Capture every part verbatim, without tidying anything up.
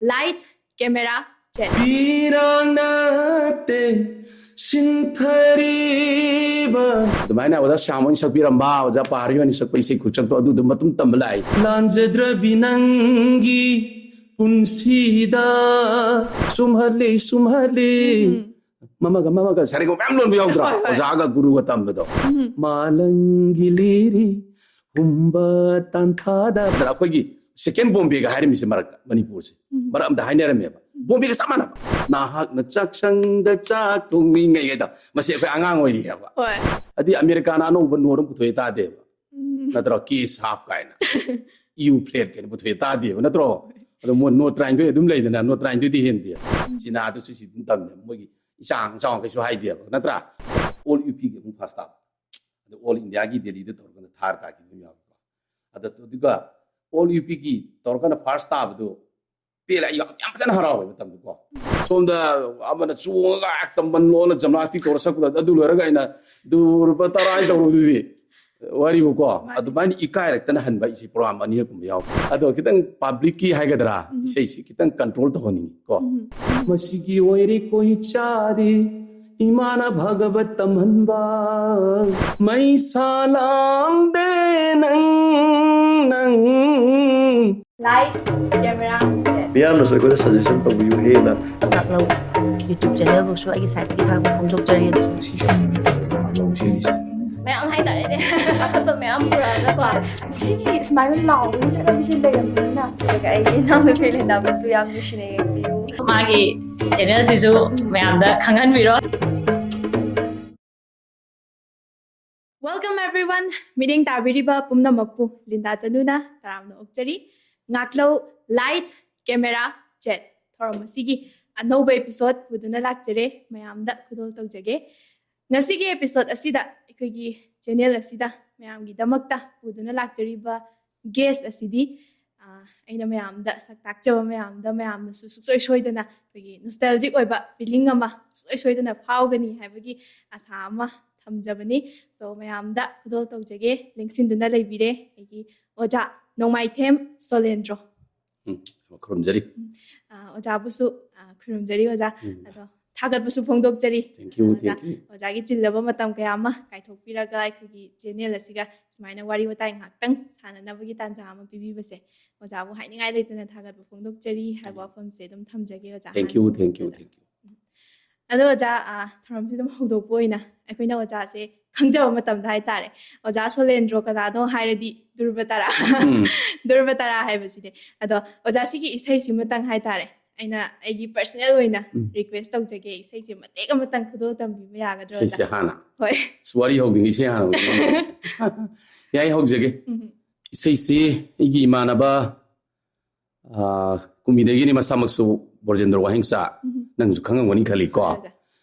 Light, camera, ꯆꯦꯠ꯫ ꯄꯤꯔꯥꯡ ꯅꯠꯇꯦ ꯁꯤꯟꯊꯔꯤꯕ꯫ ꯑꯗꯨꯃꯥꯏꯅ ꯑꯣꯖꯥ ꯁ꯭ꯌꯥꯝ ꯍꯣꯏꯅ ꯁꯛꯄꯤꯔꯝꯕ, ꯑꯣꯖꯥ ꯄꯥꯔꯤ ꯍꯣꯏꯅ ꯁꯛꯄ ꯏꯁꯩ ꯈꯨꯆꯠꯇꯣ ꯑꯗꯨꯗ ꯃꯇꯨꯡ ꯇꯝꯕ ꯂꯥꯛꯏ꯫ ꯂꯥꯟꯖꯗ꯭ꯔꯕꯤ ꯅꯪꯒꯤ ꯄꯨꯟꯁꯤꯗ ꯁꯨꯝꯍꯠꯂꯤ ꯁꯨꯝꯍꯠꯂꯤ꯫ ꯃꯃꯒ ꯃꯃꯒ ꯁꯥꯔꯦꯒ ꯃꯌꯥꯝ ꯂꯣꯟꯕ ꯌꯥꯎꯗ꯭ꯔꯣ? ꯍꯣꯏ, ꯍꯣꯏ꯫ ꯑꯣꯖꯥꯒ ꯒꯨꯔꯨꯒ ꯇꯝꯕꯗꯣ꯫ ꯃꯥꯂꯪꯒꯤ ꯂꯤꯔꯤ ꯍꯨꯝꯕ ꯇꯥꯟꯊꯥꯗ꯫ ꯑꯗ ꯑꯩꯈꯣꯏꯒꯤ second ꯕꯣꯝꯕꯦꯒ ꯍꯥꯏꯔꯝꯃꯤꯁꯦ ꯃꯔꯛꯇ ꯃꯅꯤꯄꯨꯔꯁꯦ꯫ ꯃꯔꯛ ꯑꯃꯗ ꯍꯥꯏꯅꯔꯝꯃꯦꯕ꯫ ꯕꯣꯝꯕꯦꯒ ꯆꯞ ꯃꯥꯟꯅꯕ꯫ ꯅꯍꯥꯛꯅ ꯆꯥꯛꯁꯪꯗ ꯆꯥꯛ ꯊꯣꯡꯉꯤꯉꯩꯗ꯫ ꯃꯁꯤ ꯑꯩꯈꯣꯏ ꯑꯉꯥꯡ ꯑꯣꯏꯔꯤꯑꯕ꯫ ꯍꯣꯏ꯫ ꯑꯗꯨꯗꯤ ꯑꯃꯦꯔꯤꯀꯥꯅ ꯑꯅꯧꯕ ꯅꯣꯠ ꯑꯃ ꯄꯨꯊꯣꯛꯑꯦ ꯇꯥꯗꯦꯕ꯫ ꯅꯠꯇ꯭ꯔꯣ? ꯀꯦ ꯁꯥꯞ ꯀꯥꯏꯅ꯫ ꯏꯌꯨ ꯐ꯭ꯂꯦꯠ ꯀꯥꯏꯅ ꯄꯨꯊꯣꯛꯑꯦ ꯇꯥꯗꯦꯕ ꯅꯠꯇ꯭ꯔꯣ? ꯑꯗꯣ ꯃꯣꯏ ꯅꯣꯠ ꯇꯔꯥꯅꯤꯊꯣꯏ ꯑꯗꯨꯝ ꯂꯩꯗꯅ, ꯅꯣꯠ ꯇꯔꯥꯅꯤꯊꯣꯏꯗꯤ ꯍꯦꯟꯗꯦ꯫ ꯆꯤꯅꯥꯗꯁꯨ ꯁꯤ ꯑꯗꯨꯝ ꯇꯝꯃꯦ꯫ ꯃꯣꯏꯒꯤ ꯏꯆꯥꯡ ꯆꯥꯎ ꯀꯩꯁꯨ ꯍꯥꯏꯗꯦꯕ ꯅꯠꯇ꯭ꯔꯥ? ꯑꯣꯜ ꯌꯨ ꯄꯤꯒꯤ ꯑꯃꯨꯛ ꯐꯥꯔꯁ ꯇꯥꯕ꯫ ꯑꯗꯣ ꯑꯣꯜ ꯏꯟꯗꯤꯌꯥꯒꯤ ꯗꯦꯜꯂꯤꯗ ꯇꯧꯔꯀꯥꯟꯗ ꯊꯥꯔ ꯇꯥꯈꯤꯕ ꯑꯃ ꯌꯥꯎꯕꯀꯣ꯫ ꯑꯗ ꯑꯗꯨꯒ ꯑꯣꯜ ꯌꯨ ꯄꯤꯒꯤ ꯇꯧꯔꯀꯥꯟꯗ ꯐꯥꯔꯁ ꯇꯥꯕꯗꯣ ꯄꯦꯜꯂꯦ꯫ ꯑꯩ ꯌꯥꯝ ꯌꯥꯝ ꯐꯖꯅ ꯍꯔꯥꯎꯋꯦ ꯃꯇꯝꯗꯨꯀꯣ꯫ ꯁꯣꯝꯗ ꯑꯃꯅ ꯆꯣꯡꯉꯒ ꯍꯦꯛꯇ ꯃꯟ ꯂꯣꯟꯅ ꯖꯝꯅꯥꯁꯇꯤꯛ ꯇꯧꯔ ꯁꯛꯄꯗꯣ ꯑꯗꯨ ꯂꯣꯏꯔꯒ ꯑꯩꯅ ꯗꯨꯔꯕ ꯇꯔꯥꯏ ꯇꯧꯔꯨꯗꯨꯗꯤ ꯋꯥꯔꯤꯕꯨꯀꯣ꯫ ꯑꯗꯨꯃꯥꯏꯅ ꯏꯀꯥꯏꯔꯛꯇꯅ ꯍꯟꯕ ꯏꯁꯩ ꯄ꯭ꯔꯣꯒ꯭ꯔꯥꯝ ꯑꯅꯤꯔꯛ ꯀꯨꯝꯕ ꯌꯥꯎꯈ꯭ꯔꯦ꯫ ꯑꯗꯣ ꯈꯤꯇꯪ ꯄꯕ꯭ꯂꯤꯛꯀꯤ ꯍꯥꯏꯒꯗ꯭ꯔꯥ, ꯏꯁꯩꯁꯤ ꯈꯤꯇꯪ ꯀꯟꯇ꯭ꯔꯣꯜ ꯇꯧꯍꯟꯅꯤꯡꯉꯤ ꯀꯣ꯫ ꯃꯁꯤꯒꯤ ꯑꯣꯏꯔꯦ ꯀꯣꯏ ꯆꯥꯗꯤ ꯏꯃꯥꯅ ꯚꯒꯕꯠ ꯇꯝꯍꯟꯕ꯫ ꯃꯩꯁꯥ ꯂꯥꯡꯗꯦ ꯅꯪ ꯅꯪ꯫ Light, camera, ꯆꯦꯠ꯫ ꯃꯤꯌꯥꯝꯅꯁꯨ ꯑꯩꯈꯣꯏꯗ ꯁꯖꯦꯁꯟ ꯇꯧꯕꯤꯌꯨ ꯍꯦꯟꯅ꯫ ꯉꯥꯛꯂꯧ YouTube ꯆꯦꯅꯦꯜꯕꯨꯁꯨ ꯑꯩꯒꯤ ꯁꯥꯏꯠꯇꯒꯤ ꯊꯥꯒꯠꯄ ꯐꯣꯡꯗꯣꯛꯆꯔꯤ꯫ ꯁꯤ ꯁꯨꯝ ꯉꯥꯛꯂꯧ ꯁꯤꯔꯤꯁꯦ꯫ ꯃꯌꯥꯝ ꯍꯥꯏꯇꯥꯔꯦꯅꯦ꯫ ꯆꯥꯎꯈꯠꯄ ꯃꯌꯥꯝ ꯄꯨꯔꯛꯑꯒꯀꯣ꯫ ꯁꯤꯒꯤ ꯁꯨꯃꯥꯏꯅ ꯂꯥꯎꯕꯒꯤ ꯆꯠꯅꯕꯤꯁꯦ ꯂꯩꯔꯝꯕꯅꯤꯅ꯫ ꯑꯗꯨꯒ ꯑꯩꯒꯤ ꯏꯅꯥꯎꯅꯨꯄꯤ ꯂꯤꯟꯗꯥꯕꯨꯁꯨ ꯌꯥꯝ ꯅꯨꯡꯁꯤꯅ ꯌꯦꯡꯕꯤꯌꯨ꯫ ꯃꯥꯒꯤ ꯆꯦꯅꯦꯜꯁꯤꯁꯨ ꯃꯌꯥꯝꯗ ꯈꯪꯍꯟꯕꯤꯔꯣ꯫ Welcome everyone! ꯃꯤꯠꯌꯦꯡ ꯇꯥꯕꯤꯔꯤꯕ ꯄꯨꯝꯅꯃꯛꯄꯨ ꯂꯤꯟꯗꯥ ꯆꯅꯨꯅ ꯇꯔꯥꯝꯅ ꯑꯣꯛꯆꯔꯤ꯫ ꯉꯥꯛꯂꯧ Light, camera, ꯆꯦꯠ ꯊꯧꯔꯝ ꯑꯁꯤꯒꯤ ꯑꯅꯧꯕ episode ꯄꯨꯗꯨꯅ ꯂꯥꯛꯆꯔꯦ꯫ ꯃꯌꯥꯝꯗ ꯈꯨꯗꯣꯜ ꯇꯧꯖꯒꯦ꯫ ꯉꯁꯤꯒꯤ episode ꯑꯁꯤꯗ ꯑꯩꯈꯣꯏꯒꯤ ꯆꯦꯅꯦꯜ ꯑꯁꯤꯗ ꯃꯌꯥꯝꯒꯤꯗꯃꯛꯇ ꯄꯨꯗꯨꯅ ꯂꯥꯛꯆꯔꯤꯕ guest ꯑꯁꯤꯗꯤ, ꯑ, ꯑꯩꯅ ꯃꯌꯥꯝꯗ ꯁꯛ ꯇꯥꯛꯆꯕ ꯃꯌꯥꯝꯗ ꯃꯌꯥꯝꯅꯁꯨ ꯁꯨꯡꯁꯣꯏ ꯁꯣꯏꯗꯅ ꯑꯩꯈꯣꯏꯒꯤ nostalgic ꯑꯣꯏꯕ feeling ꯑꯃ ꯁꯨꯡꯁꯣꯏ ꯁꯣꯏꯗꯅ ꯐꯥꯎꯒꯅꯤ ꯍꯥꯏꯕꯒꯤ ꯑꯁꯥ ꯑꯃ ꯊꯝꯖꯕꯅꯤ꯫ So, ꯃꯌꯥꯝꯗ ꯈꯨꯗꯣꯜ ꯇꯧꯖꯒꯦ, ꯂꯦꯡꯁꯤꯟꯗꯨꯅ ꯂꯩꯕꯤꯔꯦ ꯑꯩꯒꯤ ꯑꯣꯖꯥ ꯅꯣꯡꯃꯥꯏꯊꯦꯝ ꯁꯣꯂꯦꯟꯗ꯭ꯔꯣ꯫ ꯎꯝ, ꯈꯨꯔꯨꯝꯖꯔꯤ꯫ ꯑꯣꯖꯥꯕꯨꯁꯨ ꯑ, ꯈꯨꯔꯨꯝꯖꯔꯤ ꯑꯣꯖꯥ꯫ ꯎꯝ. ꯑꯗꯣ ꯊꯥꯒꯠꯄꯁꯨ ꯐꯣꯡꯗꯣꯛꯆꯔꯤ꯫ Thank you, ꯑꯣꯖꯥ, thank you. ꯑꯣꯖꯥꯒꯤ ꯆꯤꯜꯂꯕ ꯃꯇꯝ ꯀꯌꯥ ꯑꯃ ꯀꯥꯏꯊꯣꯛꯄꯤꯔꯒ ꯑꯩꯈꯣꯏꯒꯤ ꯆꯦꯅꯦꯜ ꯑꯁꯤꯒ ꯁꯨꯃꯥꯏꯅ ꯋꯥꯔꯤ ꯋꯥꯇꯥꯏ ꯉꯥꯏꯍꯥꯛꯇꯪ ꯁꯥꯟꯅꯅꯕꯒꯤ ꯇꯥꯟꯖꯥ ꯑꯃ ꯄꯤꯕꯤꯕꯁꯦ ꯑꯣꯖꯥꯕꯨ ꯍꯥꯏꯅꯤꯡꯉꯥꯏ ꯂꯩꯇꯅ ꯊꯥꯒꯠꯄ ꯐꯣꯡꯗꯣꯛꯆꯔꯤ ꯍꯥꯏꯕ ꯋꯥꯐꯝꯁꯦ ꯑꯗꯨꯝ ꯊꯝꯖꯒꯦ ꯑꯣꯖꯥ꯫ Thank you, thank you, thank you. ꯑꯗꯣ ꯑꯣꯖꯥ, ꯑ, ꯊꯧꯔꯝꯁꯤ ꯑꯗꯨꯝ ꯍꯧꯗꯣꯛꯄ ꯑꯣꯏꯅ ꯑꯩꯈꯣꯏꯅ ꯑꯣꯖꯥꯁꯦ ꯈꯪꯖꯕ ꯃꯇꯝꯗ ꯍꯥꯏꯇꯥꯔꯦ, ꯑꯣꯖꯥ ꯁꯣꯂꯦꯟꯗ꯭ꯔꯣ ꯀꯅꯥꯅꯣ ꯍꯥꯏꯔꯗꯤ ꯙ꯭ꯔꯨꯕ ꯇꯥꯔꯥ꯫ ꯎꯝ. ꯙ꯭ꯔꯨꯕ ꯇꯥꯔꯥ ꯍꯥꯏꯕꯁꯤꯅꯦ꯫ ꯑꯗꯣ ꯑꯣꯖꯥ, ꯁꯤꯒꯤ ꯏꯁꯩꯁꯤꯃꯇꯪ ꯍꯥꯏꯇꯥꯔꯦ, ꯑꯩꯅ ꯑꯩꯒꯤ personal ꯑꯣꯏꯅ ꯎꯝ. Request ꯇꯧꯖꯒꯦ, ꯏꯁꯩꯁꯦ ꯃꯇꯦꯛ ꯑꯃꯇꯪ ꯈꯨꯗꯣꯜ ꯇꯝꯕꯤꯕ ꯌꯥꯒꯗ꯭ꯔꯣ ꯏꯁꯩꯁꯦ ꯑꯣꯖꯥ? ꯍꯥꯟꯅ ꯍꯣꯏ꯫ ꯑꯁ, ꯋꯥꯔꯤ ꯍꯧꯗ꯭ꯔꯤꯉꯩ ꯏꯁꯩ ꯍꯥꯟꯅ ꯍꯧꯗ꯭ꯔꯤꯉꯩ꯫ ꯌꯥꯏ, ꯍꯧꯖꯒꯦ꯫ ꯎꯝ. ꯏꯁꯩꯁꯤ ꯑꯩꯒꯤ ꯏꯃꯥꯟꯅꯕ, ꯑ, ꯀꯨꯝꯕꯤꯗꯒꯤꯅꯤ, ꯃꯁꯥꯃꯛꯁꯨ ꯕ꯭ꯔꯣꯖꯦꯟꯗ꯭ꯔ ꯋꯥꯍꯦꯡꯆꯥ, ꯎꯝ. ꯅꯪꯁꯨ ꯈꯪꯉꯝꯒꯅꯤ ꯈꯜꯂꯤꯀꯣ꯫ ꯑꯣꯖꯥ꯫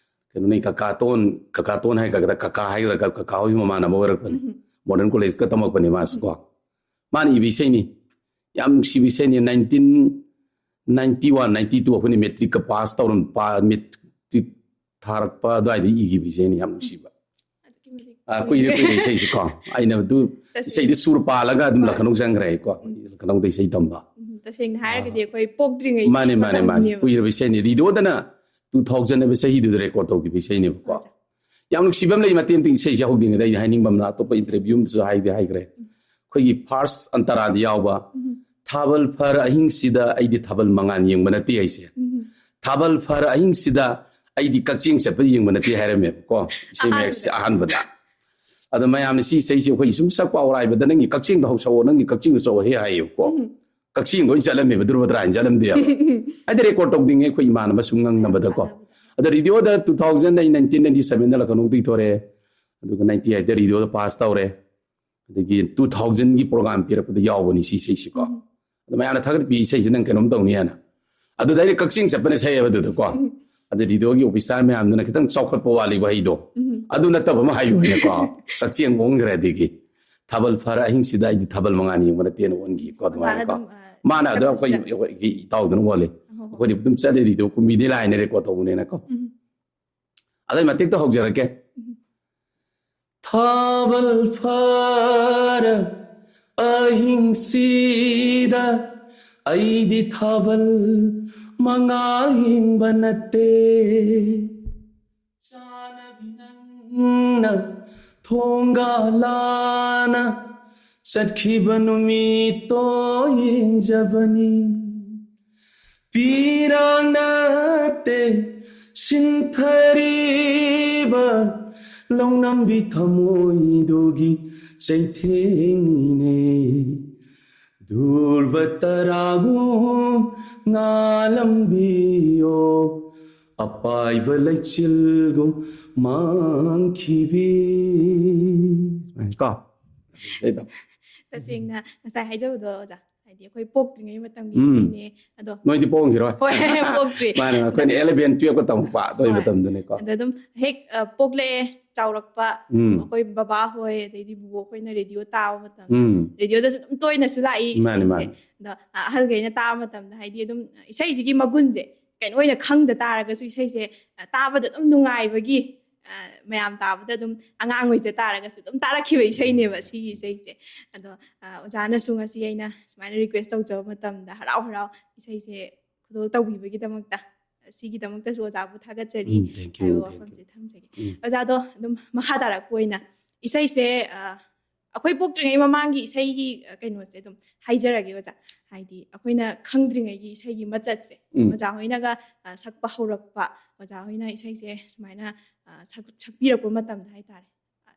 ꯀꯩꯅꯣꯅꯤ, ꯀꯀꯥꯇꯣꯟ, ꯀꯀꯥꯇꯣꯟ ꯍꯥꯏꯒꯗ꯭ꯔꯥ, ꯀꯀꯥ ꯍꯥꯏꯒꯗ꯭ꯔꯥ, ꯀꯀꯥ ꯍꯣꯏ ꯃꯃꯥꯟꯅꯕ ꯑꯣꯏꯔꯛꯄꯅꯤ꯫ ꯎꯝ. Modern College ꯀ ꯇꯝꯃꯛꯄꯅꯤ ꯃꯥꯁꯨ ꯀꯣ꯫ ꯃꯥꯅ ꯏꯕ ꯏꯁꯩꯅꯤ, ꯌꯥꯝ ꯅꯨꯡꯁꯤꯕ ꯏꯁꯩꯅꯤ꯫ Nineteen ninety one, ninety two ꯑꯩꯈꯣꯏꯅ matric ꯀ pass ꯇꯧꯔꯝ, ꯄꯥ-, matric ꯊꯥꯔꯛꯄ ꯑꯗꯨꯋꯥꯏꯗ ꯏꯈꯤꯕ ꯏꯁꯩꯅꯤ, ꯌꯥꯝ ꯅꯨꯡꯁꯤꯕ꯫ ꯑꯗꯨꯛꯀꯤ ꯃꯇꯤꯛ ꯑ, ꯀꯨꯏꯔꯦ, ꯀꯨꯏꯔꯦ ꯏꯁꯩꯁꯤ ꯀꯣ꯫ ꯑꯩꯅ ꯑꯗꯨ ꯇꯁꯦꯡꯅ꯫ ꯏꯁꯩꯗꯤ ꯁꯨꯔ ꯄꯥꯜꯂꯒ ꯑꯗꯨꯝ ꯍꯣꯏ. ꯂꯈꯅꯧ ꯆꯪꯈ꯭ꯔꯦ ꯀꯣ꯫ ꯎꯝ. ꯂꯈꯅꯧꯗ ꯏꯁꯩ ꯇꯝꯕ꯫ ꯎꯝ, ꯇꯁꯦꯡꯅ ꯍꯥꯏꯔꯒꯗꯤ ꯑꯥ. ꯑꯩꯈꯣꯏ ꯄꯣꯛꯇ꯭ꯔꯤꯉꯩ ꯃꯥꯅꯦ, ꯃꯥꯅꯦ, ꯃꯥꯅꯦ꯫ ꯃꯇꯝꯅꯦꯕ꯫ ꯀꯨꯏꯔꯕ ꯏꯁꯩꯅꯤ꯫ ꯔꯦꯗꯤꯑꯣꯗꯅ two thousand ꯍꯥꯏꯕ ꯆꯍꯤꯗꯨꯗ record ꯇꯧꯈꯤꯕ ꯏꯁꯩꯅꯦꯕꯀꯣ꯫ ꯑꯣꯖꯥ. ꯌꯥꯝ ꯅꯨꯡꯁꯤꯕ ꯑꯃ ꯂꯩ, ꯃꯇꯦꯛ ꯑꯃꯇꯪ ꯏꯁꯩꯁꯦ ꯍꯧꯗ꯭ꯔꯤꯉꯩꯗ ꯑꯩ ꯍꯥꯏꯅꯤꯡꯕ ꯑꯃꯅ, ꯑꯇꯣꯞꯄ interview ꯑꯃꯗꯁꯨ ꯍꯥꯏꯗꯤ ꯍꯥꯏꯈ꯭ꯔꯦ꯫ ꯑꯩꯈꯣꯏꯒꯤ first ꯑꯟꯇꯔꯥꯗ ꯌꯥꯎꯕ, ꯎꯝ. "ꯊꯥꯕꯜ ꯐꯔ ꯑꯍꯤꯡꯁꯤꯗ ꯑꯩꯗꯤ ꯊꯥꯕꯜ ꯃꯉꯥꯜ ꯌꯦꯡꯕ ꯅꯠꯇꯦ" ꯍꯥꯏꯁꯦ꯫ ꯎꯝ. "ꯊꯥꯕꯜ ꯐꯔ ꯑꯍꯤꯡꯁꯤꯗ ꯑꯩꯗꯤ ꯀꯛꯆꯦꯡ ꯆꯠꯄ ꯌꯦꯡꯕ ꯅꯠꯇꯦ" ꯍꯥꯏꯔꯝꯃꯦꯕꯀꯣ, ꯏꯁꯩ ꯃꯌꯦꯛꯁꯦ ꯑꯍꯥꯟꯕꯗ꯫ ꯑꯗꯣ ꯃꯌꯥꯝꯅ ꯁꯤ ꯏꯁꯩꯁꯦ ꯑꯩꯈꯣꯏ ꯁꯨꯝ ꯁꯛꯄ ꯑꯔꯥꯏꯕꯗ, "ꯅꯪꯒꯤ ꯀꯛꯆꯦꯡꯗꯣ ꯍꯧꯁꯛꯑꯣ, ꯅꯪꯒꯤ ꯀꯛꯆꯦꯡꯗꯣ ꯆꯠꯂꯣ" ꯍꯦꯛ ꯍꯥꯏꯌꯦꯕꯀꯣ꯫ ꯎꯝ. ꯀꯛꯆꯦꯡꯗꯣ ꯑꯣꯏꯅ ꯆꯠꯂꯝꯃꯦꯕ, ꯙ꯭ꯔꯨꯕ ꯇꯔꯥ ꯍꯥꯏꯅ ꯆꯠꯂꯝꯗꯦꯕ꯫ ꯎꯝ. ꯍꯥꯏꯗꯤ record ꯇꯧꯗ꯭ꯔꯤꯉꯩ ꯑꯩꯈꯣꯏ ꯏꯃꯥꯟꯅꯕ ꯁꯨꯝ ꯉꯪꯅꯕꯗꯀꯣ꯫ ꯑꯗ ꯔꯦꯗꯤꯑꯣꯗ two thousand, ꯑꯩ nineteen ninety seven ꯗ ꯂꯈꯅꯧꯗꯒꯤ ꯊꯣꯔꯛꯑꯦ, ꯑꯗꯨꯒ ninety eight ꯗ ꯔꯦꯗꯤꯑꯣꯗ pass ꯇꯧꯔꯦ, ꯑꯗꯒꯤ two thousand ꯒꯤ program ꯄꯤꯔꯛꯄꯗ ꯌꯥꯎꯕꯅꯤ ꯁꯤ ꯏꯁꯩꯁꯤꯀꯣ꯫ ꯎꯝ. ꯑꯗ ꯃꯌꯥꯝꯅ ꯊꯥꯒꯠꯄꯤ ꯏꯁꯩꯁꯤ ꯅꯪ ꯀꯩꯅꯣꯝ ꯇꯧꯅꯤ ꯍꯥꯏꯅ꯫ ꯑꯗꯨꯗ ꯑꯩꯅ ꯀꯛꯆꯦꯡ ꯆꯠꯄꯅ ꯁꯛꯑꯦꯕ ꯑꯗꯨꯗꯀꯣ꯫ ꯎꯝ. ꯑꯗ ꯔꯦꯗꯤꯑꯣꯒꯤ officer ꯃꯌꯥꯝꯗꯨꯅ "ꯈꯤꯇꯪ ꯆꯥꯎꯈꯠꯄ ꯋꯥꯠꯂꯤ ꯋꯥꯍꯩꯗꯣ, ꯎꯝ. ꯑꯗꯨ ꯅꯠꯇꯕ ꯑꯃ ꯍꯥꯏꯌꯨ" ꯍꯥꯏꯅꯀꯣ꯫ ꯀꯛꯆꯦꯡ ꯑꯣꯟꯈ꯭ꯔꯦ꯫ ꯑꯗꯒꯤ "ꯊꯥꯕꯜ ꯐꯔ ꯑꯍꯤꯡꯁꯤꯗ ꯑꯩꯗꯤ ꯊꯥꯕꯜ ꯃꯉꯥꯜ ꯌꯦꯡꯕ ꯅꯠꯇꯦꯅ" ꯑꯣꯟꯈꯤ ꯀꯣ, ꯑꯣꯖꯥꯅ ꯑꯗꯨꯃꯥꯏꯅꯀꯣ꯫ ꯑꯗꯨꯝ, ꯑ, ꯃꯥꯅ ꯑꯗꯣ ꯑꯩꯈꯣꯏ, ꯁꯛꯄꯁꯤꯗ꯫ ꯑꯩꯈꯣꯏꯒꯤ ꯏꯇꯥꯎꯗꯨꯅ ꯑꯣꯜꯂꯤ꯫ ꯑꯣ. ꯑꯩꯈꯣꯏꯗꯤ ꯑꯗꯨꯝ ꯆꯠꯂꯤ, ꯔꯦꯗꯤꯑꯣ ꯀꯨꯝꯕꯤꯗꯤ line ꯅ record ꯇꯧꯕꯅꯤꯅꯀꯣ꯫ ꯎꯝ. ꯑꯗꯩ ꯃꯇꯦꯛꯇ ꯍꯧꯖꯔꯛꯀꯦ꯫ ꯎꯝ. "ꯊꯥꯕꯜ ꯐꯔ ꯑꯍꯤꯡꯁꯤꯗ ꯑꯩꯗꯤ ꯊꯥꯕꯜ ꯃꯉꯥꯜ ꯌꯦꯡꯕ ꯅꯠꯇꯦ, ꯆꯥꯅꯕꯤ ꯅꯪꯅ ꯊꯣꯡꯒꯥꯜꯂꯥꯅ ꯆꯠꯈꯤꯕ ꯅꯨꯃꯤꯠꯇꯣ ꯌꯦꯡꯖꯕꯅꯤ꯫ ꯄꯤꯔꯥꯡ ꯅꯠꯇꯦ ꯁꯤꯟꯊꯔꯤꯕ ꯂꯧꯅꯝꯕꯤ ꯊꯃꯣꯏꯗꯨꯒꯤ ꯆꯩꯊꯦꯡꯅꯤꯅꯦ꯫ ꯗꯨꯔꯕ ꯇꯔꯥꯒꯨꯝ ꯉꯥꯂꯝꯕꯤꯌꯣ, ꯑꯄꯥꯏꯕ ꯂꯩꯆꯤꯜꯒꯨꯝ ꯃꯥꯡꯈꯤꯕꯤ꯫ ꯀꯣ? ꯏꯁꯩꯗꯣ꯫ ꯇꯁꯦꯡꯅ ꯉꯁꯥꯏ ꯍꯥꯏꯖꯕꯗꯣ ꯑꯣꯖꯥ, ꯍꯥꯏꯗꯤ ꯑꯩꯈꯣꯏ ꯄꯣꯛꯇ꯭ꯔꯤꯉꯩ ꯃꯇꯝꯒꯤ ꯎꯝ꯫ ꯏꯁꯩꯅꯦ ꯑꯗꯣ꯫ ꯅꯣꯏꯗꯤ ꯄꯣꯛꯑꯝꯈꯤꯔꯣꯏ꯫ ꯍꯣꯏ, ꯄꯣꯛꯇ꯭ꯔꯤ꯫ ꯃꯥꯅꯦ, ꯑꯩꯈꯣꯏꯅ ꯑꯦꯂꯚꯦꯟ ꯇꯨꯌꯦꯜꯞꯀ ꯇꯝꯃꯛꯄ ꯑꯗꯨꯒꯤ ꯍꯣꯏ꯫ ꯃꯇꯝꯗꯨꯅꯤꯀꯣ꯫ ꯑꯗ ꯑꯗꯨꯝ ꯍꯦꯛ ꯑ, ꯄꯣꯛꯂꯛꯑꯦ, ꯆꯥꯎꯔꯛꯄ ꯎꯝ꯫ ꯑꯩꯈꯣꯏ ꯕꯕꯥ ꯍꯣꯏ ꯑꯗꯩꯗꯤ ꯕꯨꯕꯣꯛ ꯍꯣꯏꯅ ꯔꯦꯗꯤꯑꯣ ꯇꯥꯕ ꯃꯇꯝ, ꯎꯝ꯫ ꯔꯦꯗꯤꯑꯣꯗꯁꯨ ꯑꯗꯨꯝ ꯇꯣꯏꯅꯁꯨ ꯂꯥꯛꯏ ꯃꯥꯅꯦ, ꯏꯁꯩꯁꯦ꯫ ꯃꯥꯅꯦ꯫ ꯑꯗꯣ ꯑ, ꯑꯍꯜꯈꯩꯅ ꯇꯥꯕ ꯃꯇꯝꯗ ꯍꯥꯏꯗꯤ ꯑꯗꯨꯝ ꯏꯁꯩꯁꯤꯒꯤ ꯃꯒꯨꯟꯁꯦ ꯀꯩꯅꯣ ꯑꯣꯏꯅ ꯈꯪꯗ ꯇꯥꯔꯒꯁꯨ ꯏꯁꯩꯁꯦ ꯑ, ꯇꯥꯕꯗ ꯑꯗꯨꯝ ꯅꯨꯡꯉꯥꯏꯕꯒꯤ ꯑ, ꯃꯌꯥꯝ ꯇꯥꯕꯗ ꯑꯗꯨꯝ ꯑꯉꯥꯡ ꯑꯣꯏꯖ ꯇꯥꯔꯒꯁꯨ ꯑꯗꯨꯝ ꯇꯥꯔꯛꯈꯤꯕ ꯏꯁꯩꯅꯦꯕ ꯁꯤꯒꯤ ꯏꯁꯩꯁꯦ꯫ ꯑꯗꯣ ꯑ, ꯑꯣꯖꯥꯅꯁꯨ ꯉꯁꯤ ꯑꯩꯅ ꯁꯨꯃꯥꯏꯅ ꯔꯤꯀ꯭ꯋꯦꯁ ꯇꯧꯖꯕ ꯃꯇꯝꯗ ꯍꯔꯥꯎ ꯍꯔꯥꯎ ꯏꯁꯩꯁꯦ ꯈꯨꯗꯣꯜ ꯇꯧꯕꯤꯕꯒꯤꯗꯃꯛꯇ, ꯁꯤꯒꯤꯗꯃꯛꯇꯁꯨ ꯑꯣꯖꯥꯕꯨ ꯊꯥꯒꯠꯆꯔꯤ ꯎꯝ, thank you, ꯍꯥꯏꯕ thank you꯫ ꯋꯥꯐꯝꯁꯦ ꯊꯝꯖꯒꯦ꯫ ꯎꯝ꯫ ꯑꯣꯖꯥꯗꯣ ꯑꯗꯨꯝ ꯃꯈꯥ ꯇꯥꯔꯛꯄ ꯑꯣꯏꯅ ꯏꯁꯩꯁꯦ ꯑ, ꯑꯩꯈꯣꯏ ꯄꯣꯛꯇ꯭ꯔꯤꯉꯩ ꯃꯃꯥꯡꯒꯤ ꯏꯁꯩꯒꯤ ꯑ, ꯀꯩꯅꯣꯁꯦ ꯑꯗꯨꯝ ꯍꯥꯏꯖꯔꯒꯦ ꯑꯣꯖꯥ꯫ ꯍꯥꯏꯗꯤ ꯑꯩꯈꯣꯏꯅ ꯈꯪꯗ꯭ꯔꯤꯉꯩꯒꯤ ꯏꯁꯩꯒꯤ ꯃꯆꯠꯁꯦ ꯎꯝ꯫ ꯑꯣꯖꯥ ꯍꯣꯏꯅꯒ ꯑ, ꯁꯛꯄ ꯍꯧꯔꯛꯄ, ꯑꯣꯖꯥ ꯍꯣꯏꯅ ꯏꯁꯩꯁꯦ ꯁꯨꯃꯥꯏꯅ ꯑ, ꯁꯛ-, ꯁꯛꯄꯤꯔꯛꯄ ꯃꯇꯝꯗ ꯍꯥꯏꯇꯥꯔꯦ꯫ ꯑ,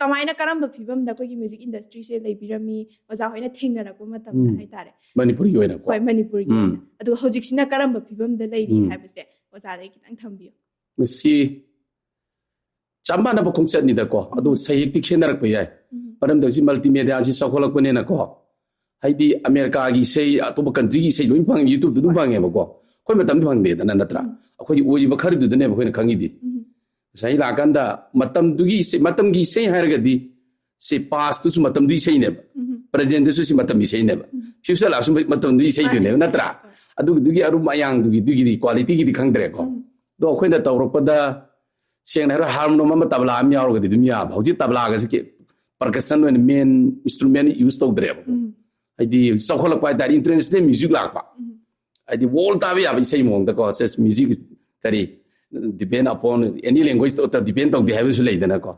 ꯀꯃꯥꯏꯅ, ꯀꯔꯝꯕ ꯐꯤꯕꯝꯗ ꯑꯩꯈꯣꯏꯒꯤ ꯃ꯭ꯌꯨꯖꯤꯛ ꯏꯟꯗꯁꯇ꯭ꯔꯤꯁꯦ ꯂꯩꯕꯤꯔꯝꯃꯤ, ꯑꯣꯖꯥ ꯍꯣꯏꯅ ꯊꯦꯡꯅꯔꯛꯄ ꯃꯇꯝꯗ ꯎꯝ꯫ ꯍꯥꯏꯇꯥꯔꯦ? ꯃꯅꯤꯄꯨꯔꯒꯤ ꯑꯣꯏꯅꯀꯣ? ꯍꯣꯏ, ꯃꯅꯤꯄꯨꯔꯒꯤ ꯎꯝ꯫ ꯑꯣꯏꯅ꯫ ꯑꯗꯨꯒ ꯍꯧꯖꯤꯛꯁꯤꯅ ꯀꯔꯝꯕ ꯐꯤꯕꯝꯗ ꯂꯩꯔꯤ ꯎꯝ꯫ ꯍꯥꯏꯕꯁꯦ ꯑꯣꯖꯥꯗꯒꯤ ꯈꯤꯇꯪ ꯊꯝꯕꯤꯌꯨ꯫ ꯃꯁꯤ ꯆꯞ ꯃꯥꯟꯅꯕ ꯈꯣꯡꯆꯠꯅꯤꯗꯀꯣ, ꯑꯗꯨ ꯎꯝ꯫ ꯁꯍꯤꯛꯇꯤ ꯈꯦꯠꯅꯔꯛꯄ ꯌꯥꯏ꯫ ꯎꯝ꯫ ꯃꯔꯝꯗꯤ ꯍꯧꯖꯤꯛ ꯃꯜꯇꯤꯃꯦꯗꯤꯌꯥꯁꯤ ꯆꯥꯎꯈꯠꯂꯛꯄꯅꯤꯅꯀꯣ, ꯍꯥꯏꯗꯤ ꯑꯃꯦꯔꯤꯀꯥꯒꯤ ꯏꯁꯩ, ꯑꯇꯣꯞꯄ ꯀꯟꯇ꯭ꯔꯤꯒꯤ ꯏꯁꯩ ꯂꯣꯏ ꯐꯪꯉꯦ, YouTube-ꯇ ꯑꯗꯨꯝ ꯍꯣꯏ꯫ ꯐꯪꯉꯦꯕꯀꯣ꯫ ꯑꯩꯈꯣꯏ ꯃꯇꯝꯗꯤ ꯐꯪꯗꯦꯗꯅ, ꯅꯠꯇ꯭ꯔꯥ? ꯎꯝ꯫ ꯑꯩꯈꯣꯏꯗꯤ ꯑꯣꯏꯔꯤꯕ ꯈꯔꯗꯨꯗꯅꯦꯕ ꯑꯩꯈꯣꯏꯅ ꯈꯪꯉꯤꯗꯤ꯫ ꯎꯝ꯫ ꯉꯁꯥꯏ ꯂꯥꯛꯑꯀꯥꯟꯗ ꯃꯇꯝꯗꯨꯒꯤ ꯏꯁꯩ, ꯃꯇꯝꯒꯤ ꯏꯁꯩ ꯍꯥꯏꯔꯒꯗꯤ ꯁꯤ past-ꯇꯨꯁꯨ ꯃꯇꯝꯗꯨꯒꯤ ꯏꯁꯩꯅꯦꯕ, ꯎꯝ꯫ present-ꯇꯁꯨ ꯁꯤ ꯃꯇꯝꯒꯤ ꯏꯁꯩꯅꯦꯕ, ꯎꯝ꯫ future ꯂꯥꯛꯑꯁꯨ ꯃꯇꯝꯗꯨꯒꯤ ꯏꯁꯩꯗꯨꯅꯦꯕ, ꯃꯥꯅꯦ꯫ ꯅꯠꯇ꯭ꯔꯥ? ꯍꯣꯏ꯫ ꯑꯗꯨꯒꯤꯗꯨꯒꯤ ꯑꯔꯨꯝ ꯑꯌꯥꯡꯗꯨꯒꯤ, ꯑꯗꯨꯒꯤꯗꯤ quality-ꯒꯤꯗꯤ ꯈꯪꯗ꯭ꯔꯦꯀꯣ꯫ ꯎꯝ꯫ ꯑꯗꯣ ꯑꯩꯈꯣꯏꯅ ꯇꯧꯔꯛꯄꯗ ꯁꯦꯡꯅ ꯍꯥꯏꯔ harmonium ꯑꯃ, ꯇꯕ꯭ꯂꯥ ꯑꯃ ꯌꯥꯎꯔꯒꯗꯤ ꯑꯗꯨꯝ ꯌꯥꯕ꯫ ꯍꯧꯖꯤꯛ ꯇꯕ꯭ꯂꯥꯒꯁꯦ percussion ꯑꯣꯏꯅ main instrument use ꯇꯧꯗ꯭ꯔꯦꯕ꯫ ꯎꯝ꯫ ꯍꯥꯏꯗꯤ ꯆꯥꯎꯈꯠꯂꯛꯄ ꯍꯥꯏꯇꯥꯔꯦ, international music ꯂꯥꯛꯄ, ꯍꯥꯏꯗꯤ world ꯇꯥꯕ ꯌꯥꯕ ꯏꯁꯩ ꯃꯑꯣꯡꯗꯀꯣ, ꯆꯦꯁ ꯃ꯭ꯌꯨꯖꯤꯛ ꯀꯔꯤ, depend upon any language ꯇ depend ꯇꯧꯗꯦ ꯍꯥꯏꯕꯁꯨ ꯂꯩꯗꯅꯀꯣ꯫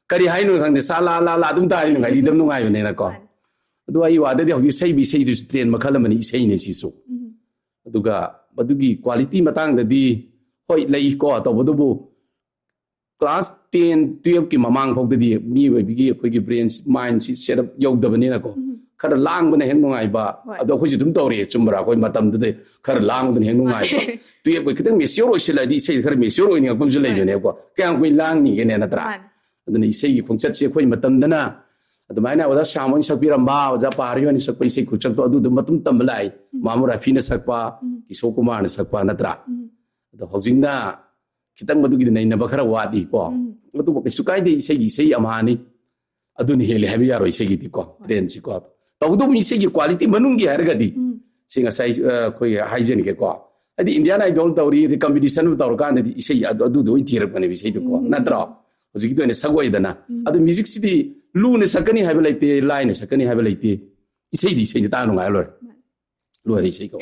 ꯀꯔꯤ ꯍꯥꯏꯅꯣ ꯈꯪꯗꯦ, ꯁꯥ ꯂꯥ ꯂꯥ ꯂꯥ ꯑꯗꯨꯝ ꯇꯥꯔꯤ ꯅꯨꯡꯉꯥꯏ, ꯏꯗꯝ ꯅꯨꯡꯉꯥꯏꯕꯅꯤꯅꯀꯣ꯫ ꯑꯗꯨ ꯑꯩ ꯋꯥꯗꯗꯤ ꯍꯧꯖꯤꯛ ꯏꯁꯩꯕꯤ ꯏꯁꯩꯁꯤꯁꯨ ꯇ꯭ꯔꯦꯟ ꯃꯈꯜ ꯑꯃꯅꯤ, ꯏꯁꯩꯅꯦ ꯁꯤꯁꯨ꯫ ꯑꯗꯨꯒ ꯃꯗꯨꯒꯤ ꯀ꯭ꯋꯥꯂꯤꯇꯤ ꯃꯇꯥꯡꯗꯗꯤ ꯍꯣꯏ ꯂꯩꯀꯣ, ꯇꯧꯕꯗꯨꯕꯨ class ten twelve ꯀꯤ ꯃꯃꯥꯡ ꯐꯥꯎꯗꯗꯤ ꯃꯤꯑꯣꯏꯕꯒꯤ ꯑꯩꯈꯣꯏꯒꯤ brain mind ꯁꯤ set up ꯌꯧꯗꯕꯅꯤꯅꯀꯣ, ꯈꯔ ꯂꯥꯡꯕꯅ ꯍꯦꯛ ꯅꯨꯡꯉꯥꯏꯕ꯫ ꯑꯗꯣ ꯑꯩꯈꯣꯏꯁꯨ ꯑꯗꯨꯝ ꯇꯧꯔꯛꯑꯦ, ꯆꯨꯝꯕ꯭ꯔꯥ? ꯑꯩꯈꯣꯏ ꯃꯇꯝꯗꯨꯗ ꯈꯔ ꯂꯥꯡꯕꯗꯨꯅ ꯍꯦꯛ ꯅꯨꯡꯉꯥꯏꯕ꯫ Twelve ꯀꯤ ꯈꯤꯇꯪ mature ꯑꯣꯏꯁꯤꯜꯂꯛꯑꯗꯤ ꯏꯁꯩ ꯈꯔ mature ꯑꯣꯏꯅꯤꯡꯉꯛꯄ ꯑꯃꯁꯨ ꯂꯩꯕꯅꯦꯕꯀꯣ, ꯀꯌꯥꯝ ꯀꯨꯏꯅ ꯂꯥꯡꯅꯤꯒꯦꯅꯦ, ꯅꯠꯇ꯭ꯔꯥ? ꯑꯗꯨꯅ ꯏꯁꯩꯒꯤ ꯈꯣꯡꯆꯠꯁꯦ ꯑꯩꯈꯣꯏ ꯃꯇꯝꯗꯅ ꯑꯗꯨꯃꯥꯏꯅ ꯑꯣꯖꯥ ꯁ꯭ꯌꯥꯝ ꯍꯣꯏꯅ ꯁꯛꯄꯤꯔꯝꯕ, ꯑꯣꯖꯥ ꯄꯥꯔꯤ ꯍꯣꯏꯅ ꯁꯛꯄ ꯏꯁꯩ ꯈꯨꯆꯠꯇꯣ ꯑꯗꯨ ꯑꯗꯨꯝ ꯃꯇꯨꯡ ꯇꯝꯕ ꯂꯥꯛꯏ꯫ ꯃꯥꯃꯨ ꯔꯥꯐꯤꯅ ꯁꯛꯄ, ꯀꯤꯁꯣꯔ ꯀꯨꯃꯥꯔꯅ ꯁꯛꯄ, ꯅꯠꯇ꯭ꯔꯥ? ꯑꯗꯣ ꯍꯧꯖꯤꯛꯅ ꯈꯤꯇꯪ ꯃꯗꯨꯒꯤꯗꯤ ꯅꯩꯅꯕ ꯈꯔ ꯋꯥꯠꯂꯤꯀꯣ꯫ ꯑꯗꯨꯕꯨ ꯀꯩꯁꯨ ꯀꯥꯏꯗꯦ, ꯏꯁꯩꯒꯤ ꯏꯁꯩ ꯑꯃꯍꯥꯅꯤ, ꯑꯗꯨꯅ ꯍꯦꯜꯂꯦ ꯍꯥꯏꯕ ꯌꯥꯔꯣꯏ ꯏꯁꯩꯒꯤꯗꯤꯀꯣ, ꯇ꯭ꯔꯦꯟꯁꯤꯀꯣ꯫ ꯇꯧꯕꯇꯕꯨ ꯏꯁꯩꯒꯤ ꯀ꯭ꯋꯥꯂꯤꯇꯤ ꯃꯅꯨꯡꯒꯤ ꯍꯥꯏꯔꯒꯗꯤ ꯁꯤ ꯉꯁꯥꯏ ꯑ, ꯑꯩꯈꯣꯏ ꯍꯥꯏꯖꯅꯤꯡꯒꯦꯀꯣ, ꯍꯥꯏꯗꯤ ꯏꯟꯗꯤꯌꯥꯟ ꯑꯥꯏꯗꯣꯜ ꯇꯧꯔꯤ, ꯑꯗꯩ ꯀꯝꯄꯤꯇꯤꯁꯟ ꯇꯧꯔꯀꯥꯟꯗꯗꯤ ꯏꯁꯩ ꯑꯗꯨ ꯑꯗꯨꯗꯣ ꯑꯣꯏꯅ ꯊꯤꯔꯛꯄꯅꯦꯕ ꯏꯁꯩꯗꯨꯀꯣ, ꯅꯠꯇ꯭ꯔꯣ? ꯍꯧꯖꯤꯛꯀꯤꯗꯤ ꯑꯣꯏꯅ ꯁꯛꯑꯣꯏꯗꯅ꯫ ꯑꯗꯨ ꯃ꯭ꯌꯨꯖꯤꯛꯁꯤꯗꯤ ꯂꯨꯅ ꯁꯛꯀꯅꯤ ꯍꯥꯏꯕ ꯂꯩꯇꯦ, ꯂꯥꯏꯅ ꯁꯛꯀꯅꯤ ꯍꯥꯏꯕ ꯂꯩꯇꯦ, ꯏꯁꯩꯗꯤ ꯏꯁꯩꯗꯤ ꯇꯥ ꯅꯨꯡꯉꯥꯏꯔ ꯂꯣꯏꯔꯦ꯫ ꯂꯣꯏꯔꯦ ꯏꯁꯩꯀꯣ꯫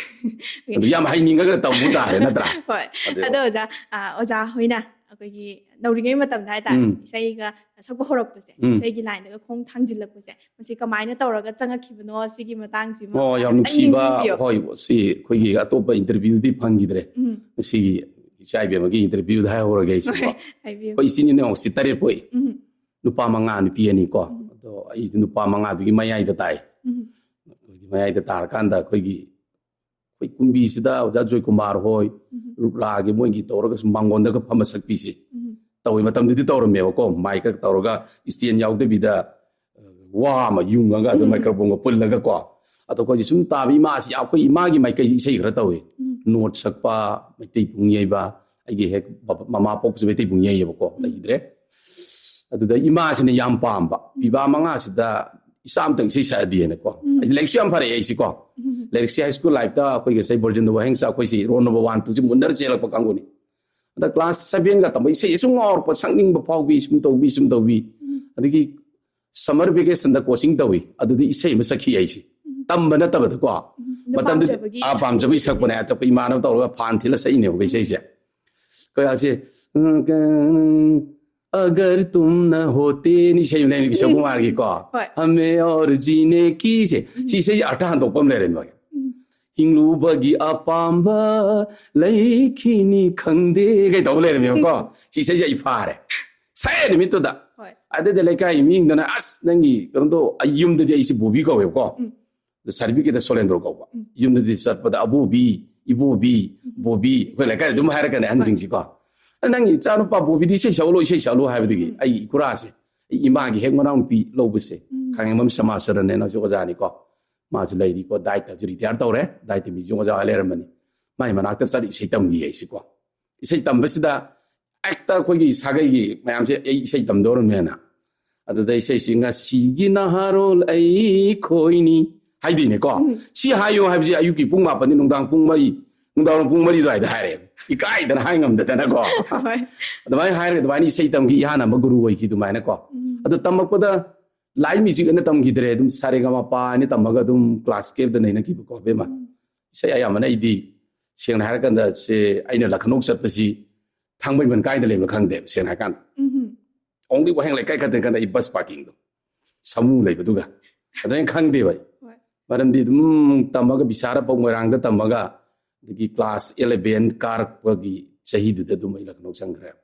ꯑꯗꯨ ꯌꯥꯝ ꯍꯩꯅꯤꯡꯉꯒ ꯇꯧꯕ ꯇꯥꯔꯦ, ꯅꯠꯇ꯭ꯔꯥ? ꯍꯣꯏ꯫ ꯑꯗꯣ ꯑꯣꯖꯥ, ꯑ, ꯑꯣꯖꯥ ꯍꯣꯏꯅ ꯑꯩꯈꯣꯏꯒꯤ ꯅꯧꯔꯤꯉꯩ ꯃꯇꯝꯗ ꯍꯥꯏꯇꯥꯔꯦ, ꯎꯝ꯫ ꯏꯁꯩꯒ ꯁꯛꯄ ꯍꯧꯔꯛꯄꯁꯦ, ꯎꯝ꯫ ꯏꯁꯩꯒꯤ ꯂꯥꯏꯟꯗꯒ ꯈꯣꯡ ꯊꯥꯡꯖꯤꯜꯂꯛꯄꯁꯦ, ꯃꯁꯤ ꯀꯃꯥꯏꯅ ꯇꯧꯔꯒ ꯆꯪꯉꯛꯈꯤꯕꯅꯣ? ꯁꯤꯒꯤ ꯃꯇꯥꯡꯁꯤꯃ ꯑꯣ, ꯌꯥꯝ ꯈꯤꯇꯪ ꯅꯨꯡꯁꯤꯕ꯫ ꯅꯤꯡꯁꯤꯡꯕꯤꯌꯣ꯫ ꯍꯣꯏ, ꯁꯤ ꯑꯩꯈꯣꯏꯒꯤ ꯑꯇꯣꯞꯄ ꯏꯟꯇꯔꯚ꯭ꯌꯨꯗꯤ ꯐꯪꯈꯤꯗ꯭ꯔꯦ꯫ ꯎꯝ꯫ ꯉꯁꯤꯒꯤ ꯏꯆꯥ ꯏꯕꯦꯝꯃꯒꯤ ꯏꯟꯇꯔꯚ꯭ꯌꯨꯗ ꯍꯥꯏꯍꯧꯔꯒꯦ ꯑꯩꯁꯤꯀꯣ꯫ ꯍꯣꯏ, ꯍꯥꯏꯕꯤꯌꯨ꯫ ꯑꯩꯈꯣꯏ ꯏꯆꯤꯟ ꯏꯅꯥꯎꯁꯤ ꯇꯔꯦꯠ ꯄꯣꯛꯏ꯫ ꯎꯝ꯫ ꯅꯨꯄꯥ ꯃꯉꯥ, ꯅꯨꯄꯤ ꯑꯅꯤ ꯀꯣ꯫ ꯎꯝ꯫ ꯑꯗꯣ ꯑꯩꯁꯦ ꯅꯨꯄꯥ ꯃꯉꯥꯗꯨꯒꯤ ꯃꯌꯥꯏꯗ ꯇꯥꯏ꯫ ꯎꯝ꯫ ꯑꯩꯈꯣꯏꯒꯤ ꯃꯌꯥꯏꯗ ꯇꯥꯔꯀꯥꯟꯗ ꯑꯩꯈꯣꯏꯒꯤ, ꯑꯩꯈꯣꯏ ꯀꯨꯝꯕꯤꯁꯤꯗ ꯑꯣꯖꯥ ꯖꯣꯏꯀꯨꯃꯥꯔ ꯍꯣꯏ, ꯎꯝ꯫ ꯔꯨꯞꯂꯥꯒꯤ ꯃꯣꯏꯒꯤ ꯇꯧꯔꯒ ꯁꯨꯝ ꯃꯥꯡꯒꯣꯟꯗꯒ ꯐꯝꯃ ꯁꯛꯄꯤꯁꯦ꯫ ꯎꯝ꯫ ꯇꯧꯋꯤ꯫ ꯃꯇꯝꯗꯨꯗꯤ ꯇꯧꯔꯝꯃꯦꯕꯀꯣ, ꯃꯥꯏꯛꯀ ꯇꯧꯔꯒ stand ꯌꯥꯎꯗꯕꯤꯗ, ꯑ, ꯋꯥ ꯑꯃ ꯌꯨꯡꯉꯒ ꯑꯗꯨꯝ ꯎꯝ꯫ ꯃꯥꯏꯀ꯭ꯔꯣꯐꯣꯟꯒ ꯄꯨꯜꯂꯒꯀꯣ꯫ ꯑꯗꯣ ꯑꯩꯈꯣꯏꯁꯦ ꯁꯨꯝ ꯇꯥꯕ, ꯏꯃꯥꯁꯤ, ꯑꯩꯈꯣꯏ ꯏꯃꯥꯒꯤ ꯃꯥꯏꯀꯩꯁꯤ ꯏꯁꯩ ꯈꯔ ꯇꯧꯋꯤ꯫ ꯎꯝ꯫ ꯅꯣꯠ ꯁꯛꯄ, ꯃꯩꯇꯩ ꯄꯨꯡ ꯌꯩꯕ, ꯑꯩꯒꯤ ꯍꯦꯛ ꯕꯕꯥ, ꯃꯃꯥ ꯄꯣꯛꯄꯁꯦ ꯃꯩꯇꯩ ꯄꯨꯡ ꯌꯩꯌꯦꯕꯀꯣ, ꯎꯝ꯫ ꯂꯩꯈꯤꯗ꯭ꯔꯦ꯫ ꯑꯗꯨꯗ ꯏꯃꯥꯁꯤꯅ ꯌꯥꯝ ꯄꯥꯝꯕ, ꯄꯤꯕꯥ ꯃꯉꯥꯁꯤꯗ ꯏꯆꯥ ꯑꯝꯇꯪ ꯏꯁꯩ ꯁꯛꯑꯗꯤꯅꯀꯣ꯫ ꯎꯝ꯫ ꯑꯩꯁꯦ ꯂꯥꯏꯔꯤꯛꯁꯨ ꯌꯥꯝ ꯐꯔꯛꯑꯦ ꯑꯩꯁꯤꯀꯣ꯫ ꯎꯝ꯫ ꯂꯥꯏꯔꯤꯛꯁꯦ high school life ꯇ ꯑꯩꯈꯣꯏ ꯉꯁꯥꯏ ꯕ꯭ꯔꯖꯦꯟꯗ꯭ꯔ ꯋꯥꯍꯦꯡꯁꯥ ꯑꯩꯈꯣꯏꯁꯤ roll number one two ꯁꯤ ꯃꯨꯟꯅꯔ ꯆꯦꯜꯂꯛꯄ ꯀꯥꯡꯕꯨꯅꯤ꯫ ꯑꯗ class seven ꯒ ꯇꯝꯕ ꯏꯁꯩ ꯁꯨꯝ ꯉꯥꯎꯔꯛꯄ, ꯁꯛꯅꯤꯡꯕ ꯐꯥꯎꯕꯤ, ꯁꯨꯝ ꯇꯧꯕꯤ, ꯁꯨꯝ ꯇꯧꯕꯤ꯫ ꯎꯝ꯫ ꯑꯗꯒꯤ summer vacation ꯗ coaching ꯇꯧꯏ, ꯑꯗꯨꯗ ꯏꯁꯩ ꯑꯃ ꯁꯛꯈꯤ ꯑꯩꯁꯦ꯫ ꯎꯝ꯫ ꯇꯝꯕ ꯅꯠꯇꯕꯗꯀꯣ꯫ ꯃꯇꯝꯗꯨꯗꯤ ꯑꯥ, ꯄꯥꯝꯖꯕꯒꯤ ꯁꯛꯄꯅꯦ꯫ ꯑꯇꯣꯞꯄ ꯏꯃꯥꯟꯅꯕ ꯇꯧꯔꯒ ꯐꯥꯟ ꯊꯤꯜꯂ ꯁꯛꯏꯅꯦꯕ ꯏꯁꯩꯁꯦ꯫ ꯑꯩꯈꯣꯏ ꯍꯧꯖꯤꯛ, "ꯑꯒꯔ ꯇꯨꯝ ꯅ ꯍꯣꯇꯦ" ꯅ ꯏꯁꯩ ꯑꯃ ꯂꯩꯔꯝꯃꯤ ꯀꯤꯁꯣꯔ ꯀꯨꯃꯥꯔꯒꯤꯀꯣ꯫ "ꯍꯃꯦ ꯑꯣꯔ ꯖꯤꯅꯦ ꯀꯤ" ꯁꯦ꯫ ꯁꯤ ꯏꯁꯩꯁꯦ ꯑꯔꯊ ꯍꯟꯗꯣꯛꯄ ꯑꯃ ꯂꯩꯔꯦ ꯃꯥꯒꯤ꯫ "ꯍꯤꯡꯂꯨꯕꯒꯤ ꯑꯄꯥꯝꯕ ꯂꯩꯈꯤꯅꯤ ꯈꯪꯗꯦ" ꯀꯩ ꯇꯧꯕ ꯂꯩꯔꯝꯃꯦꯕꯀꯣ꯫ ꯁꯤ ꯏꯁꯩꯁꯦ ꯑꯩ ꯐꯥꯔꯦ꯫ ꯁꯛꯑꯦ ꯅꯨꯃꯤꯠꯇꯨꯗ꯫ ꯑꯗꯨꯗ ꯂꯩꯀꯥꯏꯒꯤ ꯃꯤꯁꯤꯡꯗꯨꯅ, "ꯑꯁ, ꯅꯪꯒꯤ ꯀꯩꯅꯣꯗꯣ", ꯑꯩ ꯌꯨꯝꯗꯗꯤ ꯑꯩꯁꯦ ꯕꯣꯕꯤ ꯀꯧꯋꯦꯕꯀꯣ꯫ ꯑꯗꯣ ꯁꯥꯔꯇꯤꯐꯤꯀꯦꯠꯇ ꯁꯣꯂꯦꯟꯗ꯭ꯔꯣ ꯀꯧꯕ꯫ ꯌꯨꯝꯗꯗꯤ ꯆꯠꯄꯗ "ꯑꯕꯣꯕꯤ, ꯏꯕꯣꯕꯤ, ꯕꯣꯕꯤ", ꯑꯩꯈꯣꯏ ꯂꯩꯀꯥꯏꯗ ꯑꯗꯨꯝ ꯍꯥꯏꯔꯛꯀꯅꯤ ꯑꯍꯟꯁꯤꯡꯁꯤꯀꯣ꯫ "ꯅꯪꯒꯤ ꯏꯆꯥꯅꯨꯄꯥ ꯕꯣꯕꯤꯗꯤ ꯏꯁꯩ ꯁꯛꯎ, ꯏꯁꯩ ꯁꯛꯎ" ꯍꯥꯏꯕꯗꯒꯤ ꯑꯩ ꯏꯀꯨꯔꯥꯁꯦ, ꯑꯩ ꯏꯃꯥꯒꯤ ꯍꯦꯛ ꯃꯅꯥꯎꯅꯨꯄꯤ ꯂꯧꯕꯁꯦ, ꯈꯥꯉꯦꯝꯕꯝ ꯁꯃꯥꯁꯔꯟ ꯍꯥꯏꯅ ꯍꯧꯖꯤꯛ ꯑꯣꯖꯥꯅꯤꯀꯣ꯫ ꯃꯥꯁꯨ ꯂꯩꯔꯤꯀꯣ, ꯗꯥꯏꯠꯇ ꯍꯧꯖꯤꯛ ꯔꯤꯇꯥꯌꯔ ꯇꯧꯔꯦ, ꯗꯥꯏꯠꯇ ꯃ꯭ꯌꯨꯖꯤꯛ ꯑꯣꯖꯥ ꯑꯣꯏ ꯂꯩꯔꯝꯕꯅꯤ꯫ ꯃꯥꯏ ꯃꯅꯥꯛꯇ ꯆꯠꯂ ꯏꯁꯩ ꯇꯝꯈꯤ ꯑꯩꯁꯤꯀꯣ꯫ ꯏꯁꯩ ꯇꯝꯕꯁꯤꯗ ꯍꯦꯛꯇ ꯑꯩꯈꯣꯏꯒꯤ ꯁꯥꯒꯩꯒꯤ ꯃꯌꯥꯝꯁꯦ ꯑꯩ ꯏꯁꯩ ꯇꯝꯗꯧꯔꯝꯃꯦꯅ꯫ ꯑꯗꯨꯗ ꯏꯁꯩꯁꯤ "ꯉꯁꯤꯒꯤ ꯅꯍꯥꯔꯣꯜ ꯑꯩꯈꯣꯏꯅꯤ" ꯍꯥꯏꯗꯣꯏꯅꯦꯀꯣ꯫ ꯁꯤ ꯍꯥꯏꯌꯣ ꯍꯥꯏꯕꯁꯤ ꯑꯌꯨꯛꯀꯤ ꯄꯨꯡ ꯃꯥꯄꯟꯗꯤ ꯅꯨꯡꯗꯥꯡ ꯄꯨꯡ ꯃꯔꯤ, ꯅꯨꯡꯗꯥꯡ ꯄꯨꯡ ꯃꯔꯤ ꯑꯗꯨꯋꯥꯏꯗ ꯍꯥꯏꯔꯛꯑꯦ꯫ ꯏꯀꯥꯏꯗꯅ ꯍꯥꯏ ꯉꯝꯗꯗꯅꯀꯣ꯫ ꯑꯗꯨꯃꯥꯏꯅ ꯍꯥꯏꯔꯒ ꯑꯗꯨꯃꯥꯏꯅ ꯏꯁꯩ ꯇꯝꯈꯤ, ꯏꯍꯥꯟ ꯍꯥꯟꯕ ꯒꯨꯔꯨ ꯑꯣꯏꯈꯤ ꯑꯗꯨꯃꯥꯏꯅꯀꯣ꯫ ꯑꯗꯣ ꯇꯝꯃꯛꯄꯗ ꯂꯥꯏꯠ ꯃ꯭ꯌꯨꯖꯤꯛ ꯑꯅ ꯇꯝꯈꯤꯗ꯭ꯔꯦ, ꯑꯗꯨꯝ ꯁꯥꯔꯦꯒꯃꯄꯥ ꯍꯥꯏꯅ ꯇꯝꯃꯒ ꯑꯗꯨꯝ ꯀ꯭ꯂꯥꯁꯤꯀꯦꯜꯗ ꯅꯩꯅꯈꯤꯕꯀꯣ ꯑꯕꯦꯝꯃ꯫ ꯏꯁꯩ ꯑꯌꯥꯝꯕꯅ ꯑꯩꯗꯤ ꯁꯦꯡꯅ ꯍꯥꯏꯔꯀꯥꯟꯗ ꯁꯦ ꯑꯩꯅ ꯂꯈꯅꯧ ꯆꯠꯄꯁꯤ ꯊꯥꯡꯃꯩꯕꯟ ꯀꯥꯏꯗ ꯂꯩꯕꯅꯣ ꯈꯪꯗꯦꯕ, ꯁꯦꯡꯅ ꯍꯥꯏꯔꯀꯥꯟꯗ꯫ Only ꯋꯥꯍꯦꯡ ꯂꯩꯀꯥꯏ ꯈꯛꯇꯅꯤ ꯈꯪꯗꯦ ꯑꯩ ꯕꯁ ꯄꯥꯔꯀꯤꯡꯗꯣ, ꯁꯥꯃꯨ ꯂꯩꯕꯗꯨꯒ꯫ ꯑꯗꯨꯃꯥꯏꯅ ꯈꯪꯗꯦꯕ ꯑꯩ꯫ ꯃꯔꯝꯗꯤ ꯑꯗꯨꯝ ꯇꯝꯃꯒ ꯕꯤꯁꯥꯔꯥꯐꯥꯎ ꯃꯣꯏꯔꯥꯡꯗ ꯇꯝꯃꯒ, ꯑꯗꯒꯤ ꯀ꯭ꯂꯥꯁ ꯑꯦꯂꯦꯚꯦꯟ ꯀꯥꯔꯛꯄꯒꯤ ꯆꯍꯤꯗꯨꯗ ꯑꯗꯨꯝ ꯑꯩ ꯂꯈꯅꯧ ꯆꯪꯈ꯭ꯔꯦꯕ꯫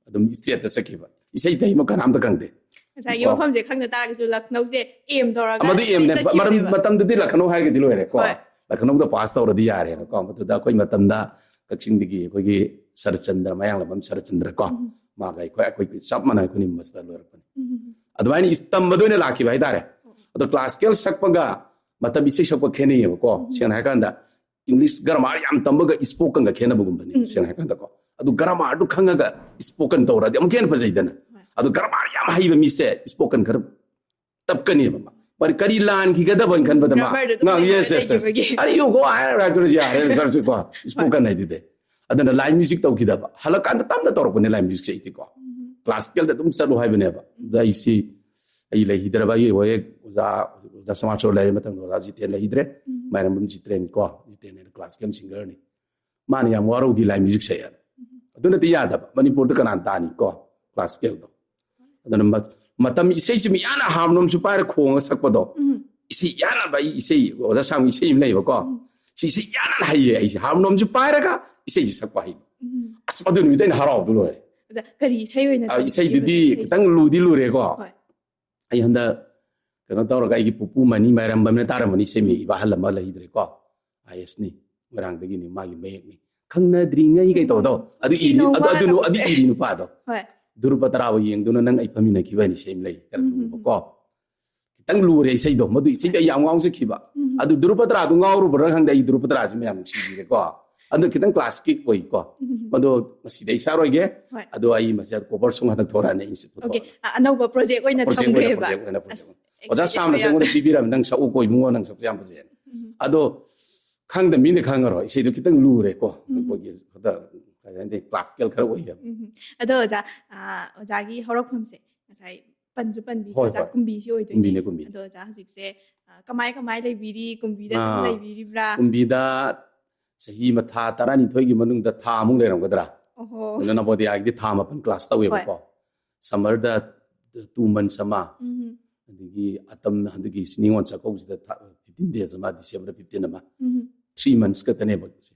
ꯑꯗꯨꯝ ꯏꯁꯇꯦꯠꯇ ꯆꯠꯈꯤꯕ꯫ ꯏꯁꯩ ꯇꯩꯃ ꯀꯅꯥꯝꯇ ꯈꯪꯗꯦ꯫ ꯉꯁꯥꯏꯒꯤ ꯀꯣ꯫ ꯃꯐꯝꯁꯦ ꯈꯪꯗ ꯇꯥꯔꯒꯁꯨ ꯂꯈꯅꯧꯁꯦ ꯑꯦꯝ ꯇꯧꯔꯒ ꯃꯗꯨ ꯑꯦꯝꯅꯦ꯫ ꯆꯠꯈꯤꯕꯅꯦꯕ꯫ ꯃꯔꯝ-, ꯃꯇꯝꯗꯨꯗꯤ ꯂꯈꯅꯧ ꯍꯥꯏꯔꯒꯗꯤ ꯂꯣꯏꯔꯦꯀꯣ꯫ ꯍꯣꯏ꯫ ꯂꯈꯅꯧꯗ ꯄꯥꯁ ꯇꯧꯔꯗꯤ ꯌꯥꯔꯦꯅꯀꯣ꯫ ꯃꯗꯨꯗ ꯑꯩꯈꯣꯏ ꯃꯇꯝꯗ ꯀꯛꯆꯤꯡꯗꯒꯤ ꯑꯩꯈꯣꯏꯒꯤ ꯁꯔꯠꯆꯟꯗ꯭ꯔ, ꯃꯌꯥꯡꯂꯝꯕꯝ ꯁꯔꯠꯆꯟꯗ꯭ꯔ ꯀꯣ꯫ ꯃꯥꯒ ꯑꯩꯈꯣꯏ, ꯑꯩꯈꯣꯏ ꯆꯞ ꯃꯥꯟꯅꯩ, ꯑꯩꯈꯣꯏꯅꯤ ꯃꯁꯤꯗ ꯂꯣꯏꯔꯛꯄꯅꯤ꯫ ꯑꯗꯨꯃꯥꯏꯅ ꯏꯁ-, ꯇꯝꯕꯗ ꯑꯣꯏꯅ ꯂꯥꯛꯈꯤꯕ ꯍꯥꯏꯇꯥꯔꯦ꯫ ꯑꯗꯣ ꯀ꯭ꯂꯥꯁꯤꯀꯦꯜ ꯁꯛꯄꯒ ꯃꯇꯝ ꯏꯁꯩ ꯁꯛꯄ ꯈꯦꯠꯅꯩꯌꯦꯕꯀꯣ꯫ ꯁꯦꯡꯅ ꯍꯥꯏꯔꯀꯥꯟꯗ ꯏꯪꯂꯤꯁ ꯒ꯭ꯔꯥꯃꯥꯔ ꯌꯥꯝ ꯇꯝꯕꯒ ꯏꯁꯄꯣꯀꯟꯒ ꯈꯦꯠꯅꯕꯒꯨꯝꯕꯅꯤ꯫ ꯁꯦꯡꯅ ꯍꯥꯏꯔꯀꯥꯟꯗꯀꯣ꯫ ꯑꯗꯨ ꯒ꯭ꯔꯥꯃꯥꯔꯗꯨ ꯈꯪꯉꯒ ꯏꯁꯄꯣꯀꯟ ꯇꯧꯔꯗꯤ ꯑꯃꯨꯛꯀ ꯍꯦꯟꯅ ꯐꯖꯩꯗꯅ꯫ ꯑꯗꯨ ꯒ꯭ꯔꯥꯃꯥꯔ ꯌꯥꯝ ꯍꯩꯕ ꯃꯤꯁꯦ ꯏꯁꯄꯣꯀꯟ ꯈꯔ ꯇꯞꯀꯅꯦꯕ ꯃꯥ꯫ ꯃꯥꯗꯤ ꯀꯔꯤ ꯂꯥꯟꯈꯤꯒꯗꯕꯅ ꯈꯟꯕꯗ ꯃꯥ ꯒ꯭ꯔꯥꯃꯔꯗꯨ ꯑꯗꯨꯝ ꯉꯥꯡ-, ꯂꯩꯖꯔ yes, yes, yes. ꯂꯩꯈꯤꯕꯒꯤ꯫ "Are you go?" ꯍꯥꯏꯔꯒ ꯍꯥꯏꯗꯨꯅ ꯌꯥꯔꯦ, ꯁꯥꯔꯁꯨ ꯀꯣ, ꯏꯁꯄꯣꯀꯟ ꯍꯥꯏꯗꯨꯗꯤ꯫ ꯑꯗꯨꯅ ꯂꯥꯏꯟ ꯃ꯭ꯌꯨꯖꯤꯛ ꯇꯧꯈꯤꯗꯕ꯫ ꯍꯜꯂꯛꯀꯥꯟꯗ ꯇꯞꯅ ꯇꯧꯔꯛꯄꯅꯦ ꯂꯥꯏꯟ ꯃ꯭ꯌꯨꯖꯤꯛꯁꯦ ꯑꯩꯗꯤꯀꯣ꯫ ꯀ꯭ꯂꯥꯁꯤꯀꯦꯜꯗ ꯑꯗꯨꯝ ꯆꯠꯂꯨ ꯍꯥꯏꯕꯅꯦꯕ꯫ ꯑꯗ ꯑꯩꯁꯤ ꯑꯩ ꯂꯩꯈꯤꯗ꯭ꯔꯕ, ꯑꯩ ꯍꯣꯏ ꯑꯣꯖꯥ, ꯑꯣꯖꯥ ꯁꯃꯥꯖ ꯂꯩꯔꯦ, ꯃꯊꯪꯗ ꯑꯣꯖꯥ ꯖꯤꯇꯦꯟ ꯂꯩꯈꯤꯗ꯭ꯔꯦ꯫ ꯃꯥꯏꯔꯝꯕꯝ ꯖꯤꯇꯦꯟ ꯀꯣ, ꯖꯤꯇꯦꯟ ꯍꯥꯏꯅ classical singerꯅꯤ꯫ ꯃꯥꯅ ꯌꯥꯝ ꯋꯥꯔꯧꯈꯤ live music ꯁꯛꯑꯦꯅ꯫ ꯑꯗꯨꯅꯗꯤ ꯌꯥꯗꯕ, ꯃꯅꯤꯄꯨꯔꯗ ꯀꯅꯥꯅ ꯇꯥꯅꯤ ꯀꯣ classicalꯗꯣ? ꯑꯗꯨꯅ ꯃ-, ꯃꯇꯝ ꯏꯁꯩꯁꯤ ꯃꯤ ꯌꯥꯝꯅ harmoniumꯁꯨ ꯄꯥꯏꯔ ꯈꯣꯡꯉ ꯁꯛꯄꯗꯣ, ꯏꯁꯩ ꯌꯥꯅꯕ ꯑꯩ ꯏꯁꯩ, ꯑꯣꯖꯥ ꯁꯥꯡꯕ ꯏꯁꯩ ꯑꯃ ꯂꯩꯌꯦꯕꯀꯣ꯫ ꯁꯤ ꯏꯁꯩ ꯌꯥꯅ ꯍꯩꯌꯦ ꯑꯩꯁꯦ, harmoniumꯁꯨ ꯄꯥꯏꯔꯒ ꯏꯁꯩꯁꯤ ꯁꯛꯄ ꯍꯩꯕ꯫ ꯑꯁ, ꯑꯗꯨ ꯅꯨꯃꯤꯠꯇ ꯑꯩꯅ ꯍꯔꯥꯎꯕꯗꯣ ꯂꯣꯏꯔꯦ꯫ ꯑꯣꯖꯥ, ꯀꯔꯤ ꯏꯁꯩ ꯑꯣꯏꯅ ꯑ, ꯇꯝꯕꯤꯕꯅꯣ? ꯏꯁꯩꯗꯨꯗꯤ ꯏꯁꯩꯁꯦ ꯈꯤꯇꯪ ꯂꯨꯗꯤ ꯂꯨꯔꯦꯀꯣ꯫ ꯍꯣꯏ꯫ ꯑꯩ ꯍꯟꯗꯛ ꯀꯩꯅꯣ ꯇꯧꯔꯒ, ꯑꯩꯒꯤ ꯄꯨꯄꯨ ꯃꯅꯤ ꯃꯥꯏꯔꯝꯕꯝꯅ ꯇꯥꯔꯝꯃꯅꯤ, ꯏꯁꯩ ꯃꯌꯦꯛ ꯏꯕ ꯑꯍꯜ ꯑꯃ ꯂꯩꯈꯤꯗ꯭ꯔꯦꯀꯣ, ꯑꯥꯏ ꯑꯦꯁꯅꯤ, ꯃꯣꯏꯔꯥꯡꯗꯒꯤꯅꯤ, ꯃꯥꯒꯤ ꯃꯌꯦꯛꯅꯤ, "ꯈꯪꯅꯗ꯭ꯔꯤꯉꯩ" ꯀꯩ ꯇꯧꯕꯗꯣ, ꯑꯗꯨ ꯏꯔꯤ, ꯏꯅꯧ ꯑꯗꯨ, ꯑꯗꯨ, ꯃꯥꯅ ꯑꯗꯨ ꯏꯔꯤ ꯅꯨꯄꯥꯗꯣ꯫ ꯍꯣꯏ꯫ "ꯙ꯭ꯔꯨꯕ ꯇꯔꯥꯕꯨ ꯌꯦꯡꯗꯨꯅ ꯅꯪ ꯑꯩ ꯐꯝꯃꯤꯟꯅꯈꯤꯕ" ꯍꯥꯏꯅ ꯏꯁꯩ ꯑꯃ ꯂꯩ, ꯈꯔ ꯎꯝ, ꯎꯝ, ꯂꯨꯕꯀꯣ꯫ ꯎꯝ꯫ ꯈꯤꯇꯪ ꯂꯨꯔꯦ ꯏꯁꯩꯗꯣ, ꯃꯗꯨ ꯏꯁꯩꯗꯣ ꯑꯩ ꯌꯥꯝ ꯉꯥꯎꯖꯈꯤꯕ꯫ ꯎꯝ꯫ ꯑꯗꯨ "ꯙ꯭ꯔꯨꯕ ꯇꯔꯥꯗꯨ" ꯉꯥꯎꯔꯨꯕ꯭ꯔꯥ ꯈꯪꯗꯦ, ꯑꯩ "ꯙ꯭ꯔꯨꯕ ꯇꯔꯥꯁꯤ" ꯃꯌꯥꯝ ꯅꯨꯡꯁꯤꯕꯤꯔꯦꯀꯣ꯫ ꯑꯗꯨ ꯈꯤꯇꯪ classic ꯑꯣꯏꯀꯣ꯫ ꯎꯝ꯫ ꯃꯗꯣ ꯉꯁꯤꯗꯤ ꯑꯩ ꯁꯛꯑꯔꯣꯏꯒꯦ꯫ ꯍꯣꯏ꯫ ꯑꯗꯣ ꯑꯩ ꯃꯁꯤ cover song ꯍꯟꯗꯛ ꯊꯣꯔꯛꯑꯅꯤ, ꯑꯩ ꯁꯤ ꯑꯣꯀꯦ꯫ ꯄꯨꯊꯣꯛꯑꯒ꯫ ꯑ-, ꯑꯅꯧꯕ project ꯑꯣꯏꯅ project ꯑꯣꯏꯅ, ꯊꯝꯈ꯭ꯔꯦꯕ꯫ Project ꯑꯣꯏꯅ, project ꯑꯁ, ꯑꯣꯏꯅ꯫ ꯑꯣꯖꯥ excited ꯁꯥꯝꯅꯁꯨ ꯑꯣꯏ ꯌꯥꯝ꯫ ꯑꯩꯉꯣꯟꯗ ꯄꯤꯕꯤꯔꯝꯃꯦ, "ꯅꯪ ꯁꯛꯎꯀꯣ ꯏꯕꯨꯡꯉꯣ, ꯅꯪ ꯁꯛꯄ ꯌꯥꯝ ꯐꯖꯩ"꯫ ꯎꯝ꯫ ꯑꯗꯣ ꯈꯪꯗꯕ ꯃꯤꯅ ꯈꯪꯉꯔꯣꯏ, ꯏꯁꯩꯗꯣ ꯈꯤꯇꯪ ꯂꯨꯔꯦꯀꯣ꯫ ꯎꯝ꯫ ꯑꯩꯈꯣꯏꯒꯤ ꯈꯔ, ꯀꯩ ꯍꯥꯏꯅꯤ, classical ꯈꯔ ꯑꯣꯏꯌꯦꯕ꯫ ꯎꯝ꯫ ꯑꯗꯣ ꯑꯣꯖꯥ, ꯑ, ꯑꯣꯖꯥꯒꯤ ꯍꯧꯔꯛꯐꯝꯁꯦ ꯉꯁꯥꯏ ꯄꯟꯁꯨ ꯄꯟꯕꯤꯈ꯭ꯔꯦ, ꯍꯣꯏ, ꯑꯣꯖꯥ, ꯍꯣꯏ꯫ ꯀꯨꯝꯕꯤꯁꯤ ꯑꯣꯏꯗꯣꯏꯅꯦ꯫ ꯀꯨꯝꯕꯤꯅꯦ, ꯀꯨꯝꯕꯤꯅꯦ꯫ ꯑꯗꯣ ꯑꯣꯖꯥ ꯍꯧꯖꯤꯛꯁꯦ, ꯑ, ꯀꯃꯥꯏ ꯀꯃꯥꯏ ꯂꯩꯕꯤꯔꯤ? ꯀꯨꯝꯕꯤꯗ ꯑꯗꯨꯝ ꯑꯥ, ꯂꯩꯕꯤꯔꯤꯕ꯭ꯔꯥ? ꯀꯨꯝꯕꯤꯗ ꯆꯍꯤ ꯑꯃ ꯊꯥ ꯇꯔꯥꯅꯤꯊꯣꯏꯒꯤ ꯃꯅꯨꯡꯗ ꯊꯥ ꯑꯃꯨꯛ ꯂꯩꯔꯝꯒꯗ꯭ꯔꯥ? ꯑꯣꯍꯣ꯫ ꯑꯗꯨꯅ ꯅꯕꯣꯗꯤꯌꯥꯒꯤꯗꯤ ꯊꯥ ꯃꯥꯄꯟ class ꯇꯧꯋꯦꯕꯀꯣ꯫ ꯍꯣꯏ꯫ Summerꯗ two months ꯑꯃ, ꯎꯝ꯫ ꯑꯗꯒꯤ ꯑꯇꯝ ꯍꯟꯗꯛꯀꯤ ꯅꯤꯉꯣꯜ ꯆꯥꯛꯀꯧꯕꯁꯤꯗ ꯊꯥ, fifteen days ꯑꯃ, December fifteen ꯑꯃ, ꯎꯝ꯫ Three months ꯈꯛꯇꯅꯦꯕ꯫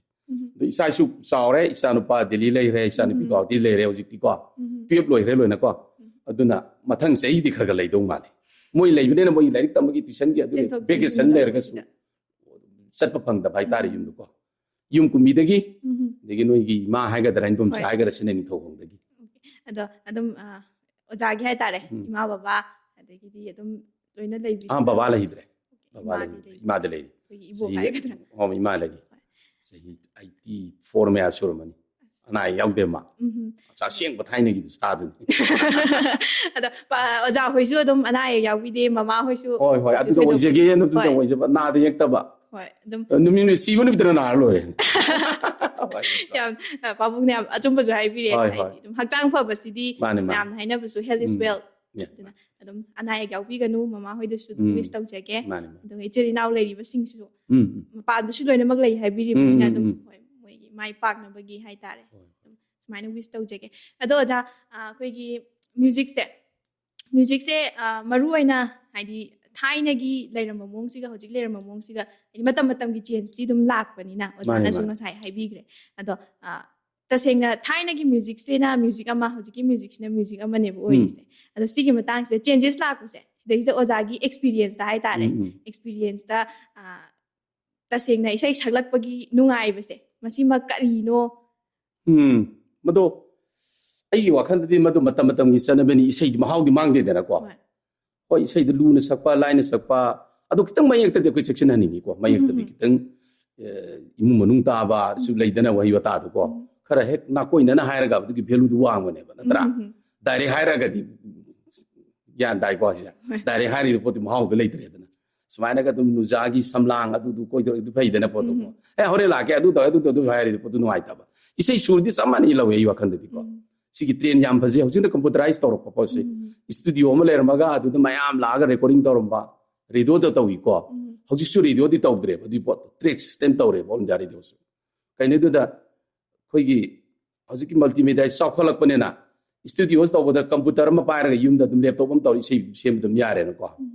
ꯎꯝ꯫ ꯑꯗꯣ ꯏꯆꯥ ꯏꯁꯨ ꯆꯥꯎꯔꯦ, ꯏꯆꯥ ꯅꯨꯄꯥ ꯗꯦꯜꯂꯤ ꯂꯩꯔꯦ, ꯏꯆꯥ ꯅꯨꯄꯤ ꯎꯝ꯫ ꯒꯨꯋꯥꯍꯥꯇꯤ ꯂꯩꯔꯦ ꯍꯧꯖꯤꯛꯇꯤꯀꯣ꯫ ꯎꯝ꯫ Twelve ꯂꯣꯏꯈ꯭ꯔꯦ ꯂꯣꯏꯅꯀꯣ꯫ ꯎꯝ꯫ ꯑꯗꯨꯅ ꯃꯊꯪ ꯆꯍꯤꯗꯤ ꯈꯔ ꯈꯔ ꯂꯩꯗꯧ ꯃꯥꯜꯂꯦ꯫ ꯃꯣꯏ ꯂꯩꯕꯅꯤꯅ ꯃꯣꯏ ꯂꯥꯏꯔꯤꯛ ꯇꯝꯕꯒꯤ tuitionꯒꯤ ꯑꯗꯨꯒꯤ ꯆꯦꯟꯊꯣꯛ vacation ꯆꯦꯟꯁꯤꯟ ꯂꯩꯔꯒꯁꯨ ꯇꯧꯕꯁꯤꯗ꯫ ꯆꯠꯄ ꯐꯪꯗꯕ ꯍꯥꯏꯇꯥꯔꯦ ꯎꯝ꯫ ꯌꯨꯝꯗꯀꯣ꯫ ꯌꯨꯝ ꯀꯨꯝꯕꯤꯗꯒꯤ, ꯎꯝ꯫ ꯑꯗꯒꯤ ꯅꯣꯏꯒꯤ ꯏꯃꯥ ꯍꯥꯏꯒꯗ꯭ꯔꯥ, ꯏꯟꯗꯣꯝꯆꯥ ꯍꯣꯏ꯫ ꯍꯥꯏꯒꯗ꯭ꯔꯥ, ꯁꯤꯅ ꯅꯤꯡꯊꯧꯈꯣꯡꯗꯒꯤ꯫ ꯑꯗꯣ ꯑꯗꯨꯝ, ꯑ, ꯑꯣꯖꯥꯒꯤ ꯍꯥꯏꯇꯥꯔꯦ, ꯎꯝ꯫ ꯏꯃꯥ ꯕꯕꯥ, ꯑꯗꯒꯤꯗꯤ ꯑꯗꯨꯝ ꯂꯣꯏꯅ ꯂꯩꯕꯤꯕ꯭ꯔꯥ? ꯑꯥ, ꯕꯕꯥ ꯂꯩꯈꯤꯗ꯭ꯔꯦ꯫ ꯕꯕꯥ ꯏꯃꯥꯗꯤ ꯂꯩꯈꯤꯗ꯭ꯔꯦ꯫ ꯂꯩ-, ꯏꯃꯥꯗꯤ ꯂꯩꯔꯤ꯫ ꯑꯩꯈꯣꯏꯒꯤ ꯏꯕꯣꯛ ꯆꯍꯤ, ꯍꯥꯏꯒꯗ꯭ꯔꯥ? ꯑꯣ, ꯏꯃꯥ ꯂꯩꯔꯤ꯫ ꯍꯣꯏ꯫ ꯆꯍꯤ eighty four ꯃꯌꯥ ꯁꯨꯔꯝꯃꯅꯤ꯫ ꯑꯁ꯫ ꯑꯅꯥ ꯑꯌꯦꯛ ꯌꯥꯎꯗꯦ ꯃꯥ꯫ ꯎꯝ꯫ ꯑꯁ, ꯑꯁꯦꯡꯕ ꯊꯥꯏꯅꯒꯤꯗꯨ ꯁꯥꯗꯨꯅꯤ꯫ ꯑꯗꯣ, ꯄ-, ꯑꯣꯖꯥ ꯍꯣꯏꯁꯨ ꯑꯗꯨꯝ ꯑꯅꯥ ꯑꯌꯦꯛ ꯌꯥꯎꯕꯤꯗꯦ, ꯃꯃꯥ ꯍꯣꯏꯁꯨ ꯍꯣꯏ, ꯍꯣꯏ, ꯀꯩꯁꯨ ꯑꯗꯨꯗ ꯊꯣꯏꯗꯣꯛꯄ ꯑꯣꯏꯖꯒꯦꯅ ꯑꯗꯨꯝ ꯍꯣꯏ꯫ ꯇꯧꯖꯕ, ꯅꯥꯗ ꯌꯦꯛꯇꯕ꯫ ꯍꯣꯏ, ꯑꯗꯨꯝ꯫ ꯅꯨꯃꯤꯠ, ꯁꯤꯕ ꯅꯨꯃꯤꯠꯇꯅ ꯅꯥꯔ ꯂꯣꯏꯔꯦ꯫ ꯍꯣꯏ꯫ ꯌꯥꯝ, ꯑ, ꯄꯥꯕꯨꯡꯅ ꯌꯥꯝ ꯑꯆꯨꯝꯕꯁꯨ ꯍꯥꯏꯕꯤꯔꯦ꯫ ꯍꯣꯏ, ꯍꯣꯏ꯫ ꯍꯥꯏꯗꯤ, ꯑꯗꯨꯝ ꯍꯛꯆꯥꯡ ꯐꯕꯁꯤꯗꯤ ꯃꯥꯅꯦ, ꯃꯥꯅꯦ꯫ ꯃꯌꯥꯝꯅ ꯍꯥꯏꯅꯕꯁꯨ "Health is ꯎꯝ꯫ Wealth" ꯑꯗꯨꯅ ꯑꯗꯨꯝ ꯑꯅꯥ ꯑꯌꯦꯛ ꯌꯥꯎꯕꯤꯒꯅꯨ, ꯃꯃꯥ ꯍꯣꯏꯗꯁꯨ ꯑꯗꯨꯝ ꯎꯝ꯫ ꯋꯤꯁ ꯇꯧꯖꯒꯦ꯫ ꯃꯥꯅꯤ, ꯃꯥꯅꯤ꯫ ꯑꯗꯨꯒ ꯏꯆꯤꯜ ꯏꯅꯥꯎ ꯂꯩꯔꯤꯕꯁꯤꯡꯁꯨ ꯎꯝ, ꯎꯝ꯫ ꯃꯄꯥꯟꯗꯁꯨ ꯂꯣꯏꯅꯃꯛ ꯂꯩ ꯍꯥꯏꯕꯤꯔꯤꯕꯅꯤꯅ ꯎꯝ, ꯑꯗꯨꯝ ꯎꯝ꯫ ꯍꯣꯏ, ꯃꯣꯏꯒꯤ ꯃꯥꯏ ꯄꯥꯛꯅꯕꯒꯤ ꯍꯥꯏꯇꯥꯔꯦ꯫ ꯍꯣꯏ꯫ ꯑꯗꯨꯝ ꯁꯨꯃꯥꯏꯅ ꯋꯤꯁ ꯇꯧꯖꯒꯦ꯫ ꯑꯗꯣ ꯑꯣꯖꯥ, ꯑ, ꯑꯩꯈꯣꯏꯒꯤ ꯃ꯭ꯌꯨꯖꯤꯛꯁꯦ, ꯃ꯭ꯌꯨꯖꯤꯛꯁꯦ, ꯑ, ꯃꯔꯨ ꯑꯣꯏꯅ ꯍꯥꯏꯗꯤ ꯊꯥꯏꯅꯒꯤ ꯂꯩꯔꯝꯕ ꯃꯑꯣꯡꯁꯤꯒ ꯍꯧꯖꯤꯛ ꯂꯩꯔꯝꯕ ꯃꯑꯣꯡꯁꯤꯒ ꯍꯥꯏꯗꯤ ꯃꯇꯝ ꯃꯇꯝꯒꯤ ꯆꯦꯟꯖꯇꯤ ꯑꯗꯨꯝ ꯂꯥꯛꯄꯅꯤꯅ ꯑꯣꯖꯥꯅꯁꯨ ꯃꯥꯅꯦ꯫ ꯉꯁꯥꯏ ꯍꯥꯏꯕꯤꯈ꯭ꯔꯦ꯫ ꯑꯗꯣ, ꯑ, ꯇꯁꯦꯡꯅ ꯊꯥꯏꯅꯒꯤ ꯃ꯭ꯌꯨꯖꯤꯛꯁꯤꯅ ꯃ꯭ꯌꯨꯖꯤꯛ ꯑꯃ, ꯍꯧꯖꯤꯛꯀꯤ ꯃ꯭ꯌꯨꯖꯤꯛꯁꯤꯅ ꯃ꯭ꯌꯨꯖꯤꯛ ꯑꯃꯅꯦꯕ ꯑꯣꯏꯔꯤꯁꯦ꯫ ꯑꯗꯣ ꯁꯤꯒꯤ ꯃꯇꯥꯡꯁꯤꯗ ꯆꯦꯟꯖꯦꯁ ꯂꯥꯛꯄꯁꯦ ꯁꯤꯗꯩꯁꯤꯗ ꯑꯣꯖꯥꯒꯤ ꯑꯦꯛꯁꯄꯤꯔꯤꯌꯦꯟꯁꯇ ꯍꯥꯏꯇꯥꯔꯦ꯫ ꯎꯝ, ꯎꯝ꯫ ꯑꯦꯛꯁꯄꯤꯔꯤꯌꯦꯟꯁꯇ, ꯑ, ꯇꯁꯦꯡꯅ ꯏꯁꯩ ꯁꯛꯂꯛꯄꯒꯤ ꯅꯨꯡꯉꯥꯏꯕꯁꯦ ꯃꯁꯤꯃꯛ ꯀꯔꯤꯅꯣ? ꯎꯝ꯫ ꯃꯗꯣ ꯑꯩꯒꯤ ꯋꯥꯈꯜꯗꯗꯤ ꯃꯗꯨ ꯃꯇꯝ ꯃꯇꯝꯒꯤ ꯆꯠꯅꯕꯤꯅꯤ꯫ ꯏꯁꯩꯗꯤ ꯃꯍꯥꯎꯗꯤ ꯃꯥꯡꯗꯦꯗꯅꯀꯣ꯫ ꯍꯣꯏ꯫ ꯍꯣꯏ, ꯏꯁꯩꯗ ꯂꯨꯅ ꯁꯛꯄ, ꯂꯥꯏꯅ ꯁꯛꯄ, ꯑꯗꯨ ꯈꯤꯇꯪ ꯃꯌꯦꯛꯇꯗꯤ ꯑꯩꯈꯣꯏ ꯆꯦꯛꯁꯤꯟꯍꯟꯅꯤꯡꯉꯤꯀꯣ꯫ ꯃꯌꯦꯛꯇꯗꯤ ꯎꯝ꯫ ꯈꯤꯇꯪ, ꯑ, ꯏꯃꯨꯡ ꯃꯅꯨꯡ ꯇꯥꯕꯁꯨ ꯂꯩꯗꯅ ꯋꯥꯍꯩ ꯋꯥꯇꯥꯗꯨꯀꯣ꯫ ꯎꯝ꯫ ꯈꯔ ꯍꯦꯛ ꯅꯥꯀꯣꯏꯅꯅ ꯍꯥꯏꯔꯒ ꯑꯗꯨꯒꯤ ꯚꯦꯂꯨꯗꯨ ꯋꯥꯡꯕꯅꯦꯕ, ꯅꯠꯇ꯭ꯔꯥ? ꯎꯝ, ꯎꯝ꯫ ꯗꯥꯏꯔꯦꯛ ꯍꯥꯏꯔꯒꯗꯤ ꯒ꯭ꯌꯥꯟ ꯇꯥꯏꯀꯣ ꯁꯤꯁꯦ? ꯍꯣꯏ꯫ ꯗꯥꯏꯔꯦꯛ ꯍꯥꯏꯔꯤꯕ ꯄꯣꯠꯇꯨ ꯃꯍꯥꯎꯗꯣ ꯂꯩꯇ꯭ꯔꯦꯗꯅ꯫ ꯁꯨꯃꯥꯏꯅꯒ ꯑꯗꯨꯝ ꯅꯨꯖꯥꯒꯤ ꯁꯝꯂꯥꯡ ꯑꯗꯨꯗꯨ ꯀꯣꯏꯗꯧ ꯑꯗꯨ ꯐꯩꯗꯅ ꯄꯣꯠꯇꯨꯀꯣ꯫ ꯎꯝ꯫ "ꯑꯦ, ꯍꯣꯔꯦꯟ ꯂꯥꯛꯀꯦ, ꯑꯗꯨ ꯇꯧꯋꯦ, ꯑꯗꯨ ꯇꯧꯋꯦ", ꯑꯗꯨ ꯍꯥꯏꯔꯗꯤ ꯄꯣꯠꯇꯨ ꯅꯨꯡꯉꯥꯏꯇꯕ꯫ ꯏꯁꯩ ꯁꯨꯔꯗꯤ ꯆꯞ ꯃꯥꯟꯅꯩ ꯂꯧꯋꯦ ꯑꯩ ꯋꯥꯈꯜꯗꯗꯤꯀꯣ꯫ ꯎꯝ꯫ ꯁꯤꯒꯤ ꯇ꯭ꯔꯦꯟ ꯌꯥꯝ ꯐꯖꯩ꯫ ꯍꯧꯖꯤꯛꯅ ꯀꯝꯄ꯭ꯌꯨꯇꯔꯥꯏꯁ ꯇꯧꯔꯛꯄ ꯄꯣꯠꯁꯦ꯫ ꯎꯝ꯫ ꯏꯁꯇꯨꯗꯤꯑꯣ ꯑꯃ ꯂꯩꯔꯝꯃꯒ ꯑꯗꯨꯗ ꯃꯌꯥꯝ ꯂꯥꯛꯑꯒ ꯔꯦꯀꯣꯔꯗꯤꯡ ꯇꯧꯔꯝꯕ, ꯔꯦꯗꯤꯑꯣꯗ ꯇꯧꯏꯀꯣ꯫ ꯎꯝ꯫ ꯍꯧꯖꯤꯛꯁꯨ ꯔꯦꯗꯤꯑꯣꯗꯤ ꯇꯧꯗ꯭ꯔꯦꯕ, ꯑꯗꯨꯏ ꯄꯣꯠꯇꯣ ꯇ꯭ꯔꯦꯛ ꯁꯤꯁꯇꯦꯝ ꯇꯧꯔꯦꯕ ꯑꯣꯜ ꯏꯟꯗꯤꯌꯥ ꯔꯦꯗꯤꯑꯣꯁꯨ꯫ ꯀꯩꯅꯣꯗꯨꯗ ꯑꯩꯈꯣꯏꯒꯤ ꯍꯧꯖꯤꯛꯀꯤ ꯃꯜꯇꯤꯃꯦꯗꯤꯌꯥ ꯆꯥꯎꯈꯠꯂꯛꯄꯅꯤꯅ ꯏꯁꯇꯨꯗꯤꯑꯣꯁ ꯇꯧꯕꯗ ꯀꯝꯄ꯭ꯌꯨꯇꯔ ꯑꯃ ꯄꯥꯏꯔꯒ ꯌꯨꯝꯗ ꯑꯗꯨꯝ ꯂꯦꯞꯇꯣꯞ ꯑꯃ ꯇꯧꯔ ꯏꯁꯩ ꯁꯦꯝꯕ ꯑꯗꯨꯝ ꯌꯥꯔꯦꯅꯀꯣ꯫ ꯎꯝ꯫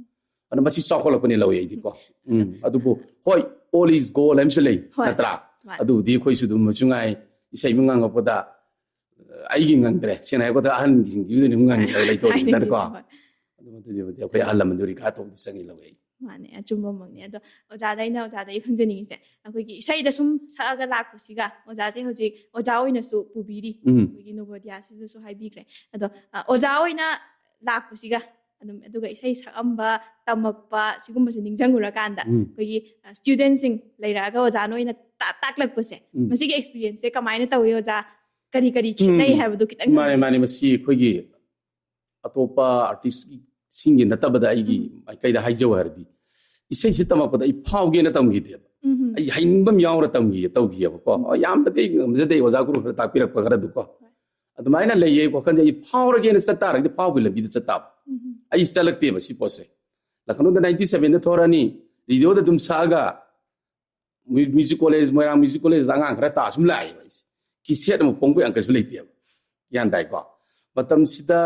ꯑꯗꯨꯅ ꯃꯁꯤ ꯆꯥꯎꯈꯠꯂꯛꯄꯅꯤ ꯂꯧꯋꯦ ꯑꯩꯗꯤꯀꯣ꯫ ꯎꯝ꯫ ꯑꯗꯨꯕꯨ ꯍꯣꯏ, all is gold ꯍꯥꯏꯕꯁꯨ ꯂꯩ, ꯍꯣꯏ꯫ ꯅꯠꯇ꯭ꯔꯥ? ꯃꯥꯅꯤ꯫ ꯑꯗꯨꯕꯨꯗꯤ ꯑꯩꯈꯣꯏꯁꯨ ꯑꯗꯨꯝ ꯃꯁꯨ ꯉꯥꯏ ꯏꯁꯩ ꯑꯃ ꯉꯥꯡꯉꯛꯄꯗ ꯑꯩꯒꯤ ꯉꯪꯗ꯭ꯔꯦ, ꯁꯦꯡꯅ ꯍꯥꯏꯔꯕꯗ ꯑꯍꯟꯁꯤꯡꯒꯤꯗꯨꯗ ꯑꯗꯨꯝ ꯉꯪꯉꯤ ꯍꯥꯏꯕ ꯂꯩꯇꯧꯔꯤꯁꯤꯅꯀꯣ꯫ ꯍꯣꯏ꯫ ꯑꯗꯨ ꯃꯇꯨꯡꯗꯤ ꯑꯩꯈꯣꯏ ꯑꯍꯜ ꯂꯃꯟꯗꯨ ꯔꯤꯒꯥꯔꯗ ꯇꯧꯕꯗꯤ ꯆꯪꯉꯤ ꯂꯧꯋꯦ ꯑꯩ꯫ ꯃꯥꯅꯦ, ꯑꯆꯨꯝꯕꯃꯛꯅꯦ꯫ ꯑꯗꯣ ꯑꯣꯖꯥꯗ ꯑꯩꯅ ꯑꯣꯖꯥꯗꯒꯤ ꯈꯪꯖꯅꯤꯡꯉꯤꯁꯦ, ꯑꯩꯈꯣꯏꯒꯤ ꯏꯁꯩꯗ ꯁꯨꯝ ꯁꯛꯑꯒ ꯂꯥꯛꯄꯁꯤꯒ ꯑꯣꯖꯥꯁꯦ ꯍꯧꯖꯤꯛ ꯑꯣꯖꯥ ꯑꯣꯏꯅꯁꯨ ꯄꯨꯕꯤꯔꯤ꯫ ꯎꯝ꯫ ꯑꯩꯈꯣꯏꯒꯤ ꯅꯣꯕꯣꯗꯤꯌꯥꯁꯤꯗꯁꯨ ꯍꯥꯏꯕꯤꯈ꯭ꯔꯦ꯫ ꯑꯗꯣ, ꯑ, ꯑꯣꯖꯥ ꯑꯣꯏꯅ ꯂꯥꯛꯄꯁꯤꯒ ꯑꯗꯨꯝ, ꯑꯗꯨꯒ ꯏꯁꯩ ꯁꯛꯑꯝꯕ, ꯇꯝꯃꯛꯄ ꯁꯤꯒꯨꯝꯕꯁꯦ ꯅꯤꯡꯁꯤꯡꯉꯨꯔꯀꯥꯟꯗ ꯎꯝ꯫ ꯑꯩꯈꯣꯏꯒꯤ, ꯑ, ꯁ꯭ꯇꯨꯗꯦꯟꯁꯤꯡ ꯂꯩꯔꯛꯑꯒ ꯑꯣꯖꯥꯅ ꯑꯣꯏꯅ ꯇꯥ-, ꯇꯥꯛꯂꯛꯄꯁꯦ, ꯎꯝ꯫ ꯃꯁꯤꯒꯤ ꯑꯦꯛꯁꯄꯤꯔꯤꯌꯦꯟꯁꯁꯦ ꯀꯃꯥꯏꯅ ꯇꯧꯏ ꯑꯣꯖꯥ? ꯀꯔꯤ ꯀꯔꯤ ꯈꯦꯠꯅꯩ ꯎꯝ꯫ ꯍꯥꯏꯕꯗꯣ ꯈꯤꯇꯪ ꯃꯥꯅꯦ, ꯃꯥꯅꯦ꯫ ꯃꯁꯤ ꯑꯩꯈꯣꯏꯒꯤ ꯑꯇꯣꯞꯄ ꯑꯥꯔꯇꯤꯁꯁꯤꯡꯒꯤ ꯅꯠꯇꯕꯗ ꯑꯩꯒꯤ ꯎꯝ꯫ ꯃꯥꯏꯀꯩꯗ ꯍꯥꯏꯖꯧ ꯍꯥꯏꯔꯗꯤ, ꯏꯁꯩꯁꯤ ꯇꯝꯃꯛꯄꯗ ꯑꯩ ꯐꯥꯎꯒꯦꯅ ꯇꯝꯈꯤꯗꯦꯕ꯫ ꯎꯝ꯫ ꯑꯩ ꯍꯩꯅꯤꯡꯕ ꯑꯃ ꯌꯥꯎꯔ ꯇꯝꯈꯤ, ꯇꯧꯈꯤꯑꯕꯀꯣ꯫ ꯎꯝ꯫ ꯍꯣꯏ, ꯌꯥꯝꯅꯗꯤ ꯑꯩ ꯉꯝꯖꯗꯦ, ꯑꯣꯖꯥ ꯒꯨꯔꯨ ꯈꯔ ꯇꯥꯛꯄꯤꯔꯛꯄ ꯈꯔꯗꯨꯀꯣ꯫ ꯍꯣꯏ꯫ ꯑꯗꯨꯃꯥꯏꯅ ꯂꯩꯌꯦ ꯋꯥꯈꯜꯁꯦ꯫ ꯑꯩ ꯐꯥꯎꯔꯒꯦꯅ ꯆꯠ ꯇꯥꯔꯒꯗꯤ ꯐꯥꯎꯕꯒꯤ ꯂꯝꯕꯤꯗ ꯆꯠ ꯇꯥꯕ꯫ ꯑꯩ ꯆꯠꯂꯛꯇꯦꯕ ꯁꯤ ꯄꯣꯠꯁꯦ꯫ ꯂꯈꯅꯧꯗ ꯅꯥꯏꯟꯇꯤ ꯁꯚꯦꯟꯗ ꯊꯣꯔꯛꯑꯅꯤ, ꯔꯦꯗꯤꯑꯣꯗ ꯑꯗꯨꯝ ꯁꯛꯑꯒ ꯃ꯭ꯌꯨ-, ꯃ꯭ꯌꯨꯖꯤꯛ ꯀꯣꯂꯦꯖ, ꯃꯣꯏꯔꯥꯡ ꯃ꯭ꯌꯨꯖꯤꯛ ꯀꯣꯂꯦꯖꯇ ꯑꯉꯥꯡ ꯈꯔ ꯇꯥ ꯁꯨꯝ ꯂꯥꯛꯑꯦꯕ ꯑꯩꯁꯦ꯫ ꯀꯦꯁꯦꯠ ꯑꯃ ꯐꯣꯡꯕ ꯌꯥꯝ ꯀꯩꯁꯨ ꯂꯩꯇꯦꯕ꯫ ꯒ꯭ꯌꯥꯟ ꯇꯥꯏꯀꯣ? ꯃꯇꯝꯁꯤꯗ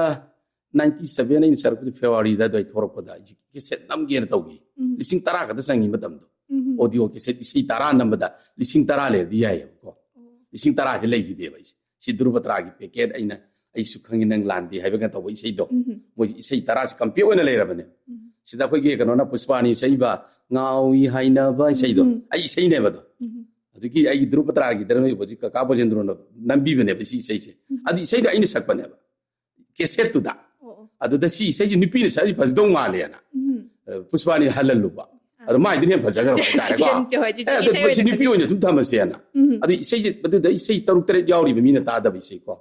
ꯅꯥꯏꯟꯇꯤ ꯁꯚꯦꯟ ꯑꯩꯅ ꯆꯠꯂꯛꯄꯗꯤ ꯐꯦꯕ꯭ꯔꯨꯋꯥꯔꯤꯗ ꯑꯗꯨꯋꯥꯏ ꯊꯣꯔꯛꯄꯗ ꯑꯩꯁꯦ ꯀꯦꯁꯦꯠ ꯅꯝꯒꯦꯅ ꯇꯧꯈꯤ꯫ ꯎꯝ꯫ ꯂꯤꯁꯤꯡ ꯇꯔꯥ ꯈꯛꯇ ꯆꯪꯉꯤ ꯃꯇꯝꯗꯣ꯫ ꯎꯝ꯫ ꯑꯣꯗꯤꯑꯣ ꯀꯦꯁꯦꯠ ꯏꯁꯩ ꯇꯔꯥ ꯅꯝꯕꯗ ꯂꯤꯁꯤꯡ ꯇꯔꯥ ꯂꯩꯔꯗꯤ ꯌꯥꯏꯌꯦꯕꯀꯣ꯫ ꯑꯣ꯫ ꯂꯤꯁꯤꯡ ꯇꯔꯥꯗꯤ ꯂꯩꯈꯤꯗꯦꯕ ꯑꯩꯁꯦ꯫ ꯁꯤ ꯙ꯭ꯔꯨꯕ ꯇꯔꯥꯒꯤ ꯄꯦꯀꯦꯠ ꯑꯩꯅ ꯑꯩꯁꯨ ꯈꯪꯉꯤ ꯅꯪ ꯂꯥꯟꯗꯦ ꯍꯥꯏꯕꯒ ꯇꯧꯕ ꯏꯁꯩꯗꯣ꯫ ꯎꯝ꯫ ꯃꯣꯏꯁꯤ ꯏꯁꯩ ꯇꯔꯥꯁꯤ ꯀꯝꯄꯦꯛ ꯑꯣꯏꯅ ꯂꯩꯔꯕꯅꯦ꯫ ꯎꯝ꯫ ꯁꯤꯗ ꯑꯩꯈꯣꯏꯒꯤ ꯀꯩꯅꯣꯅ ꯄꯨꯁꯄꯥꯅꯤ ꯏꯁꯩꯕ ꯉꯥꯎꯏ ꯍꯥꯏꯅꯕ ꯏꯁꯩꯗꯣ꯫ ꯎꯝ꯫ ꯑꯩ ꯏꯁꯩꯅꯦꯕꯗꯣ꯫ ꯎꯝ꯫ ꯑꯗꯨꯒꯤ ꯑꯩꯒꯤ ꯙ꯭ꯔꯨꯕ ꯇꯔꯥꯒꯤꯗꯅ ꯍꯧꯖꯤꯛ ꯀꯀꯥ ꯕꯣꯖꯦꯟꯗ꯭ꯔꯣꯅ ꯅꯝꯕꯤꯕꯅꯦꯕ ꯁꯤ ꯏꯁꯩꯁꯦ꯫ ꯎꯝ꯫ ꯑꯗꯨ ꯏꯁꯩꯗꯣ ꯑꯩꯅ ꯁꯛꯄꯅꯦꯕ꯫ ꯀꯦꯁꯦꯠꯇꯨꯗ꯫ ꯑꯣ, ꯑꯣ꯫ ꯑꯗꯨꯗ ꯁꯤ ꯏꯁꯩꯁꯦ ꯅꯨꯄꯤꯅ ꯁꯛꯑꯗꯤ ꯐꯖꯗꯧ ꯃꯥꯜꯂꯦꯅ꯫ ꯎꯝ꯫ ꯑ, ꯄꯨꯁꯄꯥꯅꯤ ꯍꯜꯍꯜꯂꯨꯕ꯫ ꯑꯥ꯫ ꯑꯗꯣ ꯃꯥꯏꯗꯨꯅ ꯍꯦꯟꯅ ꯐꯖꯈ꯭ꯔꯕ ꯍꯥꯏꯇꯥꯔꯦꯀꯣ꯫ ꯆꯦꯆꯦ, ꯍꯣꯏ, ꯆꯦꯆꯦ, ꯑꯦ, ꯑꯗꯣ ꯏꯁꯩ ꯃꯁꯤ ꯑꯣꯏꯅ ꯅꯨꯄꯤ ꯈꯜꯂꯦ꯫ ꯑꯣꯏꯅ ꯑꯗꯨꯝ ꯊꯝꯃꯁꯦꯅ꯫ ꯎꯝ꯫ ꯑꯗꯨ ꯏꯁꯩꯁꯦ ꯑꯗꯨꯗ ꯏꯁꯩ ꯇꯔꯨꯛ ꯇꯔꯦꯠ ꯌꯥꯎꯔꯤꯕ ꯃꯤꯅ ꯇꯥꯗꯕ ꯏꯁꯩꯀꯣ꯫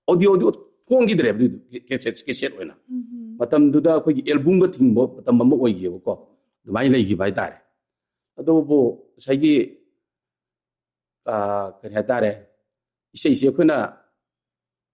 ꯑꯣꯗꯤꯑꯣꯗꯤ ꯐꯣꯡꯈꯤꯗ꯭ꯔꯦꯕ ꯑꯗꯨꯏꯗꯨ, ꯀꯦ-, ꯀꯦꯁꯦꯠ, ꯀꯦꯁꯦꯠ ꯑꯣꯏꯅ꯫ ꯎꯝ꯫ ꯃꯇꯝꯗꯨꯗ ꯑꯩꯈꯣꯏꯒꯤ ꯑꯦꯜꯕꯨꯝꯒ ꯊꯤꯡꯕ ꯃꯇꯝ ꯑꯃ ꯑꯣꯏꯈꯤꯕꯀꯣ꯫ ꯑꯗꯨꯃꯥꯏꯅ ꯂꯩꯈꯤꯕ ꯍꯥꯏꯇꯥꯔꯦ꯫ ꯑꯗꯨꯕꯨ ꯉꯁꯥꯏꯒꯤ, ꯑ, ꯀꯔꯤ ꯍꯥꯏꯇꯥꯔꯦ, ꯏꯁꯩꯁꯦ ꯑꯩꯈꯣꯏꯅ,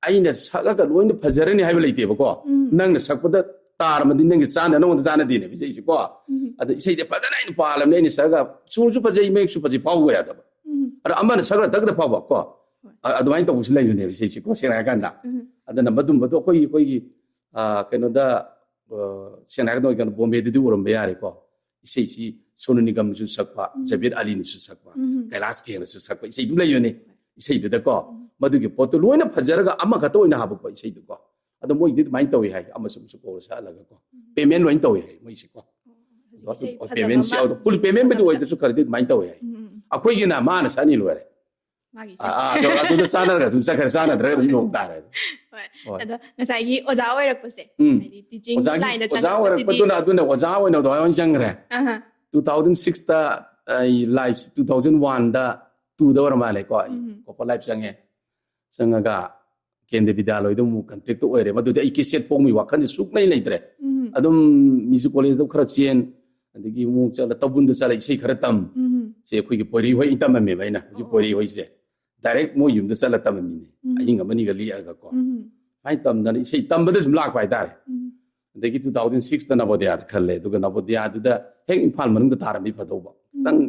ꯑꯩꯅ ꯁꯛꯑꯒ ꯂꯣꯏꯅ ꯐꯖꯔꯅꯤ ꯍꯥꯏꯕ ꯂꯩꯇꯦꯕꯀꯣ꯫ ꯎꯝ꯫ ꯅꯪꯅ ꯁꯛꯄꯗ ꯇꯥꯔꯝꯃꯗꯤ ꯅꯪꯒꯤ ꯆꯥꯟꯅ-, ꯅꯉꯣꯟꯗ ꯆꯥꯟꯅꯗꯦꯅꯦꯕ ꯏꯁꯩꯁꯦ ꯀꯣ꯫ ꯎꯝ꯫ ꯑꯗ ꯏꯁꯩꯁꯦ ꯐꯖꯅ ꯑꯩꯅ ꯄꯥꯜꯂꯕꯅꯤ, ꯑꯩꯅ ꯁꯛꯑꯒ ꯁꯨꯔꯁꯨ ꯐꯖꯩ, ꯃꯌꯦꯛꯁꯨ ꯐꯖꯩ ꯐꯥꯎꯕ ꯌꯥꯗꯕ꯫ ꯎꯝ꯫ ꯑꯗ ꯑꯃꯅ ꯁꯛꯑꯒ ꯇꯛꯇ ꯐꯥꯎꯕ ꯀꯣ꯫ ꯍꯣꯏ꯫ ꯑ-, ꯑꯗꯨꯃꯥꯏꯅ ꯇꯧꯕꯁꯨ ꯂꯩꯕꯅꯦꯕ ꯏꯁꯩꯁꯦ ꯀꯣ, ꯁꯦꯡꯅ ꯍꯥꯏꯔꯀꯥꯟꯗ꯫ ꯎꯝ꯫ ꯑꯗꯨꯅ ꯃꯗꯨꯝꯕꯗꯣ ꯑꯩꯈꯣꯏꯒꯤ, ꯑꯩꯈꯣꯏꯒꯤ, ꯑ, ꯀꯩꯅꯣꯗ, ꯑ, ꯁꯦꯡꯅ ꯍꯥꯏꯔꯀꯥꯟꯗ ꯑꯣꯏꯒꯅ ꯕꯣꯝꯕꯦꯗꯗꯤ ꯎꯔꯝꯕ ꯌꯥꯔꯦꯀꯣ꯫ ꯏꯁꯩꯁꯤ ꯁꯣꯅꯨ ꯅꯤꯒꯝꯅꯁꯨ ꯁꯛꯄ, ꯎꯝ꯫ ꯖꯕꯤꯔ ꯑꯂꯤꯅꯁꯨ ꯁꯛꯄ, ꯎꯝ꯫ ꯀꯩꯂꯥꯁ ꯈꯦꯅꯁꯨ ꯁꯛꯄ ꯏꯁꯩ ꯑꯗꯨꯝ ꯂꯩꯕꯅꯦ꯫ ꯏꯁꯩꯗꯨꯗꯀꯣ, ꯎꯝ꯫ ꯃꯗꯨꯒꯤ ꯄꯣꯠꯇꯨ ꯂꯣꯏꯅ ꯐꯖꯔꯒ ꯑꯃꯈꯛꯇ ꯑꯣꯏꯅ ꯍꯥꯞꯄꯛꯄ ꯏꯁꯩꯗꯨꯀꯣ꯫ ꯑꯗꯣ ꯃꯣꯏꯗꯤ ꯑꯗꯨꯃꯥꯏꯅ ꯇꯧꯏ ꯍꯥꯏ, ꯑꯃꯁꯨ ꯑꯃꯁꯨ ꯀꯧꯔ ꯁꯛꯍꯜꯂꯒꯀꯣ꯫ ꯎꯝ꯫ ꯄꯦꯃꯦꯟ ꯂꯣꯏꯅ ꯇꯧꯏ ꯍꯥꯏ ꯃꯣꯏꯁꯤꯀꯣ꯫ ꯍꯧꯖꯤꯛ ꯑꯗꯣ ꯏꯁꯩ ꯐꯖꯕ ꯄꯦꯃꯦꯟꯁꯤ ꯑꯃ ꯌꯥꯎꯗ-, ꯐꯨꯜ ꯄꯦꯃꯦꯟꯕꯨꯗꯤ ꯐꯪꯉꯛꯄ꯫ ꯑꯣꯏꯗ꯭ꯔꯁꯨ ꯈꯔꯗꯤ ꯑꯗꯨꯃꯥꯏꯅ ꯇꯧꯏ ꯍꯥꯏ꯫ ꯎꯝ, ꯎꯝ, ꯎꯝ꯫ ꯑꯩꯈꯣꯏꯒꯤꯅ ꯃꯥꯅ ꯁꯛꯑꯅꯤ ꯂꯣꯏꯔꯦ꯫ ꯃꯥꯒꯤ ꯑꯥ, ꯏꯁꯩ꯫ ꯑꯥ, ꯑꯗꯣ ꯑꯗꯨꯗ ꯆꯥꯟꯅꯔꯒ ꯑꯗꯨꯝ ꯆꯠꯈ꯭ꯔꯦ, ꯆꯥꯟꯅꯗ꯭ꯔꯒ ꯑꯗꯨꯝ ꯌꯣꯡ ꯇꯥꯔꯦ꯫ ꯍꯣꯏ꯫ ꯍꯣꯏ꯫ ꯑꯗꯣ ꯉꯁꯥꯏꯒꯤ ꯑꯣꯖꯥ ꯑꯣꯏꯔꯛꯄꯁꯦ, ꯎꯝ꯫ ꯍꯥꯏꯗꯤ teaching ꯑꯣꯖꯥꯒꯤ, line ꯗ ꯑꯣꯖꯥ ꯆꯪꯉꯛꯄꯁꯤꯗꯤ ꯑꯣꯏꯔꯛꯄꯗꯨꯅ, ꯑꯗꯨꯅ ꯑꯣꯖꯥ ꯑꯣꯏꯅ ꯑꯗꯨꯃꯥꯏꯅ ꯆꯪꯈ꯭ꯔꯦ꯫ ꯑꯍꯥ꯫ Two thousand six ꯇ ꯑꯩ live ꯁꯤ, two thousand one ꯗ, two ꯗ ꯑꯣꯏꯔ ꯃꯥꯜꯂꯦꯀꯣ, ꯑꯩ ꯎꯝ꯫ ꯀꯣꯄꯔ ꯂꯥꯏꯐ ꯆꯪꯉꯦ꯫ ꯆꯪꯉꯒ ꯀꯦꯟꯗ꯭ꯔ ꯕꯤꯗ꯭ꯌꯥꯂꯣꯏꯗ ꯑꯃꯨꯛ contract ꯇ ꯑꯣꯏꯔꯦ꯫ ꯃꯗꯨꯗꯤ ꯑꯩ ꯀꯦꯁꯦꯠ ꯐꯣꯡꯕꯒꯤ ꯋꯥꯈꯜꯁꯦ ꯁꯨꯛꯂꯩ ꯂꯩꯇ꯭ꯔꯦ꯫ ꯎꯝ꯫ ꯑꯗꯨꯝ ꯃ꯭ꯌꯨꯖꯤꯛ ꯀꯣꯂꯦꯖꯇ ꯈꯔ ꯆꯦꯟ, ꯑꯗꯒꯤ ꯑꯃꯨꯛ ꯆꯠꯂ ꯇꯧꯕꯨꯟꯗ ꯆꯠꯂ ꯏꯁꯩ ꯈꯔ ꯇꯝ꯫ ꯎꯝ꯫ ꯁꯦ ꯑꯩꯈꯣꯏꯒꯤ ꯄꯣꯏꯔꯩ ꯍꯣꯏ ꯇꯝꯃꯝꯃꯦꯕ ꯑꯩꯅ, ꯍꯧꯖꯤꯛ ꯑꯣ꯫ ꯄꯣꯏꯔꯩ ꯍꯣꯏꯁꯦ꯫ ꯗꯥꯏꯔꯦꯛ ꯃꯣꯏ ꯌꯨꯝꯗ ꯆꯠꯂ ꯇꯝꯃꯝꯃꯤꯅꯦ꯫ ꯎꯝ꯫ ꯑꯍꯤꯡ ꯑꯃꯅꯤꯒ ꯂꯦꯛꯑꯒꯀꯣ꯫ ꯎꯝ꯫ ꯁꯨꯃꯥꯏꯅ ꯇꯝꯗꯅ ꯏꯁꯩ ꯇꯝꯕꯗ ꯁꯨꯝ ꯂꯥꯛꯄ ꯍꯥꯏꯇꯥꯔꯦ꯫ ꯎꯝ꯫ ꯑꯗꯒꯤ two thousand sixꯇ ꯅꯕꯣꯗꯤꯌꯥꯗ ꯈꯜꯂꯦ꯫ ꯑꯗꯨꯒ ꯅꯕꯣꯗꯤꯌꯥꯗꯨꯗ ꯍꯦꯛ ꯏꯝꯐꯥꯜ ꯃꯅꯨꯡꯗ ꯇꯥꯔꯝꯃꯤ ꯐꯗꯧꯕ꯫ ꯎꯝ꯫ ꯈꯤꯇꯪ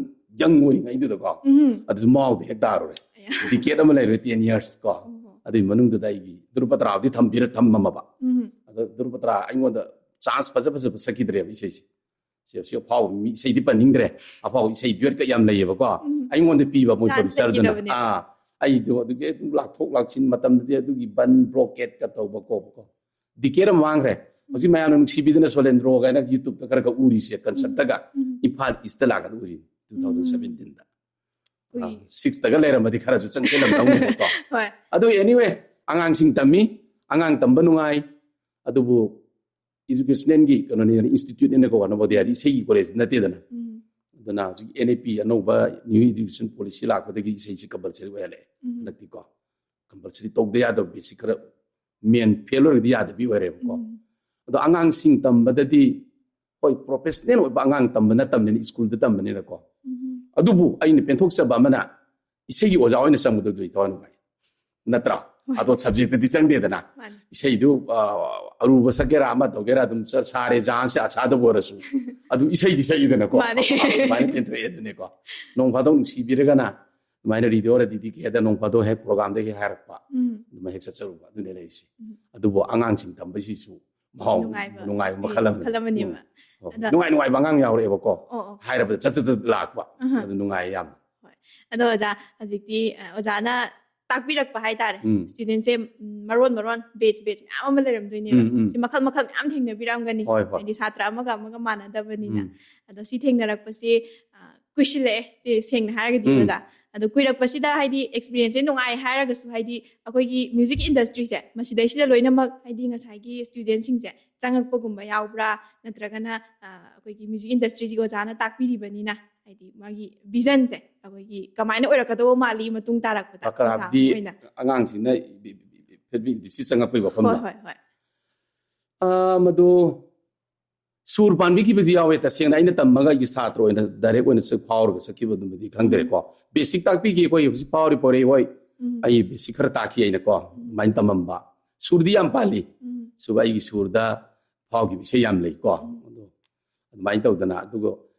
ꯌꯪ ꯑꯣꯏꯔꯤꯉꯩꯗꯨꯗꯀꯣ꯫ ꯎꯝ꯫ ꯑꯗꯨꯁꯨ ꯃꯥꯎꯗ ꯍꯦꯛ ꯇꯥꯔꯨꯔꯦ꯫ ꯑꯌꯥ꯫ ꯗꯤꯀꯦꯠ ꯑꯃ ꯂꯩꯔꯨꯔꯦ, ten years ꯀꯣ꯫ ꯑꯣ꯫ ꯑꯗꯨꯒꯤ ꯃꯅꯨꯡꯗꯨꯗ ꯑꯩꯒꯤ ꯙ꯭ꯔꯨꯕ ꯇꯔꯥꯕꯨꯗꯤ ꯊꯝꯕꯤꯔ-, ꯊꯝꯃꯝꯃꯕ꯫ ꯎꯝ꯫ ꯑꯗꯣ ꯙ꯭ꯔꯨꯕ ꯇꯔꯥ ꯑꯩꯉꯣꯟꯗ ꯆꯥꯟꯁ ꯐꯖ ꯐꯖꯕ ꯁꯛꯈꯤꯗ꯭ꯔꯦꯕ ꯏꯁꯩꯁꯦ꯫ ꯁꯤ, ꯁꯤ ꯑꯐꯥꯎꯕ ꯃꯤ ꯏꯁꯩꯗꯤ ꯄꯟꯅꯤꯡꯗ꯭ꯔꯦ꯫ ꯑꯐꯥꯎꯕ ꯏꯁꯩ ꯗ꯭ꯌꯨꯌꯦꯠꯀ ꯌꯥꯝ ꯂꯩꯌꯦꯕꯀꯣ꯫ ꯎꯝ꯫ ꯑꯩꯉꯣꯟꯗ ꯄꯤꯕ ꯃꯣꯏ ꯆꯥꯟꯁ ꯄ꯭ꯔꯣꯗ꯭ꯌꯨꯁꯔꯗꯨꯅ꯫ ꯂꯩꯈꯤꯗꯕꯅꯦ꯫ ꯑꯥ, ꯑꯩꯗꯣ ꯑꯗꯨꯒꯤ ꯑꯗꯨꯝ ꯂꯥꯛꯊꯣꯛ ꯂꯥꯛꯁꯤꯟ ꯃꯇꯝꯗꯗꯤ ꯑꯗꯨꯒꯤ ꯕꯟ ꯕ꯭ꯂꯣꯀꯦꯠꯀ ꯇꯧꯕ ꯈꯣꯠꯄꯀꯣ꯫ ꯗꯤꯀꯦꯠ ꯑꯃ ꯃꯥꯡꯈ꯭ꯔꯦ꯫ ꯍꯧꯖꯤꯛ ꯃꯌꯥꯝꯅ ꯅꯨꯡꯁꯤꯕꯤꯗꯅ ꯁꯣꯂꯦꯟꯗ꯭ꯔꯣ ꯀꯥꯏꯅ YouTube-ꯇ ꯈꯔ ꯈꯔ ꯎꯔꯤꯁꯦ, ꯀꯟꯁꯔꯠꯇꯒ ꯎꯝ꯫ ꯏꯝꯐꯥꯜ ꯏꯁꯇ ꯂꯥꯛꯀꯗ ꯎꯔꯤ, two thousand seventeenꯗ꯫ ꯎꯏ꯫ ꯑꯥ, sixꯇꯒ ꯂꯩꯔꯝꯃꯗꯤ ꯈꯔꯁꯨ ꯆꯪꯁꯤꯜꯂꯝꯗꯧꯅꯦꯕꯀꯣ꯫ ꯍꯣꯏ꯫ ꯑꯗꯨ anyway, ꯑꯉꯥꯡꯁꯤꯡ ꯇꯝꯃꯤ, ꯑꯉꯥꯡ ꯇꯝꯕ ꯅꯨꯡꯉꯥꯏ, ꯑꯗꯨꯕꯨ educationꯒꯤ ꯀꯩꯅꯣꯅꯤ, instituteꯅꯤꯅꯀꯣ, ꯅꯕꯣꯗꯤꯌꯥꯗꯤ ꯏꯁꯩꯒꯤ ꯀꯣꯂꯦꯖ ꯅꯠꯇꯦꯗꯅ꯫ ꯎꯝ꯫ ꯑꯗꯨꯅ ꯍꯧꯖꯤꯛ NEP ꯑꯅꯧꯕ New Education Policy ꯂꯥꯛꯄꯗꯒꯤ ꯏꯁꯩꯁꯤ compulsory ꯑꯣꯏꯍꯜꯂꯛꯑꯦ꯫ ꯎꯝ꯫ ꯍꯟꯗꯛꯇꯤꯀꯣ, compulsory ꯇꯧꯗ ꯌꯥꯗꯕ basic ꯈꯔ main fail ꯑꯣꯏꯔꯒꯗꯤ ꯌꯥꯗꯕꯤ ꯑꯣꯏꯔꯦꯕꯀꯣ꯫ ꯎꯝ꯫ ꯑꯗꯣ ꯑꯉꯥꯡꯁꯤꯡ ꯇꯝꯕꯗꯗꯤ ꯍꯣꯏ, professional ꯑꯣꯏꯕ ꯑꯉꯥꯡ ꯇꯝꯕ ꯅꯠꯇꯕꯅꯤꯅ, ꯁ꯭ꯀꯨꯜꯗ ꯇꯝꯕꯅꯤꯅꯀꯣ꯫ ꯎꯝ꯫ ꯑꯗꯨꯕꯨ ꯑꯩꯅ ꯄꯦꯟꯊꯣꯛꯆꯕ ꯑꯃꯅ, ꯏꯁꯩꯒꯤ ꯑꯣꯖꯥ ꯑꯣꯏꯅ ꯆꯪꯕꯗꯨꯗꯤ ꯊꯋꯥꯏ ꯅꯨꯡꯉꯥꯏ, ꯅꯠꯇ꯭ꯔꯥ? ꯍꯣꯏ꯫ ꯑꯗꯣ subjectꯇꯗꯤ ꯆꯪꯗꯦꯗꯅ꯫ ꯃꯥꯅꯤ꯫ ꯏꯁꯩꯗꯨ, ꯑ, ꯑꯔꯨꯕ ꯁꯛꯀꯦꯔꯥ ꯑꯃ ꯇꯧꯒꯦꯔꯥ ꯑꯗꯨꯝ ꯆ-, ꯁꯥꯔꯦ ꯖꯥꯟꯁꯦ ꯑꯁꯥꯗꯕꯨ ꯑꯣꯏꯔꯁꯨ ꯑꯗꯨ ꯏꯁꯩꯗꯤ ꯁꯛꯏꯗꯅꯀꯣ꯫ ꯃꯥꯅꯤ꯫ ꯑꯗꯨꯃꯥꯏꯅ ꯄꯦꯟꯊꯣꯛꯑꯦ ꯑꯗꯨꯅꯤꯀꯣ꯫ ꯅꯣꯡ ꯐꯥꯗꯣꯛ ꯅꯨꯡꯁꯤꯕꯤꯔꯒꯅ ꯑꯗꯨꯃꯥꯏꯅ ꯔꯦꯗꯤꯑꯣ ꯔꯦꯗꯤꯗꯤ ꯀꯦꯗ ꯅꯣꯡ ꯐꯥꯗꯣꯛ ꯍꯦꯛ programꯗ ꯍꯦꯛ ꯍꯥꯏꯔꯛꯄ꯫ ꯎꯝ꯫ ꯑꯗꯨꯃꯥꯏꯅ ꯍꯦꯛ ꯆꯠꯆꯔꯨꯕ ꯑꯗꯨꯅꯦ ꯂꯩꯔꯤꯁꯦ꯫ ꯎꯝ꯫ ꯑꯗꯨꯕꯨ ꯑꯉꯥꯡꯁꯤꯡ ꯇꯝꯕꯁꯤꯁꯨ ꯃꯍꯥꯎ ꯅꯨꯡꯉꯥꯏꯕ ꯅꯨꯡꯉꯥꯏꯕ ꯃꯈꯜ experience ꯑꯃꯅꯤ꯫ ꯃꯈꯜ ꯑꯃꯅꯦꯕ꯫ ꯎꯝ꯫ ꯍꯣꯏ꯫ ꯑꯗ ꯅꯨꯡꯉꯥꯏ ꯅꯨꯡꯉꯥꯏꯕ ꯑꯉꯥꯡ ꯌꯥꯎꯔꯛꯑꯦꯕꯀꯣ꯫ ꯑꯣ, ꯑꯣ꯫ ꯍꯥꯏꯔꯕꯗ ꯆꯠ ꯆꯠ ꯆꯠ ꯂꯥꯛꯄ꯫ ꯑꯍ꯫ ꯑꯗꯨ ꯅꯨꯡꯉꯥꯏ ꯌꯥꯝ꯫ ꯍꯣꯏ꯫ ꯑꯗꯣ ꯑꯣꯖꯥ, ꯍꯧꯖꯤꯛꯇꯤ, ꯑ, ꯑꯣꯖꯥꯅ ꯇꯥꯛꯄꯤꯔꯛꯄ ꯍꯥꯏꯇꯥꯔꯦ꯫ ꯎꯝ꯫ Studentꯁꯦ, ꯎꯝ, ꯃꯔꯣꯟ ꯃꯔꯣꯟ, batch batch ꯃꯌꯥꯝ ꯑꯃ ꯂꯩꯔꯝꯗꯣꯏꯅꯦꯕ꯫ ꯎꯝ, ꯎꯝ꯫ ꯁꯤ ꯃꯈꯜ ꯃꯈꯜ ꯃꯌꯥꯝ ꯊꯦꯡꯅꯕꯤꯔꯛꯑꯝꯒꯅꯤ꯫ ꯍꯣꯏ, ꯍꯣꯏ꯫ ꯍꯥꯏꯗꯤ ꯁꯥꯇ꯭ꯔ ꯑꯃꯒ ꯑꯃꯒ ꯃꯥꯟꯅꯗꯕꯅꯤꯅ꯫ ꯎꯝ꯫ ꯑꯗꯣ ꯁꯤ ꯊꯦꯡꯅꯔꯛꯄꯁꯤ, ꯑ, ꯀꯨꯏꯁꯤꯜꯂꯛꯑꯦ, ꯇꯦ-, ꯁꯦꯡꯅ ꯍꯥꯏꯔꯒꯗꯤ, ꯎꯝ꯫ ꯑꯣꯖꯥ꯫ ꯑꯗꯣ ꯀꯨꯏꯔꯛꯄꯁꯤꯗ ꯍꯥꯏꯗꯤ experienceꯁꯦ ꯅꯨꯡꯉꯥꯏ ꯍꯥꯏꯔꯒꯁꯨ, ꯍꯥꯏꯗꯤ ꯑꯩꯈꯣꯏꯒꯤ music industryꯁꯦ ꯃꯁꯤꯗꯩꯁꯤꯗ ꯂꯣꯏꯅꯃꯛ ꯍꯥꯏꯗꯤ ꯉꯁꯥꯏꯒꯤ studentꯁꯤꯡꯁꯦ ꯆꯪꯉꯛꯄꯒꯨꯝꯕ ꯌꯥꯎꯕ꯭ꯔꯥ? ꯅꯠꯇ꯭ꯔꯒꯅ, ꯑ, ꯑꯩꯈꯣꯏꯒꯤ music industryꯁꯤꯒꯤ ꯑꯣꯖꯥꯅ ꯇꯥꯛꯄꯤꯔꯤꯕꯅꯤꯅ ꯍꯥꯏꯗꯤ ꯃꯥꯒꯤ visionꯁꯦ ꯑꯩꯈꯣꯏꯒꯤ ꯀꯃꯥꯏꯅ ꯑꯣꯏꯔꯛꯀꯗꯧꯕ ꯃꯥꯜꯂꯤ ꯃꯇꯨꯡ ꯇꯥꯔꯛꯄꯗ, ꯐꯀꯔ ꯑꯣꯖꯥ ꯍꯥꯏꯕꯗꯤ ꯑꯣꯏꯅ? ꯑꯉꯥꯡꯁꯤꯡꯅ ꯐꯦꯃꯤꯂꯤꯁꯤ ꯆꯪꯉꯛꯄꯒꯤ ꯋꯥꯐꯝꯗ? ꯍꯣꯏ, ꯍꯣꯏ, ꯍꯣꯏ꯫ ꯑ, ꯃꯗꯨ ꯁꯨꯔ ꯄꯥꯟꯕꯤꯈꯤꯕꯗꯤ ꯌꯥꯎꯋꯦ꯫ ꯇꯁꯦꯡꯅ ꯑꯩꯅ ꯇꯝꯃꯒ ꯑꯩꯒꯤ ꯁꯥꯇ꯭ꯔ ꯑꯣꯏꯅ ꯗꯥꯏꯔꯦꯛ ꯑꯣꯏꯅ ꯆꯠ- ꯐꯥꯎꯔꯒ ꯆꯠꯈꯤꯕꯗꯨꯃꯗꯤ ꯈꯪꯗ꯭ꯔꯦꯀꯣ꯫ ꯕꯦꯁꯤꯛ ꯇꯥꯛꯄꯤꯈꯤ ꯑꯩꯈꯣꯏ ꯍꯧꯖꯤꯛ ꯐꯥꯎꯔꯤ ꯄꯣꯔꯦ ꯍꯣꯏ꯫ ꯎꯝ. ꯑꯩ ꯕꯦꯁꯤꯛ ꯈꯔ ꯇꯥꯛꯈꯤ ꯑꯩꯅꯀꯣ, ꯑꯗꯨꯃꯥꯏꯅ ꯇꯝꯃꯝꯕ꯫ ꯁꯨꯔꯗꯤ ꯌꯥꯝ ꯄꯥꯜꯂꯤ꯫ ꯎꯝ. ꯁꯨꯒ ꯑꯩꯒꯤ ꯁꯨꯔꯗ ꯐꯥꯎꯈꯤꯕ ꯏꯁꯩ ꯌꯥꯝ ꯂꯩꯀꯣ꯫ ꯑꯗꯣ ꯑꯗꯨꯃꯥꯏꯅ ꯇꯧꯗꯅ, ꯑꯗꯨꯒ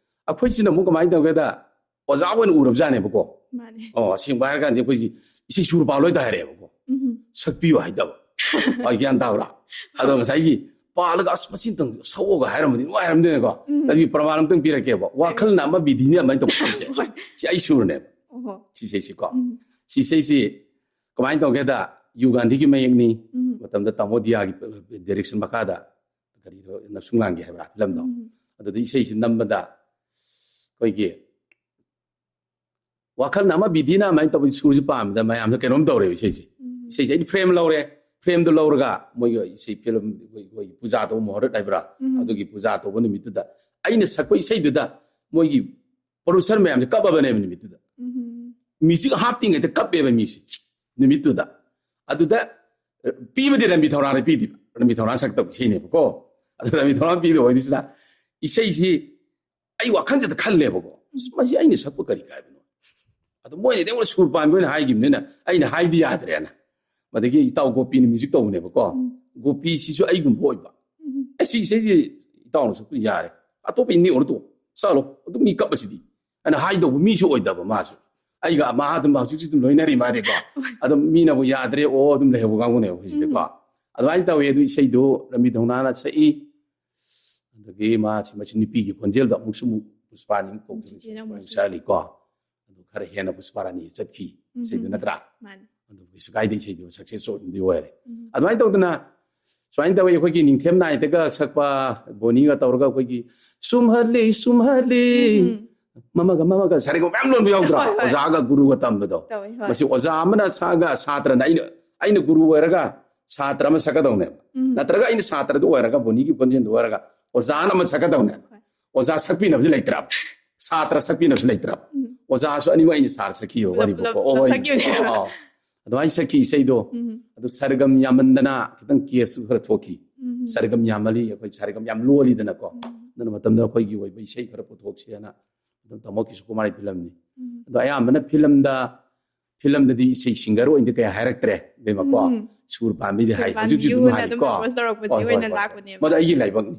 ꯑꯩꯈꯣꯏꯁꯤꯅ ꯑꯃꯨꯛ ꯀꯃꯥꯏꯅ ꯇꯧꯒꯦꯗ, ꯑꯣꯖꯥ ꯑꯣꯏꯅ ꯎꯔꯕꯖꯥꯠꯅꯦꯕꯀꯣ꯫ ꯃꯥꯅꯦ. ꯑꯣ, ꯑꯁꯦꯡꯕ ꯍꯥꯏꯔꯀꯥꯟꯗ ꯑꯩꯈꯣꯏꯁꯤ ꯏꯁꯩ ꯁꯨꯔ ꯄꯥꯜꯂꯣꯏꯗ ꯍꯥꯏꯔꯛꯑꯦꯕꯀꯣ꯫ ꯎꯝ. "ꯁꯛꯄꯤꯌꯨ" ꯍꯥꯏꯗꯕ꯫ ꯑ, ꯒ꯭ꯌꯥꯟ ꯇꯥꯕ꯭ꯔꯥ? ꯑꯗꯣ ꯉꯁꯥꯏꯒꯤ "ꯄꯥꯜꯂꯒ ꯑꯁ ꯃꯁꯤꯝꯇꯪ ꯁꯛꯑꯣꯒ" ꯍꯥꯏꯔꯝꯃꯗꯤ ꯅꯨꯡꯉꯥꯏꯔꯝꯗꯦꯅꯀꯣ꯫ ꯎꯝ. ꯑꯗꯨꯒꯤ ꯄ꯭ꯔꯃꯥꯟ ꯑꯝꯇꯪ ꯄꯤꯔꯛꯀꯦꯕ꯫ "ꯋꯥꯈꯜꯅ ꯑꯃ, ꯕꯤꯙꯤꯅ ꯑꯃ" ꯍꯥꯏꯅ ꯇꯧꯕ ꯏꯁꯩꯁꯦ꯫ ꯍꯣꯏ. ꯁꯤ ꯑꯩ ꯁꯨꯔꯅꯦꯕ꯫ ꯑꯣꯍꯣ. ꯁꯤ ꯏꯁꯩꯁꯤꯀꯣ꯫ ꯎꯝ. ꯁꯤ ꯏꯁꯩꯁꯤ ꯀꯃꯥꯏꯅ ꯇꯧꯒꯦꯗ, ꯌꯨ ꯒꯥꯟꯙꯤꯒꯤ ꯃꯌꯦꯛꯅꯤ꯫ ꯎꯝ. ꯃꯇꯝꯗ ꯇꯥꯃꯣ ꯗꯤꯌꯥꯒꯤ ꯗꯥꯏꯔꯦꯛꯁꯟ ꯃꯈꯥꯗ ꯀꯔꯤꯅꯣ, ꯅꯞꯁꯨꯡ ꯂꯥꯡꯒꯦ ꯍꯥꯏꯕ꯭ꯔꯥ ꯐꯤꯂꯝꯗꯣ? ꯎꯝ. ꯑꯗꯨꯗ ꯏꯁꯩꯁꯤ ꯅꯝꯕꯗ ꯑꯩꯈꯣꯏꯒꯤ ꯋꯥꯈꯜꯅ ꯑꯃ, ꯕꯤꯙꯤꯅ ꯑꯃ ꯍꯥꯏꯅ ꯇꯧꯕ ꯁꯨꯔꯁꯤ ꯄꯥꯝꯕꯗ ꯃꯌꯥꯝꯁꯦ ꯀꯩꯅꯣꯝ ꯇꯧꯔꯦꯕ ꯏꯁꯩꯁꯦ꯫ ꯎꯝ. ꯏꯁꯩꯁꯦ ꯑꯩꯅ ꯐ꯭ꯔꯦꯝ ꯂꯧꯔꯦ꯫ ꯐ꯭ꯔꯦꯝꯗꯣ ꯂꯧꯔꯒ ꯃꯣꯏꯒꯤ ꯏꯁꯩ ꯐꯤꯂꯝ ꯑꯩꯈꯣꯏ, ꯑꯩꯈꯣꯏ ꯄꯨꯖꯥ ꯇꯧꯕ ꯃꯨꯍꯨꯔꯠ ꯍꯥꯏꯕ꯭ꯔꯥ? ꯎꯝ. ꯑꯗꯨꯒꯤ ꯄꯨꯖꯥ ꯇꯧꯕ ꯅꯨꯃꯤꯠꯇꯨꯗ ꯑꯩꯅ ꯁꯛꯄ ꯏꯁꯩꯗꯨꯗ ꯃꯣꯏꯒꯤ ꯄ꯭ꯔꯣꯗ꯭ꯌꯨꯁꯔ ꯃꯌꯥꯝꯁꯦ ꯀꯞꯄꯕꯅꯦꯕ ꯅꯨꯃꯤꯠꯇꯨꯗ꯫ ꯎꯝ. ꯃ꯭ꯌꯨꯖꯤꯛ ꯍꯥꯞꯇ꯭ꯔꯤꯉꯩꯗ ꯀꯞꯄꯦꯕ ꯃꯤꯁꯦ ꯅꯨꯃꯤꯠꯇꯨꯗ꯫ ꯑꯗꯨꯗ, ꯑ, ꯄꯤꯕꯗꯤ ꯔꯟꯕꯤ ꯊꯧꯔꯥꯅ ꯄꯤꯗꯦꯕ꯫ ꯔꯟꯕꯤ ꯊꯧꯔꯥꯅ ꯁꯛꯇꯧꯕ ꯏꯁꯩꯅꯦꯕꯀꯣ꯫ ꯑꯗꯨ ꯔꯟꯕꯤ ꯊꯧꯔꯥꯅ ꯄꯤꯗꯧꯕ ꯍꯥꯏꯗꯨꯁꯤꯅ ꯏꯁꯩꯁꯤ ꯑꯩ ꯋꯥꯈꯜꯁꯤꯗ ꯈꯜꯂꯦꯕꯀꯣ, "ꯑꯁ, ꯃꯁꯤ ꯑꯩꯅ ꯁꯛꯄ ꯀꯔꯤ ꯀꯥꯏꯕꯅꯣ?" ꯑꯗꯣ ꯃꯣꯏꯅꯗꯤ ꯑꯩꯉꯣꯟꯗ ꯁꯨꯔ ꯄꯥꯟꯕ ꯑꯣꯏꯅ ꯍꯥꯏꯈꯤꯕꯅꯤꯅ ꯑꯩꯅ ꯍꯥꯏꯕꯗꯤ ꯌꯥꯗ꯭ꯔꯦꯅ꯫ ꯃꯗꯒꯤ ꯏꯇꯥꯎ ꯒꯣꯄꯤꯅ ꯃ꯭ꯌꯨꯖꯤꯛ ꯇꯧꯕꯅꯦꯕꯀꯣ꯫ ꯎꯝ. ꯒꯣꯄꯤꯁꯤꯁꯨ ꯑꯩꯒꯨꯝꯕ ꯑꯣꯏꯕ꯫ ꯎꯝ. "ꯑꯦ, ꯁꯤ ꯏꯁꯩꯁꯤ ꯏꯇꯥꯎꯅ ꯁꯛꯄ ꯌꯥꯔꯦ꯫ ꯑꯇꯣꯞꯄ ꯏꯟꯅꯤ ꯑꯣꯏꯔ ꯇꯣꯛꯑꯣ꯫ ꯆꯠꯂꯣ꯫ ꯑꯗꯨꯝ ꯃꯤ ꯀꯞꯄꯁꯤꯗꯤ" ꯑꯅ ꯍꯥꯏꯗꯧꯕ ꯃꯤꯁꯨ ꯑꯣꯏꯗꯕ ꯃꯥꯁꯨ꯫ ꯑꯩꯒ ꯃꯥ ꯑꯗꯨꯝ ꯍꯧꯖꯤꯛꯁꯨ ꯑꯗꯨꯝ ꯂꯣꯏꯅꯔꯤ ꯃꯥꯗꯤꯀꯣ꯫ ꯑꯗꯨꯝ ꯃꯤꯅꯕꯨ "ꯌꯥꯗ꯭ꯔꯦ, ꯑꯣ" ꯑꯗꯨꯝ ꯂꯩꯍꯧꯕ ꯀꯥꯡꯕꯨꯅꯦꯕ ꯑꯩꯈꯣꯏꯁꯤꯗꯀꯣ꯫ ꯎꯝ. ꯑꯗꯨꯃꯥꯏꯅ ꯇꯧꯋꯤ꯫ ꯑꯗꯨ ꯏꯁꯩꯗꯣ ꯔꯟꯕꯤ ꯊꯧꯅꯥꯅ ꯁꯛꯏ꯫ ꯑꯗꯒꯤ ꯃꯥꯁꯤ, ꯃꯁꯤ ꯅꯨꯄꯤꯒꯤ ꯈꯣꯟꯖꯦꯜꯗꯣ ꯑꯃꯨꯛꯁꯨ ꯑꯃꯨꯛ ꯄꯨꯁꯄꯥꯅꯤ ꯑꯃꯨꯛ ꯀꯧꯗꯅ ꯆꯤꯆꯦꯅ ꯑꯃꯨꯛ ꯁꯛꯍꯜꯂꯤꯀꯣ꯫ ꯑꯗꯨ ꯈꯔ ꯍꯦꯟꯅ ꯄꯨꯁꯄꯥꯔꯥꯅꯤ ꯆꯠꯈꯤ ꯎꯝ. ꯏꯁꯩꯗꯨ ꯅꯠꯇ꯭ꯔꯥ? ꯃꯥꯅꯦ. ꯑꯗꯨ ꯀꯩꯁꯨ ꯀꯥꯏꯗꯦ, ꯏꯁꯩꯗꯨ ꯁꯛꯁꯦꯁ ꯑꯣꯏꯅꯗꯤ ꯑꯣꯏꯔꯦ꯫ ꯎꯝ. ꯑꯗꯨꯃꯥꯏꯅ ꯇꯧꯗꯅ ꯁꯨꯃꯥꯏꯅ ꯇꯧꯋꯤ꯫ ꯑꯩꯈꯣꯏꯒꯤ ꯅꯤꯡꯊꯦꯝ ꯅꯥꯏꯠꯇꯒ ꯁꯛꯄ ꯕꯣꯅꯤꯒ ꯇꯧꯔꯒ ꯑꯩꯈꯣꯏꯒꯤ "ꯁꯨꯝꯍꯜꯂꯤ, ꯁꯨꯝꯍꯜꯂꯤ", ꯎꯝ. ꯃꯃꯒ ꯃꯃꯒ ꯁꯥꯔꯦꯡꯒ ꯃꯌꯥꯝ ꯂꯣꯟꯕ ꯌꯥꯎꯗ꯭ꯔꯥ? ꯍꯣꯏ, ꯍꯣꯏ. ꯑꯣꯖꯥꯒ ꯒꯨꯔꯨꯒ ꯇꯝꯕꯗꯣ꯫ ꯇꯧꯋꯦ, ꯍꯣꯏ. ꯃꯁꯤ ꯑꯣꯖꯥ ꯑꯃꯅ ꯁꯛꯑꯒ ꯁꯥꯇ꯭ꯔꯅ, ꯑꯩꯅ, ꯑꯩꯅ ꯒꯨꯔꯨ ꯑꯣꯏꯔꯒ ꯁꯥꯇ꯭ꯔ ꯑꯃ ꯁꯛꯀꯗꯧꯅꯦꯕ꯫ ꯎꯝ. ꯅꯠꯇ꯭ꯔꯒ ꯑꯩꯅ ꯁꯥꯇ꯭ꯔꯗꯨ ꯑꯣꯏꯔꯒ ꯕꯣꯅꯤꯒꯤ ꯈꯣꯟꯖꯦꯜꯗꯨ ꯑꯣꯏꯔꯒ ꯑꯣꯖꯥꯅ ꯑꯃ ꯁꯛꯀꯗꯧꯅꯦꯕ꯫ ꯍꯣꯏ. ꯑꯣꯖꯥ ꯁꯛꯄꯤꯅꯕꯁꯨ ꯂꯩꯇ꯭ꯔꯕ, ꯁꯥꯇ꯭ꯔ ꯁꯛꯄꯤꯅꯕꯁꯨ ꯂꯩꯇ꯭ꯔꯕ꯫ ꯎꯝ. ꯑꯣꯖꯥꯁꯨ ꯑꯅꯤꯃꯛ ꯑꯩꯅ ꯁꯥꯔ ꯁꯛꯈꯤꯕ ꯄꯨꯂꯞ, ꯋꯥꯔꯤꯕꯨꯀꯣ꯫ ꯄꯨꯂꯞ, ꯑꯣ, ꯄꯨꯂꯞ ꯍꯣꯏ꯫ ꯁꯛꯈꯤꯕꯅꯦꯕ꯫ ꯑꯣ, ꯑꯣ꯫ ꯑꯗꯨꯃꯥꯏꯅ ꯁꯛꯈꯤ ꯏꯁꯩꯗꯣ꯫ ꯎꯝ. ꯑꯗꯨ ꯁꯔꯒꯝ ꯌꯥꯝꯃꯟꯗꯅ ꯈꯤꯇꯪ ꯀꯦꯁꯁꯨ ꯈꯔ ꯊꯣꯛꯈꯤ꯫ ꯎꯝ. ꯁꯥꯔꯦꯒꯝ ꯌꯥꯝꯃꯜꯂꯤ, ꯑꯩꯈꯣꯏ ꯁꯥꯔꯦꯒꯝ ꯌꯥꯝ ꯂꯣꯜꯂꯤꯗꯅꯀꯣ꯫ ꯑꯗꯨꯅ ꯃꯇꯝꯗ ꯑꯩꯈꯣꯏꯒꯤ ꯑꯣꯏꯕ ꯏꯁꯩ ꯈꯔ ꯄꯨꯊꯣꯛꯁꯦꯅ ꯑꯗꯨꯝ ꯇꯥꯃꯣ ꯀꯤꯁꯣꯔ ꯀꯨꯃꯥꯔꯒꯤ ꯐꯤꯂꯝꯅꯤ꯫ ꯑꯗꯣ ꯑꯌꯥꯝꯕꯅ ꯐꯤꯂꯝꯗ, ꯐꯤꯂꯝꯗꯗꯤ ꯏꯁꯩ ꯁꯤꯡꯒꯔ ꯑꯣꯏꯅꯗꯤ ꯀꯌꯥ ꯍꯥꯏꯔꯛꯇ꯭ꯔꯦ, ꯏꯕꯦꯝꯃꯀꯣ꯫ ꯎꯝ꯫ ꯁꯨꯔ ꯄꯥꯟꯕꯤꯗꯤ ꯍꯥꯏ, ꯍꯧꯖꯤꯛꯁꯨ ꯑꯗꯨꯝ ꯍꯥꯏꯀꯣ꯫ ꯍꯣꯏ, ꯍꯣꯏ, ꯍꯣꯏ꯫ ꯃꯗꯨ ꯑꯩꯒꯤ ꯂꯥꯏꯕꯛꯅꯤ꯫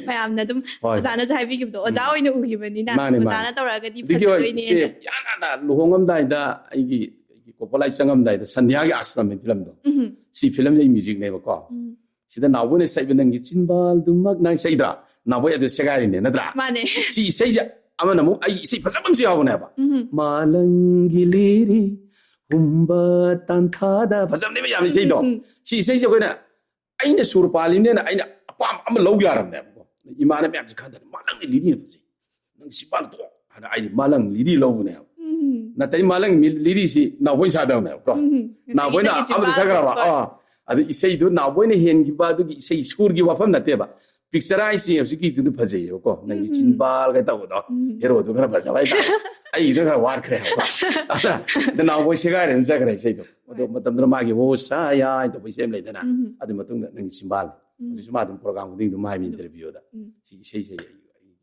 ꯃꯌꯥꯝꯅ ꯑꯗꯨꯝ ꯍꯣꯏ, ꯍꯣꯏ꯫ ꯑꯣꯖꯥꯅꯁꯨ ꯍꯥꯏꯕꯤꯈꯤꯕꯗꯣ ꯑꯣꯖꯥ ꯑꯣꯏꯅ ꯎꯈꯤꯕꯅꯤꯅ꯫ ꯃꯥꯅꯦ, ꯃꯥꯅꯦ꯫ ꯑꯣꯖꯥꯅ ꯇꯧꯔꯛꯑꯒꯗꯤ ꯐꯖꯗꯣꯏꯅꯦꯅ꯫ ꯏꯆꯦ ꯌꯥꯅ ꯂꯨꯍꯣꯡꯉꯝꯗꯥꯏꯗ ꯑꯩꯒꯤ, ꯑꯩꯒꯤ ꯀꯣꯄꯣꯂꯥꯏ ꯆꯪꯉꯝꯗꯥꯏꯗ ꯁꯟꯙ꯭ꯌꯥꯒꯤ ꯑꯥꯁ꯭ꯔꯝ ꯍꯥꯏꯅ ꯐꯤꯂꯝꯗꯣ꯫ ꯎꯝ꯫ ꯁꯤ ꯐꯤꯂꯝꯁꯦ ꯑꯩ ꯃ꯭ꯌꯨꯖꯤꯛꯅꯦꯕꯀꯣ꯫ ꯎꯝ꯫ ꯁꯤꯗ ꯅꯥꯎꯕꯣꯏꯅ ꯁꯛꯏꯕ "ꯅꯪꯒꯤ ꯆꯤꯟꯕꯥꯜꯗꯨꯃꯛ" ꯅꯪ ꯁꯛꯏꯗ꯭ꯔꯥ? ꯅꯥꯎꯕꯣꯏ ꯑꯗꯨ ꯁꯦꯒꯥꯏꯔꯤꯅꯦ, ꯅꯠꯇ꯭ꯔꯥ? ꯃꯥꯅꯦ꯫ ꯁꯤ ꯏꯁꯩꯁꯦ ꯑꯃꯅ ꯑꯃꯨꯛ ꯑꯩꯒꯤ ꯏꯁꯩ ꯐꯖꯕ ꯑꯃꯁꯨ ꯌꯥꯎꯕꯅꯦꯕ꯫ ꯎꯝ꯫ "ꯃꯥꯂꯪꯒꯤ ꯂꯤꯔꯤ ꯍꯨꯝꯕ ꯇꯥꯟꯊꯥꯗ", ꯐꯖꯕꯅꯦꯕ ꯌꯥꯝ ꯏꯁꯩꯗꯣ꯫ ꯎꯝ, ꯎꯝ꯫ ꯁꯤ ꯏꯁꯩꯁꯦ ꯑꯩꯈꯣꯏꯅ, ꯑꯩꯅ ꯁꯨꯔ ꯄꯥꯜꯂꯤꯕꯅꯤꯅ ꯑꯩꯅ ꯑꯄꯥꯝꯕ ꯑꯃ ꯂꯧ ꯌꯥꯔꯕꯅꯦꯕꯀꯣ꯫ ꯏꯃꯥꯅ ꯃꯌꯥꯝꯁꯦ ꯈꯟꯗꯅ "ꯃꯥꯂꯪꯒꯤ ꯂꯤꯔꯤꯅ ꯐꯖꯩ, ꯅꯪ ꯆꯤꯟꯕꯥꯜ ꯇꯣꯛ" ꯍꯥꯏꯅ ꯑꯩꯗꯤ ꯃꯥꯂꯪ ꯂꯤꯔꯤ ꯂꯧꯕꯅꯦꯕ꯫ ꯎꯝ꯫ ꯅꯠꯇꯦ, ꯃꯥꯂꯪ ꯃꯤ-, ꯂꯤꯔꯤꯁꯤ ꯅꯥꯎꯕꯣꯏ ꯁꯥꯗꯕꯅꯦꯕꯀꯣ꯫ ꯎꯝ꯫ ꯉꯁꯥꯏꯒꯤ ꯅꯥꯎꯕꯣꯏꯅ ꯅꯪꯒꯤ ꯑꯃꯗ ꯆꯤꯟꯕꯥꯜ ꯁꯛꯈ꯭ꯔꯕ꯫ ꯇꯣꯛꯄ꯫ ꯑꯥ꯫ ꯑꯗꯨ ꯏꯁꯩꯗꯨ ꯅꯥꯎꯕꯣꯏꯅ ꯍꯦꯟꯈꯤꯕ ꯑꯗꯨꯒꯤ ꯏꯁꯩ ꯁꯨꯔꯒꯤ ꯋꯥꯐꯝ ꯅꯠꯇꯦꯕ꯫ ꯄꯤꯛꯆꯔ ꯍꯥꯏꯁꯤ ꯍꯧꯖꯤꯛꯀꯤꯗꯨꯅ ꯐꯖꯩꯌꯦꯕꯀꯣ꯫ ꯅꯪꯒꯤ ꯎꯝ꯫ ꯆꯤꯟꯕꯥꯜꯒ ꯇꯧꯕꯗꯣ꯫ ꯎꯝ꯫ ꯍꯦꯔꯣꯗꯨ ꯈꯔ ꯐꯖꯕ ꯍꯥꯏꯇꯥꯔꯦ꯫ ꯑꯩꯒꯤꯗꯨ ꯈꯔ ꯋꯥꯠꯈ꯭ꯔꯦꯕꯀꯣ꯫ ꯑꯗ ꯅꯥꯎꯕꯣꯏ ꯁꯦꯒꯥꯏꯔꯦ ꯑꯗꯨꯝ ꯆꯠꯈ꯭ꯔꯦ ꯏꯁꯩꯗꯣ꯫ ꯑꯗꯣ ꯍꯣꯏ꯫ ꯃꯇꯝꯗꯨꯗ ꯃꯥꯒꯤ "ꯍꯣ ꯁꯥꯌꯥ" ꯍꯥꯏꯅ ꯇꯧꯕ ꯏꯁꯩ ꯑꯃ ꯂꯩꯗꯅ꯫ ꯎꯝ꯫ ꯑꯗꯨ ꯃꯇꯨꯡꯗ "ꯅꯪꯒꯤ ꯆꯤꯟꯕꯥꯜ"꯫ ꯎꯝ꯫ ꯍꯧꯖꯤꯛꯁꯨ ꯃꯥ ꯑꯗꯨꯝ ꯄ꯭ꯔꯣꯒ꯭ꯔꯥꯝ ꯈꯨꯗꯤꯡ ꯑꯗꯨꯝ ꯍꯥꯏꯕ ꯑꯗꯨꯝ꯫ ꯏꯟꯇꯔꯚ꯭ꯌꯨꯗ꯫ ꯎꯝ꯫ ꯁꯤ ꯏꯁꯩꯁꯦ ꯑꯩ, ꯑꯩ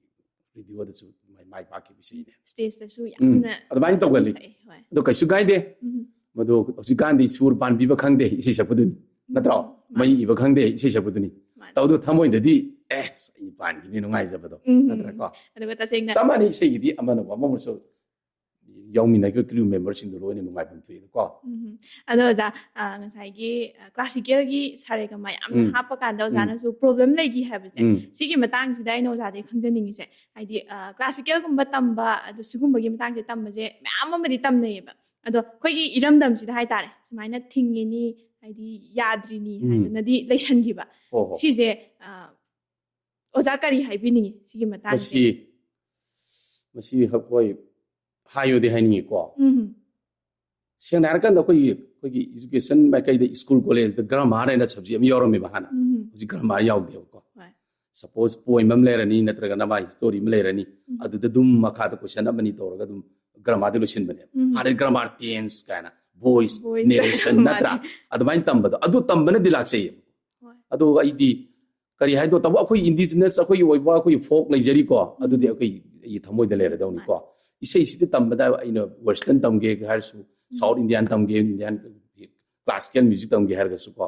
ꯔꯦꯗꯤꯑꯣꯗꯁꯨ ꯃꯥꯏ, ꯃꯥꯏ ꯄꯥꯛꯈꯤꯕ ꯏꯁꯩꯅꯦ꯫ ꯁ꯭ꯇꯦꯖꯇꯁꯨ ꯎꯝ꯫ ꯌꯥꯝꯅ ꯑꯗꯨꯃꯥꯏꯅ ꯇꯧꯒꯜꯂꯤ꯫ ꯁꯛꯑꯦ, ꯍꯣꯏ꯫ ꯑꯗꯣ ꯀꯩꯁꯨ ꯀꯥꯏꯗꯦ꯫ ꯎꯝ꯫ ꯃꯗꯨ ꯍꯧꯖꯤꯛꯀꯥꯟꯗꯤ ꯁꯨꯔ ꯄꯥꯟꯕꯤꯕ ꯈꯪꯗꯦ ꯏꯁꯩ ꯁꯛꯄꯗꯨꯅꯤ꯫ ꯅꯠꯇ꯭ꯔꯣ? ꯎꯝ꯫ ꯃꯥꯅꯦ꯫ ꯃꯩ ꯏꯕ ꯈꯪꯗꯦ ꯏꯁꯩ ꯁꯛꯄꯗꯨꯅꯤ꯫ ꯃꯥꯅꯦ꯫ ꯇꯧꯗꯣ ꯊꯃꯣꯏꯗꯗꯤ, "ꯑꯦ, ꯑꯁ, ꯑꯩ ꯄꯥꯟꯈꯤꯅꯤ, ꯅꯨꯡꯉꯥꯏꯖꯕꯗꯣ"꯫ ꯎꯝ꯫ ꯅꯠꯇ꯭ꯔꯀꯣ? ꯑꯗꯨꯒ ꯇꯁꯦꯡꯅ ꯆꯞ ꯃꯥꯟꯅꯩ ꯏꯁꯩꯒꯤꯗꯤ ꯑꯃꯅ ꯑꯃꯃꯨꯛꯁꯨ ꯌꯥꯎꯃꯤꯟꯅꯈꯤꯕ crew memberꯁꯤꯡꯗꯣ ꯂꯣꯏꯅ ꯅꯨꯡꯉꯥꯏꯐꯝ ꯊꯣꯛꯏꯗꯀꯣ꯫ ꯎꯝ꯫ ꯑꯗꯣ ꯑꯣꯖꯥ, ꯑ, ꯉꯁꯥꯏꯒꯤ, ꯑ, classicalꯒꯤ ꯁꯥꯔꯦꯒꯃꯥ ꯌꯥꯝꯅ ꯎꯝ꯫ ꯍꯥꯞꯄ ꯀꯥꯟꯗ ꯎꯝ꯫ ꯑꯣꯖꯥꯅꯁꯨ problem ꯂꯩꯈꯤ ꯍꯥꯏꯕꯁꯦ, ꯎꯝ꯫ ꯁꯤꯒꯤ ꯃꯇꯥꯡꯁꯤꯗ ꯑꯩꯅ ꯑꯣꯖꯥꯗꯒꯤ ꯈꯪꯖꯅꯤꯡꯉꯤꯁꯦ, ꯍꯥꯏꯗꯤ, ꯑ, classicalꯒꯨꯝꯕ ꯇꯝꯕ, ꯑꯗꯨ ꯁꯤꯒꯨꯝꯕꯒꯤ ꯃꯇꯥꯡꯁꯦ ꯇꯝꯕꯁꯦ ꯃꯌꯥꯝ ꯑꯃꯗꯤ ꯇꯝꯅꯩꯌꯦꯕ꯫ ꯑꯗꯣ ꯑꯩꯈꯣꯏꯒꯤ ꯏꯔꯝꯗꯝꯁꯤꯗ ꯍꯥꯏꯇꯥꯔꯦ, ꯁꯨꯃꯥꯏꯅ ꯊꯤꯡꯉꯤꯅꯤ, ꯍꯥꯏꯗꯤ ꯌꯥꯗ꯭ꯔꯤꯅꯤ ꯎꯝ꯫ ꯍꯥꯏꯗꯅꯗꯤ ꯂꯩꯁꯟꯈꯤꯕ꯫ ꯍꯣ, ꯍꯣ꯫ ꯁꯤꯁꯦ, ꯑ, ꯑꯣꯖꯥ ꯀꯔꯤ ꯍꯥꯏꯕꯤꯅꯤꯡꯉꯤ ꯁꯤꯒꯤ ꯃꯇꯥꯡꯁꯦ? ꯃꯁꯤ, ꯃꯁꯤ ꯑꯩꯈꯣꯏ ꯍꯥꯏꯌꯨꯗꯤ ꯍꯥꯏꯅꯤꯡꯉꯤꯀꯣ꯫ ꯎꯝ꯫ ꯁꯦꯡꯅ ꯍꯥꯏꯔꯀꯥꯟꯗ ꯑꯩꯈꯣꯏꯒꯤ, ꯑꯩꯈꯣꯏꯒꯤ education ꯃꯥꯏꯀꯩꯗ school collegeꯇ grammar ꯍꯥꯏꯅ subject ꯑꯃ ꯌꯥꯎꯔꯝꯃꯦꯕ ꯍꯥꯟꯅ꯫ ꯎꯝ꯫ ꯍꯧꯖꯤꯛ grammar ꯌꯥꯎꯗꯦꯕꯀꯣ꯫ ꯍꯣꯏ꯫ Suppose poem ꯑꯃ ꯂꯩꯔꯅꯤ, ꯅꯠꯇ꯭ꯔꯒꯅ ꯃꯥꯒꯤ story ꯑꯃ ꯂꯩꯔꯅꯤ, ꯎꯝ꯫ ꯑꯗꯨꯗ ꯑꯗꯨꯝ ꯃꯈꯥꯗ question ꯑꯃꯅꯤ ꯇꯧꯔꯒ ꯑꯗꯨꯝ grammarꯗꯤ ꯂꯣꯏꯁꯤꯟꯕꯅꯦꯕ꯫ ꯎꯝ꯫ ꯍꯥꯟꯅꯗꯤ grammar, tense ꯀꯥꯏꯅ, voice, voice꯫ Narration ꯃꯥꯅꯦ꯫ ꯅꯠꯇ꯭ꯔꯥ? ꯑꯗꯨꯃꯥꯏꯅ ꯇꯝꯕꯗꯣ, ꯑꯗꯨ ꯇꯝꯕꯅꯗꯤ ꯂꯥꯛꯆꯩꯌꯦꯕ꯫ ꯍꯣꯏ꯫ ꯑꯗꯨ ꯑꯩꯗꯤ ꯀꯔꯤ ꯍꯥꯏꯗꯣ, ꯇꯧꯕ ꯑꯩꯈꯣꯏ ꯏꯟꯗꯤꯖꯤꯅꯁ ꯑꯩꯈꯣꯏꯒꯤ ꯑꯣꯏꯕ ꯑꯩꯈꯣꯏꯒꯤ ꯐꯣꯛ ꯂꯩꯖꯔꯤꯀꯣ, ꯑꯗꯨꯗꯤ ꯑꯩꯈꯣꯏ ꯑꯩꯒꯤ ꯊꯃꯣꯏꯗ ꯂꯩꯔꯗꯧꯅꯤꯀꯣ꯫ ꯏꯁꯩꯁꯤꯗꯤ ꯇꯝꯕꯗ ꯑꯩꯅ ꯋꯦꯁꯇꯔꯟ ꯇꯝꯒꯦ ꯍꯥꯏꯔꯁꯨ, ꯁꯥꯎꯠ ꯏꯟꯗꯤꯌꯥꯟ ꯇꯝꯒꯦ, ꯏꯟꯗꯤꯌꯥꯟ ꯀ꯭ꯂꯥꯁꯤꯀꯦꯜ ꯃ꯭ꯌꯨꯖꯤꯛ ꯇꯝꯒꯦ ꯍꯥꯏꯔꯒꯁꯨꯀꯣ,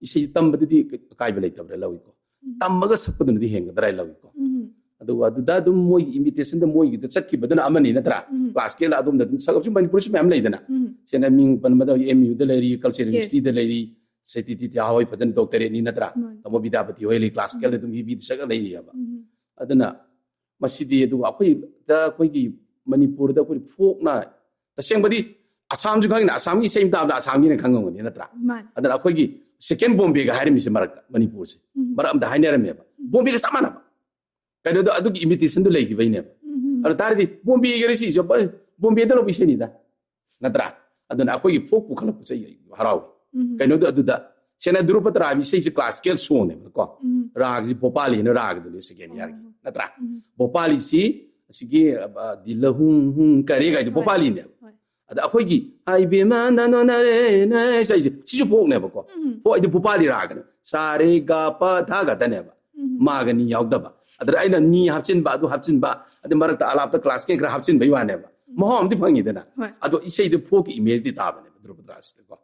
ꯏꯁꯩ ꯇꯝꯕꯗꯤ ꯑꯀꯥꯏꯕ ꯂꯩꯇꯕ꯭ꯔꯥ ꯂꯧꯏꯀꯣ꯫ ꯇꯝꯃꯒ ꯁꯛꯄꯗꯨꯅꯗꯤ ꯍꯦꯟꯒꯗ꯭ꯔꯥ ꯍꯥꯏ ꯂꯧꯏꯀꯣ꯫ ꯑꯗꯨꯒ ꯑꯗꯨꯗ ꯑꯗꯨꯝ ꯃꯣꯏꯒꯤ ꯏꯃꯤꯇꯦꯁꯟꯗ ꯃꯣꯏꯒꯤꯗ ꯆꯠꯈꯤꯕꯗꯨꯅ ꯑꯃꯅꯤ ꯅꯠꯇ꯭ꯔꯥ? ꯀ꯭ꯂꯥꯁꯤꯀꯦꯜ ꯑꯗꯣꯝꯗ ꯑꯗꯨꯝ ꯁꯛ-, ꯍꯧꯖꯤꯛ ꯃꯅꯤꯄꯨꯔꯁꯨ ꯃꯌꯥꯝ ꯂꯩꯗꯅ꯫ ꯁꯦꯡꯅ ꯃꯤꯡ ꯄꯟꯕꯗ ꯑꯦꯝ ꯌꯨꯗ ꯂꯩꯔꯤ, ꯀꯜꯆꯔꯦꯜ ꯌꯨꯅꯤꯚꯔꯁꯤꯇꯤꯗ ꯂꯩꯔꯤ, ꯁꯦꯇꯤꯇꯤꯇꯤ ꯍꯣꯏ ꯐꯖꯅ ꯗꯣꯛꯇꯔꯦꯠꯅꯤ ꯅꯠꯇ꯭ꯔꯥ? ꯇꯥꯃꯣ ꯕꯤꯗ꯭ꯌꯥꯄꯇꯤ ꯍꯣꯏ ꯂꯩ, ꯀ꯭ꯂꯥꯁꯤꯀꯦꯜꯗ ꯑꯗꯨꯝ ꯏꯕꯤꯗ ꯁꯛꯑ ꯂꯩꯔꯤꯑꯕ꯫ ꯑꯗꯨꯅ ꯃꯁꯤꯗꯤ, ꯑꯗꯨꯒ ꯑꯩꯈꯣꯏꯗ ꯑꯩꯈꯣꯏꯒꯤ ꯃꯅꯤꯄꯨꯔꯗ ꯑꯩꯈꯣꯏ ꯐꯣꯛꯅ, ꯇꯁꯦꯡꯕꯗꯤ ꯑꯁꯥꯝꯁꯨ ꯈꯪꯉꯤꯅ, ꯑꯁꯥꯝꯒꯤ ꯏꯁꯩ ꯑꯃ ꯇꯥꯕꯗ ꯑꯁꯥꯝꯒꯤꯅ ꯈꯪꯉꯝꯒꯅꯤ ꯅꯠꯇ꯭ꯔꯥ? ꯑꯗꯨꯅ ꯑꯩꯈꯣꯏꯒꯤ ꯁꯦꯀꯦꯟ ꯕꯣꯝꯕꯦꯒ ꯍꯥꯏꯔꯝꯃꯤꯁꯦ ꯃꯔꯛꯇ, ꯃꯅꯤꯄꯨꯔꯁꯦ ꯃꯔꯛ ꯑꯃꯗ ꯍꯥꯏꯅꯔꯝꯃꯦꯕ, ꯕꯣꯝꯕꯦꯒ ꯆꯞ ꯃꯥꯟꯅꯕ꯫ ꯀꯩꯅꯣꯗꯣ ꯑꯗꯨꯒꯤ ꯏꯃꯤꯇꯦꯁꯟꯗꯣ ꯂꯩꯈꯤꯕꯩꯅꯦꯕ꯫ ꯑꯗꯨ ꯇꯥꯔꯗꯤ ꯕꯣꯝꯕꯦꯒꯤ ꯁꯤꯁꯦ ꯕꯣꯝꯕꯦꯗ ꯂꯧꯕ ꯏꯁꯩꯅꯤꯗ, ꯅꯠꯇ꯭ꯔꯥ? ꯑꯗꯨꯅ ꯑꯩꯈꯣꯏꯒꯤ ꯐꯣꯛ ꯄꯨꯈꯠꯂꯛꯄꯁꯦ ꯑꯩ ꯍꯔꯥꯎꯏ꯫ ꯀꯩꯅꯣꯗꯣ ꯑꯗꯨꯗ ꯁꯦꯡꯅ ꯙ꯭ꯔꯨꯕ ꯇꯔꯥꯕꯤ ꯏꯁꯩꯁꯦ ꯀ꯭ꯂꯥꯁꯤꯀꯦꯜ ꯁꯣꯡꯅꯦꯕꯀꯣ꯫ ꯔꯥꯒꯁꯤ ꯚꯣꯄꯥꯂꯤꯅ ꯔꯥꯒꯗꯨꯅꯦ ꯁꯦꯀꯦꯟ ꯏꯌꯥꯔꯒꯤ, ꯅꯠꯇ꯭ꯔꯥ? ꯚꯣꯄꯥꯂꯤꯁꯤ ꯑꯁꯤꯒꯤ, ꯑ, ꯗꯤꯜ ꯍꯨꯝ ꯍꯨꯝ ꯀꯔꯦꯒꯥꯏꯗꯣ ꯚꯣꯄꯥꯂꯤꯅꯦꯕ꯫ ꯑꯗ ꯑꯩꯈꯣꯏꯒꯤ ꯍꯥꯏꯕꯦꯝꯃ ꯅꯅꯣ ꯅꯔꯦ ꯅ ꯏꯁꯩꯁꯦ ꯁꯤꯁꯨ ꯐꯣꯛꯅꯦꯕꯀꯣ꯫ ꯐꯣꯛ ꯍꯥꯏꯗꯤ ꯚꯣꯄꯥꯂꯤ ꯔꯥꯒꯅꯦ꯫ ꯁꯥ ꯔꯦ ꯒ ꯄ ꯙ ꯒ ꯗꯅꯦꯕ꯫ ꯃꯥꯒ ꯅꯤ ꯌꯥꯎꯗꯕ꯫ ꯑꯗꯨꯗ ꯑꯩꯅ ꯅꯤ ꯍꯥꯞꯆꯤꯟꯕ, ꯑꯗꯨ ꯍꯥꯞꯆꯤꯟꯕ, ꯑꯗꯩ ꯃꯔꯛꯇ ꯑꯂꯥꯞꯇ ꯀ꯭ꯂꯥꯁꯤꯀꯦꯜ ꯈꯔ ꯍꯥꯞꯆꯤꯟꯕꯒꯤ ꯋꯥꯅꯦꯕ꯫ ꯃꯍꯥꯎ ꯑꯃꯗꯤ ꯐꯪꯉꯤꯗꯅ꯫ ꯑꯗꯣ ꯏꯁꯩꯗꯨ ꯐꯣꯛꯀꯤ ꯏꯃꯦꯖꯇꯤ ꯇꯥꯕꯅꯦꯕ ꯙ꯭ꯔꯨꯕ ꯇꯔꯥꯁꯤꯗꯀꯣ꯫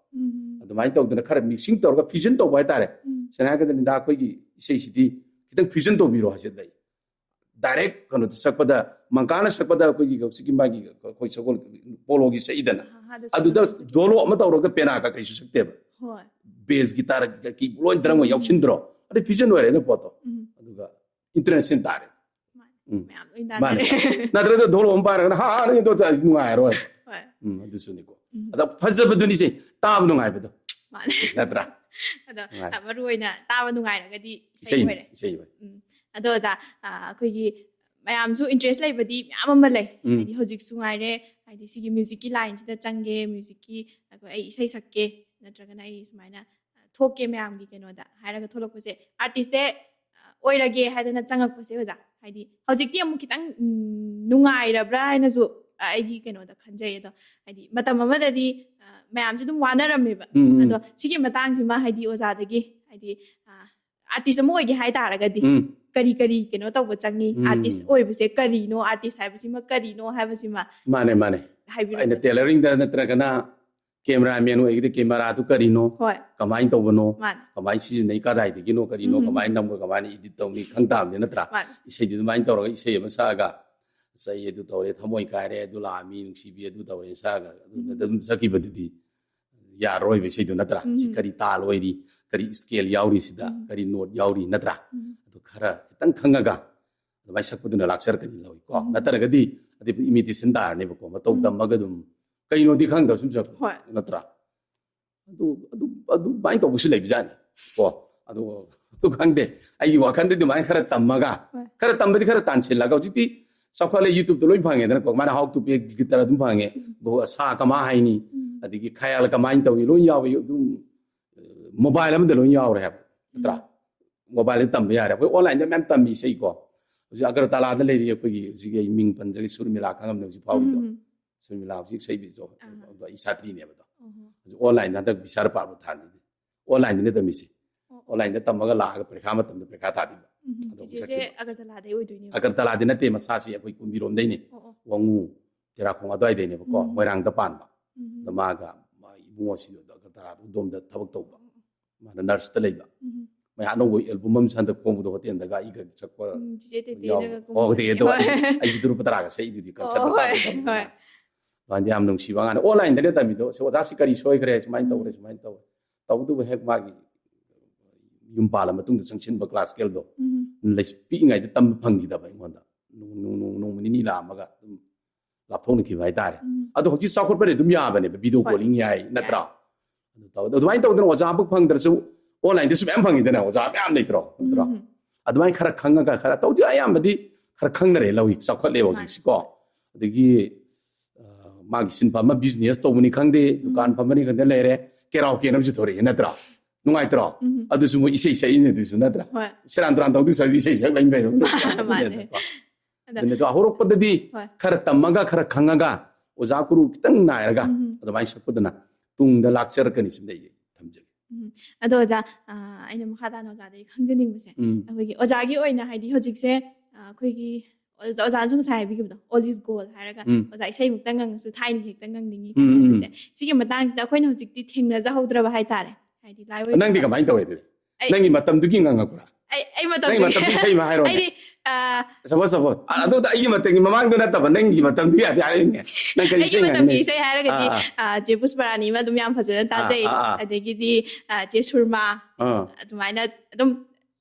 ꯑꯗꯨꯃꯥꯏꯅ ꯇꯧꯗꯅ ꯈꯔ ꯃꯤꯛꯁꯤꯡ ꯇꯧꯔꯒ ꯐ꯭ꯌꯨꯖꯟ ꯇꯧꯕ ꯍꯥꯏꯇꯥꯔꯦ꯫ ꯁꯦꯡꯅ ꯍꯥꯏꯔꯒꯗꯤ ꯅꯤꯗꯥ ꯑꯩꯈꯣꯏꯒꯤ ꯏꯁꯩꯁꯤꯗꯤ ꯈꯤꯇꯪ ꯐ꯭ꯌꯨꯖꯟ ꯇꯧꯕꯤꯔꯣ ꯍꯥꯏꯁꯦ ꯂꯩ꯫ ꯗꯥꯏꯔꯦꯛ ꯀꯩꯅꯣꯗ ꯁꯛꯄꯗ, ꯃꯪꯀꯥꯅ ꯁꯛꯄꯗ ꯑꯩꯈꯣꯏꯒꯤ ꯍꯧꯖꯤꯛꯀꯤ ꯃꯥꯒꯤ ꯑꯩꯈꯣꯏ ꯁꯒꯣꯜ ꯄꯣꯂꯣꯒꯤ ꯁꯛꯏꯗꯅ, ꯑꯗꯨꯗ ꯗꯣꯂꯣ ꯑꯃ ꯇꯧꯔꯒ ꯄꯦꯅꯥ ꯀꯩꯁꯨ ꯁꯛꯇꯦꯕ꯫ ꯕꯦꯁ ꯒꯤꯇꯥꯔ ꯀꯤ ꯂꯣꯏ ꯗ꯭ꯔꯝꯒ ꯌꯥꯎꯁꯤꯟꯗ꯭ꯔꯣ? ꯑꯗꯩ ꯐ꯭ꯌꯨꯖꯟ ꯑꯣꯏꯔꯦꯅ ꯄꯣꯠꯇꯣ꯫ ꯑꯗꯨꯒ ꯏꯟꯇꯔꯅꯦꯁꯅꯦꯜ ꯇꯥꯔꯦ꯫ ꯎꯝ꯫ ꯃꯌꯥꯝ ꯂꯣꯏ ꯃꯥꯅꯦ꯫ ꯅꯠꯇ꯭ꯔꯒ ꯗꯣꯂꯣ ꯑꯃ ꯄꯥꯏꯔꯒꯅ ꯍꯥ ꯍꯥ ꯅꯨꯡꯉꯥꯏꯔꯣꯏ꯫ ꯎꯝ, ꯑꯗꯨꯁꯨꯅꯤꯀꯣ꯫ ꯑꯗꯣ ꯐꯖꯕꯗꯨꯅꯤꯁꯦ, ꯇꯥꯕ ꯅꯨꯡꯉꯥꯏꯕꯗꯣ꯫ ꯃꯥꯅꯦ꯫ ꯅꯠꯇ꯭ꯔꯥ? ꯑꯗꯣ ꯅꯨꯡꯉꯥꯏ꯫ ꯃꯔꯨ ꯑꯣꯏꯅ ꯇꯥꯕ ꯅꯨꯡꯉꯥꯏꯔꯒꯗꯤ ꯏꯁꯩ ꯏꯁꯩꯅꯤ, ꯑꯣꯏꯔꯦ꯫ ꯏꯁꯩ ꯑꯣꯏꯔꯦ꯫ ꯎꯝ꯫ ꯑꯗꯣ ꯑꯣꯖꯥ, ꯑ, ꯑꯩꯈꯣꯏꯒꯤ ꯃꯌꯥꯝꯁꯨ ꯏꯟꯇꯔꯦꯁ ꯂꯩꯕꯗꯤ ꯃꯌꯥꯝ ꯑꯃ ꯂꯩ꯫ ꯎꯝ꯫ ꯍꯥꯏꯗꯤ ꯍꯧꯖꯤꯛꯁꯨ ꯉꯥꯏꯔꯦ, ꯍꯥꯏꯗꯤ ꯁꯤꯒꯤ ꯃ꯭ꯌꯨꯖꯤꯛꯀꯤ ꯂꯥꯏꯟꯁꯤꯗ ꯆꯪꯒꯦ, ꯃ꯭ꯌꯨꯖꯤꯛꯀꯤ ꯑꯩꯈꯣꯏ ꯑꯩ ꯏꯁꯩ ꯁꯛꯀꯦ, ꯅꯠꯇ꯭ꯔꯒꯅ ꯑꯩ ꯁꯨꯃꯥꯏꯅ, ꯑ, ꯊꯣꯛꯀꯦ ꯃꯌꯥꯝꯒꯤ ꯀꯩꯅꯣꯗ ꯍꯥꯏꯔꯒ ꯊꯣꯛꯂꯛꯄꯁꯦ, ꯑꯥꯔꯇꯤꯁꯁꯦ, ꯑ, ꯑꯣꯏꯔꯒꯦ ꯍꯥꯏꯗꯅ ꯆꯪꯉꯛꯄꯁꯦ ꯑꯣꯖꯥ, ꯍꯥꯏꯗꯤ ꯍꯧꯖꯤꯛꯇꯤ ꯑꯃꯨꯛ ꯈꯤꯇꯪ, ꯎꯝ, ꯅꯨꯡꯉꯥꯏꯔꯕ꯭ꯔꯥ ꯍꯥꯏꯅꯁꯨ, ꯑ, ꯑꯩꯒꯤ ꯀꯩꯅꯣꯗ ꯈꯟꯖꯩ꯫ ꯑꯗꯣ ꯍꯥꯏꯗꯤ ꯃꯇꯝ ꯑꯃꯗꯗꯤ, ꯑ, ꯃꯌꯥꯝꯁꯦ ꯑꯗꯨꯝ ꯋꯥꯅꯔꯝꯃꯦꯕ꯫ ꯎꯝ, ꯎꯝ꯫ ꯑꯗꯣ ꯁꯤꯒꯤ ꯃꯇꯥꯡꯁꯤꯃ ꯍꯥꯏꯗꯤ ꯑꯣꯖꯥꯗꯒꯤ ꯍꯥꯏꯗꯤ ꯑꯥꯔꯇꯤꯁ ꯑꯃ ꯑꯣꯏꯒꯦ ꯍꯥꯏ ꯇꯥꯔꯒꯗꯤ ꯎꯝ ꯀꯔꯤ ꯀꯔꯤ ꯀꯩꯅꯣ ꯇꯧꯕ ꯆꯪꯉꯤ? ꯎꯝ. ꯑꯥꯔꯇꯤꯁ ꯑꯣꯏꯕꯁꯦ ꯀꯔꯤꯅꯣ, ꯑꯥꯔꯇꯤꯁ ꯍꯥꯏꯕꯁꯤꯃ ꯀꯔꯤꯅꯣ ꯍꯥꯏꯕꯁꯤꯃ ꯃꯥꯅꯦ ꯃꯥꯅꯦ. ꯍꯥꯏꯕꯤꯔꯣ. ꯑꯩꯅ ꯇꯦꯂꯔꯤꯡꯗ ꯅꯠꯇ꯭ꯔꯒꯅ ꯀꯦꯃꯦꯔꯥꯃꯦꯟ ꯑꯣꯏꯒꯗꯤ ꯀꯦꯃꯦꯔꯥꯗꯨ ꯀꯔꯤꯅꯣ, ꯍꯣꯏ. ꯀꯃꯥꯏꯅ ꯇꯧꯕꯅꯣ, ꯃꯥꯅꯦ. ꯀꯃꯥꯏꯅ ꯁꯤꯖꯤꯟꯅꯩ, ꯀꯗꯥꯏꯗꯒꯤꯅꯣ, ꯀꯔꯤꯅꯣ, ꯎꯝ. ꯀꯃꯥꯏꯅ ꯅꯝꯕ, ꯀꯃꯥꯏꯅ ꯏꯗꯤꯠ ꯇꯧꯅꯤ ꯈꯪ ꯇꯥꯕꯅꯤ ꯅꯠꯇ꯭ꯔꯥ? ꯃꯥꯅꯦ. ꯏꯁꯩꯗꯨ ꯑꯗꯨꯃꯥꯏꯅ ꯇꯧꯔꯒ ꯏꯁꯩ ꯑꯃ ꯁꯛꯑꯒ ꯆꯩ ꯑꯗꯨ ꯇꯧꯔꯦ, ꯊꯃꯣꯏ ꯀꯥꯏꯔꯦ, ꯑꯗꯨ ꯂꯥꯛꯑꯃꯤ, ꯅꯨꯡꯁꯤꯕꯤ ꯑꯗꯨ ꯇꯧꯔꯦ ꯁꯛꯑꯒ ꯑꯗꯨꯝ ꯎꯝ. ꯑꯗꯨꯝ ꯆꯠꯈꯤꯕꯗꯨꯗꯤ ꯌꯥꯔꯔꯣꯏꯕ ꯏꯁꯩꯗꯨ ꯅꯠꯇ꯭ꯔꯥ? ꯁꯤ ꯎꯝ. ꯀꯔꯤ ꯇꯥꯜ ꯑꯣꯏꯔꯤ, ꯀꯔꯤ ꯁ꯭ꯀꯦꯜ ꯌꯥꯎꯔꯤ ꯁꯤꯗ, ꯎꯝ. ꯀꯔꯤ ꯅꯣꯠ ꯌꯥꯎꯔꯤ ꯅꯠꯇ꯭ꯔꯥ? ꯎꯝ. ꯑꯗꯨ ꯈꯔ ꯈꯤꯇꯪ ꯈꯪꯉꯒ ꯑꯗꯨꯃꯥꯏꯅ ꯁꯛꯄꯗꯨꯅ ꯂꯥꯛꯆꯔꯛꯀꯅꯤ ꯂꯧꯏꯀꯣ. ꯎꯝ. ꯅꯠꯇ꯭ꯔꯒꯗꯤ ꯑꯗꯨ ꯏꯃꯤꯇꯦꯁꯟ ꯇꯥꯔꯅꯦꯕꯀꯣ. ꯃꯇꯧ ꯎꯝ. ꯇꯝꯃꯒ ꯑꯗꯨꯝ ꯀꯩꯅꯣꯗꯤ ꯈꯪꯗꯕ ꯁꯨꯝ ꯁꯛꯄ ꯍꯣꯏ. ꯅꯠꯇ꯭ꯔꯥ? ꯑꯗꯨ ꯑꯗꯨ ꯑꯗꯨꯃꯥꯏꯅ ꯇꯧꯕꯁꯨ ꯂꯩꯕꯖꯥꯠꯅꯤ ꯀꯣ. ꯑꯗꯨ ꯑꯗꯨ ꯈꯪꯗꯦ, ꯑꯩꯒꯤ ꯋꯥꯈꯜꯗꯤ ꯑꯗꯨꯃꯥꯏꯅ ꯈꯔ ꯇꯝꯃꯒ ꯍꯣꯏ. ꯈꯔ ꯇꯝꯕꯗꯤ ꯈꯔ ꯇꯥꯟꯁꯤꯜꯂꯒ ꯍꯧꯖꯤꯛꯇꯤ ꯆꯥꯎꯈꯠꯂꯦ, ꯌꯨꯇ꯭ꯌꯨꯕꯇ ꯂꯣꯏ ꯐꯪꯉꯦꯗꯅꯀꯣ. ꯃꯥꯅ ꯍꯥꯎ ꯇꯨ ꯄꯦ ꯒꯤꯇꯔ ꯑꯗꯨꯝ ꯐꯪꯉꯦ, ꯎꯝ. ꯒꯣ- ꯁꯥ ꯀꯃꯥꯏ ꯍꯥꯏꯅꯤ, ꯎꯝ. ꯑꯗꯒꯤ ꯈꯌꯥꯜ ꯀꯃꯥꯏꯅ ꯇꯧꯏ, ꯂꯣꯏ ꯌꯥꯎꯋꯤ. ꯑꯗꯨꯝ ꯃꯣꯕꯥꯏꯜ ꯑꯃꯗ ꯂꯣꯏ ꯌꯥꯎꯔꯦ ꯍꯥꯏꯕ ꯅꯠꯇ꯭ꯔꯥ? ꯎꯝ. ꯃꯣꯕꯥꯏꯜꯗ ꯇꯝꯕ ꯌꯥꯔꯦ. ꯑꯩꯈꯣꯏ ꯑꯣꯟꯂꯥꯏꯟꯗ ꯃꯌꯥꯝ ꯇꯝꯃꯤ ꯏꯁꯩꯀꯣ. ꯍꯧꯖꯤꯛ ꯑꯒꯔꯇꯥꯂꯥꯗ ꯂꯩꯔꯤ ꯑꯩꯈꯣꯏꯒꯤ ꯍꯧꯖꯤꯛ ꯑꯩ ꯃꯤꯡ ꯄꯟꯖꯔꯒꯦ, ꯁꯨꯔꯃꯤꯂꯥ ꯈꯪꯉꯝꯅꯤ ꯍꯧꯖꯤꯛ ꯐꯥꯎꯔꯤꯗꯣ. ꯎꯝ. ꯁꯨꯔꯃꯤꯂꯥ ꯍꯧꯖꯤꯛ ꯏꯁꯩꯕꯤꯗꯣ ꯑꯥ. ꯑꯗꯣ ꯑꯩ ꯁꯥꯇ꯭ꯔꯤꯅꯦꯕ ꯑꯗꯣ. ꯑꯣꯍꯣ. ꯍꯧꯖꯤꯛ ꯑꯣꯟꯂꯥꯏꯟꯗ ꯍꯟꯗꯛ ꯕꯤꯁꯥꯔ ꯄꯥꯔꯕ ꯊꯥꯅꯤ. ꯑꯣꯟꯂꯥꯏꯟꯗ ꯇꯝꯃꯤꯁꯦ. ꯑꯣ, ꯑꯣ. ꯑꯣꯟꯂꯥꯏꯟꯗ ꯇꯝꯃꯒ ꯂꯥꯛꯑꯒ ꯄꯔꯤꯈꯥ ꯃꯇꯝꯗ ꯄꯔꯤꯈꯥ ꯊꯥꯗꯣꯏꯕ. ꯎꯝ. ꯑꯗꯣ ꯆꯤꯆꯦꯁꯦ ꯁꯛꯈꯤꯕ. ꯑꯒꯔꯇꯂꯥꯗꯩ ꯑꯣꯏꯗꯣꯏꯅꯦꯕ. ꯑꯒꯔꯇꯂꯥꯗꯤ ꯅꯠꯇꯦ, ꯃꯁꯥꯁꯤ ꯑꯩꯈꯣꯏ ꯀꯨꯝꯕꯤꯔꯣꯝꯗꯩꯅꯦ. ꯑꯣ, ꯑꯣ. ꯋꯥꯉꯨ, ꯇꯦꯔꯥꯈꯣꯡ ꯑꯗꯨꯋꯥꯏꯗꯩꯅꯦꯕꯀꯣ. ꯎꯝ. ꯃꯣꯏꯔꯥꯡꯗ ꯄꯥꯟꯕ. ꯎꯝ. ꯑꯗꯣ ꯃꯥꯒ ꯃꯥ ꯏꯕꯨꯡꯉꯣꯁꯤꯡꯗꯣ ꯑꯒꯔꯇꯂꯥꯗ ꯑꯗꯣꯝꯗ ꯊꯕꯛ ꯇꯧꯕ. ꯃꯥꯅ ꯅꯔꯁꯇ ꯂꯩꯕ. ꯎꯝ. ꯃꯌꯥꯝ ꯑꯅꯧꯕ ꯑꯦꯜꯕꯝ ꯑꯃꯁꯨ ꯍꯟꯗꯛ ꯐꯣꯡꯕꯗꯣ ꯍꯣꯇꯦꯜꯗꯒ ꯑꯩꯒ ꯆꯠꯄ ꯎꯝ, ꯆꯤꯆꯦ ꯌꯥꯎ- ꯇꯦꯇꯦꯅꯒ ꯑꯣ, ꯍꯣꯇꯦꯜ ꯀꯨꯝꯕꯗꯣ. ꯑꯗꯣ ꯍꯣꯏ. ꯑꯩꯁꯨ ꯗ꯭ꯔꯨꯄ ꯇꯔꯥꯒ ꯁꯛꯏꯗꯨꯗꯤ, ꯀꯟꯁꯔꯠ ꯑꯣ, ꯃꯆꯥ ꯍꯣꯏ, ꯑꯃ ꯇꯧꯕꯅꯤꯅ. ꯍꯣꯏ. ꯑꯗꯨꯃꯥꯏꯅ ꯌꯥꯝ ꯅꯨꯡꯁꯤꯕ ꯑꯉꯥꯡꯅꯦ. ꯑꯣꯟꯂꯥꯏꯟꯗꯅꯦ ꯇꯝꯃꯤꯗꯣ. "ꯁꯤ ꯑꯣꯖꯥꯁꯤ ꯀꯔꯤ ꯁꯣꯏꯈ꯭ꯔꯦ, ꯁꯨꯃꯥꯏꯅ ꯇꯧꯈ꯭ꯔꯦ, ꯁꯨꯃꯥꯏꯅ ꯇꯧꯈ꯭ꯔꯦ." ꯇꯧꯕꯇꯕꯨ ꯍꯦꯛ ꯃꯥꯒꯤ ꯌꯨꯝ ꯄꯥꯜꯂ ꯃꯇꯨꯡꯗ ꯆꯪꯁꯤꯟꯕ ꯀ꯭ꯂꯥꯁꯤꯀꯦꯜꯗꯣ ꯎꯝ. ꯂꯩ- ꯄꯤꯛꯏꯉꯩꯗ ꯇꯝꯕ ꯐꯪꯈꯤꯗꯕ ꯑꯩꯉꯣꯟꯗ. ꯅꯣꯡ- ꯅꯣꯡ- ꯅꯣꯡ- ꯅꯣꯡꯃ ꯅꯤꯅꯤ ꯂꯥꯛꯑꯝꯃꯒ ꯑꯗꯨꯝ ꯂꯥꯞꯊꯣꯛꯅꯈꯤꯕ ꯍꯥꯏꯇꯥꯔꯦ. ꯎꯝ. ꯑꯗꯣ ꯍꯧꯖꯤꯛ ꯆꯥꯎꯈꯠꯄꯅ ꯑꯗꯨꯝ ꯌꯥꯕꯅꯦꯕ, ꯚꯤꯗꯤꯑꯣ ꯍꯣꯏ. ꯀꯣꯂꯤꯡ ꯌꯥꯏ ꯅꯠꯇ꯭ꯔꯥ? ꯑꯗꯨ ꯇꯧ- ꯑꯗꯨꯃꯥꯏꯅ ꯇꯧꯗꯅ ꯑꯣꯖꯥ ꯑꯃꯈꯛ ꯐꯪꯗ꯭ꯔꯁꯨ ꯑꯣꯟꯂꯥꯏꯟꯗꯁꯨ ꯃꯌꯥꯝ ꯐꯪꯉꯤꯗꯅ, ꯑꯣꯖꯥ ꯃꯌꯥꯝ ꯂꯩꯇ꯭ꯔꯣ? ꯅꯠꯇ꯭ꯔꯣ? ꯎꯝ. ꯑꯗꯨꯃꯥꯏꯅ ꯈꯔ ꯈꯪꯉꯒ ꯈꯔ ꯇꯧꯗꯤ ꯑꯌꯥꯝꯕꯗꯤ ꯈꯔ ꯈꯪꯅꯔꯦ ꯂꯧꯏ, ꯆꯥꯎꯈꯠꯂꯦꯕ ꯃꯥꯅꯤ. ꯍꯧꯖꯤꯛꯁꯤꯀꯣ. ꯑꯗꯒꯤ ꯑ, ꯃꯥꯒꯤ ꯁꯤꯟꯐꯝ ꯑꯃ ꯕꯤꯖꯤꯅꯦꯁ ꯇꯧꯕꯅꯤ ꯈꯪꯗꯦ, ꯗꯨꯀꯥꯟ ꯎꯝ. ꯐꯝꯕꯅꯤ ꯈꯪꯗꯦ ꯂꯩꯔꯦ, ꯀꯦꯔꯥꯎꯀꯦ ꯑꯃꯁꯨ ꯊꯣꯔꯛꯑꯦ ꯅꯠꯇ꯭ꯔꯥ? ꯅꯨꯡꯉꯥꯏꯇ꯭ꯔꯣ? ꯎꯝ. ꯑꯗꯨꯁꯨ ꯃꯣꯏ ꯏꯁꯩ ꯁꯛꯏꯅꯦ ꯑꯗꯨꯁꯨ ꯅꯠꯇ꯭ꯔꯥ? ꯍꯣꯏ. ꯁꯦꯔꯥꯟ ꯇꯨꯔꯥꯟ ꯇꯧꯗꯣꯏ ꯁꯔꯨꯛ ꯏꯁꯩ ꯁꯛ ꯂꯩꯃ ꯂꯩꯔꯣ. ꯃꯥꯅꯦ. ꯑꯗ- ꯑꯗꯨꯅ ꯑꯗꯣ ꯍꯧꯔꯛꯄꯗꯗꯤ ꯍꯣꯏ. ꯈꯔ ꯇꯝꯃꯒ ꯈꯔ ꯈꯪꯉꯒ ꯑꯣꯖꯥ ꯒꯨꯔꯨ ꯈꯤꯇꯪ ꯅꯥꯏꯔꯒ ꯎꯝ. ꯑꯗꯨꯃꯥꯏꯅ ꯁꯛꯄꯗꯨꯅ ꯇꯨꯡꯗ ꯂꯥꯛꯆꯔꯛꯀꯅꯤ ꯁꯤꯃꯗꯤ ꯑꯩ ꯊꯝꯖꯒꯦ. ꯎꯝ. ꯑꯗꯣ ꯑꯣꯖꯥ, ꯑ, ꯑꯩꯅ ꯃꯈꯥ ꯇꯥꯅ ꯑꯣꯖꯥꯗꯒꯤ ꯈꯪꯖꯅꯤꯡꯕꯁꯦ, ꯎꯝ ꯑꯩꯈꯣꯏꯒꯤ ꯑꯣꯖꯥꯒꯤ ꯑꯣꯏꯅ, ꯍꯥꯏꯗꯤ, ꯍꯧꯖꯤꯛꯁꯦ, ꯑ, ꯑꯩꯈꯣꯏꯒꯤ ꯑꯣꯖꯥ- ꯑꯣꯖꯥꯅꯁꯨ ꯉꯁꯥꯏ ꯍꯥꯏꯕꯤꯈꯤꯕꯗꯣ, "All is gold" ꯍꯥꯏꯔꯒ, ꯎꯝ ꯑꯣꯖꯥ, ꯏꯁꯩꯃꯨꯛꯇ ꯉꯪꯉꯁꯨ ꯊꯥꯏꯅꯒꯤ ꯍꯦꯛꯇ ꯉꯪꯅꯤꯡꯉꯤ ꯎꯝ, ꯎꯝ, ꯍꯥꯏꯕꯁꯦ꯫ ꯁꯤꯒꯤ ꯃꯇꯥꯡꯁꯤꯗ ꯑꯩꯈꯣꯏꯅ ꯍꯧꯖꯤꯛꯇꯤ ꯊꯦꯡꯅꯖꯍꯧꯗ꯭ꯔꯕ ꯍꯥꯏꯇꯥꯔꯦ, ꯍꯥꯏꯗꯤ ꯂꯥꯏꯑꯣꯏ ꯅꯪꯗꯤ ꯀꯃꯥꯏꯅ ꯇꯧꯋꯦ ꯑꯗꯨꯗꯤ? ꯑꯩ- ꯅꯪꯒꯤ ꯃꯇꯝꯗꯨꯒꯤ ꯉꯪꯉꯛꯄ꯭ꯔꯥ? ꯑꯩ ꯑꯩ ꯅꯪꯒꯤ ꯃꯇꯝꯗꯨꯒꯤ ꯃꯇꯝꯗꯨꯒꯤ ꯏꯁꯩ ꯑꯃ ꯍꯥꯏꯔꯣꯅꯦ꯫ ꯑꯩꯗꯤ, ꯑ, ꯁꯄꯣꯁ ꯁꯄꯣꯁ ꯑꯗꯨꯗ ꯑꯩꯒꯤ ꯃꯇꯝꯒꯤ ꯃꯃꯥꯡꯗꯣ ꯅꯠꯇꯕ, ꯅꯪꯒꯤ ꯃꯇꯝꯗꯨꯒꯤ ꯍꯥꯏꯐꯦꯠ ꯍꯥꯏꯔꯛꯎꯅꯦ꯫ ꯅꯪ ꯀꯔꯤ ꯑꯩꯒꯤ ꯏꯁꯩ ꯃꯇꯝꯒꯤ ꯉꯪꯅꯤ? ꯏꯁꯩ ꯍꯥꯏꯔꯒꯗꯤ, ꯑꯥ, ꯑ, ꯆꯦ ꯄꯨꯁꯄꯔꯥꯅꯤ ꯑꯃ ꯑꯗꯨꯝ ꯌꯥꯝ ꯐꯖꯅ ꯇꯥꯖꯩ꯫ ꯑꯥ, ꯑꯥ꯫ ꯑꯗꯒꯤꯗꯤ, ꯑ, ꯆꯦ ꯁꯨꯔꯃꯥ, ꯑꯥ꯫ ꯑꯗꯨꯃꯥꯏꯅ ꯑꯗꯨꯝ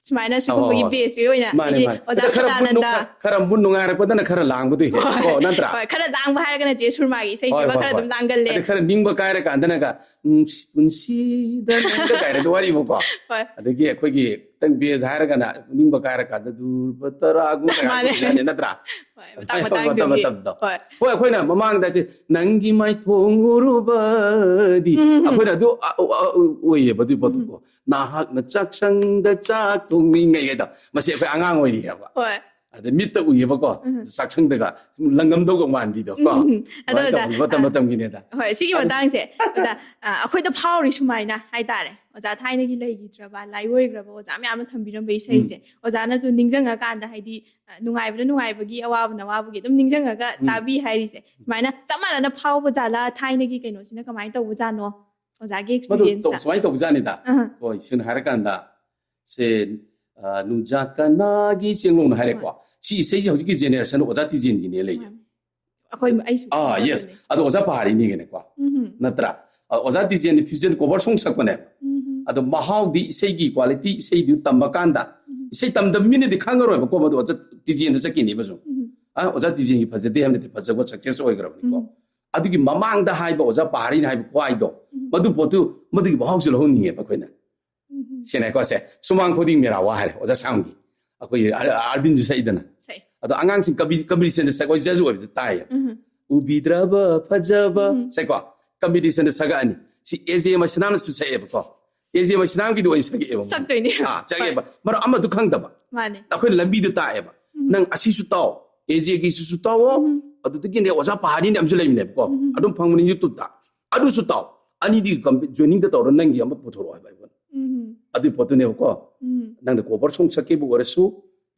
ꯁꯨꯃꯥꯏꯅ ꯍꯣꯏ, ꯁꯤꯒꯨꯝꯕꯒꯤ ꯍꯣꯏ꯫ ꯕꯦꯁꯀꯤ ꯑꯣꯏꯅ, ꯃꯥꯅꯦ, ꯑꯩꯗꯤ ꯃꯥꯅꯦ꯫ ꯑꯣꯖꯥ ꯑꯗ ꯈꯔ ꯃꯨꯠ ꯅꯨꯡ- ꯁꯗꯥꯅꯟꯗ, ꯈꯔ ꯃꯨꯠ ꯅꯨꯡꯉꯥꯏꯔꯛꯄꯗꯅ ꯈꯔ ꯂꯥꯡꯕꯗꯣ ꯍꯦꯛ, ꯍꯣꯏ, ꯀꯣ, ꯅꯠꯇ꯭ꯔꯥ? ꯍꯣꯏ, ꯈꯔ ꯂꯥꯡꯕ ꯍꯥꯏꯔꯒꯅ ꯆꯦ ꯁꯨꯔꯃꯥꯒꯤ ꯏꯁꯩꯁꯤꯃ ꯍꯣꯏ, ꯍꯣꯏ, ꯈꯔ ꯍꯣꯏ꯫ ꯑꯗꯨꯝ ꯂꯥꯡꯒꯜꯂꯦ꯫ ꯑꯗꯩ ꯈꯔ ꯅꯤꯡꯕ ꯀꯥꯏꯔꯀꯥꯟꯗꯅꯒ "ꯅꯨꯡꯁꯤ- ꯄꯨꯟꯁꯤꯗ ꯅꯪꯒ" ꯀꯥꯏꯅ ꯑꯗꯨ ꯋꯥꯔꯤꯕꯨꯀꯣ꯫ ꯍꯣꯏ꯫ ꯑꯗꯒꯤ ꯑꯩꯈꯣꯏꯒꯤ ꯈꯤꯇꯪ ꯕꯦꯁ ꯍꯥꯏꯔꯒꯅ ꯅꯤꯡꯕ ꯀꯥꯏꯔꯀꯥꯟꯗ "ꯙ꯭ꯔꯨꯕ ꯇꯔꯥꯒꯨꯝꯕ" ꯃꯥꯅꯦ꯫ ꯍꯥꯏꯅ, ꯅꯠꯇ꯭ꯔꯥ? ꯍꯣꯏ, ꯃꯇꯥꯡ ꯍꯣꯏ, ꯃꯇꯝ ꯃꯇꯥꯡꯗꯨꯒꯤ꯫ ꯃꯇꯝꯗꯣ꯫ ꯍꯣꯏ꯫ ꯍꯣꯏ, ꯑꯩꯈꯣꯏꯅ ꯃꯃꯥꯡꯗ ꯁꯤ "ꯅꯪꯒꯤ ꯃꯥꯏꯊꯣꯡ ꯎꯔꯨꯕꯗꯤ", ꯎꯝ꯫ ꯑꯩꯈꯣꯏꯅ ꯑꯗꯨ ꯑ- ꯑ- ꯑ- ꯑꯣꯏꯌꯦꯕ ꯑꯗꯨꯒꯤ ꯄꯣꯠꯇꯨꯀꯣ꯫ "ꯅꯍꯥꯛꯅ ꯆꯥꯛꯁꯪꯗ ꯆꯥꯛ ꯊꯣꯡꯅꯤꯡꯉꯩ" ꯍꯥꯏꯗꯣ, ꯃꯁꯤ ꯑꯩꯈꯣꯏ ꯑꯉꯥꯡ ꯑꯣꯏꯔꯤꯑꯕ꯫ ꯍꯣꯏ꯫ ꯑꯗ ꯃꯤꯠꯇ ꯎꯏꯌꯦꯕꯀꯣ, ꯎꯝ꯫ ꯆꯥꯛꯁꯪꯗꯒ ꯁꯨꯝ ꯂꯪꯉꯝꯗꯧꯒ ꯃꯥꯟꯕꯤꯗꯣ ꯀꯣ꯫ ꯎꯝ, ꯎꯝ꯫ ꯑꯗꯣ ꯑꯗꯨꯃꯥꯏꯅ ꯑꯣꯖꯥ, ꯇꯧꯕꯅꯤ, ꯃꯇꯝ ꯑ, ꯃꯇꯝꯒꯤꯅꯦꯗ꯫ ꯍꯣꯏ, ꯁꯤꯒꯤ ꯑꯗꯨ- ꯃꯇꯥꯡꯁꯦ, ꯑꯣꯖꯥ, ꯑ, ꯑꯩꯈꯣꯏꯗ ꯐꯥꯎꯔꯤ ꯁꯨꯃꯥꯏꯅ ꯍꯥꯏꯇꯥꯔꯦ, ꯑꯣꯖꯥ ꯊꯥꯏꯅꯒꯤ ꯂꯩꯈꯤꯗ꯭ꯔꯕ, ꯂꯥꯏꯑꯣꯏꯈ꯭ꯔꯕ ꯑꯣꯖꯥ ꯃꯌꯥꯝ ꯑꯃ ꯊꯝꯕꯤꯔꯝꯕ ꯏꯁꯩꯁꯦ, ꯑꯣꯖꯥꯅꯁꯨ ꯅꯤꯡꯁꯤꯡꯉꯀꯥꯟꯗ, ꯍꯥꯏꯗꯤ, ꯑ, ꯅꯨꯡꯉꯥꯏꯕꯅ ꯅꯨꯡꯉꯥꯏꯕꯒꯤ, ꯑꯋꯥꯕꯅ ꯑꯋꯥꯕꯒꯤ ꯑꯗꯨꯝ ꯅꯤꯡꯁꯤꯡꯉꯒ ꯎꯝ꯫ ꯇꯥꯕꯤ ꯍꯥꯏꯔꯤꯁꯦ, ꯁꯨꯃꯥꯏꯅ ꯆꯞ ꯃꯥꯟꯅꯅ ꯐꯥꯎꯕ ꯖꯥꯠꯂꯥ? ꯊꯥꯏꯅꯒꯤ ꯀꯩꯅꯣꯁꯤꯅ ꯀꯃꯥꯏꯅ ꯇꯧꯕ ꯖꯥꯠꯅꯣ, ꯑꯣꯖꯥꯒꯤ ꯃꯗꯨ ꯇꯧ- ꯑꯦꯛꯁꯄꯤꯔꯤꯌꯦꯟꯁꯇ? ꯁꯨꯃꯥꯏꯅ ꯇꯧꯕꯖꯥꯠꯅꯤꯗ꯫ ꯑꯍ꯫ ꯍꯣꯏ, ꯁꯦꯡꯅ ꯍꯥꯏꯔꯀꯥꯟꯗ, ꯁꯦ, ꯑ, "ꯅꯨꯡꯖꯥ ꯀꯅꯥꯒꯤ ꯆꯦꯡꯂꯧꯅ" ꯍꯥꯏꯔꯦꯀꯣ꯫ ꯁꯤ ꯏꯁꯩꯁꯦ ꯍꯧꯖꯤꯛꯀꯤ ꯖꯦꯅꯦꯔꯦꯁꯟ ꯑꯣꯖꯥ ꯇꯤꯖꯦꯟꯒꯤꯅꯦ ꯂꯩꯌꯦ꯫ ꯃꯥꯅꯦ꯫ ꯑꯩꯈꯣꯏ, ꯑꯩꯁꯨ ꯑꯥ, ꯈꯪꯉꯦ꯫ ꯌꯦꯁ꯫ ꯑꯗꯣ ꯑꯣꯖꯥ ꯄꯍꯥꯔꯤꯅꯤꯒꯅꯦꯀꯣ꯫ ꯎꯝ꯫ ꯅꯠꯇ꯭ꯔꯥ? ꯑ, ꯑꯣꯖꯥ ꯇꯤꯖꯦꯟꯗꯤ ꯐ꯭ꯌꯨꯖꯟ ꯀꯣꯚꯔ ꯁꯣꯡ ꯁꯛꯄꯅꯦ꯫ ꯎꯝ꯫ ꯑꯗꯣ ꯃꯍꯥꯎꯗꯤ, ꯏꯁꯩꯒꯤ ꯀ꯭ꯋꯥꯂꯤꯇꯤ, ꯏꯁꯩꯗꯨ ꯇꯝꯕ ꯀꯥꯟꯗ, ꯎꯝ꯫ ꯏꯁꯩ ꯇꯝꯗꯕ ꯃꯤꯅꯗꯤ ꯈꯪꯉꯔꯣꯏꯕꯀꯣ, ꯃꯗꯨ ꯑꯣꯖꯥ ꯇꯤꯖꯦꯟꯗ ꯆꯠꯈꯤꯅꯦꯕ ꯁꯨꯝ꯫ ꯎꯝ꯫ ꯑ, ꯑꯣꯖꯥ ꯇꯤꯖꯦꯟꯒꯤ ꯐꯖꯗꯦ ꯍꯥꯏꯕ ꯅꯠꯇꯦ, ꯐꯖꯕ ꯁꯛꯁꯦꯁ ꯑꯣꯏꯈ꯭ꯔꯕꯅꯤꯀꯣ꯫ ꯎꯝ꯫ ꯑꯗꯨꯒꯤ ꯃꯃꯥꯡꯗ ꯍꯥꯏꯕ ꯑꯣꯖꯥ ꯄꯍꯥꯔꯤꯅ ꯍꯥꯏꯕ ꯈ꯭ꯋꯥꯏꯗꯣ, ꯎꯝ꯫ ꯃꯗꯨ ꯄꯣꯠꯇꯨ, ꯃꯗꯨꯒꯤ ꯃꯍꯥꯎꯁꯨ ꯂꯧꯍꯟꯅꯤꯡꯉꯦꯕ ꯑꯩꯈꯣꯏꯅ꯫ ꯎꯝ꯫ ꯁꯦꯡꯅ ꯍꯥꯏꯀꯣ, ꯁꯦ, "ꯁꯨꯃꯥꯡ ꯈꯨꯗꯤꯡ ꯃꯦꯔꯥ ꯋꯥ" ꯍꯥꯏꯔꯦ ꯑꯣꯖꯥ ꯁꯥꯝꯒꯤ, ꯑꯩꯈꯣꯏꯒꯤ ꯑꯥꯔ- ꯑꯥꯔꯕꯤꯟꯁꯨ ꯁꯛꯏꯗꯅ꯫ ꯁꯛꯏ꯫ ꯑꯗꯣ ꯑꯉꯥꯡꯁꯤꯡ ꯀꯝꯄꯤ- ꯀꯝꯄꯤꯇꯤꯁꯟꯗ ꯁꯛ-, ꯑꯩꯈꯣꯏ ꯖꯖ ꯑꯣꯏꯕꯗ ꯇꯥꯏꯌꯦ꯫ ꯎꯝ꯫ "ꯎꯕꯤꯗ꯭ꯔꯕ ꯐꯖꯕ", ꯎꯝ꯫ ꯁꯦꯀꯣ, ꯀꯝꯄꯤꯇꯤꯁꯟꯗ ꯁꯛꯑꯅꯤ꯫ ꯁꯤ ꯑꯦ ꯖꯦ ꯃꯩꯁꯅꯥꯝꯅꯁꯨ ꯁꯛꯑꯦꯕꯀꯣ꯫ ꯑꯦ ꯖꯦ ꯃꯩꯁꯅꯥꯝꯒꯤꯗꯣ ꯑꯣꯏꯅ ꯁꯛꯑꯦꯕ꯫ ꯁꯛꯇꯣꯏꯅꯦ꯫ ꯑꯥ, ꯁꯛꯑꯦꯕ꯫ ꯃꯔꯝ ꯑꯃꯗꯨ ꯈꯪꯗꯕ꯫ ꯃꯥꯅꯦ꯫ ꯑꯩꯈꯣꯏꯅ ꯂꯝꯕꯤꯗꯨ ꯇꯥꯛꯑꯦꯕ꯫ ꯎꯝ꯫ "ꯅꯪ ꯑꯁꯤꯁꯨ ꯇꯥꯎ, ꯑꯦ ꯖꯦꯒꯤꯁꯤꯁꯨ ꯇꯥꯎꯑꯣ", ꯎꯝ꯫ ꯑꯗꯨꯗꯒꯤꯅꯦ ꯑꯣꯖꯥ ꯄꯍꯥꯔꯤꯅꯤ ꯑꯃꯁꯨ ꯂꯩꯕꯅꯦꯕꯀꯣ꯫ ꯎꯝ꯫ ꯑꯗꯨꯝ ꯐꯪꯕꯅꯤ YouTube-ꯇ꯫ "ꯑꯗꯨꯁꯨ ꯇꯥꯎ꯫ ꯑꯅꯤꯗꯤ ꯀꯝꯄꯤ-, joining-ꯗ ꯇꯧꯔ ꯅꯪꯒꯤ ꯑꯃ ꯄꯨꯊꯣꯔꯛꯑꯣ" ꯍꯥꯏꯕ ꯑꯩꯉꯣꯟꯗ꯫ ꯎꯝ꯫ ꯑꯗꯨꯏ ꯄꯣꯠꯇꯨꯅꯦꯕꯀꯣ꯫ ꯎꯝ꯫ ꯅꯪꯅ cover song ꯁꯛꯀꯦꯕꯨ ꯑꯣꯏꯔꯁꯨ,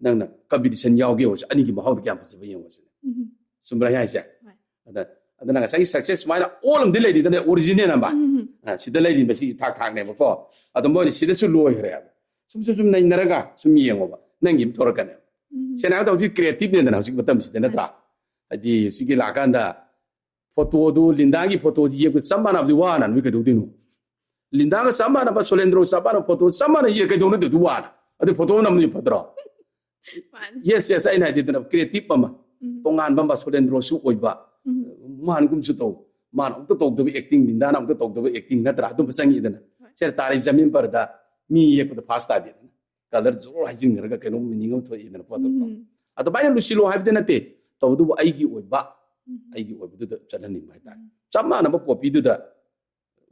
ꯅꯪꯅ competition ꯌꯥꯎꯒꯦ ꯑꯣꯏꯔꯁꯨ, ꯑꯅꯤꯒꯤ ꯃꯍꯥꯎꯗꯣ ꯀꯌꯥꯝ ꯐꯖꯕ ꯌꯦꯡꯉꯣ ꯁꯤꯅꯦ꯫ ꯎꯝ꯫ ꯆꯨꯝꯕ꯭ꯔꯥ ꯑꯩ ꯍꯥꯏꯁꯦ? ꯍꯣꯏ꯫ ꯑꯗ, ꯑꯗꯨꯅ ꯉꯁꯥꯏꯒꯤ success ꯁꯨꯃꯥꯏꯅ all ꯑꯃꯗꯤ ꯂꯩꯔꯤꯗꯅ, original ꯑꯃ꯫ ꯎꯝ꯫ ꯑ, ꯁꯤꯗ ꯂꯩꯔꯤꯕ ꯁꯤ ꯊꯥꯛ ꯊꯥꯛꯅꯦꯕꯀꯣ꯫ ꯑꯗꯣ ꯃꯣꯏꯅ ꯁꯤꯗꯁꯨ ꯂꯣꯏꯈ꯭ꯔꯦꯕ꯫ ꯁꯨꯝ, ꯁꯨꯝ, ꯁꯨꯝ ꯅꯩꯅꯔꯒ ꯁꯨꯝ ꯌꯦꯡꯉꯣꯕ꯫ ꯅꯪꯒꯤ ꯑꯃ ꯊꯣꯔꯛꯀꯅꯦꯕ꯫ ꯎꯝ꯫ ꯁꯦꯡꯅ ꯍꯥꯏꯕꯗ ꯍꯧꯖꯤꯛ creative ꯅꯦꯗꯅ ꯍꯧꯖꯤꯛ ꯃꯇꯝꯁꯤꯗ, ꯅꯠꯇ꯭ꯔꯥ? ꯍꯥꯏꯗꯤ ꯁꯤꯒꯤ ꯂꯥꯛꯀꯥꯟꯗ photo ꯗꯨ, ꯂꯤꯟꯗꯥꯒꯤ photo ꯁꯤ ꯌꯦꯛꯄ ꯆꯞ ꯃꯥꯟꯅꯕꯗꯤ ꯋꯥꯅ ꯅꯣꯏ ꯀꯩꯗꯧꯗꯣꯏꯅꯣ? ꯂꯤꯟꯗꯥꯒ ꯆꯞ ꯃꯥꯟꯅꯕ, ꯁꯣꯂꯦꯟꯗ꯭ꯔꯣ ꯆꯞ ꯃꯥꯟꯅꯕ photo ꯆꯞ ꯃꯥꯟꯅ ꯌꯦꯛ ꯀꯩꯗꯧꯅꯗꯣꯏꯗꯨ ꯋꯥꯅ? ꯑꯗꯨ photo ꯅꯝꯕꯗꯤ ꯐꯠꯇ꯭ꯔꯣ? ꯃꯥꯅꯤ꯫ Yes, yes, ꯑꯩꯅ ꯍꯥꯏꯗꯤꯗꯅ creative ꯑꯃ, ꯎꯝ꯫ ꯇꯣꯉꯥꯟꯕ ꯑꯃ, ꯁꯣꯂꯦꯟꯗ꯭ꯔꯣꯁꯨ ꯑꯣꯏꯕ, ꯎꯝ꯫ ꯃꯥꯟꯒꯨꯝꯁꯨ ꯇꯧ, ꯃꯥꯅ ꯑꯃꯨꯛꯇ ꯇꯧꯗꯕ acting, ꯂꯤꯟꯗꯥꯅ ꯑꯃꯨꯛꯇ ꯇꯧꯗꯕ acting ꯅꯠꯇ꯭ꯔꯥ? ꯑꯗꯨꯝꯕ ꯆꯪꯉꯤꯗꯅ꯫ ꯍꯣꯏ꯫ ꯁꯦ ꯇꯥꯔꯦ ꯖꯃꯤꯟ ꯄꯔꯗ ꯃꯤ ꯌꯦꯛꯄꯗ first ꯇꯥꯗꯦꯗꯅ, colour ꯖꯣꯔ ꯍꯩꯖꯤꯟꯈ꯭ꯔꯒ ꯀꯩꯅꯣꯝ meaning ꯑꯃ ꯊꯣꯛꯏꯗꯅ ꯄꯣꯠꯇꯣ꯫ ꯎꯝ꯫ ꯑꯗꯨꯃꯥꯏꯅ ꯂꯨꯁꯤꯜꯂꯣ ꯍꯥꯏꯕꯗꯤ ꯅꯠꯇꯦ, ꯇꯧꯕꯇꯕꯨ ꯑꯩꯒꯤ ꯑꯣꯏꯕ, ꯎꯝ꯫ ꯑꯩꯒꯤ ꯑꯣꯏꯕꯗꯨꯗ ꯆꯠꯍꯟꯅꯤꯡꯕ ꯍꯥꯏꯇꯥꯔꯦ꯫ ꯎꯝ꯫ ꯆꯞ ꯃꯥꯟꯅꯕ copy ꯗꯨꯗ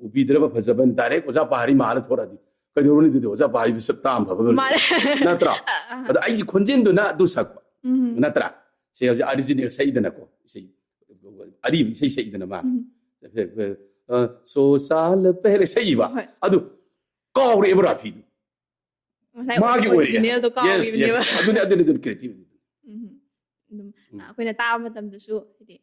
ꯎꯕꯤꯗ꯭ꯔꯕ ꯐꯖꯕꯅꯤ, direct ꯑꯣꯖꯥ ꯄꯍꯥꯔꯤ ꯃꯥꯜꯂ ꯊꯣꯔꯛꯑꯗꯤ ꯀꯩꯗꯧꯔꯨꯅꯤ? ꯑꯗꯨꯗꯤ ꯑꯣꯖꯥ ꯄꯍꯥꯔꯤ ꯃꯤꯁꯛ ꯇꯥꯝ ꯐꯕ ꯂꯩ꯫ ꯃꯥꯅꯦ꯫ ꯅꯠꯇ꯭ꯔꯣ? ꯑꯥ, ꯑꯥ꯫ ꯑꯗ ꯑꯩꯒꯤ ꯈꯣꯟꯖꯦꯜꯗꯨꯅ ꯑꯗꯨ ꯁꯛꯄ꯫ ꯎꯝ꯫ ꯅꯠꯇ꯭ꯔꯥ? ꯁꯦ ꯍꯧꯖꯤꯛ original ꯁꯛꯏꯗꯅꯀꯣ, ꯏꯁꯩ, ꯑꯔꯤꯕ ꯏꯁꯩ ꯁꯛꯏꯗꯅ ꯃꯥ꯫ ꯎꯝ꯫ ꯑ, "ꯁꯣ ꯁꯥꯜ ꯄꯦꯍꯂꯦ" ꯁꯛꯏꯕ꯫ ꯍꯣꯏ꯫ ꯑꯗꯨ ꯀꯥꯎꯔꯛꯑꯦꯕ ꯔꯥꯐꯤꯗꯨ꯫ ꯉꯁꯥꯏ ꯃꯥꯒꯤ ꯑꯣꯏꯔꯦ꯫ Original ꯗꯣ ꯀꯥꯎꯈꯤꯕꯅꯦꯕ꯫ Yes, yes꯫ ꯑꯗꯨꯅꯦ, ꯑꯗꯨꯅꯦ, ꯑꯗꯨꯅꯦ creative꯫ ꯎꯝ꯫ ꯑꯗꯨꯝ, ꯎꯝ꯫ ꯑꯩꯈꯣꯏꯅ ꯇꯥꯕ ꯃꯇꯝꯗꯁꯨ ꯍꯥꯏꯗꯤ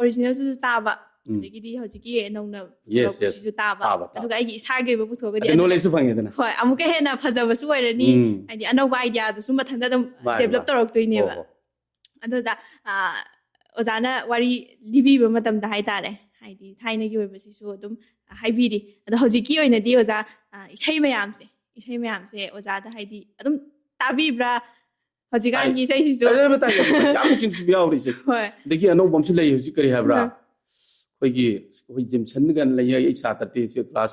original ꯁꯨ ꯇꯥꯕ, ꯎꯝ꯫ ꯑꯗꯒꯤꯗꯤ ꯍꯧꯖꯤꯛꯀꯤ ꯅꯧꯅ, yes, yes꯫ ꯊꯣꯛꯂꯛꯄꯁꯤꯁꯨ ꯇꯥꯕ, ꯇꯥꯕ, ꯇꯥꯕ꯫ ꯑꯗꯨꯒ ꯑꯩꯒꯤ ꯏꯁꯥꯒꯤ ꯑꯣꯏꯕ ꯄꯨꯊꯣꯛꯑꯒꯗꯤ ꯑꯗꯩ ꯑꯗꯨꯅ knowledge ꯁꯨ ꯐꯪꯉꯦꯗꯅ꯫ ꯍꯣꯏ, ꯑꯃꯨꯛꯀ ꯍꯦꯟꯅ ꯐꯖꯕꯁꯨ ꯑꯣꯏꯔꯅꯤ, ꯎꯝ꯫ ꯍꯥꯏꯗꯤ ꯑꯅꯧꯕ idea ꯗꯨꯁꯨ ꯃꯊꯟꯇ ꯑꯗꯨꯝ, ꯃꯥꯅꯦ, develop ꯃꯥꯅꯦ꯫ ꯇꯧꯔꯛꯇꯣꯏꯅꯦꯕ꯫ ꯍꯣꯏ, ꯍꯣꯏ꯫ ꯑꯗꯣ ꯑꯣꯖꯥ, ꯑ, ꯑꯣꯖꯥꯅ ꯋꯥꯔꯤ ꯂꯤꯕꯤꯕ ꯃꯇꯝꯗ ꯍꯥꯏꯇꯥꯔꯦ, ꯍꯥꯏꯗꯤ ꯊꯥꯏꯅꯒꯤ ꯑꯣꯏꯕꯁꯤꯁꯨ ꯑꯗꯨꯝ ꯍꯥꯏꯕꯤꯔꯤ꯫ ꯑꯗꯣ ꯍꯧꯖꯤꯛꯀꯤ ꯑꯣꯏꯅꯗꯤ ꯑꯣꯖꯥ, ꯑ, ꯏꯁꯩ ꯃꯌꯥꯝꯁꯦ, ꯏꯁꯩ ꯃꯌꯥꯝꯁꯦ ꯑꯣꯖꯥꯗ ꯍꯥꯏꯗꯤ ꯑꯗꯨꯝ ꯇꯥꯕꯤꯕ꯭ꯔꯥ? ꯍꯧꯖꯤꯛꯀꯥꯟꯒꯤ ꯇꯥꯏ꯫ ꯏꯁꯩꯁꯤꯁꯨ꯫ ꯇꯥꯏ, ꯇꯥꯏ, ꯇꯥꯏ, ꯇꯥꯏ꯫ ꯌꯥꯝ ꯅꯨꯡꯁꯤꯕꯁꯨ ꯌꯥꯎꯔꯤ ꯏꯁꯩ꯫ ꯍꯣꯏ꯫ ꯑꯗꯒꯤ ꯑꯅꯧꯕ ꯑꯃꯁꯨ ꯂꯩ ꯍꯧꯖꯤꯛ, ꯀꯔꯤ ꯍꯥꯏꯕ꯭ꯔꯥ? ꯑ꯫ ꯑꯩꯈꯣꯏꯒꯤ, ꯑꯩꯈꯣꯏ ꯖꯦꯝꯁꯟꯒ ꯂꯩ, ꯑꯩ ꯁꯥꯇ꯭ꯔ ꯇꯦ, ꯁꯤ class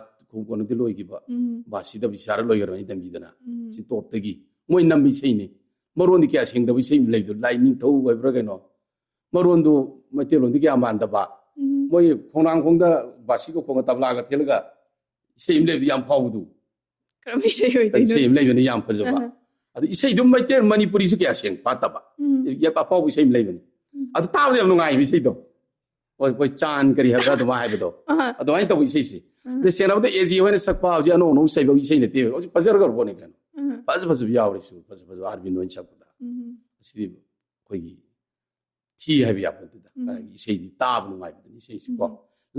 ꯀꯣꯟꯅꯗꯤ ꯂꯣꯏꯈꯤꯕ꯫ ꯎꯝ꯫ ꯕꯥꯁꯤꯗ ꯕꯤꯁꯥꯔ ꯂꯣꯏꯈ꯭ꯔꯕꯅꯤ ꯇꯝꯕꯤꯗꯅ꯫ ꯎꯝ꯫ ꯁꯤ ꯇꯣꯞꯇꯒꯤ꯫ ꯃꯣꯏ ꯅꯝꯕ ꯏꯁꯩꯅꯤ꯫ ꯃꯔꯣꯟꯗꯤ ꯀꯌꯥ ꯁꯦꯡꯗꯕ ꯏꯁꯩ ꯑꯃ ꯂꯩꯕꯗꯣ, ꯂꯥꯏꯅꯤꯡꯊꯧ ꯍꯥꯏꯕ꯭ꯔꯥ ꯀꯩꯅꯣ? ꯃꯔꯣꯟꯗꯨ ꯃꯩꯇꯩꯂꯣꯟꯗꯤ ꯀꯌꯥ ꯃꯥꯟꯗꯕ꯫ ꯎꯝ꯫ ꯃꯣꯏ ꯈꯣꯡꯅꯥꯡꯈꯣꯡꯗ ꯕꯥꯁꯤꯒ ꯈꯣꯡꯒ ꯇꯕ꯭ꯂꯥꯒ ꯊꯦꯠꯂꯒ ꯏꯁꯩ ꯑꯃ ꯂꯩꯕꯗꯤ ꯌꯥꯝ ꯐꯥꯎꯕꯗꯨ꯫ ꯀꯔꯝꯕ ꯏꯁꯩ ꯑꯣꯏꯗꯣꯏꯅꯣ? ꯏꯁꯩ ꯑꯃ ꯂꯩꯕꯅꯤ ꯌꯥꯝ ꯐꯖꯕ꯫ ꯑꯍ꯫ ꯑꯗꯨ ꯏꯁꯩꯗꯨ ꯃꯩꯇꯩ ꯃꯅꯤꯄꯨꯔꯤꯁꯨ ꯀꯌꯥ ꯁꯦꯡ ꯐꯥꯠꯇꯕ꯫ ꯎꯝ꯫ ꯌꯥꯝ ꯑꯐꯥꯎꯕ ꯏꯁꯩ ꯑꯃ ꯂꯩꯕꯅꯤ꯫ ꯎꯝ꯫ ꯑꯗꯨ ꯇꯥꯕꯗ ꯌꯥꯝ ꯅꯨꯡꯉꯥꯏꯕ ꯏꯁꯩꯗꯣ꯫ ꯍꯣꯏ, ꯑꯩꯈꯣꯏ ꯆꯥꯟ ꯀꯔꯤ ꯍꯥꯏꯕ꯭ꯔꯥ ꯑꯗꯨꯃꯥꯏꯅ ꯍꯥꯏꯕꯗꯣ꯫ ꯑꯍ꯫ ꯑꯗꯨꯃꯥꯏꯅ ꯇꯧꯕ ꯏꯁꯩꯁꯦ꯫ ꯑꯗꯩ ꯁꯦꯡꯅ ꯍꯥꯏꯕꯗ ꯑꯦ ꯖꯤ ꯍꯣꯏꯅ ꯁꯛꯄ ꯍꯧꯖꯤꯛ ꯑꯅꯧ ꯑꯅꯧ ꯁꯩꯕꯒꯤ ꯏꯁꯩ ꯅꯠꯇꯦꯕ, ꯍꯧꯖꯤꯛ ꯐꯖꯈ꯭ꯔꯕ ꯄꯣꯠꯅꯤ ꯀꯩꯅꯣ꯫ ꯐꯖ ꯐꯖꯕ ꯌꯥꯎꯔꯤꯁꯨ, ꯐꯖ ꯐꯖꯕ ꯑꯥꯔꯕꯤꯟ ꯍꯣꯏꯅ ꯁꯛꯄꯗ꯫ ꯑꯁꯤꯗꯤ ꯑꯩꯈꯣꯏꯒꯤ ꯊꯤ ꯍꯥꯏꯕ ꯌꯥꯄꯣꯠꯇꯦꯗ꯫ ꯏꯁꯩꯗꯤ ꯇꯥꯕ ꯅꯨꯡꯉꯥꯏꯕꯗꯨꯅꯤ ꯏꯁꯩꯁꯤꯀꯣ꯫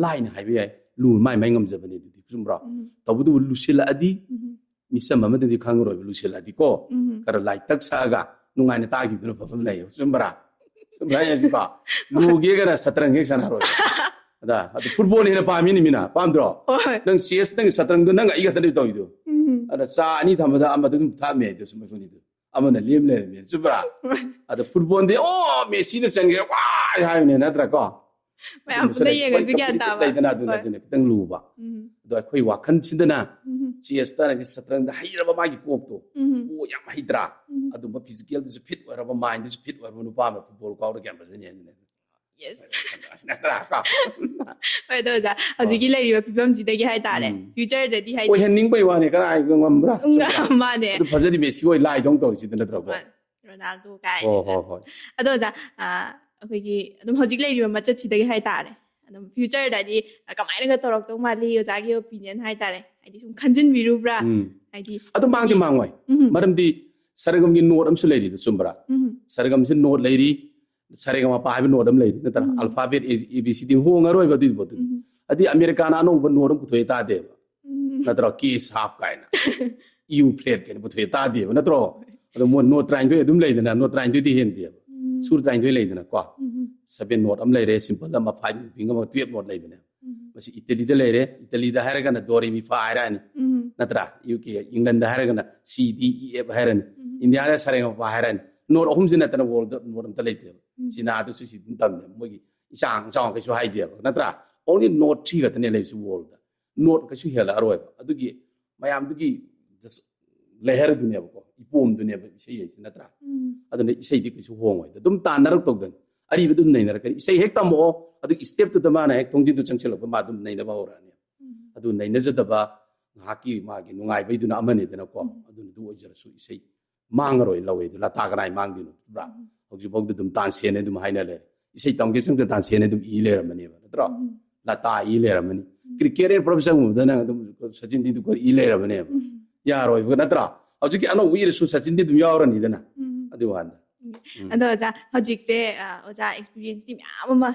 ꯂꯥꯏꯅ ꯍꯥꯏꯕ ꯌꯥꯏ, ꯂꯨ ꯃꯥꯏ ꯃꯥꯏ ꯉꯝꯖꯕꯅꯦ ꯑꯗꯨꯗꯤ, ꯆꯨꯝꯕ꯭ꯔꯣ? ꯇꯧꯕꯇꯕꯨ ꯂꯨꯁꯤꯜꯂꯛꯑꯗꯤ ꯃꯤꯆꯝ ꯑꯃꯗꯗꯤ ꯈꯪꯉꯔꯣꯏꯕ, ꯂꯨꯁꯤꯜꯂꯛꯑꯗꯤꯀꯣ꯫ ꯈꯔ ꯂꯥꯏꯇꯛ ꯁꯛꯑꯒ ꯅꯨꯡꯉꯥꯏꯅ ꯇꯥꯈꯤꯕꯗꯨꯅ ꯐꯕ ꯑꯃ ꯂꯩꯌꯦꯕ, ꯆꯨꯝꯕ꯭ꯔꯥ? ꯆꯨꯝꯕ꯭ꯔꯥ ꯍꯥꯏꯁꯤꯀꯣ? ꯂꯨꯒꯦꯒꯅ ꯁꯇ꯭ꯔꯪ ꯍꯦꯛ ꯁꯥꯟꯅꯔꯣꯏ꯫ ꯑꯗ, ꯑꯗꯨ ꯐꯨꯠꯕꯣꯜꯅ ꯍꯦꯟꯅ ꯄꯥꯝꯃꯤꯅꯤ ꯃꯤꯅ, ꯄꯥꯝꯗ꯭ꯔꯣ? ꯍꯣꯏ꯫ ꯅꯪ ꯆꯦꯁ, ꯅꯪ ꯁꯇ꯭ꯔꯪꯗꯣ ꯅꯪ ꯑꯩ ꯈꯛꯇꯅꯦ ꯇꯧꯔꯤꯗꯣ꯫ ꯑꯗ ꯆꯥ ꯑꯅꯤ ꯊꯝꯕꯗ ꯑꯃꯗ ꯑꯗꯨꯝ ꯊꯛꯑꯝꯃꯦ ꯍꯥꯏꯗꯣ, ꯁꯨꯝ ꯑꯩꯈꯣꯏꯅꯤꯗꯣ꯫ ꯑꯃꯅ ꯂꯦꯝ ꯂꯩꯔꯝꯃꯦ, ꯆꯨꯝꯕ꯭ꯔꯥ? ꯑꯗ ꯐꯨꯠꯕꯣꯜꯗꯤ, "ꯑꯣ, ꯃꯦꯁꯤꯅ ꯆꯟꯈ꯭ꯔꯦ, ꯋꯥ!" ꯍꯥꯏꯕꯅꯦ, ꯅꯠꯇ꯭ꯔꯥ ꯀꯣ? ꯃꯌꯥꯝ ꯑꯗꯨꯝꯕꯁꯨ ꯄꯨꯟꯅ ꯂꯩ꯫ ꯌꯦꯡꯉꯁꯨ ꯃꯣꯏ ꯒ꯭ꯌꯥꯟ competitive ꯇꯥꯕ꯫ ꯂꯩꯗꯅ, ꯑꯗꯨꯅ, ꯍꯣꯏ꯫ ꯑꯗꯨꯅ ꯈꯤꯇꯪ ꯂꯨꯕ꯫ ꯑꯗꯣ ꯑꯩꯈꯣꯏ ꯋꯥꯈꯜꯁꯤꯗꯅ ꯆꯦꯁꯇ ꯅꯠꯇꯦ, ꯁꯇ꯭ꯔꯪꯗ ꯍꯩꯔꯕ ꯃꯥꯒꯤ ꯀꯣꯛꯇꯣ, ꯑꯣ, ꯌꯥꯝ ꯍꯩꯇ꯭ꯔꯥ? ꯑꯗꯨꯝꯕ physicalꯗꯁꯨ fit ꯑꯣꯏꯔꯕ, mindꯗꯁꯨ fit ꯑꯣꯏꯔꯕ ꯅꯨꯄꯥ ꯑꯃ ꯐꯨꯠꯕꯣꯜ ꯀꯥꯎꯔꯒ ꯌꯥꯝ ꯐꯖꯅꯤ ꯍꯥꯏꯗꯨꯅꯦ꯫ Yes꯫ ꯅꯠꯇ꯭ꯔꯥ? ꯍꯣꯏ, ꯑꯗꯣ ꯑꯣꯖꯥ, ꯍꯧꯖꯤꯛꯀꯤ ꯂꯩꯔꯤꯕ ꯐꯤꯕꯝꯁꯤꯗꯒꯤ ꯍꯥꯏꯇꯥꯔꯦ, futureꯗꯗꯤ ꯍꯥꯏꯗꯤ ꯑꯣꯏꯍꯟꯅꯤꯡꯕꯩ ꯋꯥꯅꯤ, ꯀꯅꯥ ꯉꯝꯕ꯭ꯔꯥ? ꯉꯝ-, ꯃꯥꯅꯦ꯫ ꯑꯗꯨ ꯐꯖꯗꯤ ꯃꯦꯁꯤ ꯍꯣꯏ ꯂꯥꯏꯗꯧ ꯇꯧꯔꯤꯁꯤꯗ, ꯅꯠꯇ꯭ꯔꯀꯣ? ꯃꯥꯅꯦ꯫ ꯔꯣꯅꯥꯜꯗꯣ ꯀꯥꯏꯅ꯫ ꯍꯣꯏ, ꯍꯣꯏ, ꯍꯣꯏ꯫ ꯑꯗꯣ ꯑꯣꯖꯥ, ꯑ, ꯑꯩꯈꯣꯏꯒꯤ ꯑꯗꯨꯝ ꯍꯧꯖꯤꯛ ꯂꯩꯔꯤꯕ ꯃꯆꯠꯁꯤꯗꯒꯤ ꯍꯥꯏꯇꯥꯔꯦ, ꯑꯗꯨꯝ futureꯗꯗꯤ, ꯑ, ꯀꯃꯥꯏꯅꯒ ꯇꯧꯔꯛꯇꯧ ꯃꯥꯜꯂꯤ, ꯑꯣꯖꯥꯒꯤ opinion ꯍꯥꯏꯇꯥꯔꯦ? ꯍꯥꯏꯗꯤ ꯁꯨꯝ ꯈꯟꯖꯤꯟꯕꯤꯔꯨꯕ꯭ꯔꯥ? ꯎꯝ꯫ ꯍꯥꯏꯗꯤ ꯑꯗꯨ ꯃꯥꯡꯗꯤ ꯃꯥꯡꯉꯣꯏ꯫ ꯃꯔꯝꯗꯤ ꯁꯔꯒꯝꯒꯤ note ꯑꯃꯁꯨ ꯂꯩꯔꯤꯗꯣ, ꯆꯨꯝꯕ꯭ꯔꯥ? ꯁꯔꯒꯝꯁꯤ note ꯂꯩꯔꯤ, ꯁꯔꯦꯒꯃꯄꯥ ꯍꯥꯏꯕ note ꯑꯃ ꯂꯩꯔꯤ, ꯅꯠꯇ꯭ꯔꯥ? Alphabet A, A B C D ꯍꯣꯡꯉꯔꯣꯏꯕ ꯑꯗꯨꯒꯤ ꯄꯣꯠꯇꯨꯗꯤ꯫ ꯑꯗꯨꯗꯤ ꯑꯃꯦꯔꯤꯀꯥꯅ ꯑꯅꯧꯕ note ꯑꯃ ꯄꯨꯊꯣꯛꯑꯦ ꯇꯥꯗꯦꯕ꯫ ꯅꯠꯇ꯭ꯔꯣ? K sharp ꯀꯥꯏꯅ꯫ U flat ꯀꯥꯏꯅ ꯄꯨꯊꯣꯛꯑꯦ ꯇꯥꯗꯦꯕ, ꯅꯠꯇ꯭ꯔꯣ? ꯑꯗꯣ ꯃꯣꯏ note ꯇꯔꯥꯅꯤꯊꯣꯏ ꯑꯗꯨꯝ ꯂꯩꯗꯅ, note ꯇꯔꯥꯅꯤꯊꯣꯏꯗꯤ ꯍꯦꯟꯗꯦꯕ꯫ ꯁꯨꯔ ꯇꯔꯥꯅꯤꯊꯣꯏ ꯂꯩꯗꯅꯀꯣ꯫ Seven note ꯑꯃ ꯂꯩꯔꯦ, simple ꯑꯃ, five moving ꯑꯃ, twelve note ꯂꯩꯕꯅꯦ꯫ ꯃꯁꯤ ꯏꯇꯂꯤꯗ ꯂꯩꯔꯦ, ꯏꯇꯂꯤꯗ ꯍꯥꯏꯔꯒꯅ do re mi fa ꯍꯥꯏꯔꯛꯑꯅꯤ, ꯅꯠꯇ꯭ꯔꯥ? U K, Englandꯗ ꯍꯥꯏꯔꯒꯅ C D E F ꯍꯥꯏꯔꯅꯤ, ꯏꯟꯗꯤꯌꯥꯗ ꯁꯔꯦꯒꯃꯄꯥ ꯍꯥꯏꯔꯅꯤ꯫ Note ꯑꯍꯨꯝꯁꯤ ꯅꯠꯇꯅ worldꯗ note ꯑꯝꯇ ꯂꯩꯇꯦꯕ꯫ ꯆꯤꯅꯥꯗꯁꯨ ꯁꯤ ꯑꯗꯨꯝ ꯇꯝꯃꯦ, ꯃꯣꯏꯒꯤ ꯏꯆꯥꯡ ꯆꯥꯎꯅ ꯀꯩꯁꯨ ꯍꯥꯏꯗꯦꯕ, ꯅꯠꯇ꯭ꯔꯥ? Only note three ꯈꯛꯇꯅꯦ ꯂꯩꯕꯁꯤ worldꯗ꯫ Note ꯀꯩꯁꯨ ꯍꯦꯜꯂꯛꯑꯔꯣꯏꯕ꯫ ꯑꯗꯨꯒꯤ ꯃꯌꯥꯝꯗꯨꯒꯤ just ꯂꯩꯍꯔꯗꯨꯅꯦꯕꯀꯣ, ꯏꯄꯣꯝꯗꯨꯅꯦꯕ ꯏꯁꯩ ꯍꯥꯏꯁꯤ, ꯅꯠꯇ꯭ꯔꯥ? ꯑꯗꯨꯅ ꯏꯁꯩꯗꯤ ꯀꯩꯁꯨ ꯍꯣꯡꯉꯣꯏꯗ, ꯑꯗꯨꯝ ꯇꯥꯟꯅꯔꯛꯇꯧꯗꯅꯤ꯫ ꯑꯔꯤꯕ ꯑꯗꯨꯝ ꯅꯩꯅꯔꯛꯀꯅꯤ꯫ ꯏꯁꯩ ꯍꯦꯛ ꯇꯝꯃꯛꯑꯣ, ꯑꯗꯨꯒꯤ stepꯇꯨꯗ ꯃꯥꯅ ꯍꯦꯛ ꯊꯣꯡꯖꯤꯟꯗꯨ ꯆꯪꯁꯤꯜꯂꯛꯄ, ꯃꯥ ꯑꯗꯨꯝ ꯅꯩꯅꯕ ꯍꯧꯔꯛꯑꯅꯤ꯫ ꯑꯗꯨ ꯅꯩꯅꯖꯗꯕ ꯉꯥꯏꯍꯥꯛꯀꯤ ꯃꯥꯒꯤ ꯅꯨꯡꯉꯥꯏꯕꯩꯗꯨꯅ ꯑꯃꯅꯤꯗꯅꯀꯣ, ꯑꯗꯨꯅ ꯑꯗꯨ ꯑꯣꯏꯖꯔꯁꯨ ꯏꯁꯩ ꯃꯥꯡꯉꯔꯣꯏ ꯂꯧꯋꯦ꯫ ꯑꯗꯨ ꯂꯇꯥ ꯀꯅꯥꯏ ꯃꯥꯡꯗꯣꯏꯅꯣ, ꯅꯠꯇ꯭ꯔꯥ? ꯍꯧꯖꯤꯛꯐꯥꯎꯗ ꯑꯗꯨꯝ ꯇꯥꯟꯁꯦꯟꯅ ꯑꯗꯨꯝ ꯍꯥꯏꯅ ꯂꯩꯔꯦ꯫ ꯏꯁꯩ ꯇꯝꯒꯦ ꯆꯪꯗ ꯇꯥꯟꯁꯦꯟꯅ ꯑꯗꯨꯝ ꯏ ꯂꯩꯔꯝꯃꯅꯦꯕ, ꯅꯠꯇ꯭ꯔꯣ? ꯂꯇꯥ ꯏ ꯂꯩꯔꯝꯃꯅꯤ꯫ ꯀ꯭ꯔꯤꯀꯦꯠ ꯑꯦꯟ ꯄ꯭ꯔꯣꯐꯦꯁꯟꯒꯨꯝꯕꯗ ꯅꯪ ꯑꯗꯨꯝ ꯁꯆꯤꯟ ꯇꯦꯟꯗꯨꯜꯀꯔ ꯏ ꯂꯩꯔꯕꯅꯦꯕ꯫ ꯌꯥꯔꯣꯏꯕ ꯅꯠꯇ꯭ꯔꯥ? ꯍꯧꯖꯤꯛꯀꯤ ꯑꯅꯧꯕ ꯏꯔꯁꯨ ꯁꯆꯤꯟꯗꯤ ꯑꯗꯨꯝ ꯌꯥꯎꯔꯅꯤꯗꯅ꯫ ꯑꯗꯨ ꯋꯥꯅꯤꯗ꯫ ꯎꯝ꯫ ꯑꯗꯣ ꯑꯣꯖꯥ, ꯍꯧꯖꯤꯛꯁꯦ ꯑ, ꯑꯣꯖꯥ ꯑꯦꯛꯁꯄꯤꯔꯤꯌꯦꯟꯁꯇꯤ ꯃꯌꯥꯝ ꯑꯃ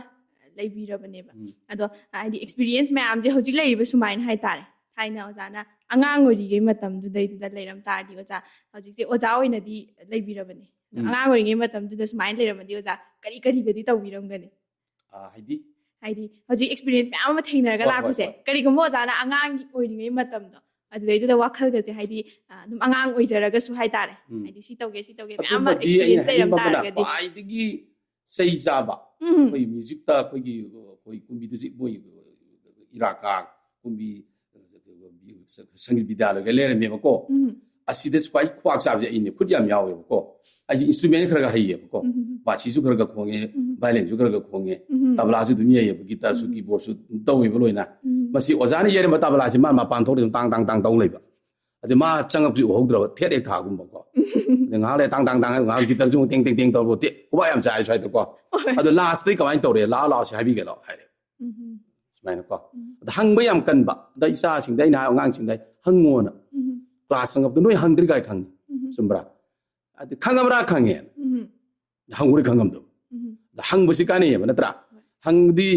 ꯂꯩꯕꯤꯔꯕꯅꯦꯕ꯫ ꯎꯝ꯫ ꯑꯗꯣ ꯍꯥꯏꯗꯤ ꯑꯦꯛꯁꯄꯤꯔꯤꯌꯦꯟꯁ ꯃꯌꯥꯝꯁꯦ ꯍꯧꯖꯤꯛ ꯂꯩꯔꯤꯕ ꯁꯨꯃꯥꯏꯅ ꯍꯥꯏꯇꯥꯔꯦ, ꯊꯥꯏꯅ ꯑꯣꯖꯥꯅ ꯑꯉꯥꯡ ꯑꯣꯏꯔꯤꯉꯩ ꯃꯇꯝꯗꯨꯗꯩꯗꯨꯗ ꯂꯩꯔꯝ ꯇꯥꯔꯗꯤ ꯑꯣꯖꯥ, ꯍꯧꯖꯤꯛꯁꯦ ꯑꯣꯖꯥ ꯑꯣꯏꯅꯗꯤ ꯂꯩꯕꯤꯔꯕꯅꯦ꯫ ꯑꯗꯣ ꯎꯝ꯫ ꯑꯉꯥꯡ ꯑꯣꯏꯔꯤꯉꯩ ꯃꯇꯝꯗꯨꯗ ꯁꯨꯃꯥꯏꯅ ꯂꯩꯔꯝꯃꯗꯤ ꯑꯣꯖꯥ ꯀꯔꯤ ꯀꯔꯤꯒꯗꯤ ꯇꯧꯕꯤꯔꯝꯒꯅꯤ? ꯑꯥ, ꯍꯥꯏꯗꯤ? ꯍꯥꯏꯗꯤ ꯍꯧꯖꯤꯛ ꯑꯦꯛꯁꯄꯤꯔꯤꯌꯦꯟꯁ ꯃꯌꯥꯝ ꯑꯃ ꯊꯦꯡꯅꯔꯒ ꯍꯣꯏ, ꯍꯣꯏ, ꯂꯥꯛꯄꯁꯦ ꯍꯣꯏ꯫ ꯀꯔꯤꯒꯨꯝꯕ ꯑꯣꯖꯥꯅ ꯑꯉꯥꯡꯒꯤ ꯑꯣꯏꯔꯤꯉꯩ ꯃꯇꯝꯗꯣ ꯑꯗꯨꯗꯩꯗꯨꯗ ꯋꯥꯈꯜꯒꯁꯦ ꯍꯥꯏꯗꯤ ꯑ, ꯑꯗꯨꯝ ꯑꯉꯥꯡ ꯑꯣꯏꯖꯔꯒꯁꯨ ꯍꯥꯏꯇꯥꯔꯦ, ꯎꯝ꯫ ꯍꯥꯏꯗꯤ ꯁꯤ ꯇꯧꯒꯦ ꯁꯤ ꯇꯧꯒꯦ ꯃꯌꯥꯝ ꯑꯃ ꯑꯗꯨꯝꯕꯗꯤ ꯑꯩꯅ ꯑꯦꯛꯁꯄꯤꯔꯤꯌꯦꯟꯁ ꯂꯩꯔꯝ ꯍꯥꯏꯅꯤꯡꯕ ꯑꯃꯅ ꯇꯥꯔꯒꯗꯤ꯫ ꯈ꯭ꯋꯥꯏꯗꯒꯤ ꯆꯩ ꯆꯥꯕ ꯎꯝ꯫ ꯑꯩꯈꯣꯏ ꯃ꯭ꯌꯨꯖꯤꯛꯇ ꯑꯩꯈꯣꯏꯒꯤ ꯑꯩꯈꯣꯏ ꯀꯨꯝꯕꯤꯗꯨꯁꯨ ꯃꯣꯏ ꯏꯔꯥꯀꯥ ꯀꯨꯝꯕꯤ ꯁꯪꯒꯤꯠ ꯕꯤꯗ꯭ꯌꯥꯂꯌꯒ ꯂꯩꯔꯝꯃꯦꯕꯀꯣ꯫ ꯎꯝ꯫ ꯑꯁꯤꯗꯁꯨ ꯈ꯭ꯋꯥꯏ ꯈꯨꯕꯥꯛ ꯆꯥꯕꯁꯦ ꯑꯩꯅꯦ, ꯈꯨꯠ ꯌꯥꯝ ꯌꯥꯎꯋꯦꯕꯀꯣ꯫ ꯑꯩꯁꯦ ꯏꯟꯁꯇ꯭ꯔꯨꯃꯦꯟ ꯈꯔ ꯈꯔ ꯍꯩꯌꯦꯕꯀꯣ꯫ ꯎꯝ꯫ ꯕꯥꯁꯤꯁꯨ ꯈꯔ ꯈꯔ ꯈꯣꯡꯉꯦ, ꯎꯝ꯫ ꯚꯥꯏꯂꯤꯟꯁꯨ ꯈꯔ ꯈꯔ ꯈꯣꯡꯉꯦ, ꯎꯝ꯫ ꯇꯕ꯭ꯂꯥꯁꯨ ꯑꯗꯨꯝ ꯌꯩꯌꯦꯕ, ꯒꯤꯇꯥꯔꯁꯨ ꯎꯝ꯫ ꯀꯤꯕꯣꯔꯗꯁꯨ ꯑꯗꯨꯝ ꯇꯧꯋꯦꯕ ꯂꯣꯏꯅ꯫ ꯎꯝ꯫ ꯃꯁꯤ ꯑꯣꯖꯥꯅ ꯌꯩꯔꯝꯕ ꯇꯕ꯭ꯂꯥꯁꯦ ꯃꯥ ꯃꯄꯥꯟ ꯊꯣꯛꯇ꯭ꯔꯤ ꯑꯗꯨꯝ ꯇꯥꯡ ꯇꯥꯡ ꯇꯥꯡ ꯇꯧ ꯂꯩꯕ꯫ ꯑꯗꯩ ꯃꯥ ꯆꯪꯉꯛꯄꯁꯤ ꯎꯍꯧꯗ꯭ꯔꯕ, ꯊꯦꯠ ꯍꯦꯛ ꯊꯥꯒꯨꯝꯕꯀꯣ꯫ ꯑꯗꯩ ꯉꯥꯏꯍꯥꯛ ꯂꯩꯔ ꯇꯥꯡ ꯇꯥꯡ ꯇꯥꯡ ꯉꯥꯏꯍꯥꯛ ꯒꯤꯇꯥꯔꯁꯨ ꯑꯃꯨꯛ ꯇꯦꯡ ꯇꯦꯡ ꯇꯦꯡ ꯇꯧꯔꯒ ꯇꯦ-, ꯈꯨꯕꯥꯛ ꯌꯥꯝ ꯆꯥꯏ ꯁ꯭ꯋꯥꯏꯗꯀꯣ꯫ ꯍꯣꯏ꯫ ꯑꯗꯣ ꯂꯥꯁꯇꯗꯤ ꯀꯃꯥꯏꯅ ꯇꯧꯔꯦ? "ꯂꯥꯛꯑꯣ ꯂꯥꯛꯑꯣ, ꯁꯤ ꯍꯥꯏꯕꯤꯒꯦ ꯂꯥꯛꯑꯣ" ꯍꯥꯏꯔꯦ꯫ ꯎꯝ꯫ ꯁꯨꯃꯥꯏꯅꯀꯣ꯫ ꯎꯝ꯫ ꯑꯗ ꯍꯪꯕ ꯌꯥꯝ ꯀꯟꯕ꯫ ꯑꯗ ꯏꯆꯥꯁꯤꯡꯗ ꯑꯩꯅ ꯍꯥꯏ, ꯑꯉꯥꯡꯁꯤꯡꯗ ꯑꯩ, "ꯍꯪꯉꯣꯅ꯫ ꯎꯝ꯫ ꯀ꯭ꯂꯥꯁ ꯆꯪꯉꯛꯄꯗ ꯅꯣꯏ ꯍꯪꯗ꯭ꯔꯤ ꯀꯥꯏ ꯈꯪꯅꯤ꯫ ꯎꯝ꯫ ꯆꯨꯝꯕ꯭ꯔꯥ?" ꯑꯗ ꯈꯪꯉꯕ꯭ꯔꯥ? "ꯈꯪꯉꯦ"꯫ ꯎꯝ꯫ ꯍꯪꯉꯨꯔꯤ ꯈꯪꯉꯝꯗꯕ꯫ ꯎꯝ꯫ ꯑꯗ ꯍꯪꯕꯁꯤ ꯀꯥꯟꯅꯩꯌꯦꯕ, ꯅꯠꯇ꯭ꯔꯥ? ꯍꯪꯗꯤ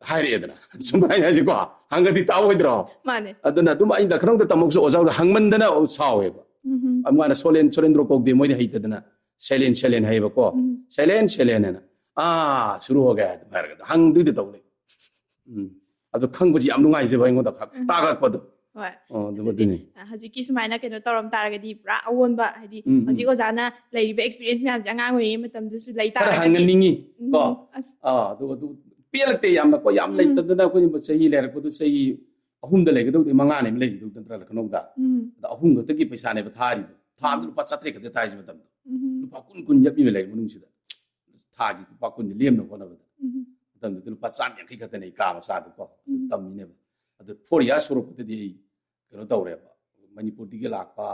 ꯍꯥꯏꯔꯛꯑꯦꯗꯅ꯫ ꯁꯨꯃꯥꯏꯅ ꯍꯥꯏꯁꯤꯀꯣ꯫ ꯍꯪꯉꯗꯤ ꯇꯥꯛꯑꯣꯏꯗ꯭ꯔꯣ? ꯃꯥꯅꯦ꯫ ꯑꯗꯨꯅ ꯑꯗꯨꯝ ꯑꯩꯅ ꯈꯔꯗ ꯇꯝꯃꯛꯁꯨ ꯑꯣꯖꯥꯗ ꯍꯪꯃꯟꯗꯅ ꯁꯥꯎꯋꯦꯕ꯫ ꯎꯝ꯫ ꯑꯃꯅ ꯁꯣꯂꯦꯟ, ꯁꯣꯂꯦꯟꯗ꯭ꯔꯣ ꯀꯧꯗꯦ, ꯃꯣꯏꯗꯤ ꯍꯩꯇꯗꯅ꯫ "ꯁꯩꯂꯦꯟ, ꯁꯩꯂꯦꯟ" ꯍꯥꯏꯌꯦꯕꯀꯣ꯫ ꯎꯝ꯫ "ꯁꯩꯂꯦꯟ, ꯁꯩꯂꯦꯟ" ꯍꯥꯏꯅ꯫ "ꯑꯥ, ꯁꯨꯔꯨ ꯍꯣ ꯒꯌꯥ" ꯑꯗꯨꯝ ꯍꯥꯏꯔꯒ ꯑꯗꯨꯝ ꯍꯪꯗꯣꯏꯗ ꯇꯧ ꯂꯩ꯫ ꯎꯝ꯫ ꯑꯗꯣ ꯈꯪꯕꯁꯤ ꯌꯥꯝ ꯅꯨꯡꯉꯥꯏꯖꯕ ꯑꯩꯉꯣꯟꯗ ꯈꯛ ꯎꯝ꯫ ꯇꯥꯛꯂꯛꯄꯗꯣ꯫ ꯍꯣꯏ꯫ ꯑꯣ, ꯑꯗꯨꯝ ꯑꯗꯨꯗꯤ, ꯑꯗꯨꯅꯤ꯫ ꯑ, ꯍꯧꯖꯤꯛꯀꯤ ꯁꯨꯃꯥꯏꯅ ꯀꯩꯅꯣ ꯇꯧꯔꯝ ꯇꯥꯔꯒꯗꯤ ꯄꯨꯔꯥ ꯑꯑꯣꯟꯕ ꯍꯥꯏꯗꯤ ꯎꯝ, ꯎꯝ꯫ ꯍꯧꯖꯤꯛ ꯑꯣꯖꯥꯅ ꯂꯩꯔꯤꯕ ꯑꯦꯛꯁꯄꯤꯔꯤꯌꯦꯟꯁ ꯃꯌꯥꯝꯁꯦ ꯑꯉꯥꯡ ꯑꯣꯏꯔꯤꯉꯩ ꯃꯇꯝꯗꯁꯨ ꯂꯩ ꯈꯔ ꯇꯥꯔꯒꯗꯤ꯫ ꯍꯪꯍꯟꯅꯤꯡꯉꯤ ꯎꯝ, ꯀꯣ꯫ ꯑꯁ꯫ ꯑꯥ, ꯑꯗꯨ, ꯑꯗꯨ ꯄꯦꯜꯂꯛꯇꯦ ꯌꯥꯝꯅꯀꯣ, ꯌꯥꯝ ꯎꯝ꯫ ꯂꯩꯇꯗꯅ ꯑꯩꯈꯣꯏ ꯆꯍꯤ ꯂꯩꯔꯛꯄꯗꯨ ꯆꯍꯤ ꯑꯍꯨꯝꯗ ꯂꯩꯒꯗꯧꯗꯤ ꯃꯉꯥꯅꯦꯕ ꯂꯩꯒꯗꯧ ꯅꯠꯇ꯭ꯔꯥ ꯂꯈꯅꯧꯗ? ꯎꯝ꯫ ꯑꯗ ꯑꯍꯨꯝ ꯈꯛꯇꯒꯤ ꯄꯩꯁꯥꯅꯦꯕ ꯊꯥꯔꯤꯗꯣ꯫ ꯊꯥ ꯑꯃꯗ ꯂꯨꯄꯥ ꯆꯥꯇ꯭ꯔꯦꯠ ꯈꯛꯇ ꯊꯥꯏꯁꯦ ꯃꯇꯝꯗꯣ꯫ ꯎꯝ꯫ ꯂꯨꯄꯥ ꯀꯨꯟ, ꯀꯨꯟ ꯌꯦꯞꯄꯤꯕ ꯂꯩꯔꯛ ꯃꯅꯨꯡꯁꯤꯗ꯫ ꯊꯥꯒꯤ ꯂꯨꯄꯥ ꯀꯨꯟꯁꯦ ꯂꯦꯝꯅꯕ ꯍꯣꯠꯅꯕꯗ꯫ ꯎꯝ꯫ ꯃꯇꯝꯗꯨꯗ ꯂꯨꯄꯥ ꯆꯥꯝ ꯌꯥꯡꯈꯩ ꯈꯛꯇꯅꯦ ꯑꯩ ꯀꯥ ꯃꯆꯥꯗꯀꯣ꯫ ꯑꯗꯨ ꯎꯝ꯫ ꯇꯝꯃꯤꯅꯦꯕ꯫ ꯑꯗꯨ four years ꯁꯨꯔꯛꯄꯗꯗꯤ ꯑꯩ ꯀꯩꯅꯣ ꯇꯧꯔꯦꯕ꯫ ꯃꯅꯤꯄꯨꯔꯗꯒꯤ ꯂꯥꯛꯄ,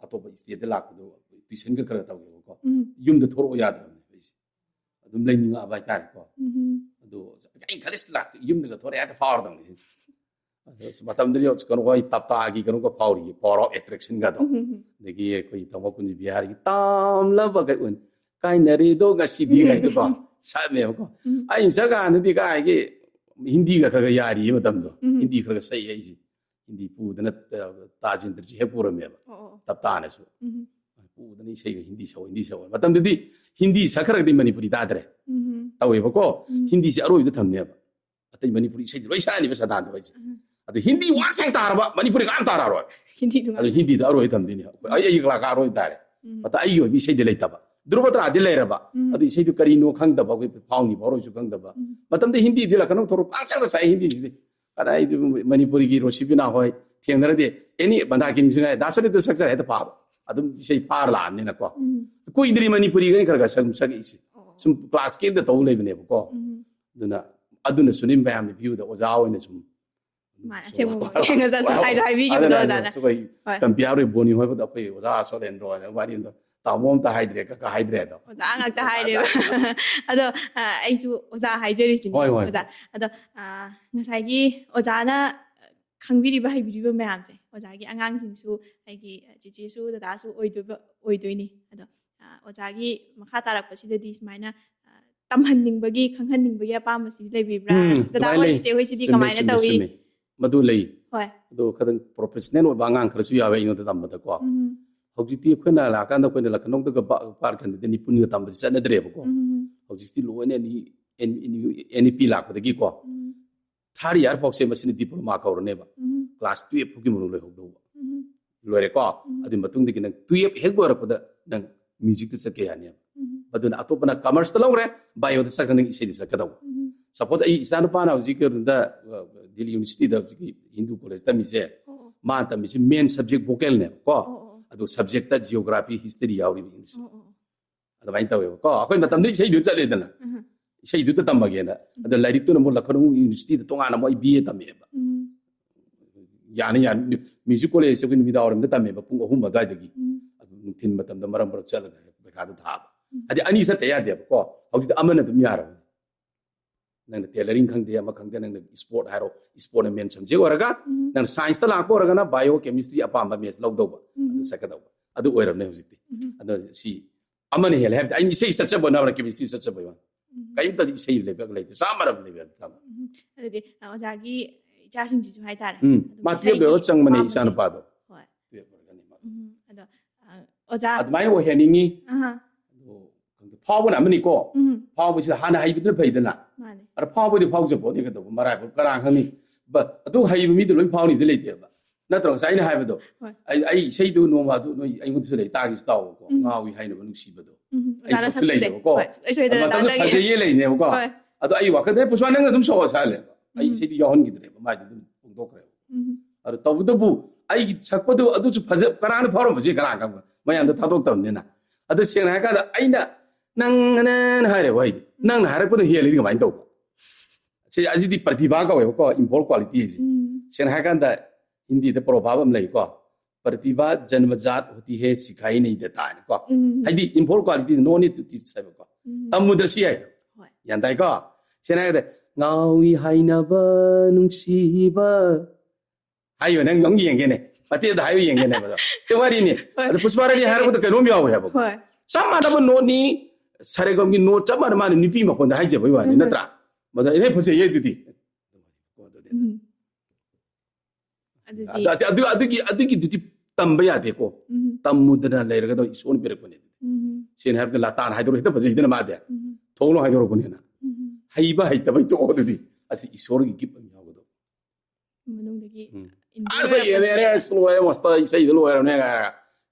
ꯑꯇꯣꯞꯄ stateꯇ ꯂꯥꯛꯄꯗꯣ tuitionꯒ ꯈꯔ ꯇꯧꯋꯦꯕꯀꯣ꯫ ꯎꯝ꯫ ꯌꯨꯝꯗ ꯊꯣꯛꯂꯛꯑꯣ ꯌꯥꯗ꯭ꯔꯕꯅꯦ ꯑꯩꯁꯦ꯫ ꯑꯗꯨꯝ ꯂꯩꯅꯤꯡꯉꯛꯑꯕ ꯍꯥꯏꯇꯥꯔꯦꯀꯣ꯫ ꯎꯝ꯫ ꯑꯗꯣ ꯑꯩꯅ ꯈꯜꯂꯤꯁꯤ ꯂꯥꯛꯇ ꯌꯨꯝꯗꯒ ꯊꯣꯛꯂꯛꯑꯦ ꯍꯦꯛꯇ ꯐꯥꯎꯔꯗꯧꯅꯤ ꯁꯤꯅꯤ꯫ ꯑꯗꯣ ꯃꯇꯝꯗꯨꯗꯤ ꯀꯩꯅꯣ, ꯑꯩꯈꯣꯏ ꯇꯞꯇꯥꯒꯤ ꯀꯩꯅꯣꯒ ꯐꯥꯎꯔꯤ, power of attraction ꯒꯗꯣ꯫ ꯑꯗꯒꯤ ꯑꯩꯈꯣꯏ ꯇꯥꯃꯣ ꯀꯨꯟꯖ ꯕꯤꯍꯥꯔꯤꯒꯤ "ꯇꯥꯝꯂꯕ ꯀꯩ ꯎꯟ ꯀꯥꯏꯅꯔꯦꯗꯣ ꯉꯁꯤꯗꯤ" ꯀꯥꯏꯗꯀꯣ ꯁꯛꯑꯝꯃꯦꯕꯀꯣ꯫ ꯑꯩꯅ ꯁꯛꯀꯥꯟꯗꯗꯤ ꯀꯥꯏꯒꯤ ꯍꯤꯟꯗꯤꯒ ꯈꯔ ꯈꯔ ꯌꯥꯔꯤꯌꯦ ꯃꯇꯝꯗꯣ꯫ ꯍꯤꯟꯗꯤ ꯈꯔ ꯈꯔ ꯁꯛꯏ ꯑꯩꯁꯦ꯫ ꯍꯤꯟꯗꯤ ꯄꯨꯗꯅ, ꯑ, ꯇꯥꯖꯦꯟꯗ꯭ꯔꯁꯨ ꯍꯦꯛ ꯄꯨꯔꯝꯃꯦꯕ꯫ ꯄꯨꯗꯅ ꯏꯁꯩꯒ ꯍꯤꯟꯗꯤ ꯁꯛꯑꯣ, ꯍꯤꯟꯗꯤ ꯁꯛꯑꯣ꯫ ꯃꯇꯝꯗꯨꯗꯤ ꯍꯤꯟꯗꯤ ꯁꯛꯈ꯭ꯔꯒꯗꯤ ꯃꯅꯤꯄꯨꯔꯤ ꯇꯥꯗ꯭ꯔꯦ꯫ ꯇꯧꯋꯦꯕꯀꯣ꯫ ꯍꯤꯟꯗꯤꯁꯦ ꯑꯔꯣꯏꯕꯗ ꯊꯝꯅꯦꯕ꯫ ꯑꯇꯩ ꯃꯅꯤꯄꯨꯔꯤ ꯏꯁꯩꯗꯤ ꯂꯣꯏ ꯁꯛꯑꯅꯤꯕ ꯁꯗꯥꯟꯗꯣ ꯑꯩꯁꯦ꯫ ꯑꯗꯣ ꯍꯤꯟꯗꯤ ꯋꯥ ꯁꯦꯡ ꯇꯥꯔꯕ ꯃꯅꯤꯄꯨꯔꯤ ꯀꯅꯥꯝ ꯇꯥꯔꯛꯑꯔꯣꯏ꯫ ꯍꯤꯟꯗꯤꯗꯨ ꯑꯗꯣ ꯍꯤꯟꯗꯤꯗ ꯑꯔꯣꯏ ꯊꯝꯗꯣꯏꯅꯦ꯫ ꯑꯩꯈꯣꯏ, ꯑꯩ, ꯑꯩꯒꯤ ꯀꯂꯥꯀꯥꯔ ꯑꯣꯏ ꯇꯥꯔꯦ꯫ ꯃꯇꯝ ꯑꯩꯒꯤ ꯑꯣꯏꯕ ꯏꯁꯩꯗꯤ ꯂꯩꯇꯕ꯫ ꯙ꯭ꯔꯨꯕ ꯇ꯭ꯔꯥꯗꯤ ꯂꯩꯔꯕ꯫ ꯑꯗꯨ ꯏꯁꯩꯗꯨ ꯀꯔꯤꯅꯣ ꯈꯪꯗꯕ, ꯑꯩꯈꯣꯏ ꯐꯥꯎꯅꯤ ꯐꯥꯎꯔꯣꯏꯁꯨ ꯈꯪꯗꯕ꯫ ꯃꯇꯝꯗ ꯍꯤꯟꯗꯤꯗꯤ ꯂꯈꯅꯧ ꯊꯧꯔꯣ ꯄꯥꯛ ꯆꯪꯗ ꯁꯛꯑꯦ ꯍꯤꯟꯗꯤꯁꯤꯗꯤ꯫ ꯀꯗꯥꯏꯗꯨ ꯃꯅꯤꯄꯨꯔꯤꯒꯤ ꯔꯣꯁꯤꯕꯤꯅꯥ ꯍꯣꯏ ꯊꯦꯡꯅꯔꯗꯤ ꯑꯦꯅꯤ ꯃꯟꯗꯥꯀꯤꯅꯤꯁꯨ ꯉꯥꯏ ꯗꯥꯁꯔꯤꯗꯨ ꯁꯛꯆꯔꯦ ꯍꯦꯛꯇ ꯐꯥꯕ꯫ ꯑꯗꯨꯝ ꯏꯁꯩ ꯐꯥꯔ ꯂꯥꯛꯑꯕꯅꯤꯅꯀꯣ꯫ ꯀꯨꯏꯗ꯭ꯔꯤ ꯃꯅꯤꯄꯨꯔꯤꯒ ꯑꯩꯅ ꯈꯔ ꯈꯔ ꯁꯛ-, ꯁꯛꯏꯁꯦ꯫ ꯁꯨꯝ ꯀ꯭ꯂꯥꯁ ꯀꯦꯟꯗ ꯇꯧ ꯂꯩꯕꯅꯦꯕꯀꯣ꯫ ꯑꯗꯨꯅ, ꯑꯗꯨꯅꯁꯨꯅꯤ ꯃꯌꯥꯝꯅ ꯚ꯭ꯌꯨꯗ ꯑꯣꯖꯥ ꯑꯣꯏꯅ ꯁꯨꯝ ꯃꯥꯅ ꯑꯁꯦꯡꯕ ꯃꯑꯣꯡ ꯌꯦꯡꯉꯒ ꯆꯠꯁꯦ ꯍꯥꯏꯁꯨ ꯍꯥꯏꯕꯤꯈꯤꯕꯗꯣ ꯑꯗꯨꯅ ꯑꯣꯖꯥꯅ꯫ ꯑꯩꯈꯣꯏ ꯍꯣꯏ꯫ ꯀꯝꯄꯤꯌꯥꯔ ꯑꯣꯏ ꯕꯣꯅꯤ ꯍꯣꯏꯕꯗ ꯑꯩꯈꯣꯏ ꯑꯣꯖꯥ ꯁꯣꯂꯦꯟꯗ꯭ꯔꯣ ꯍꯥꯏꯅ ꯋꯥꯔꯤ ꯑꯝꯗ ꯇꯥꯃꯣ ꯑꯝꯇ ꯍꯥꯏꯗ꯭ꯔꯦ, ꯀꯀꯥ ꯍꯥꯏꯗ꯭ꯔꯦ ꯑꯗꯣ꯫ ꯑꯣꯖꯥ ꯉꯥꯛꯇ ꯍꯥꯏꯔꯦꯕ꯫ ꯑꯗꯣ, ꯑ, ꯑꯩꯁꯨ ꯑꯣꯖꯥ ꯍꯥꯏꯖꯔꯤꯁꯤꯅꯦ꯫ ꯍꯣꯏ, ꯍꯣꯏ, ꯑꯣꯖꯥ꯫ ꯍꯣꯏ꯫ ꯑꯗꯣ, ꯑ, ꯉꯁꯥꯏꯒꯤ ꯑꯣꯖꯥꯅ ꯈꯪꯕꯤꯔꯤꯕ ꯍꯩꯕꯤꯔꯤꯕ ꯃꯌꯥꯝꯁꯦ, ꯑꯣꯖꯥꯒꯤ ꯑꯉꯥꯡꯁꯤꯡꯁꯨ ꯑꯩꯒꯤ ꯆꯤꯆꯦꯁꯨ ꯗꯗꯥꯁꯨ ꯑꯣꯏꯗꯣꯏꯕ, ꯑꯣꯏꯗꯣꯏꯅꯤ꯫ ꯑꯗꯣ, ꯑ, ꯑꯣꯖꯥꯒꯤ ꯃꯈꯥ ꯇꯥꯔꯛꯄꯁꯤꯗꯗꯤ ꯁꯨꯃꯥꯏꯅ, ꯑ, ꯇꯝꯍꯟꯅꯤꯡꯕꯒꯤ, ꯈꯪꯍꯟꯅꯤꯡꯕꯒꯤ ꯑꯄꯥꯝꯕꯁꯤꯗꯤ ꯂꯩꯕꯤꯕ꯭ꯔꯥ? ꯎꯝ, ꯗꯗꯥ ꯑꯗꯨꯃꯥꯏꯅ ꯍꯣꯏ, ꯂꯩ꯫ ꯆꯤꯆꯦ ꯍꯣꯏꯁꯤꯗꯤ ꯆꯨꯝꯃꯦ, ꯀꯃꯥꯏꯅ ꯆꯨꯝꯃꯦ, ꯇꯧꯏ? ꯆꯨꯝꯃꯦ꯫ ꯃꯗꯨ ꯂꯩ꯫ ꯍꯣꯏ꯫ ꯑꯗꯣ ꯈꯤꯇꯪ professional ꯑꯣꯏꯕ ꯑꯉꯥꯡ ꯈꯔꯁꯨ ꯌꯥꯎꯋꯦ ꯑꯩꯉꯣꯟꯗ ꯇꯝꯕꯗꯀꯣ꯫ ꯎꯝ꯫ ꯍꯧꯖꯤꯛꯇꯤ ꯑꯩꯈꯣꯏꯅ ꯂꯥꯛꯀꯥꯟꯗ ꯑꯩꯈꯣꯏꯅ ꯂꯈꯅꯧꯗꯒ ꯕ-, ꯄꯥꯔ ꯀꯟꯗꯗꯤ ꯅꯤꯄꯨꯟꯒ ꯇꯝꯕꯁꯤ ꯆꯠꯅꯗ꯭ꯔꯦꯕꯀꯣ꯫ ꯎꯝ꯫ ꯍꯧꯖꯤꯛꯇꯤ ꯂꯣꯏꯅ ꯅꯤ-, ꯑꯦꯟ-, ꯑꯦꯟ-, NEP ꯂꯥꯛꯄꯗꯒꯤꯀꯣ꯫ ꯎꯝ꯫ Third year ꯐꯥꯎꯁꯦ ꯃꯁꯤꯅ diploma ꯀꯧꯔꯅꯦꯕ꯫ ꯎꯝ꯫ Class twelve ꯐꯥꯎꯒꯤ ꯃꯅꯨꯡ ꯂꯣꯏꯍꯧꯗꯧꯕ꯫ ꯎꯝ꯫ ꯂꯣꯏꯔꯦꯀꯣ? ꯎꯝ꯫ ꯑꯗꯨꯒꯤ ꯃꯇꯨꯡꯗꯒꯤ ꯅꯪ twelve ꯍꯦꯛ ꯂꯣꯏꯔꯛꯄꯗ ꯅꯪ musicꯇ ꯆꯠꯀꯦ ꯌꯥꯅꯦꯕ꯫ ꯎꯝ꯫ ꯑꯗꯨꯅ ꯑꯇꯣꯞꯄꯅ commerceꯇ ꯂꯧꯈ꯭ꯔꯦ, bioꯗ ꯆꯠꯈ꯭ꯔꯦ, ꯅꯪ ꯏꯁꯩꯗ ꯆꯠꯀꯗꯧꯕ꯫ ꯎꯝ꯫ Suppose ꯑꯩ ꯏꯆꯥꯅꯨꯄꯥꯅ ꯍꯧꯖꯤꯛ ꯀꯩꯅꯣꯗ, ꯑ, ꯗꯤꯜꯂꯤ universityꯗ ꯍꯧꯖꯤꯛꯀꯤ ꯍꯤꯟꯗꯨ college ꯇꯝꯃꯤꯁꯦ, ꯑꯣ, ꯑꯣ꯫ ꯃꯥꯅ ꯇꯝꯃꯤꯁꯦ main subject vocalꯅꯦꯕꯀꯣ꯫ ꯑꯣ, ꯑꯣ, ꯑꯣ꯫ ꯑꯗꯨ subjectꯇ geography, history ꯌꯥꯎꯔꯤꯕ English꯫ ꯑꯣ, ꯑꯣ, ꯑꯣ꯫ ꯑꯗꯨꯃꯥꯏꯅ ꯇꯧꯋꯦꯕꯀꯣ꯫ ꯑꯩꯈꯣꯏ ꯃꯇꯝꯗꯨꯗꯤ ꯏꯁꯩꯗꯨ ꯆꯠꯂꯦꯗꯅ꯫ ꯎꯝ꯫ ꯏꯁꯩꯗꯨꯗ ꯇꯝꯃꯒꯦꯅ꯫ ꯎꯝ꯫ ꯑꯗ ꯂꯥꯏꯔꯤꯛꯇꯨꯅ ꯑꯃꯨꯛ ꯂꯈꯅꯧ universityꯗ ꯇꯣꯉꯥꯟꯅ ꯑꯃꯨꯛ ꯑꯩ B A ꯇꯝꯃꯛꯑꯦꯕ꯫ ꯎꯝ꯫ ꯌꯥꯅꯤ, ꯌꯥꯅꯤ꯫ Music collegeꯁꯦ ꯑꯩꯈꯣꯏ ꯅꯨꯃꯤꯗꯥꯡ ꯋꯥꯏꯔꯝꯗ ꯇꯝꯃꯦꯕ, ꯄꯨꯡ ꯑꯍꯨꯝ ꯑꯗꯨꯋꯥꯏꯗꯒꯤ꯫ ꯎꯝ꯫ ꯑꯗꯨ ꯅꯨꯡꯊꯤꯜ ꯃꯇꯝꯗ ꯃꯔꯛ ꯃꯔꯛ ꯆꯠꯂꯒ ꯄꯩꯈꯥꯗꯣ ꯊꯥꯕ꯫ ꯎꯝ꯫ ꯍꯥꯏꯗꯤ ꯑꯅꯤ ꯆꯠꯇ ꯌꯥꯗꯦꯕꯀꯣ꯫ ꯍꯧꯖꯤꯛꯇꯤ ꯑꯃꯅ ꯑꯗꯨꯝ ꯌꯥꯔꯕꯅꯤ꯫ ꯅꯪꯅ tailoring ꯈꯪꯗꯦ, ꯑꯃ ꯈꯪꯗꯦ, ꯅꯪꯅ sport ꯍꯥꯏꯔꯣ, sportꯅ main subject ꯑꯣꯏꯔꯒ, ꯎꯝ. ꯅꯪꯅ scienceꯇ ꯂꯥꯛꯄ ꯑꯣꯏꯔꯒꯅ bio, chemistry ꯑꯄꯥꯝꯕ maths ꯂꯧꯗꯧꯕ, ꯎꯝ. ꯑꯗꯨ ꯆꯠꯀꯗꯧꯕ, ꯑꯗꯨ ꯑꯣꯏꯔꯕꯅꯦ ꯍꯧꯖꯤꯛꯇꯤ꯫ ꯎꯝ. ꯑꯗꯣ ꯁꯤ ꯑꯃꯅ ꯍꯦꯜꯂꯦ ꯍꯥꯏꯕꯗꯤ, ꯑꯩꯅ ꯏꯁꯩ ꯆꯠꯆꯕ ꯅꯕꯅ chemistry ꯆꯠꯆꯕ ꯋꯥꯅꯤ꯫ ꯎꯝ. ꯀꯔꯤꯝꯇꯗꯤ ꯏꯁꯩ level ꯂꯩꯇꯦ, ꯆꯥꯝꯃꯔꯕ level ꯇꯥꯕ꯫ ꯎꯝ. ꯑꯗꯨꯗꯤ ꯑ, ꯑꯣꯖꯥꯒꯤ ꯏꯆꯥꯁꯤꯡꯁꯤꯁꯨ ꯍꯥꯏꯇꯥꯔꯦ꯫ ꯎꯝ. ꯑꯗꯨꯝ ꯃꯥ ꯏꯁꯩꯒꯤ twelveꯇ ꯌꯧꯔ ꯆꯪꯕꯅꯦ ꯑꯄꯥꯝꯕꯁꯦ꯫ ꯏꯆꯥꯅꯨꯄꯥꯗꯣ꯫ ꯍꯣꯏ. twelve ꯑꯣꯏꯔꯒꯅꯤ ꯃꯥ꯫ ꯎꯝ. ꯑꯗꯣ ꯑ, ꯑꯣꯖꯥ ꯑꯗꯨꯃꯥꯏꯅ ꯑꯣꯏꯍꯟꯅꯤꯡꯉꯤ꯫ ꯑꯍꯥ. ꯑꯗꯣ ꯈꯪꯗꯦ, ꯐꯥꯎꯕꯅ ꯑꯃꯅꯤꯀꯣ꯫ ꯎꯝ. ꯐꯥꯎꯕꯁꯤꯗ ꯍꯥꯟꯅ ꯍꯩꯕꯗꯨꯅ ꯐꯩꯗꯅ꯫ ꯃꯥꯅꯦ. ꯑꯗ ꯐꯥꯎꯕꯗꯤ ꯐꯥꯎꯖꯕ ꯄꯣꯠꯅꯤ ꯀꯩꯗꯧꯕ, ꯃꯔꯥꯏꯕꯛ ꯀꯅꯥ ꯈꯪꯅꯤ꯫ But ꯑꯗꯨ ꯍꯩꯕ ꯃꯤꯗꯨ ꯂꯣꯏ ꯐꯥꯎꯅꯤꯗꯤ ꯂꯩꯇꯦꯕ꯫ ꯅꯠꯇ꯭ꯔꯣ? ꯉꯁꯥꯏ ꯑꯩꯅ ꯍꯥꯏꯕꯗꯣ, ꯍꯣꯏ. ꯑꯩ, ꯑꯩ ꯏꯁꯩꯗꯨ ꯅꯣꯡꯃ ꯑꯗꯨ ꯅꯣꯏ ꯑꯩꯉꯣꯟꯗꯁꯨ ꯂꯩ, ꯇꯥꯒꯦꯁꯨ ꯇꯥꯎꯕꯀꯣ꯫ ꯎꯝ. ꯉꯥꯎꯏ ꯍꯥꯏꯅꯕ ꯅꯨꯡꯁꯤꯕꯗꯣ꯫ ꯎꯝ. ꯑꯩ ꯑꯣꯖꯥꯅ ꯁꯛꯁꯨ ꯁꯛꯄꯁꯦ꯫ ꯂꯩꯌꯦꯕꯀꯣ꯫ ꯍꯣꯏ. ꯑꯩ ꯁꯣꯏꯗꯅ ꯑꯗꯨ ꯃꯇꯝꯗ ꯇꯥꯖꯒꯦ꯫ ꯐꯖꯩꯌꯦ ꯂꯩꯅꯦꯕꯀꯣ꯫ ꯍꯣꯏ. ꯑꯗꯣ ꯑꯩ ꯋꯥꯈꯜꯗ, "ꯑꯦ, ꯄꯨꯁꯄꯥ, ꯅꯪ ꯑꯗꯨꯝ ꯁꯛꯑꯣ" ꯁꯥꯍꯜꯂꯦꯕ꯫ ꯑꯩ ꯎꯝ. ꯏꯁꯩꯗꯤ ꯌꯥꯎꯍꯟꯈꯤꯗ꯭ꯔꯦꯕ, ꯃꯥꯏꯗꯤ ꯑꯗꯨꯝ ꯐꯣꯡꯗꯣꯛꯈ꯭ꯔꯦꯕ꯫ ꯎꯝ. ꯑꯗꯣ ꯇꯧꯕꯇꯕꯨ ꯑꯩꯒꯤ ꯁꯛꯄꯗꯨ ꯑꯗꯨꯁꯨ ꯐꯖ-, ꯀꯅꯥꯅ ꯐꯥꯎꯔꯝꯕꯁꯦ ꯀꯅꯥ ꯈꯪꯕ? ꯃꯌꯥꯝꯗ ꯊꯥꯗꯣꯛꯇꯕꯅꯤꯅ꯫ ꯑꯗꯣ ꯁꯦꯡꯅ ꯍꯥꯏꯔꯀꯥꯟꯗ ꯑꯩꯅ "ꯅꯪ ꯅꯪ" ꯍꯥꯏꯔꯦꯕ ꯑꯩꯗꯤ꯫ ꯅꯪꯅ ꯍꯥꯏꯔꯛꯄꯗ ꯍꯦꯜꯂꯤꯗꯤ ꯀꯃꯥꯏꯅ ꯇꯧꯕ? ꯁꯤ, ꯑꯁꯤꯗꯤ ꯄ꯭ꯔꯇꯤꯚꯥ ꯀꯧꯋꯦꯕꯀꯣ, inborn quality ꯁꯦ꯫ ꯎꯝ. ꯁꯦꯡꯅ ꯍꯥꯏꯔꯀꯥꯟꯗ ꯍꯤꯟꯗꯤꯗ proverb ꯑꯃ ꯂꯩꯀꯣ, "ꯄ꯭ꯔꯇꯤꯚꯥ ꯖꯟꯃꯖꯥꯠ ꯍꯣꯇꯤ ꯍꯦ, ꯁꯤꯈꯥꯏ ꯅꯍꯤ ꯖꯥꯇꯥ" ꯍꯥꯏꯅꯀꯣ꯫ ꯎꯝ. ꯍꯥꯏꯗꯤ inborn quality, no need to teach ꯍꯥꯏꯕꯀꯣ꯫ ꯎꯝ. ꯇꯝꯃꯨꯗ꯭ꯔꯁꯨ ꯌꯥꯏꯗꯣ꯫ ꯍꯣꯏ. ꯒ꯭ꯌꯥꯟ ꯇꯥꯏꯀꯣ? ꯁꯦꯡꯅ ꯍꯥꯏꯔꯒꯗꯤ "ꯉꯥꯎꯏ ꯍꯥꯏꯅꯕ ꯅꯨꯡꯁꯤꯕ" ꯍꯥꯏꯌꯨ, ꯅꯪ ꯑꯃꯨꯛ ꯌꯦꯡꯒꯦꯅꯦ, ꯃꯇꯦꯛ ꯑꯃꯗ ꯍꯥꯏꯌꯨ ꯌꯦꯡꯒꯦꯅꯦ ꯍꯥꯏꯕꯗꯣ꯫ ꯁꯤ ꯋꯥꯔꯤꯅꯤ꯫ ꯍꯣꯏ. ꯑꯗꯣ ꯄꯨꯁꯄꯥꯔꯥꯅꯤ ꯍꯥꯏꯔꯛꯄꯗ ꯀꯩꯅꯣꯝ ꯌꯥꯎꯋꯦ ꯍꯥꯏꯕꯀꯣ꯫ ꯍꯣꯏ. ꯆꯞ ꯃꯥꯟꯅꯕ note ꯅꯤ, ꯁꯥꯔꯦꯒꯝꯒꯤ note ꯆꯞ ꯃꯥꯟꯅ, ꯃꯥꯅ ꯅꯨꯄꯤ ꯃꯈꯣꯟꯗ ꯍꯥꯏꯖꯕꯩ ꯋꯥꯅꯤ, ꯎꯝ. ꯅꯠꯇ꯭ꯔꯥ? ꯃꯗꯨ ꯑꯩꯅ ꯐꯖꯩꯌꯦ ꯑꯗꯨꯗꯤ꯫ ꯎꯝ. ꯑꯗꯨꯗꯤ ꯑꯗꯨ, ꯑꯗꯨ, ꯑꯗꯨꯒꯤ, ꯑꯗꯨꯒꯤꯗꯨꯗꯤ ꯇꯝꯕ ꯌꯥꯗꯦꯀꯣ꯫ ꯎꯝ. ꯇꯝꯃꯨꯗꯅ ꯂꯩꯔꯒꯗ ꯏꯁꯣꯔꯅ ꯄꯤꯔꯛꯄꯅꯦ ꯑꯗꯨꯗꯤ꯫ ꯎꯝ. ꯁꯦꯡꯅ ꯍꯥꯏꯔꯕꯗ ꯂꯥꯇꯥꯟ ꯍꯥꯏꯗꯣꯔꯛꯑꯦ, ꯍꯦꯛꯇ ꯐꯖꯩꯗꯅ ꯃꯥꯗꯤ꯫ ꯎꯝ. ꯊꯣꯛꯂꯣ ꯍꯥꯏꯗꯣꯔꯛꯄꯅꯤꯅ꯫ ꯎꯝ. ꯍꯩꯕ ꯍꯩꯇꯕꯩ ꯇꯣꯛꯑꯣ ꯑꯗꯨꯗꯤ꯫ ꯑꯁꯤ ꯏꯁꯣꯔꯒꯤ gift ꯑꯃ ꯌꯥꯎꯒꯗꯧꯕ꯫ ꯃꯅꯨꯡꯗꯒꯤ ꯎꯝ. inborn ꯑꯁ, ꯌꯦꯡꯉꯦ, ꯑꯣꯏꯔꯛꯄꯁꯦ꯫ ꯑꯁ, ꯂꯣꯏꯔꯦ, ꯃꯁꯇ ꯏꯁꯩꯗꯣ ꯂꯣꯏꯔꯕꯅꯦ ꯍꯥꯏꯔꯒ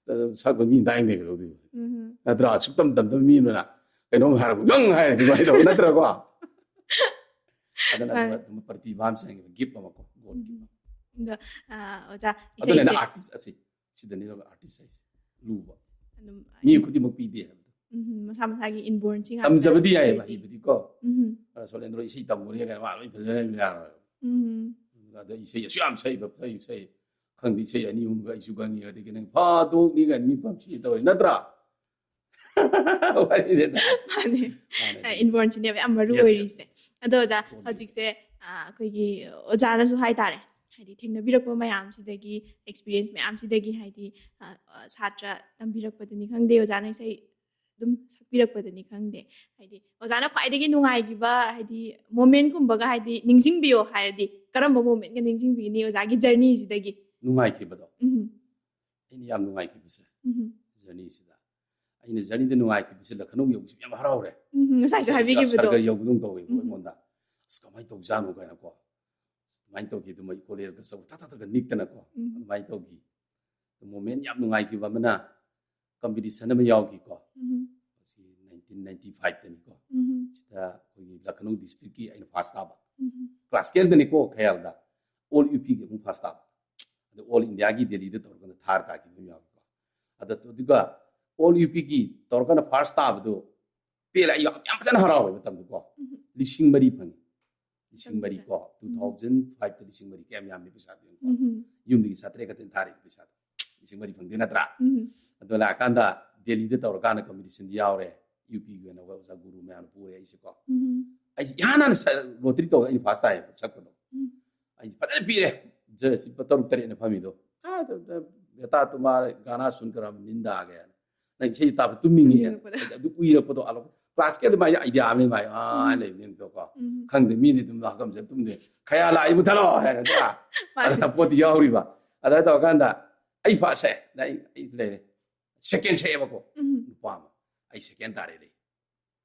ꯁꯛꯄ ꯃꯤ ꯇꯥꯏꯅꯤꯡꯗꯦ ꯀꯩꯗꯧꯗꯣꯏꯕ? ꯎꯝ. ꯅꯠꯇ꯭ꯔꯥ? ꯁꯨꯛꯇꯝ ꯇꯝꯗꯕ ꯃꯤ ꯑꯃꯅ ꯀꯩꯅꯣꯝ ꯍꯥꯏꯔꯛꯄ, ꯒꯪ ꯍꯥꯏꯔꯗꯤ ꯀꯃꯥꯏꯅ ꯇꯧꯕ, ꯅꯠꯇ꯭ꯔꯀꯣ? ꯑꯗꯨꯅ ꯍꯣꯏ. ꯑꯗꯨꯝ, ꯑꯗꯨꯝ ꯄ꯭ꯔꯇꯤꯚꯥ ꯑꯃ ꯆꯪꯉꯦꯕ, gift ꯑꯃꯀꯣ, God gift ꯑꯃ꯫ ꯑꯗꯣ, ꯑ, ꯑꯣꯖꯥ, ꯑꯗꯨꯅꯅꯦ ꯏꯁꯩꯁꯦ artist ꯑꯁꯤ, ꯁꯤꯗꯅꯤ artist ꯍꯥꯏꯁꯦ ꯂꯨꯕ꯫ ꯑꯗꯨꯝ ꯃꯤ ꯈꯨꯗꯤꯡꯃꯛ ꯄꯤꯗꯦ ꯍꯥꯏꯕꯗꯣ꯫ ꯎꯝ, ꯃꯁꯥ ꯃꯁꯥꯒꯤ inborn ꯁꯤ ꯉꯥꯛꯇ ꯇꯝꯖꯕꯗꯤ ꯌꯥꯏꯌꯦꯕ, ꯑꯣꯏꯔꯗꯤ꯫ ꯍꯩꯕꯗꯤꯀꯣ꯫ ꯎꯝ. ꯑ, ꯁꯣꯂꯦꯟꯗ꯭ꯔꯣ ꯏꯁꯩ ꯇꯝꯃꯨꯔꯦ ꯀꯥꯏꯅ ꯃꯥ ꯂꯣꯏ ꯐꯖꯅ ꯌꯥꯔꯣꯏ꯫ ꯎꯝ. ꯑꯗ ꯏꯁꯩ ꯑꯁꯨꯛ ꯌꯥꯝ ꯁꯛꯏꯕ, ꯁꯛꯏ, ꯁꯛꯏ, ꯈꯪꯗꯦ, ꯏꯁꯩ ꯑꯅꯤ ꯑꯍꯨꯝꯒ ꯑꯩꯁꯨ ꯈꯪꯉꯤ, ꯑꯗꯒꯤ ꯅꯪ ꯐꯥꯗꯣꯛꯅꯤ ꯀꯥꯏꯅ ꯃꯤ ꯄꯝꯁꯤ ꯇꯧꯔꯦ, ꯅꯠꯇ꯭ꯔꯥ? ꯋꯥꯔꯤꯅꯦꯗ꯫ ꯃꯥꯅꯦ. ꯃꯥꯅꯦ. ꯑ, inborn ꯁꯤꯅꯦꯕ ꯌꯥꯝ ꯃꯔꯨ Yes, yes. ꯑꯣꯏꯔꯤꯁꯦ꯫ ꯑꯗꯣ ꯑꯣꯖꯥ, ꯐꯣꯟꯒꯤ ꯍꯧꯖꯤꯛꯁꯦ ꯑ, ꯑꯩꯈꯣꯏꯒꯤ ꯑꯣꯖꯥꯅꯁꯨ ꯍꯥꯏꯇꯥꯔꯦ, ꯍꯥꯏꯗꯤ ꯊꯦꯡꯅꯕꯤꯔꯛꯄ ꯃꯌꯥꯝꯁꯤꯗꯒꯤ, ꯑꯦꯛꯁꯄꯤꯔꯤꯌꯦꯟꯁ ꯃꯌꯥꯝꯁꯤꯗꯒꯤ, ꯍꯥꯏꯗꯤ ꯑ, ꯑ, ꯁꯥꯇ꯭ꯔ ꯇꯝꯕꯤꯔꯛꯄꯗꯅꯤ ꯈꯪꯗꯦ, ꯑꯣꯖꯥꯅ ꯏꯁꯩ ꯑꯗꯨꯝ ꯁꯛꯄꯤꯔꯛꯄꯗꯅꯤ ꯈꯪꯗꯦ, ꯍꯥꯏꯗꯤ ꯑꯣꯖꯥꯅ ꯈ꯭ꯋꯥꯏꯗꯒꯤ ꯅꯨꯡꯉꯥꯏꯈꯤꯕ, ꯍꯥꯏꯗꯤ ꯃꯣꯃꯦꯟꯒꯨꯝꯕꯒ ꯍꯥꯏꯗꯤ ꯅꯤꯡꯁꯤꯡꯕꯤꯌꯣ ꯍꯥꯏꯔꯗꯤ ꯀꯔꯝꯕ ꯃꯣꯃꯦꯟꯒ ꯅꯤꯡꯁꯤꯡꯕꯤꯒꯅꯤ ꯑꯣꯖꯥꯒꯤ ꯖꯔꯅꯤꯁꯤꯗꯒꯤ? ꯅꯨꯡꯉꯥꯏꯈꯤꯕꯗꯣ, ꯎꯝ, ꯑꯩꯅ ꯌꯥꯝ ꯅꯨꯡꯉꯥꯏꯈꯤꯕꯁꯦ, ꯎꯝ, ꯖꯔꯅꯤꯁꯤꯗ ꯑꯩꯅ ꯖꯔꯅꯤꯗ ꯅꯨꯡꯉꯥꯏꯈꯤꯕꯁꯦ ꯂꯈꯅꯧ ꯌꯧꯕꯁꯦ ꯌꯥꯝ ꯍꯔꯥꯎꯔꯦ. ꯎꯝ, ꯉꯁꯥꯏꯁꯨ ꯏꯁꯥ ꯍꯥꯏꯕꯤꯈꯤꯕꯗꯣ. ꯁꯔꯒ ꯌꯧꯕꯗꯧ ꯇꯧꯋꯦꯕ ꯎꯝ. ꯑꯩꯉꯣꯟꯗ. ꯑꯁ, ꯀꯃꯥꯏꯅ ꯇꯧꯖꯥꯠꯅꯣ ꯀꯥꯏꯅꯀꯣ, ꯑꯗꯨꯃꯥꯏꯅ ꯇꯧꯈꯤ. ꯑꯗꯨ ꯃꯣꯏ ꯀꯣꯂꯦꯖꯀ ꯆꯠꯄ ꯊꯛ ꯊꯛ ꯊꯛꯀ ꯅꯤꯛꯇꯅꯀꯣ, ꯎꯝ. ꯑꯗꯨꯃꯥꯏꯅ ꯇꯧꯈꯤ. ꯃꯣꯃꯦꯟ ꯌꯥꯝ ꯅꯨꯡꯉꯥꯏꯈꯤꯕ ꯑꯃꯅ ꯀꯝꯄꯤꯇꯤꯁꯟ ꯑꯃ ꯌꯥꯎꯈꯤꯀꯣ. ꯎꯝ, ꯁꯤ ꯅꯥꯏꯟꯇꯤꯟ ꯅꯥꯏꯟꯇꯤ ꯐꯥꯏꯚꯇꯅꯤꯀꯣ. ꯎꯝ, ꯁꯤꯗ ꯑꯩꯈꯣꯏꯒꯤ ꯂꯈꯅꯧ ꯗꯤꯁꯇ꯭ꯔꯤꯛꯀꯤ ꯑꯩꯅ ꯐꯥꯔꯁ ꯇꯥꯕ. ꯎꯝ, ꯀ꯭ꯂꯥꯁ ꯀꯦꯟꯗꯅꯤꯀꯣ, ꯈꯌꯥꯜꯗ ꯑꯣꯜ ꯌꯨ ꯄꯤꯒꯤ ꯑꯃꯨꯛ ꯐꯥꯔꯁ ꯇꯥꯕ. ꯑꯗ ꯑꯣꯜ ꯏꯟꯗꯤꯌꯥꯒꯤ ꯗꯦꯜꯂꯤꯗ ꯇꯧꯔꯒꯅ ꯊꯥꯔ ꯇꯥꯈꯤꯕ ꯑꯃ ꯌꯥꯎꯏꯀꯣ. ꯑꯗ ꯑꯗꯨꯒ ꯑꯣꯜ ꯌꯨ ꯄꯤꯒꯤ ꯇꯧꯔꯒꯅ ꯐꯥꯔꯁ ꯇꯥꯕꯗꯣ ꯄꯦꯜꯂꯦ. ꯑꯩ ꯌꯥꯝ ꯌꯥꯝ ꯐꯖꯅ ꯍꯔꯥꯎꯋꯦ ꯃꯇꯝꯗꯨꯀꯣ. ꯎꯝ. ꯂꯤꯁꯤꯡ ꯃꯔꯤ ꯐꯪꯉꯤ. ꯂꯤꯁꯤꯡ ꯃꯔꯤ ꯀꯣ, ꯎꯝ. two thousand fiveꯇ ꯂꯤꯁꯤꯡ ꯃꯔꯤ, ꯀꯌꯥꯝ ꯌꯥꯝꯃꯤ ꯄꯩꯁꯥꯗꯤ ꯌꯦꯡꯉꯨꯀꯣ. ꯎꯝ, ꯌꯨꯝꯗꯒꯤ ꯆꯥꯇ꯭ꯔꯦꯠ ꯈꯛꯇꯅꯤ ꯊꯥꯔꯤꯗꯣ, ꯄꯩꯁꯥꯗꯣ ꯂꯤꯁꯤꯡ ꯃꯔꯤ ꯐꯪꯗꯦ ꯅꯠꯇ꯭ꯔꯥ? ꯎꯝ, ꯑꯗꯣ ꯂꯥꯛꯑꯀꯥꯟꯗ ꯗꯦꯜꯂꯤꯗ ꯇꯧꯔꯀꯥꯟꯗ ꯀꯝꯄꯤꯇꯤꯁꯟꯗꯤ ꯌꯥꯎꯔꯦ. ꯌꯨ ꯄꯤꯒꯤ ꯑꯣꯏꯅ ꯑꯣꯖꯥ ꯒꯨꯔꯨ ꯃꯌꯥꯝꯅ ꯄꯨꯔꯦ ꯑꯩꯁꯦꯀꯣ. ꯎꯝ, ꯑꯩꯁꯦ ꯏꯍꯥꯟ ꯍꯥꯟꯅ ꯂꯣꯇꯔꯤ ꯇꯧꯔꯒ ꯑꯩꯅ ꯐꯥꯔꯁ ꯇꯥꯏꯌꯦꯕ ꯁꯛꯄꯗꯣ. ꯎꯝ. ꯑꯩꯁꯦ ꯐꯖꯅ ꯄꯤꯔꯦ. ꯖꯁ ꯂꯨꯄꯥ ꯇꯔꯨꯛ ꯇꯔꯦꯠꯅ ꯐꯝꯃꯤꯗꯣ. "ꯑꯥ, ꯕꯦꯇꯥ ꯇꯨꯃꯥꯔ ꯒꯥꯅꯥ ꯁꯨꯟ ꯀꯔ ꯍꯝ ꯅꯤꯟꯗ ꯑꯥ ꯒꯌꯥ." ꯅꯪ ꯏꯁꯩ ꯇꯥꯕ ꯇꯨꯝꯅꯤꯡꯉꯦ. ꯇꯨꯝꯅꯤꯡꯉꯛꯄꯗ. ꯑꯗꯨ ꯎꯏꯔꯛꯄꯗꯣ, ꯑꯂꯣ-, ꯀ꯭ꯂꯥꯁꯀꯤ ꯑꯗꯨꯃꯥꯏꯅ ꯑꯥꯏꯗꯤꯌꯥ ꯑꯃ ꯂꯩꯃꯥꯏ, ꯑꯥ, ꯎꯝ. ꯂꯩꯕꯅꯤꯅꯀꯣ. ꯎꯝ. ꯈꯪꯗꯦ, ꯃꯤꯗꯤ ꯑꯗꯨꯝ ꯍꯥꯀꯝꯁꯦ ꯇꯨꯝꯗꯦ. "ꯈꯌꯥ ꯂꯥꯛꯏ ꯃꯨꯊꯠꯂꯣ" ꯍꯥꯏꯔꯒ ꯃꯥꯅꯦ. ꯑꯗꯨꯅ ꯄꯣꯠꯇꯤ ꯌꯥꯎꯔꯤꯕ. ꯑꯗꯨꯃꯥꯏꯅ ꯇꯧꯔꯀꯥꯟꯗ ꯑꯩ ꯐꯥꯔꯁꯁꯦ, ꯑꯩ, ꯑꯩ ꯂꯩꯔꯦ. ꯁꯦꯀꯦꯟ ꯁꯛꯑꯦꯕꯀꯣ. ꯎꯝ. ꯅꯨꯄꯥ ꯑꯃ. ꯑꯩ ꯁꯦꯀꯦꯟ ꯇꯥꯔꯦ ꯂꯩ.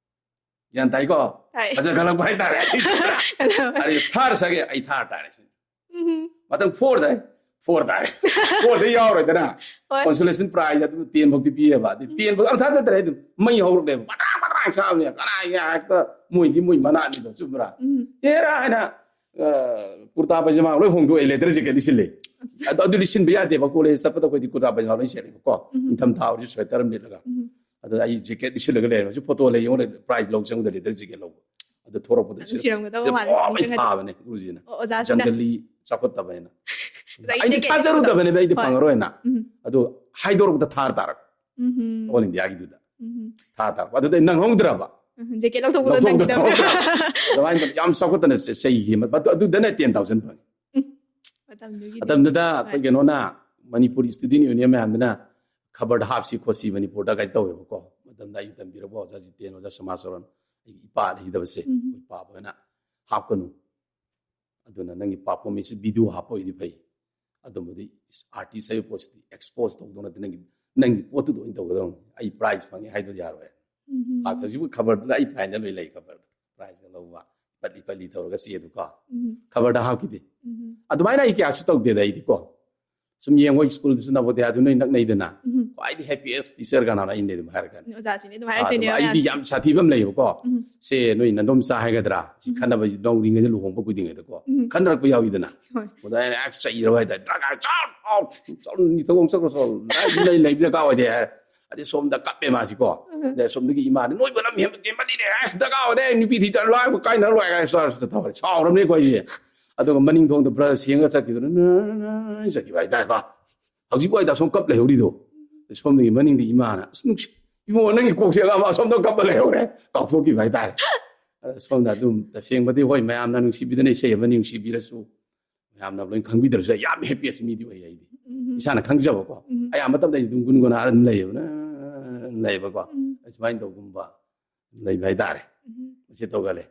ꯒ꯭ꯌꯥꯟ ꯇꯥꯏꯀꯣ? ꯇꯥꯏ. ꯐꯖ ꯈꯜꯂꯛꯄ ꯍꯥꯏꯇꯥꯔꯦ. ꯑꯗꯣ, ꯑꯗꯩ ꯊꯥꯔ ꯁꯛꯑꯦ, ꯑꯩ ꯊꯥꯔ ꯇꯥꯔꯦ ꯁꯤꯅꯤ. ꯎꯝ. ꯃꯊꯪ ꯐꯣꯔꯗ, ꯐꯣꯔ ꯇꯥꯔꯦ. ꯐꯣꯔꯗ ꯌꯥꯎꯔꯣꯏꯗꯅ. ꯍꯣꯏ. ꯀꯣꯟꯁꯣꯂꯦꯁꯟ ꯄ꯭ꯔꯥꯏꯖ ꯑꯗꯨꯝ ꯇꯦꯟ ꯐꯥꯎꯗꯤ ꯄꯤꯌꯦꯕ. ꯑꯗꯩ ꯇꯦꯟ ꯐꯥꯎ ꯑꯝꯊꯥ ꯅꯠꯇ꯭ꯔꯦ, ꯑꯗꯨꯝ ꯃꯩ ꯍꯧꯔꯛꯂꯦꯕ. ꯄꯇꯥꯡ ꯄꯇꯥꯡ ꯁꯥꯕꯅꯦ. ꯀꯅꯥꯒꯤ ꯍꯦꯛꯇ ꯃꯣꯏꯗꯤ ꯃꯣꯏ ꯃꯅꯥꯠꯅꯤꯗꯣ, ꯆꯨꯝꯕ꯭ꯔꯥ? ꯎꯝ. ꯑꯦꯔꯥ ꯍꯥꯏꯅ, ꯑ, ꯀꯨꯔꯇꯥ ꯄꯩꯖꯃꯥ ꯂꯣꯏ ꯍꯣꯡꯗꯣꯛꯑꯦ, ꯂꯦꯗꯔ ꯖꯦꯀꯦꯠ ꯂꯤꯠꯁꯤꯜꯂꯦ. ꯑꯗꯣ ꯑꯗꯨ ꯂꯤꯠꯁꯤꯟꯕ ꯌꯥꯗꯦꯕ, ꯀꯣꯂꯦꯖ ꯆꯠꯄꯗ ꯑꯩꯈꯣꯏꯗꯤ ꯀꯨꯔꯇꯥ ꯄꯩꯖꯃꯥ ꯂꯣꯏ ꯁꯦꯠꯂꯦꯕꯀꯣ. ꯎꯝ. ꯅꯤꯡꯊꯝ ꯊꯥ ꯑꯣꯏꯔꯁꯨ ꯁ꯭ꯋꯦꯇꯔ ꯑꯃ ꯂꯤꯠꯂꯒ. ꯎꯝ. ꯑꯗ ꯑꯩ ꯖꯦꯀꯦꯠ ꯂꯤꯠꯁꯤꯜꯂꯒ ꯂꯩꯔꯦ꯫ ꯍꯧꯖꯤꯛ ꯐꯣꯇꯣ ꯂꯩ, ꯌꯦꯡꯉꯣ, ꯄ꯭ꯔꯥꯏꯖ ꯂꯧ ꯆꯪꯕꯗ ꯂꯦꯗꯔ ꯖꯦꯀꯦꯠ ꯂꯧꯕ. ꯑꯗ ꯊꯣꯔꯛꯄꯗ ꯌꯥꯝ ꯁꯤꯗ, ꯅꯨꯡꯁꯤꯔꯝꯒꯗꯧꯕ ꯁꯤꯗ ꯃꯥꯜꯂꯦ, ꯄꯨꯔꯥ ꯃꯩ ꯅꯤꯡꯁꯤꯡꯉꯒꯗꯤ. ꯊꯥꯕꯅꯦ ꯒꯨꯔꯨꯖꯤꯅ. ꯑꯣ, ꯑꯣꯖꯥꯁꯤꯗ. ꯖꯪꯒꯂꯤ ꯆꯥꯎꯈꯠꯇꯕ ꯍꯥꯏꯅ. ꯑꯣꯖꯥꯒꯤ ꯑꯩꯗꯤ ꯖꯦꯀꯦꯠ ꯊꯥꯖꯔꯨꯗꯕꯅꯦꯕ, ꯑꯩꯗꯤ ꯍꯣꯏ. ꯐꯪꯉꯔꯣꯏꯅ. ꯎꯝ. ꯑꯗꯣ ꯍꯥꯏꯗꯣꯔꯛꯄꯗ ꯊꯥꯔ ꯇꯥꯔꯛꯄ. ꯎꯝ. ꯑꯣꯜ ꯏꯟꯗꯤꯌꯥꯒꯤꯗꯨꯗ ꯎꯝ. ꯊꯥꯔ ꯇꯥꯔꯛꯄ. ꯑꯗꯨꯗ ꯑꯩ ꯅꯪꯍꯧꯗ꯭ꯔꯕ. ꯎꯝ, ꯖꯦꯀꯦꯠ ꯂꯧꯊꯣꯛꯄꯗꯣ ꯂꯧꯊꯣꯛꯇꯅ ꯅꯪꯒꯤꯗ ꯑꯗꯨꯃꯥꯏꯅ ꯌꯥꯝ ꯆꯥꯎꯈꯠꯇꯅ ꯆ- ꯆꯩꯈꯤ꯫ ꯃꯗꯨ- ꯑꯗꯨꯗꯅ ten thousand ꯐꯪꯉꯤ꯫ ꯃꯇꯝꯗꯨꯒꯤꯗꯤ ꯃꯇꯝꯗꯨꯗ ꯑꯩꯈꯣꯏ ꯀꯩꯅꯣꯅ, ꯃꯅꯤꯄꯨꯔ ꯏꯁꯇꯨꯗꯦꯟ ꯌꯨꯅꯤꯌꯟ ꯃꯌꯥꯝꯗꯨꯅ ꯈꯕꯔꯗ ꯍꯥꯞꯁꯤ ꯈꯣꯠꯁꯤ ꯃꯅꯤꯄꯨꯔꯗ ꯀꯥꯏꯅ ꯇꯧꯋꯦꯕꯀꯣ꯫ ꯃꯇꯝꯗ ꯑꯩ ꯇꯝꯕꯤꯔꯛꯄ ꯑꯣꯖꯥ ꯖꯤꯇꯦꯟ, ꯑꯣꯖꯥ ꯁꯃꯥꯖ ꯆꯔꯟ, ꯑꯩꯒꯤ ꯏꯄꯥ ꯂꯩꯈꯤꯗꯕꯁꯦ, ꯎꯝ꯫ ꯑꯩꯈꯣꯏ ꯏꯄꯥꯕ ꯍꯣꯏꯅ ꯍꯥꯞꯀꯅꯨ, ꯑꯗꯨꯅ ꯅꯪꯒꯤ ꯄꯥꯔꯐꯣꯔꯃꯦꯟꯁ ꯚꯤꯗꯤꯑꯣ ꯍꯥꯞꯄ ꯑꯣꯏꯗꯤ ꯐꯩ, ꯑꯗꯨꯝꯕꯗꯤ ꯑꯥꯔꯇꯤꯁ ꯍꯥꯏꯕ ꯄꯣꯠꯁꯤꯗꯤ ꯑꯦꯛꯁꯄꯣꯖ ꯇꯧꯗꯧ ꯅꯠꯇꯦ, ꯅꯪꯒꯤ ꯅꯪꯒꯤ ꯄꯣꯠꯇꯨꯗ ꯑꯣꯏꯅ ꯇꯧꯒꯗꯧꯅꯤ꯫ ꯑꯩ ꯄ꯭ꯔꯥꯏꯖ ꯐꯪꯉꯦ ꯍꯥꯏꯗꯨ ꯌꯥꯔꯣꯏ꯫ ꯎꯝ꯫ ꯍꯥꯟꯅ ꯍꯧꯖꯤꯛꯄꯨ ꯈꯕꯔꯗꯨꯗ ꯑꯩ ꯐꯥꯏꯟꯗ ꯂꯣꯏ ꯂꯩ, ꯈꯕꯔꯗ ꯄ꯭ꯔꯥꯏꯖꯀ ꯂꯧꯕ, ꯄꯠꯂꯤ ꯄꯠꯂꯤ ꯇꯧꯔꯒ ꯆꯦꯗꯨꯀꯣ꯫ ꯎꯝ꯫ ꯈꯕꯔꯗ ꯍꯥꯞꯈꯤꯗꯦ꯫ ꯎꯝ꯫ ꯑꯗꯨꯃꯥꯏꯅ ꯑꯩ ꯀꯌꯥꯁꯨ ꯇꯧꯗꯦꯗ ꯑꯩꯗꯤꯀꯣ꯫ ꯁꯨꯝ ꯌꯦꯡꯉꯣ, ꯁ꯭ꯀꯨꯜꯗꯨꯁꯨ ꯅꯕꯣꯗꯤꯌꯥꯗꯨ ꯅꯣꯏ ꯅꯛꯅꯩꯗꯅ꯫ ꯎꯝ꯫ ꯈ꯭ꯋꯥꯏꯗꯒꯤ ꯍꯦꯄꯤꯌꯦꯁ ꯇꯤꯆꯔ ꯀꯅꯥꯅꯣ? ꯑꯩꯅꯗꯤ ꯑꯗꯨꯝ ꯍꯥꯏꯔꯛꯀꯅꯤ꯫ ꯑꯣꯖꯥꯁꯤꯅꯦ ꯑꯗꯨꯝ ꯑꯥ, ꯍꯥꯏꯔꯛꯇꯣꯏꯅꯦ ꯑꯗꯨꯝ ꯑꯩꯗꯤ ꯌꯥꯝ ꯁꯥꯊꯤꯕ ꯑꯃ ꯂꯩꯌꯦꯕꯀꯣ꯫ ꯎꯝ꯫ ꯁꯦ ꯅꯣꯏ ꯅꯗꯣꯝꯆꯥ ꯍꯥꯏꯒꯗ꯭ꯔꯥ, ꯁꯤ ꯎꯝ꯫ ꯈꯟꯅꯕ ꯅꯧꯔꯤꯉꯩꯗ, ꯂꯨꯍꯣꯡꯕ ꯀꯨꯏꯗ꯭ꯔꯤꯉꯩꯗꯀꯣ, ꯎꯝ꯫ ꯈꯟꯅꯔꯛꯄ ꯌꯥꯎꯋꯤꯗꯅ꯫ ꯍꯣꯏ꯫ ꯃꯗ ꯑꯩꯅ ꯍꯦꯛ ꯆꯩꯔꯕ ꯍꯥꯏꯇꯥꯔꯦ, "ꯗ꯭ꯔꯒ ꯆꯠ, ꯑꯥꯎ, ꯆꯠꯂꯨ, ꯅꯤꯡꯊꯧ ꯆꯠꯈ꯭ꯔꯣ, ꯆꯠꯂꯨ, ꯂꯩ, ꯂꯩ, ꯂꯩꯕ ꯗꯔꯀꯥꯔ ꯑꯣꯏꯗꯦ" ꯍꯥꯏꯔꯦ꯫ ꯑꯗꯩ ꯁꯣꯝꯗ ꯀꯞꯄꯦ ꯃꯥꯁꯤꯀꯣ꯫ ꯎꯝ꯫ ꯑꯗꯩ ꯁꯣꯝꯗꯒꯤ ꯏꯃꯥꯅ, "ꯅꯣꯏꯕꯨ ꯂꯝ ꯍꯦꯟꯕ ꯍꯦꯟꯃꯜꯂꯤꯅꯦ, ꯑꯁ ꯗꯔꯀꯥꯔ ꯑꯣꯏꯗꯦ, ꯅꯨꯄꯤ ꯊꯤꯗ ꯂꯣꯏ ꯀꯥꯏꯅꯔ ꯂꯣꯏ" ꯍꯥꯏꯔꯦ꯫ ꯁꯥꯎꯔꯦ꯫ ꯁꯥꯎꯔꯕꯅꯦꯀꯣ ꯑꯩꯁꯦ꯫ ꯑꯗꯨꯒ ꯃꯅꯤꯡ ꯊꯣꯡꯗ ꯕ꯭ꯔꯁ ꯁꯦꯡꯉ ꯆꯠꯈꯤꯕꯗꯨꯅ ꯆꯠꯈꯤꯕ ꯍꯥꯏꯇꯥꯔꯦꯀꯣ꯫ ꯍꯧꯖꯤꯛ ꯋꯥꯏꯗ ꯁꯨꯝ ꯀꯞ ꯂꯩꯍꯧꯔꯤꯗꯣ꯫ ꯁꯣꯝꯗꯒꯤ ꯃꯅꯤꯡꯗ ꯏꯃꯥꯅ, "ꯑꯁ, ꯅꯨꯡꯁꯤ, ꯏꯕꯨꯡꯉꯣ, ꯅꯪꯒꯤ ꯀꯣꯛꯁꯦ ꯑꯃ ꯑꯁꯣꯝꯗ ꯀꯞꯄ ꯂꯩꯍꯧꯔꯦ", ꯀꯥꯎꯊꯣꯛꯈꯤꯕ ꯍꯥꯏꯇꯥꯔꯦ꯫ ꯑꯗ ꯁꯣꯝꯗ ꯑꯗꯨꯝ ꯇꯁꯦꯡꯕꯗꯤ, ꯍꯣꯏ, ꯃꯌꯥꯝꯅ ꯅꯨꯡꯁꯤꯕꯤꯗꯅ ꯏꯁꯩ ꯑꯃ ꯅꯨꯡꯁꯤꯕꯤꯔꯁꯨ, ꯃꯌꯥꯝꯅ ꯂꯣꯏ ꯈꯪꯕꯤꯗ꯭ꯔꯁꯨ, ꯑꯩ ꯌꯥꯝ ꯍꯦꯄꯤꯌꯦꯁ ꯃꯤꯗꯤ ꯑꯣꯏ ꯑꯩꯗꯤ꯫ ꯎꯝ꯫ ꯏꯁꯥꯅ ꯈꯪꯖꯕꯀꯣ꯫ ꯎꯝ꯫ ꯑꯌꯥꯝꯕ ꯃꯇꯝꯗ ꯑꯩ ꯑꯗꯨꯝ ꯒꯨꯟꯒꯨꯅꯥꯔ ꯑꯗꯨꯝ ꯂꯩꯌꯦꯕ, ꯂꯩꯕꯀꯣ꯫ ꯎꯝ꯫ ꯑꯁꯨꯃꯥꯏꯅ ꯇꯧꯒꯨꯝꯕ ꯂꯩꯕ ꯍꯥꯏꯇꯥꯔꯦ꯫ ꯎꯝ꯫ ꯃꯁꯤ ꯇꯧꯒꯜꯂꯦ꯫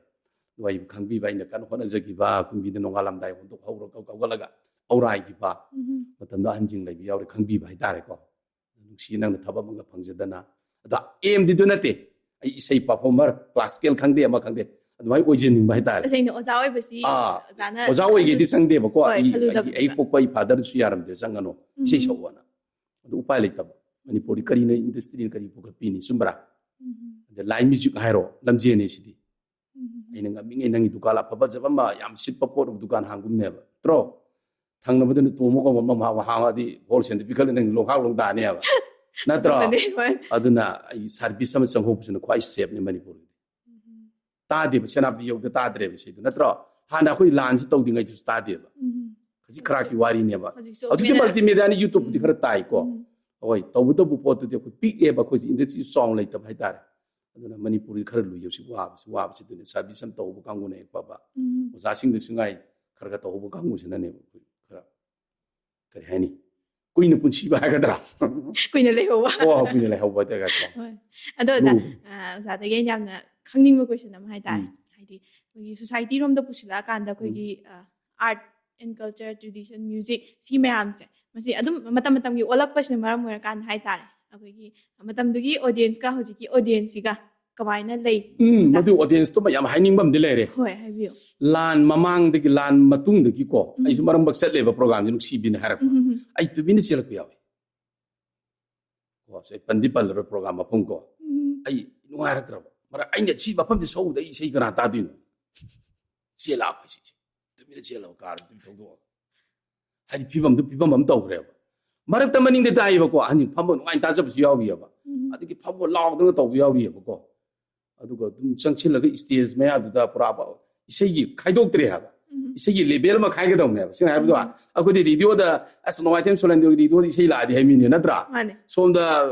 ꯑꯗꯨ ꯑꯩ ꯈꯪꯕꯤꯕ, ꯑꯩꯅ ꯀꯟꯅ ꯍꯣꯠꯅꯖꯈꯤꯕ, ꯀꯨꯝꯕꯤꯗ ꯅꯣꯡꯉꯥꯜꯂꯝꯗꯥꯏ ꯍꯧꯒꯠꯂꯒ ꯍꯧꯔꯥꯏꯈꯤꯕ, ꯎꯝ꯫ ꯃꯇꯝꯗ ꯑꯍꯟꯁꯤꯡ ꯂꯩꯕ ꯌꯥꯎꯔꯦ, ꯈꯪꯕꯤꯕ ꯍꯥꯏꯇꯥꯔꯦꯀꯣ꯫ "ꯅꯨꯡꯁꯤ, ꯅꯪꯅ ꯊꯕꯛ ꯑꯃꯒ ꯐꯪꯖꯗꯅ", ꯑꯗ ꯑꯦꯝꯗꯤꯗꯨ ꯅꯠꯇꯦ, ꯑꯩ ꯏꯁꯩ ꯄꯔꯐꯣꯔꯃꯔ, ꯀ꯭ꯂꯥꯁꯤꯀꯦꯜ ꯈꯪꯗꯦ, ꯑꯃ ꯈꯪꯗꯦ, ꯑꯗꯨꯃꯥꯏꯅ ꯑꯣꯏꯖꯅꯤꯡꯕ ꯍꯥꯏꯇꯥꯔꯦ꯫ ꯇꯁꯦꯡꯅ ꯑꯣꯖꯥ ꯑꯣꯏꯕꯁꯤ ꯑꯥ, ꯑꯣꯖꯥꯅ ꯑꯣꯖꯥ ꯑꯣꯏꯒꯦꯗꯤ ꯆꯪꯗꯦꯕꯀꯣ꯫ ꯍꯣꯏ, ꯑꯩ, ꯈꯜꯂꯨꯗꯕꯗꯨꯗ꯫ ꯑꯩꯒꯤ ꯑꯩ ꯄꯣꯛꯄ ꯑꯩ ꯐꯥꯗꯔꯁꯨ ꯌꯥꯔꯝꯗꯦ, "ꯆꯪꯒꯅꯨ, ꯏꯁꯩ ꯎꯝ꯫ ꯁꯛꯑꯣꯅ"꯫ ꯑꯗꯨ ꯎꯄꯥꯏ ꯂꯩꯇꯕ꯫ ꯃꯅꯤꯄꯨꯔꯗꯤ ꯀꯔꯤꯅ ꯏꯟꯗꯁꯇ꯭ꯔꯤꯅ ꯀꯔꯤ ꯄꯨꯈꯠꯄꯤꯅꯤ, ꯆꯨꯝꯕ꯭ꯔꯥ? ꯎꯝ꯫ ꯑꯗ ꯂꯥꯏꯟ ꯃ꯭ꯌꯨꯖꯤꯛ ꯍꯥꯏꯔꯣ, ꯂꯝꯖꯦꯜꯅꯤ ꯁꯤꯗꯤ꯫ ꯎꯝ꯫ ꯑꯩꯅ ꯉꯝꯃꯤꯉꯩ ꯅꯪꯒꯤ ꯗꯨꯀꯥꯟ ꯑꯐꯕ ꯐꯖꯕ ꯑꯃ ꯌꯥꯝ ꯁꯤꯠꯄ ꯄꯣꯠ ꯑꯃ ꯗꯨꯀꯥꯟ ꯍꯥꯡꯒꯨꯝꯅꯦꯕ, ꯅꯠꯇ꯭ꯔꯣ? ꯊꯪꯅꯕꯗꯨꯅ ꯇꯣꯝꯃꯒ ꯑꯃ ꯑꯃ ꯍꯥꯡꯉꯗꯤ ꯍꯣꯜꯁꯦꯜꯗ ꯄꯤꯈꯠꯂ ꯅꯪ ꯂꯣꯡꯈꯥꯛ ꯂꯣꯡ ꯇꯥꯅꯦꯕ, ꯅꯠꯇ꯭ꯔꯣ? ꯑꯗꯨꯅꯦ, ꯍꯣꯏ꯫ ꯑꯗꯨꯅ ꯑꯩ ꯁꯥꯔꯚꯤꯁ ꯑꯃ ꯆꯪꯍꯧꯕꯁꯤꯅ ꯈ꯭ꯋꯥꯏ ꯁꯦꯐꯅꯤ ꯃꯅꯤꯄꯨꯔꯒꯤꯗꯤ꯫ ꯎꯝ꯫ ꯇꯥꯗꯦꯕ, ꯁꯦꯅꯥꯄꯇꯤ ꯌꯧꯗ ꯇꯥꯗ꯭ꯔꯦꯕ ꯏꯁꯩꯗꯣ, ꯅꯠꯇ꯭ꯔꯣ? ꯍꯥꯟꯅ ꯑꯩꯈꯣꯏ ꯂꯥꯟꯁꯤ ꯇꯧꯗ꯭ꯔꯤꯉꯩꯗꯁꯨ ꯇꯥꯗꯦꯕ꯫ ꯎꯝ꯫ ꯈꯖꯤꯛ ꯈꯔꯥꯛꯀꯤ ꯋꯥꯔꯤꯅꯦꯕ꯫ ꯍꯧꯖꯤꯛꯁꯨ ꯍꯧꯖꯤꯛꯇꯤ ꯑꯣꯏꯅ ꯃꯜꯇꯤꯃꯦꯗꯤꯌꯥꯅꯤ, ꯌꯨꯇ꯭ꯌꯨꯕꯄꯨꯗꯤ ꯎꯝ꯫ ꯈꯔ ꯇꯥꯏꯀꯣ꯫ ꯎꯝ꯫ ꯍꯣꯏ, ꯇꯧꯕꯇꯕꯨ ꯄꯣꯠꯇꯨꯗꯤ ꯑꯩꯈꯣꯏ ꯄꯤꯛꯑꯦꯕ, ꯑꯩꯈꯣꯏꯁꯤ ꯏꯟꯗꯁꯇ꯭ꯔꯤ ꯆꯥꯎꯅ ꯂꯩꯇꯕ ꯍꯥꯏꯇꯥꯔꯦ꯫ ꯑꯗꯨꯅ ꯃꯅꯤꯄꯨꯔꯒꯤ ꯈꯔ ꯂꯨꯏ ꯍꯧꯖꯤꯛ ꯋꯥꯕꯁꯤ꯫ ꯋꯥꯕꯁꯤ ꯑꯗꯨꯅ ꯁꯥꯔꯚꯤꯁ ꯑꯃ ꯇꯧꯍꯧꯕ ꯀꯥꯡꯕꯨꯅ ꯍꯦꯛ ꯐꯕ꯫ ꯎꯝ꯫ ꯑꯣꯖꯥꯁꯤꯡꯗꯁꯨ ꯉꯥꯏ, ꯈꯔ ꯈꯔ ꯇꯧꯍꯧꯕ ꯀꯥꯡꯕꯨꯁꯤꯅꯅꯦꯕ ꯑꯩꯈꯣꯏ ꯈꯔ, ꯀꯔꯤ ꯍꯥꯏꯅꯤ, ꯀꯨꯏꯅ ꯄꯨꯟꯁꯤꯕ ꯍꯥꯏꯒꯗ꯭ꯔꯥ? ꯀꯨꯏꯅ ꯂꯩꯍꯧꯕ꯫ ꯍꯣꯏ, ꯍꯣꯏ, ꯀꯨꯏꯅ ꯂꯩꯍꯧꯕ ꯍꯥꯏꯇꯥꯔꯦꯀꯣ꯫ ꯍꯣꯏ꯫ ꯑꯗꯣ ꯑꯣꯖꯥ, ꯂꯨꯕ꯫ ꯑ, ꯑꯣꯖꯥꯗꯒꯤ ꯑꯩꯅ ꯌꯥꯝꯅ ꯈꯪꯅꯤꯡꯕ ꯀꯣꯏꯁꯟ ꯑꯃ ꯍꯥꯏꯇꯥꯔꯦ꯫ ꯎꯝ꯫ ꯍꯥꯏꯗꯤ ꯑꯩꯈꯣꯏꯒꯤ ꯁꯣꯁꯥꯏꯇꯤ ꯔꯣꯝꯗ ꯄꯨꯁꯤꯜꯂꯛꯑꯀꯥꯟꯗ ꯑꯩꯈꯣꯏꯒꯤ art and culture, tradition, music, ꯁꯤ ꯃꯌꯥꯝꯁꯦ, ꯃꯁꯤ ꯑꯗꯨꯝ ꯃꯇꯝ ꯃꯇꯝꯒꯤ ꯑꯣꯜꯂꯛꯄꯁꯤꯅ ꯃꯔꯝ ꯑꯣꯏꯔꯀꯥꯟꯗ ꯍꯥꯏꯇꯥꯔꯦ, ꯑꯩꯈꯣꯏꯒꯤ ꯃꯇꯝꯗꯨꯒꯤ ꯑꯣꯗꯤꯌꯦꯟꯁꯀ ꯍꯧꯖꯤꯛꯀꯤ ꯑꯣꯗꯤꯌꯦꯟꯁꯁꯤꯒ ꯀꯃꯥꯏꯅ ꯂꯩ? ꯎꯝ, ꯑꯣꯖꯥ? ꯃꯗꯨ ꯑꯣꯗꯤꯌꯦꯟꯁꯇꯨꯃ ꯌꯥꯝ ꯍꯥꯏꯅꯤꯡꯕ ꯑꯃꯗꯤ ꯂꯩꯔꯦ꯫ ꯍꯣꯏ, ꯍꯥꯏꯕꯤꯌꯨ꯫ ꯂꯥꯟ ꯃꯃꯥꯡꯗꯒꯤ, ꯂꯥꯟ ꯃꯇꯨꯡꯗꯒꯤꯀꯣ, ꯎꯝ꯫ ꯑꯩꯁꯨ ꯃꯔꯛ ꯃꯔꯛ ꯆꯠꯂꯦꯕ ꯄ꯭ꯔꯣꯒ꯭ꯔꯥꯝꯁꯦ, ꯅꯨꯡꯁꯤꯕꯤꯅ ꯍꯥꯏꯔꯛꯄ꯫ ꯎꯝ, ꯎꯝ, ꯎꯝ꯫ ꯑꯩ ꯇꯨꯃꯤꯟꯅ ꯆꯦꯜꯂꯛꯄ ꯌꯥꯎꯋꯦ꯫ ꯀꯣ, ꯑꯩ ꯄꯟꯗꯤ ꯄꯜꯂꯔꯣꯏ ꯄ꯭ꯔꯣꯒ꯭ꯔꯥꯝ ꯃꯐꯝ ꯀꯣ꯫ ꯎꯝ꯫ ꯑꯩ ꯅꯨꯡꯉꯥꯏꯔꯛꯇ꯭ꯔꯕ꯫ ꯃꯔꯛ ꯑꯩꯅ ꯁꯤ ꯃꯐꯝꯁꯦ ꯁꯧꯕꯗ ꯑꯩ ꯏꯁꯩ ꯀꯅꯥ ꯇꯥꯗꯣꯏꯅꯣ? ꯆꯦꯜꯂꯛꯑꯕ ꯑꯩꯁꯦ꯫ ꯇꯨꯃꯤꯟꯅ ꯆꯦꯜꯂꯕ ꯀꯥꯔ ꯇꯨꯃꯤꯟ ꯊꯧꯗꯣꯛꯑꯒ꯫ ꯍꯥꯏꯗꯤ ꯐꯤꯕꯝꯗꯨ ꯐꯤꯕꯝ ꯑꯃ ꯇꯧꯈ꯭ꯔꯦꯕ꯫ ꯃꯔꯛꯇ ꯃꯅꯤꯡꯗ ꯇꯥꯏꯌꯦꯕꯀꯣ, ꯑꯍꯟꯁꯤꯡ ꯐꯝꯕ ꯅꯨꯡꯉꯥꯏꯅ ꯇꯥꯖꯕꯁꯨ ꯌꯥꯎꯔꯤꯑꯕ꯫ ꯎꯝ꯫ ꯑꯗꯒꯤ ꯐꯝꯕ ꯂꯥꯎꯗꯅ ꯇꯧꯕ ꯌꯥꯎꯔꯤꯑꯕꯀꯣ꯫ ꯑꯗꯨꯒ ꯑꯗꯨꯝ ꯆꯪꯁꯤꯜꯂꯒ ꯏꯁꯇꯦꯖ ꯃꯌꯥꯗꯨꯗ ꯄꯨꯔꯥ ꯏꯁꯩꯒꯤ ꯈꯥꯏꯗꯣꯛꯇ꯭ꯔꯦ ꯍꯥꯏꯕ꯫ ꯎꯝ꯫ ꯏꯁꯩꯒꯤ ꯂꯦꯚꯦꯜ ꯑꯃ ꯈꯥꯏꯒꯗꯧꯅꯦꯕ꯫ ꯁꯦꯡꯅ ꯍꯥꯏꯕꯗꯣ, ꯎꯝ꯫ ꯑꯩꯈꯣꯏꯗꯤ ꯔꯦꯗꯤꯑꯣꯗ, "ꯑꯁ, ꯅꯣꯡꯃꯥꯏꯊꯦꯝ ꯁꯣꯂꯦꯟꯗ꯭ꯔꯣꯒꯤ ꯔꯦꯗꯤꯑꯣꯗ ꯏꯁꯩ ꯂꯥꯛꯑꯗꯤ" ꯍꯥꯏ ꯃꯤꯅꯦ, ꯅꯠꯇ꯭ꯔꯥ? ꯃꯥꯅꯦ꯫ ꯁꯣꯝꯗ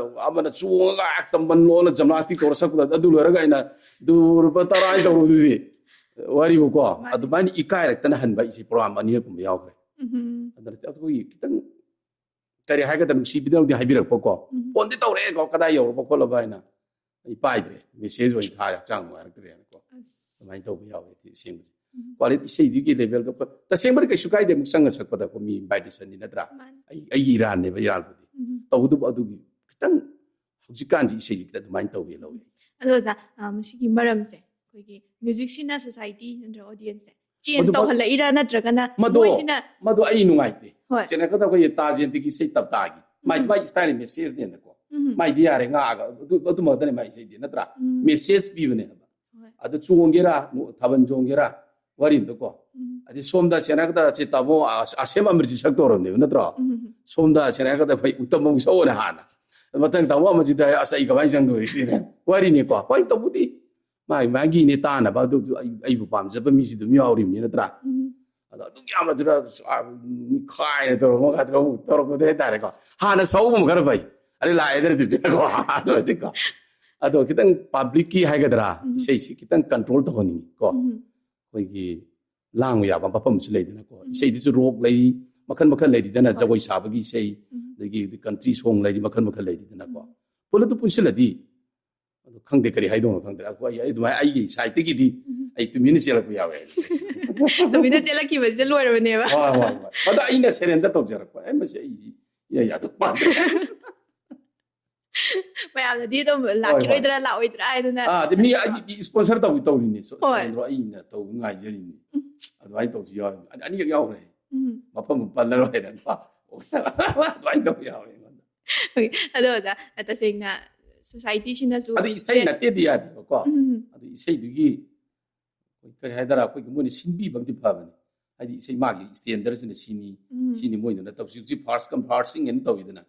ꯑꯃꯅ ꯆꯣꯡꯉꯒ ꯍꯦꯛꯇ ꯃꯟ ꯂꯣꯟꯅ ꯖꯝꯅꯥꯁꯇꯤꯛ ꯇꯧꯔ ꯁꯛꯄꯗ, ꯑꯗꯨ ꯂꯣꯏꯔꯒ ꯑꯩꯅ "ꯗꯨꯔꯕ ꯇꯔꯥꯏ" ꯇꯧꯔꯨꯗꯨꯗꯤ ꯋꯥꯔꯤꯕꯨꯀꯣ꯫ ꯃꯥꯅꯦ꯫ ꯑꯗꯨꯃꯥꯏꯅ ꯏꯀꯥꯏꯔꯛꯇꯅ ꯍꯟꯕ ꯑꯩꯁꯦ ꯄ꯭ꯔꯣꯒ꯭ꯔꯥꯝ ꯑꯅꯤꯔꯛꯀꯨꯝꯕ ꯌꯥꯎꯈ꯭ꯔꯦ꯫ ꯎꯝ꯫ ꯑꯗꯨꯅ ꯑꯩꯈꯣꯏꯒꯤ ꯈꯤꯇꯪ, ꯀꯔꯤ ꯍꯥꯏꯒꯗ꯭ꯔꯥ, ꯅꯨꯡꯁꯤꯕꯤꯗꯅꯗꯤ ꯍꯥꯏꯕꯤꯔꯛꯄꯀꯣ꯫ ꯎꯝ꯫ "ꯐꯣꯟꯗꯤ ꯇꯧꯔꯛꯑꯦꯀꯣ, ꯀꯗꯥꯏ ꯌꯧꯔꯕ ꯈꯣꯠꯂꯕ?" ꯍꯥꯏꯅ꯫ ꯑꯩ ꯄꯥꯏꯗ꯭ꯔꯦ, ꯃꯦꯁꯦꯖ ꯑꯣꯏꯅ ꯊꯥꯔꯦ, "ꯍꯛꯆꯥꯡ ꯅꯨꯡꯉꯥꯏꯔꯛꯇ꯭ꯔꯦꯅꯀꯣ"꯫ ꯑꯁ꯫ ꯑꯗꯨꯃꯥꯏꯅ ꯇꯧꯕ ꯌꯥꯎꯋꯦ ꯑꯩꯗꯤ ꯑꯁꯦꯡꯕꯗꯤ꯫ ꯎꯝ꯫ ꯀ꯭ꯋꯥꯂꯤꯇꯤ ꯏꯁꯩꯗꯨꯒꯤ ꯂꯦꯚꯦꯜꯗꯣ ꯀꯣ-, ꯇꯁꯦꯡꯕꯗꯤ ꯀꯩꯁꯨ ꯀꯥꯏꯗꯦ, ꯑꯃꯨꯛ ꯆꯪꯉ ꯁꯛꯄꯗꯀꯣ, ꯃꯤ ꯏꯟꯚꯥꯏꯇꯦꯁꯟꯅꯤ ꯅꯠꯇ꯭ꯔꯥ? ꯃꯥꯅꯦ꯫ ꯑꯩ, ꯑꯩꯒꯤ ꯏꯔꯥꯟꯅꯦꯕ, ꯏꯔꯥꯟꯕꯨꯗꯤ꯫ ꯎꯝ꯫ ꯇꯧꯕꯇꯕꯨ ꯑꯗꯨꯒꯤ ꯈꯤꯇꯪ ꯍꯧꯖꯤꯛꯀꯥꯟꯁꯤ ꯏꯁꯩꯁꯤ ꯈꯤꯇꯪ ꯑꯗꯨꯃꯥꯏꯅ ꯇꯧꯋꯦ ꯂꯧꯋꯦ꯫ ꯑꯗꯣ ꯑꯣꯖꯥ, ꯑ, ꯃꯁꯤꯒꯤ ꯃꯔꯝꯁꯦ ꯑꯩꯈꯣꯏꯒꯤ ꯃ꯭ꯌꯨꯖꯤꯛꯁꯤꯅ ꯁꯣꯁꯥꯏꯇꯤ ꯅꯠꯇ꯭ꯔꯒ ꯑꯣꯗꯤꯌꯦꯟꯁꯁꯦ ꯆꯦꯟꯖ ꯃꯗꯨ ꯃ-, ꯇꯧꯍꯜꯂꯛꯏꯔꯥ ꯅꯠꯇ꯭ꯔꯒꯅ ꯃꯗꯨ, ꯃꯣꯏꯁꯤꯅ? ꯃꯗꯨ ꯑꯩ ꯅꯨꯡꯉꯥꯏꯇꯦ꯫ ꯍꯣꯏ꯫ ꯁꯦꯡꯅ ꯍꯥꯏꯔꯀꯥꯟꯗ ꯑꯩꯈꯣꯏꯒꯤ ꯇꯥꯖꯦꯟꯗꯒꯤ ꯏꯁꯩ ꯇꯞꯇꯥꯒꯤ꯫ ꯃꯥꯏ, ꯎꯝ꯫ ꯃꯥꯏ ꯏꯁꯇꯥꯏꯜ ꯃꯦꯁꯦꯖꯅꯦꯅꯀꯣ꯫ ꯎꯝ꯫ ꯃꯥꯏꯗꯤ ꯌꯥꯔꯦ, ꯉꯥꯛꯑꯒ ꯑꯗꯨ, ꯑꯗꯨꯃꯛꯇꯅꯦ ꯃꯥꯏ ꯏꯁꯩꯗꯤ, ꯅꯠꯇ꯭ꯔꯥ? ꯎꯝ꯫ ꯃꯦꯁꯦꯖ ꯄꯤꯕꯅꯦ ꯍꯥꯏꯕ꯫ ꯍꯣꯏ꯫ ꯑꯗꯨ ꯆꯣꯡꯒꯦꯔꯥ, ꯊꯥꯕꯜ ꯆꯣꯡꯒꯦꯔꯥ, ꯋꯥꯔꯤꯗꯀꯣ꯫ ꯎꯝ꯫ ꯑꯗꯩ ꯁꯣꯝꯗ ꯁꯦꯡꯅ ꯍꯥꯏꯔꯀꯥꯟꯗ ꯁꯤ ꯇꯥꯃꯣ ꯑ-, ꯑꯁꯦꯝ ꯑꯃꯔꯖꯤꯠ ꯁꯛꯇꯧꯔꯕꯅꯦꯕ, ꯅꯠꯇ꯭ꯔꯣ? ꯎꯝ꯫ ꯁꯣꯝꯗ ꯁꯦꯡꯅ ꯍꯥꯏꯔꯀꯥꯟꯗ ꯑꯩꯈꯣꯏ ꯎꯠꯇꯝ ꯑꯃꯨꯛ ꯁꯛꯑꯣꯅꯦ ꯍꯥꯟꯅ꯫ ꯃꯊꯪ ꯇꯥꯃꯣ ꯑꯃꯔꯖꯤꯠ ꯍꯥꯏ, "ꯑꯁ, ꯑꯩ ꯀꯃꯥꯏꯅ ꯆꯪꯗꯣꯔꯤ ꯁꯤꯅꯦ?" ꯋꯥꯔꯤꯅꯤꯀꯣ꯫ ꯍꯣꯏ, ꯇꯧꯕꯨꯗꯤ ꯃꯥꯒꯤ ꯃꯥꯒꯤꯅꯦ ꯇꯥꯅꯕ, ꯑꯗꯨ ꯑꯩ, ꯑꯩꯕꯨ ꯄꯥꯝꯖꯕ ꯃꯤꯁꯨ ꯑꯗꯨꯝ ꯌꯥꯎꯔꯤꯕꯅꯤ, ꯅꯠꯇ꯭ꯔꯥ? ꯎꯝ꯫ ꯑꯗꯣ ꯑꯗꯨꯛ ꯌꯥꯝꯅ ꯑꯗꯨꯅ, ꯑ, ꯈꯥꯏꯅ ꯇꯧꯔꯝꯃꯒ ꯑꯗꯨꯒ ꯑꯃꯨꯛ ꯇꯧꯔꯛꯄꯗꯣ ꯍꯥꯏꯇꯥꯔꯦꯀꯣ꯫ ꯍꯥꯟꯅ ꯁꯛꯍꯧꯕꯅ ꯈꯔ ꯐꯩ꯫ ꯑꯗꯩ ꯂꯥꯛꯑꯦꯗꯅ ꯑꯗꯨꯗꯤꯀꯣ꯫ ꯑꯗꯨ ꯑꯣꯏꯔꯗꯤꯀꯣ꯫ ꯑꯗꯣ ꯈꯤꯇꯪ ꯄꯕ꯭ꯂꯤꯛꯀꯤ ꯍꯥꯏꯒꯗ꯭ꯔꯥ, ꯎꯝ꯫ ꯏꯁꯩꯁꯤ ꯈꯤꯇꯪ ꯀꯟꯇ꯭ꯔꯣꯜ ꯇꯧꯍꯟꯅꯤꯡꯉꯤ ꯀꯣ꯫ ꯎꯝ꯫ ꯑꯩꯈꯣꯏꯒꯤ ꯂꯥꯡꯕ ꯌꯥꯕ ꯃꯐꯝꯁꯨ ꯂꯩꯗꯅꯀꯣ꯫ ꯎꯝ꯫ ꯏꯁꯩꯗꯁꯨ ꯔꯣꯛ ꯂꯩꯔꯤ, ꯃꯈꯜ ꯃꯈꯜ ꯂꯩꯔꯤꯗꯅ, ꯍꯣꯏ꯫ ꯖꯒꯣꯏ ꯁꯥꯕꯒꯤ ꯏꯁꯩ, ꯎꯝ꯫ ꯑꯗꯒꯤ ꯀꯟꯇ꯭ꯔꯤ ꯁꯣꯡ ꯂꯩꯔꯤ, ꯃꯈꯜ ꯃꯈꯜ ꯂꯩꯔꯤꯗꯅꯀꯣ꯫ ꯎꯝ꯫ ꯄꯨꯂꯞꯇꯨ ꯄꯨꯟꯁꯤꯜꯂꯗꯤ, ꯑꯗꯨ ꯈꯪꯗꯦ ꯀꯔꯤ ꯍꯥꯏꯗꯧꯅꯣ ꯈꯪꯗ꯭ꯔꯦ꯫ ꯑꯩꯈꯣꯏ, ꯑꯩ ꯑꯗꯨꯃꯥꯏꯅ ꯑꯩꯒꯤ ꯁꯥꯏꯠꯇꯒꯤꯗꯤ ꯎꯝ꯫ ꯑꯩ ꯇꯨꯃꯤꯟꯅ ꯆꯦꯜꯂꯛꯄ ꯌꯥꯎꯋꯦ ꯍꯥꯏꯕꯁꯦ꯫ ꯇꯨꯃꯤꯟꯅ ꯆꯦꯜꯂꯛꯈꯤꯕꯁꯦ ꯂꯣꯏꯔꯕꯅꯦꯕ꯫ ꯍꯣꯏ, ꯍꯣꯏ, ꯍꯣꯏ꯫ ꯑꯗ ꯑꯩꯅ ꯁꯔꯦꯟꯗꯔ ꯇꯧꯖꯔꯛꯄ, "ꯑꯦ, ꯃꯁꯤ ꯑꯩꯁꯤ ꯏꯌꯥ ꯌꯥꯗꯧ ꯃꯥꯟꯗ꯭ꯔꯦ"꯫ ꯃꯌꯥꯝꯅꯗꯤ ꯑꯗꯨꯝ ꯍꯣꯏ, ꯍꯣꯏ꯫ ꯂꯥꯛꯈꯤꯔꯣꯏꯗ꯭ꯔꯥ, ꯂꯥꯛꯑꯣꯏꯗ꯭ꯔꯥ ꯍꯥꯏꯗꯅ꯫ ꯑꯥ, ꯑꯗ ꯃꯤ ꯑꯩꯒꯤ ꯏꯁꯄꯣꯟꯁꯔ ꯇꯧ-, ꯇꯧꯔꯤꯅꯦ꯫ ꯁꯣ-, ꯍꯣꯏ꯫ ꯁꯣꯏꯗ꯭ꯔꯣ, ꯑꯩꯅ ꯇꯧꯕ ꯉꯥꯏꯖꯔꯤꯅꯤ꯫ ꯎꯝ꯫ ꯑꯗꯨꯃꯥꯏꯅ ꯇꯧꯁꯨ ꯌꯥꯎꯔꯤ꯫ ꯑꯅꯤ-, ꯑꯅꯤꯔꯛ ꯌꯥꯎꯈ꯭ꯔꯦ꯫ ꯎꯝ꯫ ꯃꯐꯝ ꯑꯃ ꯄꯜꯂꯔꯣꯏ ꯍꯥꯏꯅꯀꯣ꯫ ꯑꯗꯨꯃꯥꯏꯅ ꯇꯧꯕ ꯌꯥꯎꯋꯦ ꯑꯩꯉꯣꯟꯗ꯫ ꯍꯣꯏ꯫ ꯑꯗꯣ ꯑꯣꯖꯥ, ꯇꯁꯦꯡꯅ ꯁꯣꯁꯥꯏꯇꯤꯁꯤꯅꯁꯨ ꯑꯗꯨ ꯏꯁꯩ ꯁꯦ-, ꯅꯠꯇꯦꯗꯤ ꯌꯥꯗꯦꯕꯀꯣ꯫ ꯎꯝ꯫ ꯑꯗꯨ ꯏꯁꯩꯗꯨꯒꯤ ꯑꯩꯈꯣꯏ ꯀꯔꯤ ꯍꯥꯏꯇꯥꯔꯦ, ꯑꯩꯈꯣꯏꯒꯤ ꯃꯣꯏꯅ ꯁꯤꯟꯕꯤꯕ ꯑꯃꯗꯤ ꯐꯕꯅꯤ꯫ ꯍꯥꯏꯗꯤ ꯏꯁꯩ ꯃꯥꯒꯤ ꯏꯁꯇꯦꯟꯗꯔꯁꯤꯅ ꯁꯤꯅꯤ, ꯎꯝ꯫ ꯁꯤꯅꯤ ꯃꯣꯏꯗꯨꯅ ꯇꯧꯁꯤ꯫ ꯍꯧꯖꯤꯛ ꯐꯥꯔꯁ ꯀꯝ ꯐꯥꯔꯁ ꯁꯤꯡ ꯍꯥꯏꯅ ꯇꯧꯋꯤꯗꯅ,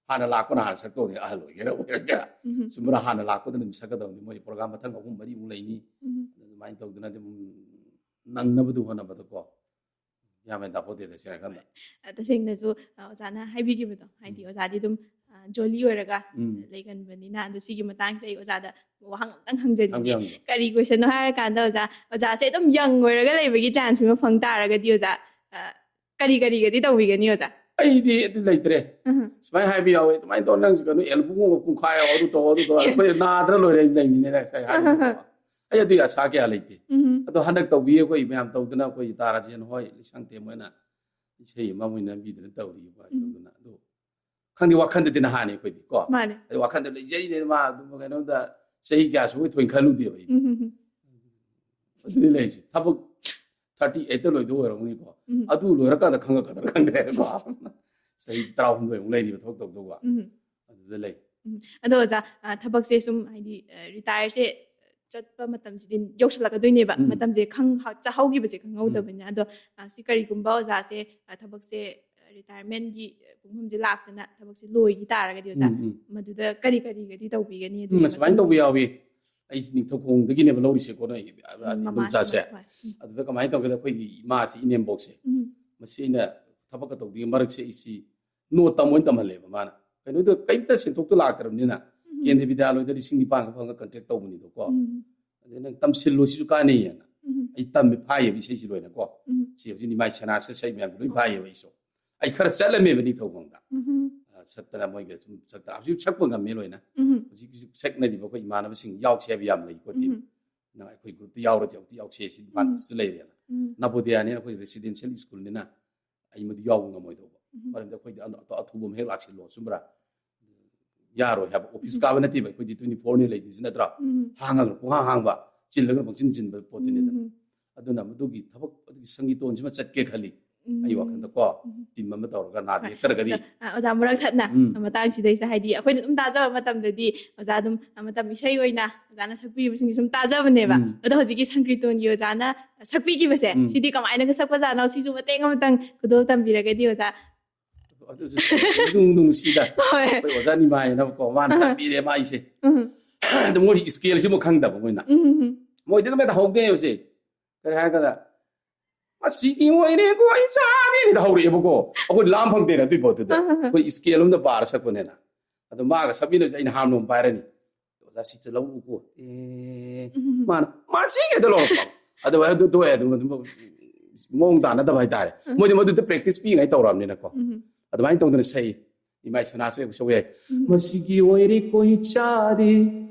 ꯍꯥꯟꯅ ꯂꯥꯛꯄꯅ ꯍꯥꯟꯅ ꯁꯛꯇꯧꯅꯤ, ꯑꯍꯜ ꯑꯣꯏꯒꯦꯔꯥ ꯑꯣꯏꯔꯒꯦꯔꯥ꯫ ꯎꯝ꯫ ꯁꯨꯝꯕ꯭ꯔꯥ ꯍꯥꯟꯅ ꯂꯥꯛꯄꯗꯨꯅ ꯑꯗꯨꯝ ꯁꯛꯀꯗꯧꯅꯤ꯫ ꯃꯣꯏ ꯄ꯭ꯔꯣꯒ꯭ꯔꯥꯝ ꯃꯊꯪ ꯑꯍꯨꯝ ꯃꯔꯤꯃꯨꯛ ꯂꯩꯅꯤ꯫ ꯎꯝ꯫ ꯑꯗꯨꯃꯥꯏꯅ ꯇꯧꯗꯅ ꯑꯗꯨꯝ ꯅꯪꯅꯕꯗꯨ ꯍꯣꯠꯅꯕꯗꯀꯣ꯫ ꯒ꯭ꯌꯥꯟ ꯃꯦꯟ ꯇꯥꯄꯣꯠꯇꯦꯗ ꯁꯤ ꯍꯥꯏꯔꯀꯥꯟꯗ꯫ ꯑ, ꯇꯁꯦꯡꯅꯁꯨ, ꯑ, ꯑꯣꯖꯥꯅ ꯍꯥꯏꯕꯤꯈꯤꯕꯗꯣ, ꯍꯥꯏꯗꯤ ꯎꯝ꯫ ꯑꯣꯖꯥꯗꯤ ꯑꯗꯨꯝ, ꯑ, ꯖꯣꯂꯤ ꯑꯣꯏꯔꯒ ꯎꯝ꯫ ꯂꯩꯒꯟꯕꯅꯤꯅ, ꯑꯗꯣ ꯁꯤꯒꯤ ꯃꯇꯥꯡꯁꯤꯗ ꯑꯩ ꯑꯣꯖꯥꯗ ꯋꯥꯍꯪ ꯑꯝꯇꯪ ꯍꯪꯖꯅꯤꯡꯉꯤ꯫ ꯍꯪꯕꯤꯌꯨ, ꯍꯪꯕꯤꯌꯨ꯫ ꯀꯔꯤ ꯀꯣꯏꯁꯟꯅꯣ ꯍꯥꯏꯔꯀꯥꯟꯗ, ꯑꯣꯖꯥ, ꯑꯣꯖꯥꯁꯦ ꯑꯗꯨꯝ ꯌꯪ ꯑꯣꯏꯔꯒ ꯂꯩꯕꯒꯤ ꯆꯥꯟꯁ ꯑꯃ ꯐꯪ ꯇꯥꯔꯒꯗꯤ, ꯑꯣꯖꯥ, ꯑ, ꯀꯔꯤ ꯀꯔꯤꯒꯗꯤ ꯇꯧꯕꯤꯒꯅꯤ, ꯑꯣꯖꯥ? ꯑꯩꯗꯤ ꯑꯗꯨ ꯂꯩꯇ꯭ꯔꯦ꯫ ꯎꯝ꯫ ꯁꯨꯃꯥꯏꯅ ꯍꯥꯏꯕ ꯌꯥꯎꯋꯦ, "ꯑꯗꯨꯃꯥꯏꯅ ꯇꯧꯔ ꯅꯪꯁꯤ ꯀꯩꯅꯣ, ꯑꯦꯜꯕꯝꯒꯨꯝꯕ ꯄꯨꯡꯈꯥꯏ ꯌꯥꯎ, ꯑꯗꯨ ꯇꯧ, ꯑꯗꯨ ꯇꯧ, ꯑꯩꯈꯣꯏ ꯅꯥꯗ꯭ꯔ ꯂꯣꯏꯔꯦ" ꯂꯩꯃꯤꯅꯦ ꯉꯁꯥꯏ ꯍꯥꯏꯔꯤꯕꯀꯣ꯫ ꯑꯩ ꯑꯗꯨꯒꯤ ꯑꯁꯥ ꯀꯌꯥ ꯂꯩꯇꯦ꯫ ꯎꯝ꯫ ꯑꯗꯣ ꯍꯟꯗꯛ ꯇꯧꯕꯤ, ꯑꯩꯈꯣꯏ ꯃꯌꯥꯝ ꯇꯧꯗꯅ, ꯑꯩꯈꯣꯏ ꯇꯥ ꯔꯥꯖꯦꯟ ꯍꯣꯏ, ꯂꯩꯁꯥꯡꯊꯦꯝ ꯍꯣꯏꯅ ꯏꯁꯩ ꯑꯃ ꯃꯣꯏ ꯅꯝꯕꯤꯗꯅ ꯇꯧꯔꯤꯕ ꯎꯝ꯫ ꯇꯧꯗꯅ꯫ ꯑꯗꯣ ꯈꯪꯗꯦ, ꯋꯥꯈꯟꯗꯗꯤ ꯅꯍꯥꯅꯤ ꯑꯩꯈꯣꯏꯗꯤ ꯀꯣ꯫ ꯃꯥꯅꯦ꯫ ꯑꯩ ꯋꯥꯈꯟꯗ ꯂꯩꯖꯔꯤꯅꯦ, ꯃꯥ ꯑꯗꯨꯝ ꯀꯩꯅꯣꯝꯗ ꯆꯍꯤ ꯀꯌꯥ ꯁꯨꯕꯩ ꯊꯣꯏꯅ ꯈꯜꯂꯨꯗꯦꯕ ꯑꯩꯗꯤ꯫ ꯎꯝ, ꯎꯝ, ꯎꯝ꯫ ꯑꯗꯨꯗꯤ ꯂꯩꯔꯤꯁꯦ꯫ ꯊꯕꯛ ꯊꯥꯔꯇꯤ ꯑꯩꯠꯇ ꯂꯣꯏꯗꯧ ꯑꯣꯏꯔꯝꯒꯅꯤꯀꯣ꯫ ꯎꯝ꯫ ꯑꯗꯨ ꯂꯣꯏꯔꯀꯥꯟꯗ ꯈꯪꯉꯛꯀꯗ꯭ꯔꯥ ꯈꯪꯗ꯭ꯔꯦꯀꯣ꯫ ꯆꯍꯤ ꯇꯔꯥꯍꯨꯝꯗꯣꯏꯃꯨꯛ ꯂꯩꯔꯤꯕ ꯊꯕꯛ ꯇꯧꯗꯧꯕ꯫ ꯎꯝ꯫ ꯑꯗꯨꯗ ꯂꯩ꯫ ꯎꯝ꯫ ꯑꯗꯣ ꯑꯣꯖꯥ, ꯑ, ꯊꯕꯛꯁꯦ ꯁꯨꯝ ꯍꯥꯏꯗꯤ, ꯑ, ꯔꯤꯇꯥꯌꯔꯁꯦ ꯆꯠꯄ ꯃꯇꯝꯁꯤꯗꯤ ꯌꯧꯁꯜꯂꯛꯀꯗꯣꯏꯅꯦꯕ꯫ ꯎꯝ꯫ ꯃꯇꯝꯁꯦ ꯈꯪ-, ꯆꯥꯍꯧꯈꯤꯕꯁꯦ ꯈꯪꯍꯧꯗꯕꯅꯤꯅ꯫ ꯎꯝ꯫ ꯑꯗꯣ, ꯑ, ꯁꯤ ꯀꯔꯤꯒꯨꯝꯕ ꯑꯣꯖꯥꯁꯦ, ꯑ, ꯊꯕꯛꯁꯦ, ꯑ, ꯔꯤꯇꯥꯌꯔꯃꯦꯟꯒꯤ ꯄꯨꯡꯐꯝꯁꯦ ꯂꯥꯛꯇꯅ ꯊꯕꯛꯁꯦ ꯂꯣꯏꯈꯤ ꯇꯥꯔꯒꯗꯤ ꯑꯣꯖꯥ, ꯎꯝ, ꯎꯝ꯫ ꯃꯗꯨꯗ ꯀꯔꯤ ꯀꯔꯤꯒꯗꯤ ꯇꯧꯕꯤꯒꯅꯤ? ꯑꯗꯨꯒꯤ ꯎꯝ, ꯑꯁꯨꯃꯥꯏꯅ ꯃꯇꯨꯡꯁꯦ? ꯇꯧꯕ ꯌꯥꯎꯏ꯫ ꯑꯩꯁꯤ ꯅꯤꯡꯊꯧꯈꯣꯡꯗꯒꯤꯅꯦꯕ ꯂꯧꯔꯤꯁꯦꯀꯣ, ꯅꯣꯏ, ꯑ, ꯎꯝ, ꯏꯗꯣꯝꯆꯥꯁꯦ꯫ ꯃꯃꯥꯁꯤꯅ, ꯍꯣꯏ꯫ ꯎꯝ꯫ ꯑꯗꯨꯗ ꯀꯃꯥꯏꯅ ꯇꯧꯒꯦꯗ, ꯑꯩꯈꯣꯏꯒꯤ ꯏꯃꯥꯁꯤ, ꯏꯅꯦꯝꯕꯣꯛꯁꯦ, ꯎꯝ꯫ ꯃꯁꯤ ꯑꯩꯅ ꯊꯕꯛꯀ ꯇꯧꯗ꯭ꯔꯤꯉꯩ ꯃꯔꯛꯁꯦ ꯑꯩꯁꯤ ꯅꯣꯠ ꯇꯝ ꯑꯣꯏꯅ ꯇꯝꯍꯜꯂꯦꯕ ꯃꯥꯅ꯫ ꯀꯩꯅꯣꯗ ꯀꯩꯝꯇ ꯁꯦꯟꯊꯣꯛꯇꯣ ꯂꯥꯛꯇ꯭ꯔꯕꯅꯤꯅ, ꯎꯝ꯫ ꯀꯦꯟꯗ꯭ꯔ ꯕꯤꯗ꯭ꯌꯥꯂꯣꯏꯗ ꯂꯤꯁꯤꯡ ꯅꯤꯄꯥꯟꯒ ꯐꯪꯉꯒ ꯀꯟꯇ꯭ꯔꯦꯛ ꯇꯧꯕꯅꯤꯗꯣꯀꯣ꯫ ꯑꯗꯩ ꯅꯪ ꯇꯝꯁꯤꯜꯂꯣ, ꯁꯤꯁꯨ ꯀꯥꯟꯅꯩꯌꯦꯅ꯫ ꯑꯩ ꯇꯝꯃꯤ, ꯐꯥꯏꯌꯦꯕ ꯏꯁꯩꯁꯤ ꯂꯣꯏꯅꯀꯣ꯫ ꯁꯤ ꯍꯧꯖꯤꯛ ꯅꯤꯃꯥꯏ ꯁꯅꯥꯁꯤꯒ ꯏꯁꯩ ꯃꯌꯥꯝꯁꯦ ꯂꯣꯏ ꯐꯥꯏꯌꯦꯕ ꯑꯩꯁꯨ꯫ ꯑꯩ ꯈꯔ ꯆꯠꯂꯝꯃꯦꯕ ꯅꯤꯡꯊꯧꯈꯣꯡꯗ꯫ ꯑ, ꯆꯠꯇꯅ ꯃꯣꯏꯒ ꯁꯨꯝ ꯆꯠꯇꯅ ꯍꯧꯖꯤꯛ ꯁꯛꯄ ꯉꯝꯃꯦ ꯂꯣꯏꯅ꯫ ꯍꯧꯖꯤꯛ ꯍꯧꯖꯤꯛ ꯁꯛꯅꯔꯤꯕ ꯑꯩꯈꯣꯏ ꯏꯃꯥꯟꯅꯕꯁꯤꯡ ꯌꯥꯎꯁꯦ ꯍꯥꯏꯕ ꯌꯥꯝ ꯂꯩꯀꯣ꯫ ꯅꯪ ꯑꯩꯈꯣꯏ ꯒ꯭ꯔꯨꯞꯇ ꯌꯥꯎꯔꯗꯤ ꯑꯃꯨꯛꯇ ꯌꯥꯎꯁꯦ, ꯁꯤ ꯏꯝꯐꯥꯜ ꯏꯁꯇ ꯂꯩꯔꯦꯅ꯫ ꯅꯕꯣꯗꯤꯌꯥꯅꯤꯅ ꯑꯩꯈꯣꯏ ꯔꯦꯁꯤꯗꯦꯟꯁꯤꯌꯦꯜ ꯁ꯭ꯀꯨꯜꯅꯤꯅ ꯑꯩ ꯃꯗꯨ ꯌꯥꯎꯕ ꯉꯝꯃꯣꯏꯗꯧꯕ꯫ ꯃꯔꯝꯗꯤ ꯑꯩꯈꯣꯏꯗꯤ ꯑꯅ-, ꯑꯇꯣ-, ꯑꯊꯨꯕ ꯑꯃ ꯍꯦꯛ ꯂꯥꯛꯁꯤꯜꯂꯣ, ꯆꯨꯝꯕ꯭ꯔꯥ? ꯌꯥꯔꯣꯏ ꯍꯥꯏꯕ꯫ ꯑꯣꯐꯤꯁ ꯀꯥꯕ ꯅꯠꯇꯦꯕ, ꯑꯩꯈꯣꯏꯗꯤ twenty four ꯅꯤ ꯂꯩꯗꯣꯏꯁꯤ ꯅꯠꯇ꯭ꯔꯣ? ꯍꯥꯡꯉꯒ ꯄꯨꯡꯍꯥꯡ ꯍꯥꯡꯕ, ꯆꯤꯜꯂꯒꯅ ꯄꯪꯆꯤꯟ ꯆꯤꯟꯕ ꯄꯣꯠꯇꯨꯅꯤꯗꯅ꯫ ꯑꯗꯨꯅ ꯃꯗꯨꯒꯤ ꯊꯕꯛ, ꯑꯗꯨꯒꯤ ꯁꯪꯒꯤꯇꯣꯟꯁꯤꯃ ꯆꯠꯀꯦ ꯈꯜꯂꯤ꯫ ꯑꯩ ꯋꯥꯈꯜꯗꯀꯣ, ꯇꯤꯝ ꯑꯃ ꯇꯧꯔꯒ ꯅꯥꯗ ꯌꯦꯛꯇ꯭ꯔꯒꯗꯤ꯫ ꯑ, ꯑꯣꯖꯥ, ꯃꯔꯛ ꯊꯠꯅ ꯎꯝ꯫ ꯃꯇꯥꯡꯁꯤꯗꯩꯁꯤꯗ, ꯍꯥꯏꯗꯤ ꯑꯩꯈꯣꯏꯅ ꯑꯗꯨꯝ ꯇꯥꯖꯕ ꯃꯇꯝꯗꯗꯤ ꯑꯣꯖꯥ ꯑꯗꯨꯝ, ꯑ, ꯃꯇꯝ ꯏꯁꯩ ꯑꯣꯏꯅ ꯑꯣꯖꯥꯅ ꯁꯛꯄꯤꯔꯤꯕꯁꯤꯡꯁꯦ ꯁꯨꯝ ꯇꯥꯖꯕꯅꯦꯕ꯫ ꯎꯝ꯫ ꯑꯗꯣ ꯍꯧꯖꯤꯛꯀꯤ ꯁꯪꯀ꯭ꯔꯤꯇꯣꯟꯒꯤ ꯑꯣꯖꯥꯅ ꯁꯛꯄꯤꯈꯤꯕꯁꯦ, ꯎꯝ꯫ ꯁꯤꯗꯤ ꯀꯃꯥꯏꯅꯒ ꯁꯛꯄꯖꯥꯠꯅꯣ? ꯁꯤꯁꯨ ꯃꯇꯦꯛ ꯑꯃꯇꯪ ꯈꯨꯗꯣꯜ ꯇꯝꯕꯤꯔꯒꯗꯤ ꯑꯣꯖꯥ꯫ ꯑꯗꯨꯁꯨ ꯅꯨꯡ-, ꯅꯨꯡꯁꯤꯗ꯫ ꯍꯣꯏ꯫ ꯑꯩꯈꯣꯏ ꯑꯣꯖꯥ ꯅꯤꯃꯥꯏꯅꯕꯀꯣ, ꯃꯥꯅ ꯑꯍ꯫ ꯇꯝꯕꯤꯔꯦ ꯃꯥꯏꯁꯦ꯫ ꯎꯝ꯫ ꯑꯗꯨ ꯃꯣꯏ ꯁ꯭ꯀꯦꯜꯁꯤꯃꯨꯛ ꯈꯪꯗꯕ ꯃꯣꯏꯅ꯫ ꯎꯝ, ꯎꯝ꯫ ꯃꯣꯏꯗꯤ ꯑꯗꯨꯝ ꯍꯦꯛꯇ ꯍꯧꯗꯣꯏꯅꯦꯕꯁꯦ꯫ ꯀꯔꯤ ꯍꯥꯏꯔꯀꯥꯟꯗ, "ꯃꯁꯤꯒꯤ ꯑꯣꯏꯔꯦ ꯀꯣꯏ ꯆꯥꯗꯦꯅ" ꯍꯧꯔꯛꯑꯦꯕꯀꯣ꯫ ꯑꯩꯈꯣꯏ ꯂꯥꯝ ꯐꯪꯗꯦꯅ ꯑꯗꯨꯏ ꯄꯣꯠꯇꯨꯗ꯫ ꯑꯍ, ꯑꯍ꯫ ꯑꯩꯈꯣꯏ ꯁ꯭ꯀꯦꯜ ꯑꯃꯗ ꯄꯥꯔ ꯁꯛꯄꯅꯤꯅ꯫ ꯑꯗꯣ ꯃꯥꯒ ꯁꯛꯃꯤꯟꯅꯕꯁꯦ ꯑꯩꯅ ꯍꯥꯔꯃꯣꯅꯤꯌꯝ ꯄꯥꯏꯔꯅꯤ꯫ "ꯑꯣꯖꯥ, ꯁꯤꯇ ꯂꯧꯔꯛꯎꯀꯣ"꯫ ꯑꯦ, ꯎꯝ꯫ ꯃꯥꯅ, "ꯃꯥꯁꯤ" ꯍꯦꯛꯇ ꯂꯧꯔꯛꯄ꯫ ꯑꯗꯨ, ꯑꯗꯨ ꯇꯣꯛꯑꯦ, ꯑꯗꯨꯝ, ꯑꯗꯨꯝ ꯃꯑꯣꯡ ꯇꯥꯅꯗꯕ ꯍꯥꯏꯇꯥꯔꯦ꯫ ꯎꯝ꯫ ꯃꯣꯏꯗꯤ ꯃꯗꯨꯗ ꯄ꯭ꯔꯦꯛꯇꯤꯁ ꯄꯤꯉꯩ ꯇꯧꯔꯕꯅꯤꯅꯀꯣ꯫ ꯎꯝ꯫ ꯑꯗꯨꯃꯥꯏꯅ ꯇꯧꯗꯅ ꯁꯛꯏ꯫ ꯏꯃꯥ ꯏꯁꯅꯥꯁꯦ ꯑꯃꯨꯛ ꯁꯛꯎ ꯌꯥꯏ꯫ ꯎꯝ꯫ "ꯃꯁꯤꯒꯤ ꯑꯣꯏꯔꯦ ꯀꯣꯏ ꯆꯥꯗꯦ,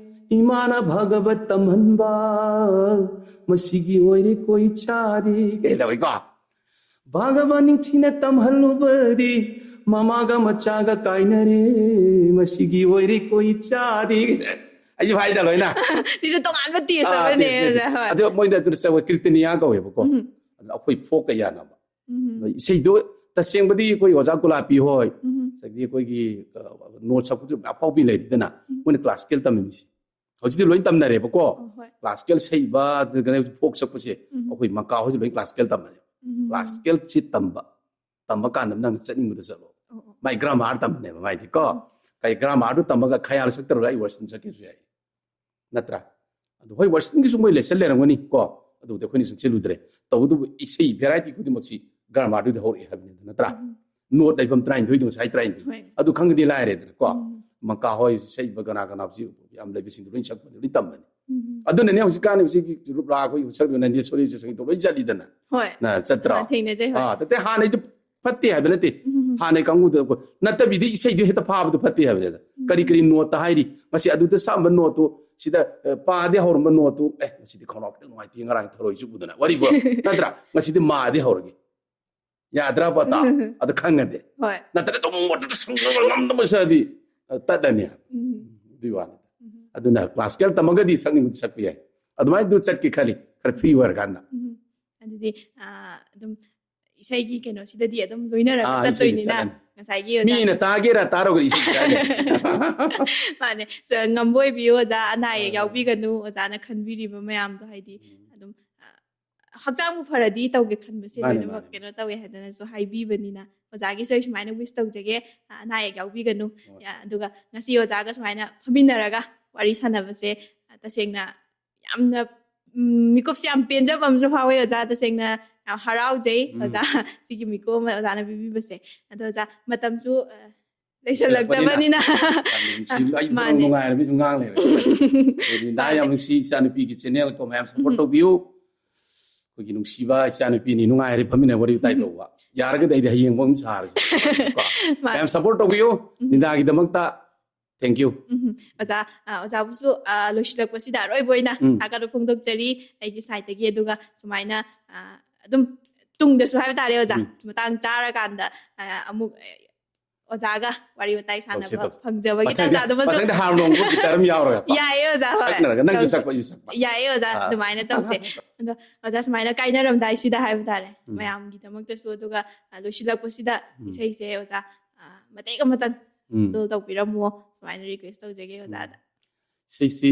ꯏꯃꯥꯅ ꯚꯒꯕꯠ ꯇꯝꯍꯟꯕ, ꯃꯁꯤꯒꯤ ꯑꯣꯏꯔꯦ ꯀꯣꯏ ꯆꯥꯗꯦ" ꯀꯩ ꯇꯧꯏꯀꯣ? "ꯚꯒꯕꯠ ꯅꯤꯡꯊꯤꯅ ꯇꯝꯍꯜꯂꯨꯕꯗꯤ, ꯃꯃꯥꯒ ꯃꯆꯥꯒ ꯀꯥꯏꯅꯔꯦ, ꯃꯁꯤꯒꯤ ꯑꯣꯏꯔꯦ ꯀꯣꯏ ꯆꯥꯗꯦ" ꯀꯩꯁꯦ꯫ ꯑꯩꯁꯨ ꯍꯥꯏꯗ ꯂꯣꯏꯅ꯫ ꯁꯤꯁꯨ ꯇꯣꯉꯥꯟꯕ ꯇꯦꯁ ꯑꯥ, ꯑꯃꯅꯦ, ꯇꯦꯁꯅꯦ꯫ ꯑꯣꯖꯥ, ꯍꯣꯏ꯫ ꯑꯗꯣ ꯃꯣꯏꯗ ꯑꯗꯨꯅ ꯆꯠꯄ ꯀ꯭ꯔꯤꯇꯤꯅꯤꯌꯥ ꯀꯧꯋꯦꯕꯀꯣ꯫ ꯎꯝ꯫ ꯑꯗꯨꯅ ꯑꯩꯈꯣꯏ ꯐꯣꯛꯀ ꯌꯥꯅꯕ꯫ ꯎꯝ꯫ ꯏꯁꯩꯗꯣ ꯇꯁꯦꯡꯕꯗꯤ ꯑꯩꯈꯣꯏ ꯑꯣꯖꯥ ꯒꯨꯂꯥꯄꯤ ꯍꯣꯏ, ꯎꯝ꯫ ꯑꯗꯒꯤ ꯑꯩꯈꯣꯏꯒꯤ, ꯑ, ꯅꯣꯠ ꯁꯛꯄꯁꯨ ꯑꯐꯥꯎꯕꯤ ꯂꯩꯔꯤꯗꯅ, ꯎꯝ꯫ ꯃꯣꯏꯅ ꯀ꯭ꯂꯥꯁꯤꯀꯦꯜ ꯇꯝꯃꯤꯁꯦ꯫ ꯍꯧꯖꯤꯛꯇꯤ ꯂꯣꯏ ꯇꯝꯅꯔꯦꯕꯀꯣ꯫ ꯑꯣ, ꯍꯣꯏ꯫ ꯀ꯭ꯂꯥꯁꯤꯀꯦꯜ ꯁꯛꯏꯕ, ꯑꯗꯨꯒ ꯐꯣꯛ ꯁꯛꯄꯁꯦ, ꯎꯝ꯫ ꯑꯩꯈꯣꯏ ꯃꯀꯥ ꯍꯣꯏꯁꯨ ꯂꯣꯏ ꯀ꯭ꯂꯥꯁꯤꯀꯦꯜ ꯇꯝꯕꯅꯦ꯫ ꯎꯝ꯫ ꯀ꯭ꯂꯥꯁꯤꯀꯦꯜꯁꯤ ꯇꯝꯕ, ꯇꯝꯕ ꯀꯥꯟꯗ ꯅꯪ ꯆꯠꯅꯤꯡꯕꯗ ꯆꯠꯂꯣ꯫ ꯑꯣ, ꯑꯣ꯫ ꯃꯥꯏ ꯒ꯭ꯔꯥꯃꯥꯔ ꯇꯝꯕꯅꯦꯕ ꯃꯥꯏꯗꯤ ꯀꯣ꯫ ꯎꯝ꯫ ꯀꯩ ꯒ꯭ꯔꯥꯃꯥꯔꯗꯨ ꯇꯝꯃꯒ ꯈꯌꯥꯜ ꯁꯛꯇꯧꯔꯒ ꯑꯩ ꯋꯦꯁꯇꯔꯟ ꯁꯛꯀꯦꯁꯨ ꯌꯥꯏ꯫ ꯅꯠꯇ꯭ꯔꯥ? ꯑꯗꯣ ꯍꯣꯏ, ꯋꯦꯁꯇꯔꯟꯒꯤꯁꯨ ꯃꯣꯏ ꯂꯦꯁꯟ ꯂꯩꯔꯝꯒꯅꯤ ꯀꯣ꯫ ꯑꯗꯨꯕꯨꯗꯤ ꯑꯩꯈꯣꯏꯅ ꯆꯪꯁꯤꯜꯂꯨꯗ꯭ꯔꯦ꯫ ꯇꯧꯕꯇꯕꯨ ꯏꯁꯩ ꯚꯦꯔꯥꯏꯇꯤ ꯈꯨꯗꯤꯡꯃꯛꯁꯤ ꯒ꯭ꯔꯥꯃꯥꯔꯗꯨꯗ ꯍꯧꯔꯛꯑꯦ ꯍꯥꯏꯕꯅꯤꯗ, ꯅꯠꯇ꯭ꯔꯥ? ꯎꯝ꯫ ꯅꯣꯠ ꯂꯩꯐꯝ ꯇꯔꯥꯅꯤꯊꯣꯏꯗꯣ, ꯉꯁꯥꯏ ꯇꯔꯥꯅꯤꯊꯣꯏ꯫ ꯍꯣꯏ꯫ ꯑꯗꯨ ꯈꯪꯉꯗꯤ ꯂꯥꯏꯔꯦꯗꯅꯀꯣ꯫ ꯎꯝ꯫ ꯃꯪꯀꯥ ꯍꯣꯏ ꯁꯛꯏꯕ ꯀꯅꯥ ꯀꯅꯥ ꯍꯧꯖꯤꯛ ꯌꯥꯝ ꯂꯩꯕꯁꯤꯡꯗꯣ ꯂꯣꯏ ꯁꯛꯄꯅꯤ, ꯂꯣꯏ ꯇꯝꯕꯅꯤ꯫ ꯎꯝ. ꯑꯗꯨꯅꯅꯦ ꯍꯧꯖꯤꯛꯀꯥꯟ ꯍꯧꯖꯤꯛꯀꯤ ꯔꯨꯞ ꯔꯥ ꯑꯩꯈꯣꯏ ꯁꯛꯂꯤꯕ ꯅꯟꯗꯦꯁꯣꯔꯤ ꯁꯛꯏꯗꯣ ꯂꯣꯏ ꯆꯠꯂꯤꯗꯅ꯫ ꯍꯣꯏ. ꯅ ꯆꯠꯇ꯭ꯔꯣ? ꯑꯥ, ꯊꯦꯡꯅꯖꯩ, ꯍꯣꯏ. ꯑꯥ, ꯇꯠꯇꯦ, ꯍꯥꯟꯅꯩꯗꯨ ꯐꯠꯇꯦ ꯍꯥꯏꯕ ꯅꯠꯇꯦ꯫ ꯎꯝ. ꯍꯥꯟꯅꯩ ꯀꯥꯡꯕꯨꯗ ꯅꯠꯇꯕꯤꯗ ꯏꯁꯩꯗꯨ ꯍꯦꯛꯇ ꯐꯥꯕꯗꯨ ꯐꯠꯇꯦ ꯍꯥꯏꯕꯅꯤꯗ꯫ ꯀꯔꯤ ꯀꯔꯤ ꯅꯣꯠꯇ ꯍꯥꯏꯔꯤ, ꯉꯁꯤ ꯑꯗꯨꯗ ꯁꯛꯑꯝꯕ ꯅꯣꯠꯇꯨ, ꯁꯤꯗ ꯑ, ꯄꯥꯗꯤ ꯍꯧꯔꯝꯕ ꯅꯣꯠꯇꯨ, ꯑꯦ, ꯉꯁꯤꯗꯤ ꯈꯧꯅꯥꯎ ꯈꯤꯇꯪ ꯅꯨꯡꯉꯥꯏꯇꯦ, ꯉꯔꯥꯡ ꯊꯔꯣꯏ ꯆꯨꯞꯄꯨꯗꯅ, ꯋꯥꯔꯤꯕꯨ ꯅꯠꯇ꯭ꯔꯥ? ꯉꯁꯤꯗꯤ ꯃꯥꯗꯤ ꯍꯧꯔꯒꯦ, ꯌꯥꯗ꯭ꯔꯥ ꯄꯣꯠꯇ? ꯑꯗꯨ ꯈꯪꯉꯗꯤ, ꯍꯣꯏ. ꯅꯠꯇ꯭ꯔꯒ ꯑꯗꯨꯝ ꯃꯣꯠꯇꯨꯗ ꯁꯪꯉꯒ ꯉꯝꯗꯕ ꯁꯛꯑꯗꯤ, ꯑ, ꯇꯠꯂꯅꯤ꯫ ꯎꯝ. ꯑꯗꯨꯒꯤ ꯋꯥꯅꯤ꯫ ꯎꯝ. ꯑꯗꯨꯅ ꯀ꯭ꯂꯥꯁꯤꯀꯦꯜ ꯇꯝꯃꯒꯗꯤ ꯁꯛꯅꯤꯡꯕꯗꯤ ꯁꯛꯄ ꯌꯥꯏ꯫ ꯑꯗꯨꯃꯥꯏꯅ ꯑꯗꯨ ꯆꯠꯀꯦ ꯈꯜꯂꯤ, ꯈꯔ ꯐ꯭ꯔꯤ ꯑꯣꯏꯔꯀꯥꯟꯗ꯫ ꯎꯝ. ꯑꯗꯨꯗꯤ ꯑꯥ, ꯑꯗꯨꯝ ꯏꯁꯩꯒꯤ ꯀꯩꯅꯣꯁꯤꯗꯗꯤ ꯑꯗꯨꯝ ꯂꯣꯏꯅꯔꯒ ꯑꯥ, ꯏꯁꯩꯗꯤ ꯆꯠꯇꯣꯏꯅꯤꯅ ꯆꯠꯂꯅꯤ꯫ ꯉꯁꯥꯏꯒꯤ ꯑꯣꯖꯥ- ꯃꯤꯅ ꯇꯥꯒꯦꯔꯥ ꯇꯥꯔꯣꯏꯒꯦꯔꯥ ꯏꯁꯩ ꯆꯠꯂꯦ꯫ ꯃꯥꯅꯦ. ꯁ-, ꯉꯝꯕ ꯑꯣꯏꯕꯤꯌꯨ ꯑꯣꯖꯥ, ꯑꯅꯥ ꯑꯌꯦꯛ ꯑꯥ. ꯌꯥꯎꯕꯤꯒꯅꯨ, ꯑꯣꯖꯥꯅ ꯈꯟꯕꯤꯔꯤꯕ ꯃꯌꯥꯝꯗꯣ, ꯍꯥꯏꯗꯤ ꯑꯗꯨꯝ ꯑꯥ, ꯍꯛꯆꯥꯡꯕꯨ ꯐꯔꯗꯤ ꯇꯧꯒꯦ ꯈꯟꯕꯁꯦ ꯃꯥꯅꯦ, ꯂꯣꯏꯅꯃꯛ ꯃꯥꯅꯦ. ꯀꯩꯅꯣ ꯇꯧꯋꯦ ꯍꯥꯏꯗꯅꯁꯨ ꯍꯥꯏꯕꯤꯕꯅꯤꯅ, ꯑꯣꯖꯥꯒꯤꯁꯨ ꯑꯩ ꯁꯨꯃꯥꯏꯅ ꯋꯤꯁ ꯇꯧꯖꯒꯦ, ꯑꯥ, ꯑꯅꯥ ꯑꯌꯦꯛ ꯌꯥꯎꯕꯤꯒꯅꯨ. ꯍꯣꯏ. ꯌꯥ-, ꯑꯗꯨꯒ ꯉꯁꯤ ꯑꯣꯖꯥꯒ ꯁꯨꯃꯥꯏꯅ ꯐꯝꯃꯤꯟꯅꯔꯒ ꯋꯥꯔꯤ ꯁꯥꯟꯅꯕꯁꯦ, ꯑꯥ, ꯇꯁꯦꯡꯅ ꯌꯥꯝꯅ, ꯎꯝ, ꯃꯤꯀꯨꯞꯁꯦ ꯌꯥꯝ ꯄꯦꯟꯖꯕ ꯑꯃꯁꯨ ꯐꯥꯎꯋꯦ ꯑꯣꯖꯥ. ꯇꯁꯦꯡꯅ ꯌꯥꯝ ꯍꯔꯥꯎꯖꯩ ꯎꯝ. ꯑꯣꯖꯥ, ꯁꯤꯒꯤ ꯃꯤꯀꯨꯞ ꯑꯃ ꯑꯣꯖꯥꯅ ꯄꯤꯕꯤꯕꯁꯦ. ꯑꯗꯣ ꯑꯣꯖꯥ, ꯃꯇꯝꯁꯨ ꯑꯥ, ꯂꯩꯁꯜꯂꯛꯇꯕꯅꯤꯅ. ꯌꯥꯝ ꯅꯨꯡꯁꯤ, ꯑꯩ ꯃꯥꯅꯦ. ꯅꯨꯡꯉꯥꯏꯔꯕ ꯁꯨꯝ ꯉꯥꯡ ꯂꯩꯔꯦ꯫ ꯑꯗꯨ ꯅꯤꯗꯥ ꯃꯥꯅꯦ. ꯌꯥꯝ ꯅꯨꯡꯁꯤ, ꯏꯆꯥꯅꯨꯄꯤꯒꯤ ꯆꯦꯅꯦꯜ ꯀꯣ, ꯃꯌꯥꯝ ꯁꯞꯄꯣꯔꯠ ꯎꯝ. ꯇꯧꯕꯤꯌꯨ꯫ ꯑꯩꯈꯣꯏꯒꯤ ꯅꯨꯡꯁꯤꯕ ꯏꯆꯥꯅꯨꯄꯤꯅꯤ, ꯅꯨꯡꯉꯥꯏꯔꯦ ꯐꯝꯃꯤꯟꯅ ꯋꯥꯔꯤ ꯋꯥꯇꯥꯏ ꯎꯝ. ꯇꯧꯕ꯫ ꯌꯥꯔꯒꯗꯤ ꯑꯩꯗꯤ ꯍꯌꯦꯡ ꯑꯃꯨꯛ ꯁꯥꯔꯁꯤ꯫ ꯀꯣ? ꯃꯥꯅꯦ. ꯃꯌꯥꯝ ꯁꯞꯄꯣꯔꯠ ꯇꯧꯕꯤꯌꯨ꯫ ꯎꯝ. ꯅꯤꯗꯥꯒꯤꯗꯃꯛꯇ thank you꯫ ꯎꯝ. ꯑꯣꯖꯥ, ꯑ, ꯑꯣꯖꯥꯕꯨꯁꯨ, ꯑ, ꯂꯣꯏꯁꯤꯜꯂꯛꯄꯁꯤꯗ ꯑꯔꯣꯏꯕ ꯑꯣꯏꯅ ꯎꯝ. ꯊꯥꯒꯠꯄ ꯐꯣꯡꯗꯣꯛꯆꯔꯤ ꯑꯩꯒꯤ ꯁꯥꯏꯠꯇꯒꯤ꯫ ꯑꯗꯨꯒ ꯁꯨꯃꯥꯏꯅ, ꯑ, ꯑꯗꯨꯝ ꯇꯨꯡꯗꯁꯨ ꯍꯥꯏꯕ ꯇꯥꯔꯦ ꯑꯣꯖꯥ, ꯎꯝ. ꯃꯇꯥꯡ ꯆꯥꯔꯀꯥꯟꯗ, ꯑ, ꯑꯃꯨꯛ, ꯑ, ꯑꯣꯖꯥꯒ ꯋꯥꯔꯤ ꯋꯥꯇꯥꯏ ꯁꯥꯟꯅꯕ ꯇꯧꯁꯦ, ꯇꯧꯁꯦ. ꯐꯪꯖꯕꯒꯤ ꯃꯊꯪꯗ, ꯇꯥꯟꯖꯥꯗꯨꯃꯁꯨ ꯃꯊꯪꯗ ꯍꯥꯔꯃꯣꯅꯤꯒꯤ ꯒꯤꯇꯔ ꯑꯃ ꯌꯥꯎꯔꯒ ꯀꯣ? ꯌꯥꯏꯌꯦ ꯑꯣꯖꯥ, ꯍꯣꯏ. ꯁꯛꯅꯔꯒ ꯅꯪꯁꯨ ꯇꯧꯁꯦ. ꯁꯛꯄ, ꯑꯩꯁꯨ ꯁꯛꯄ꯫ ꯌꯥꯏꯌꯦ ꯑꯣꯖꯥ, ꯑꯥ. ꯑꯗꯨꯃꯥꯏꯅ ꯇꯧꯁꯦ. ꯑꯗꯣ ꯑꯣꯖꯥ, ꯁꯨꯃꯥꯏꯅ ꯀꯥꯏꯅꯔꯝꯗꯥꯏꯁꯤꯗ ꯍꯥꯏꯕ ꯇꯥꯔꯦ, ꯎꯝ. ꯃꯌꯥꯝꯒꯤꯗꯃꯛꯇꯁꯨ, ꯑꯗꯨꯒ, ꯑ, ꯂꯣꯏꯁꯤꯜꯂꯛꯄꯁꯤꯗ ꯎꯝ. ꯏꯁꯩꯁꯦ ꯑꯣꯖꯥ, ꯑ, ꯃꯇꯦꯛ ꯑꯃꯇꯪ ꯎꯝ. ꯑꯗꯨ ꯇꯧꯕꯤꯔꯝꯃꯣ, ꯁꯨꯃꯥꯏꯅ ꯔꯤꯀ꯭ꯋꯦꯁ ꯇꯧꯖꯒꯦ ꯑꯣꯖꯥꯗ꯫ ꯏꯁꯩꯁꯤ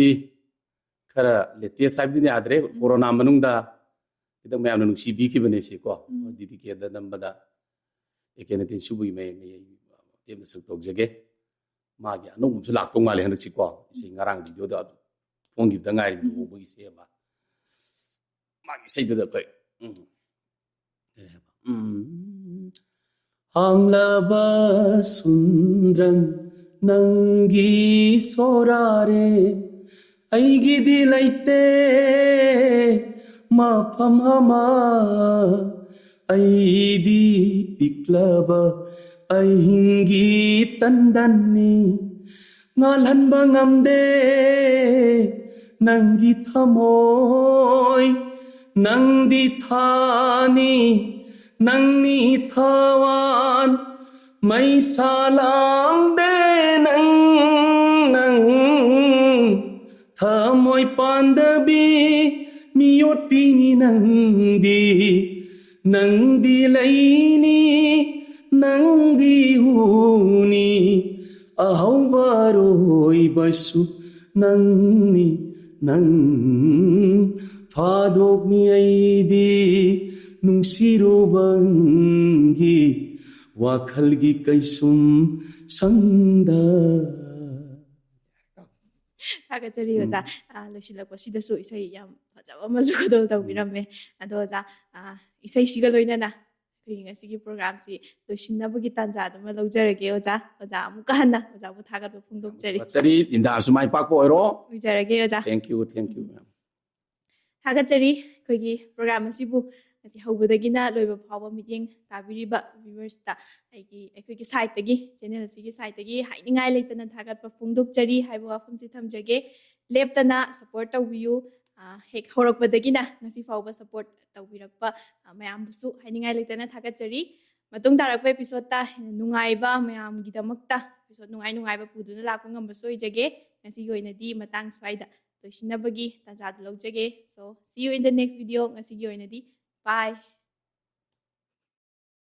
ꯈꯔ ꯂꯦꯇꯦꯁ ꯍꯥꯏꯕꯗꯤ ꯌꯥꯗ꯭ꯔꯦ, ꯀꯣꯔꯣꯅꯥ ꯃꯅꯨꯡꯗ ꯈꯤꯇꯪ ꯃꯌꯥꯝꯅ ꯅꯨꯡꯁꯤꯕꯤꯈꯤꯕꯅꯦ ꯁꯤꯀꯣ꯫ ꯎꯝ. ꯗꯤ ꯗꯤ ꯀꯦꯗ ꯅꯝꯕꯗ ꯑꯦ ꯀꯦ ꯅꯇꯦꯟ ꯁꯤꯕꯨꯒꯤ ꯃꯌꯦꯛ ꯃꯌꯦꯛ ꯃꯇꯦꯛ ꯑꯃ ꯁꯛ ꯇꯧꯖꯒꯦ꯫ ꯃꯥꯒꯤ ꯑꯅꯧꯕ ꯑꯃꯁꯨ ꯂꯥꯛꯇꯧ ꯃꯥꯜꯂꯦ ꯍꯟꯗꯛꯁꯤꯀꯣ꯫ ꯏꯁꯩ ꯉꯔꯥꯡ ꯚꯤꯗꯤꯑꯣꯗ ꯐꯣꯡꯈꯤꯕꯗ ꯉꯥꯏꯔꯤ, ꯎꯝ. ꯂꯨꯍꯣꯡꯕꯒꯤ ꯏꯁꯩ ꯑꯃ꯫ ꯃꯥꯒꯤ ꯏꯁꯩꯗꯨꯗ ꯑꯩꯈꯣꯏ, ꯎꯝ, ꯀꯔꯤ ꯍꯥꯏꯕ? ꯎꯝ. ꯍꯥꯡꯂꯕ ꯁꯨꯟꯗ꯭ꯔꯪ ꯅꯪꯒꯤ ꯁꯣꯔꯥꯔꯦ ꯑꯩꯒꯤꯗꯤ ꯂꯩꯇꯦ ꯃꯐꯝ ꯑꯃ꯫ ꯑꯩꯗꯤ ꯄꯤꯛꯂꯕ ꯑꯍꯤꯡꯒꯤ ꯇꯟꯗꯟꯅꯤ꯫ ꯉꯥꯜꯍꯟꯕ ꯉꯝꯗꯦ ꯅꯪꯒꯤ ꯊꯃꯣꯏ꯫ ꯅꯪꯗꯤ ꯊꯥꯅꯤ, ꯅꯪꯅꯤ ꯊꯋꯥꯟ꯫ ꯃꯩꯁꯥ ꯂꯥꯡꯗꯦ ꯅꯪ, ꯅꯪ꯫ ꯊꯃꯣꯏ ꯄꯥꯟꯗꯕꯤ ꯃꯤꯑꯣꯠꯄꯤꯅꯤ ꯅꯪꯗꯤ꯫ ꯅꯪꯗꯤ ꯂꯩꯅꯤ, ꯅꯪꯗꯤ ꯍꯨꯅꯤ꯫ ꯑꯍꯧꯕ ꯑꯔꯣꯏꯕꯁꯨ ꯅꯪꯅꯤ, ꯅꯪ꯫ ꯐꯥꯗꯣꯛꯅꯤ ꯑꯩꯗꯤ ꯅꯨꯡꯁꯤꯔꯨꯕꯒꯤ ꯋꯥꯈꯜꯒꯤ ꯀꯩꯁꯨꯝ ꯁꯪꯗ꯫ ꯊꯥꯒꯠꯆꯔꯤ ꯑꯣꯖꯥ꯫ ꯑ, ꯂꯣꯏꯁꯤꯜꯂꯛꯄꯁꯤꯗꯁꯨ ꯏꯁꯩ ꯌꯥꯝ ꯐꯖꯕ ꯑꯃꯁꯨ ꯈꯨꯗꯣꯜ ꯇꯧꯕꯤꯔꯝꯃꯦ꯫ ꯑꯗꯣ ꯑꯣꯖꯥ, ꯑ, ꯏꯁꯩꯁꯤꯒ ꯂꯣꯏꯅꯅ ꯑꯩꯈꯣꯏꯒꯤ ꯉꯁꯤꯒꯤ ꯄ꯭ꯔꯣꯒ꯭ꯔꯥꯝꯁꯤ ꯂꯣꯏꯁꯤꯟꯅꯕꯒꯤ ꯇꯥꯟꯖꯥꯗꯨꯃ ꯂꯧꯖꯔꯒꯦ ꯑꯣꯖꯥ꯫ ꯑꯣꯖꯥ, ꯑꯃꯨꯛꯀ ꯍꯟꯅ ꯑꯣꯖꯥꯕꯨ ꯊꯥꯒꯠꯄ ꯐꯣꯡꯗꯣꯛꯆꯔꯤ꯫ ꯊꯥꯒꯠꯆꯔꯤ꯫ ꯂꯤꯟꯗꯥꯁꯨ ꯃꯥꯏ ꯄꯥꯛꯄ ꯑꯣꯏꯔꯣ꯫ ꯑꯣꯏꯖꯔꯒꯦ ꯑꯣꯖꯥ꯫ Thank you, thank you, ma'am. ꯊꯥꯒꯠꯆꯔꯤ꯫ ꯑꯩꯈꯣꯏꯒꯤ ꯄ꯭ꯔꯣꯒ꯭ꯔꯥꯝ ꯑꯁꯤꯕꯨ ꯉꯁꯤ ꯍꯧꯕꯗꯒꯤꯅ ꯂꯣꯏꯕ ꯐꯥꯎꯕ ꯃꯤꯠꯌꯦꯡ ꯇꯥꯕꯤꯔꯤꯕ ꯚ꯭ꯌꯨꯋꯔꯁꯇ ꯑꯩꯒꯤ, ꯑꯩꯈꯣꯏꯒꯤ ꯁꯥꯏꯠꯇꯒꯤ, ꯆꯦꯅꯦꯜ ꯑꯁꯤꯒꯤ ꯁꯥꯏꯠꯇꯒꯤ ꯍꯥꯏꯅꯤꯡꯉꯥꯏ ꯂꯩꯇꯅ ꯊꯥꯒꯠꯄ ꯐꯣꯡꯗꯣꯛꯆꯔꯤ ꯍꯥꯏꯕ ꯋꯥꯐꯝꯁꯤ ꯊꯝꯖꯒꯦ꯫ ꯂꯦꯞꯇꯅ ꯁꯞꯄꯣꯔꯠ ꯇꯧꯕꯤꯌꯨ꯫ ꯑ, ꯍꯦꯛ ꯍꯧꯔꯛꯄꯗꯒꯤꯅ ꯉꯁꯤ ꯐꯥꯎꯕ ꯁꯞꯄꯣꯔꯠ ꯇꯧꯕꯤꯔꯛꯄ, ꯑ, ꯃꯌꯥꯝꯕꯨꯁꯨ ꯍꯥꯏꯅꯤꯡꯉꯥꯏ ꯂꯩꯇꯅ ꯊꯥꯒꯠꯆꯔꯤ꯫ ꯃꯇꯨꯡ ꯇꯥꯔꯛꯄ ꯑꯦꯄꯤꯁꯣꯗꯇ ꯍꯦꯟꯅ ꯅꯨꯡꯉꯥꯏꯕ ꯃꯌꯥꯝꯒꯤꯗꯃꯛꯇ ꯑꯦꯄꯤꯁꯣꯗ ꯅꯨꯡꯉꯥꯏ ꯅꯨꯡꯉꯥꯏꯕ ꯄꯨꯗꯨꯅ ꯂꯥꯛꯄ ꯉꯝꯕꯁꯨ ꯑꯣꯏꯖꯒꯦ꯫ ꯉꯁꯤꯒꯤ ꯑꯣꯏꯅꯗꯤ ꯃꯇꯥꯡ ꯁ꯭ꯋꯥꯏꯗ ꯂꯣꯏꯁꯤꯟꯅꯕꯒꯤ ꯇꯥꯟꯖꯥꯗꯨ ꯂꯧꯖꯒꯦ꯫ So, see you in the next video. ꯉꯁꯤꯒꯤ ꯑꯣꯏꯅꯗꯤ bye.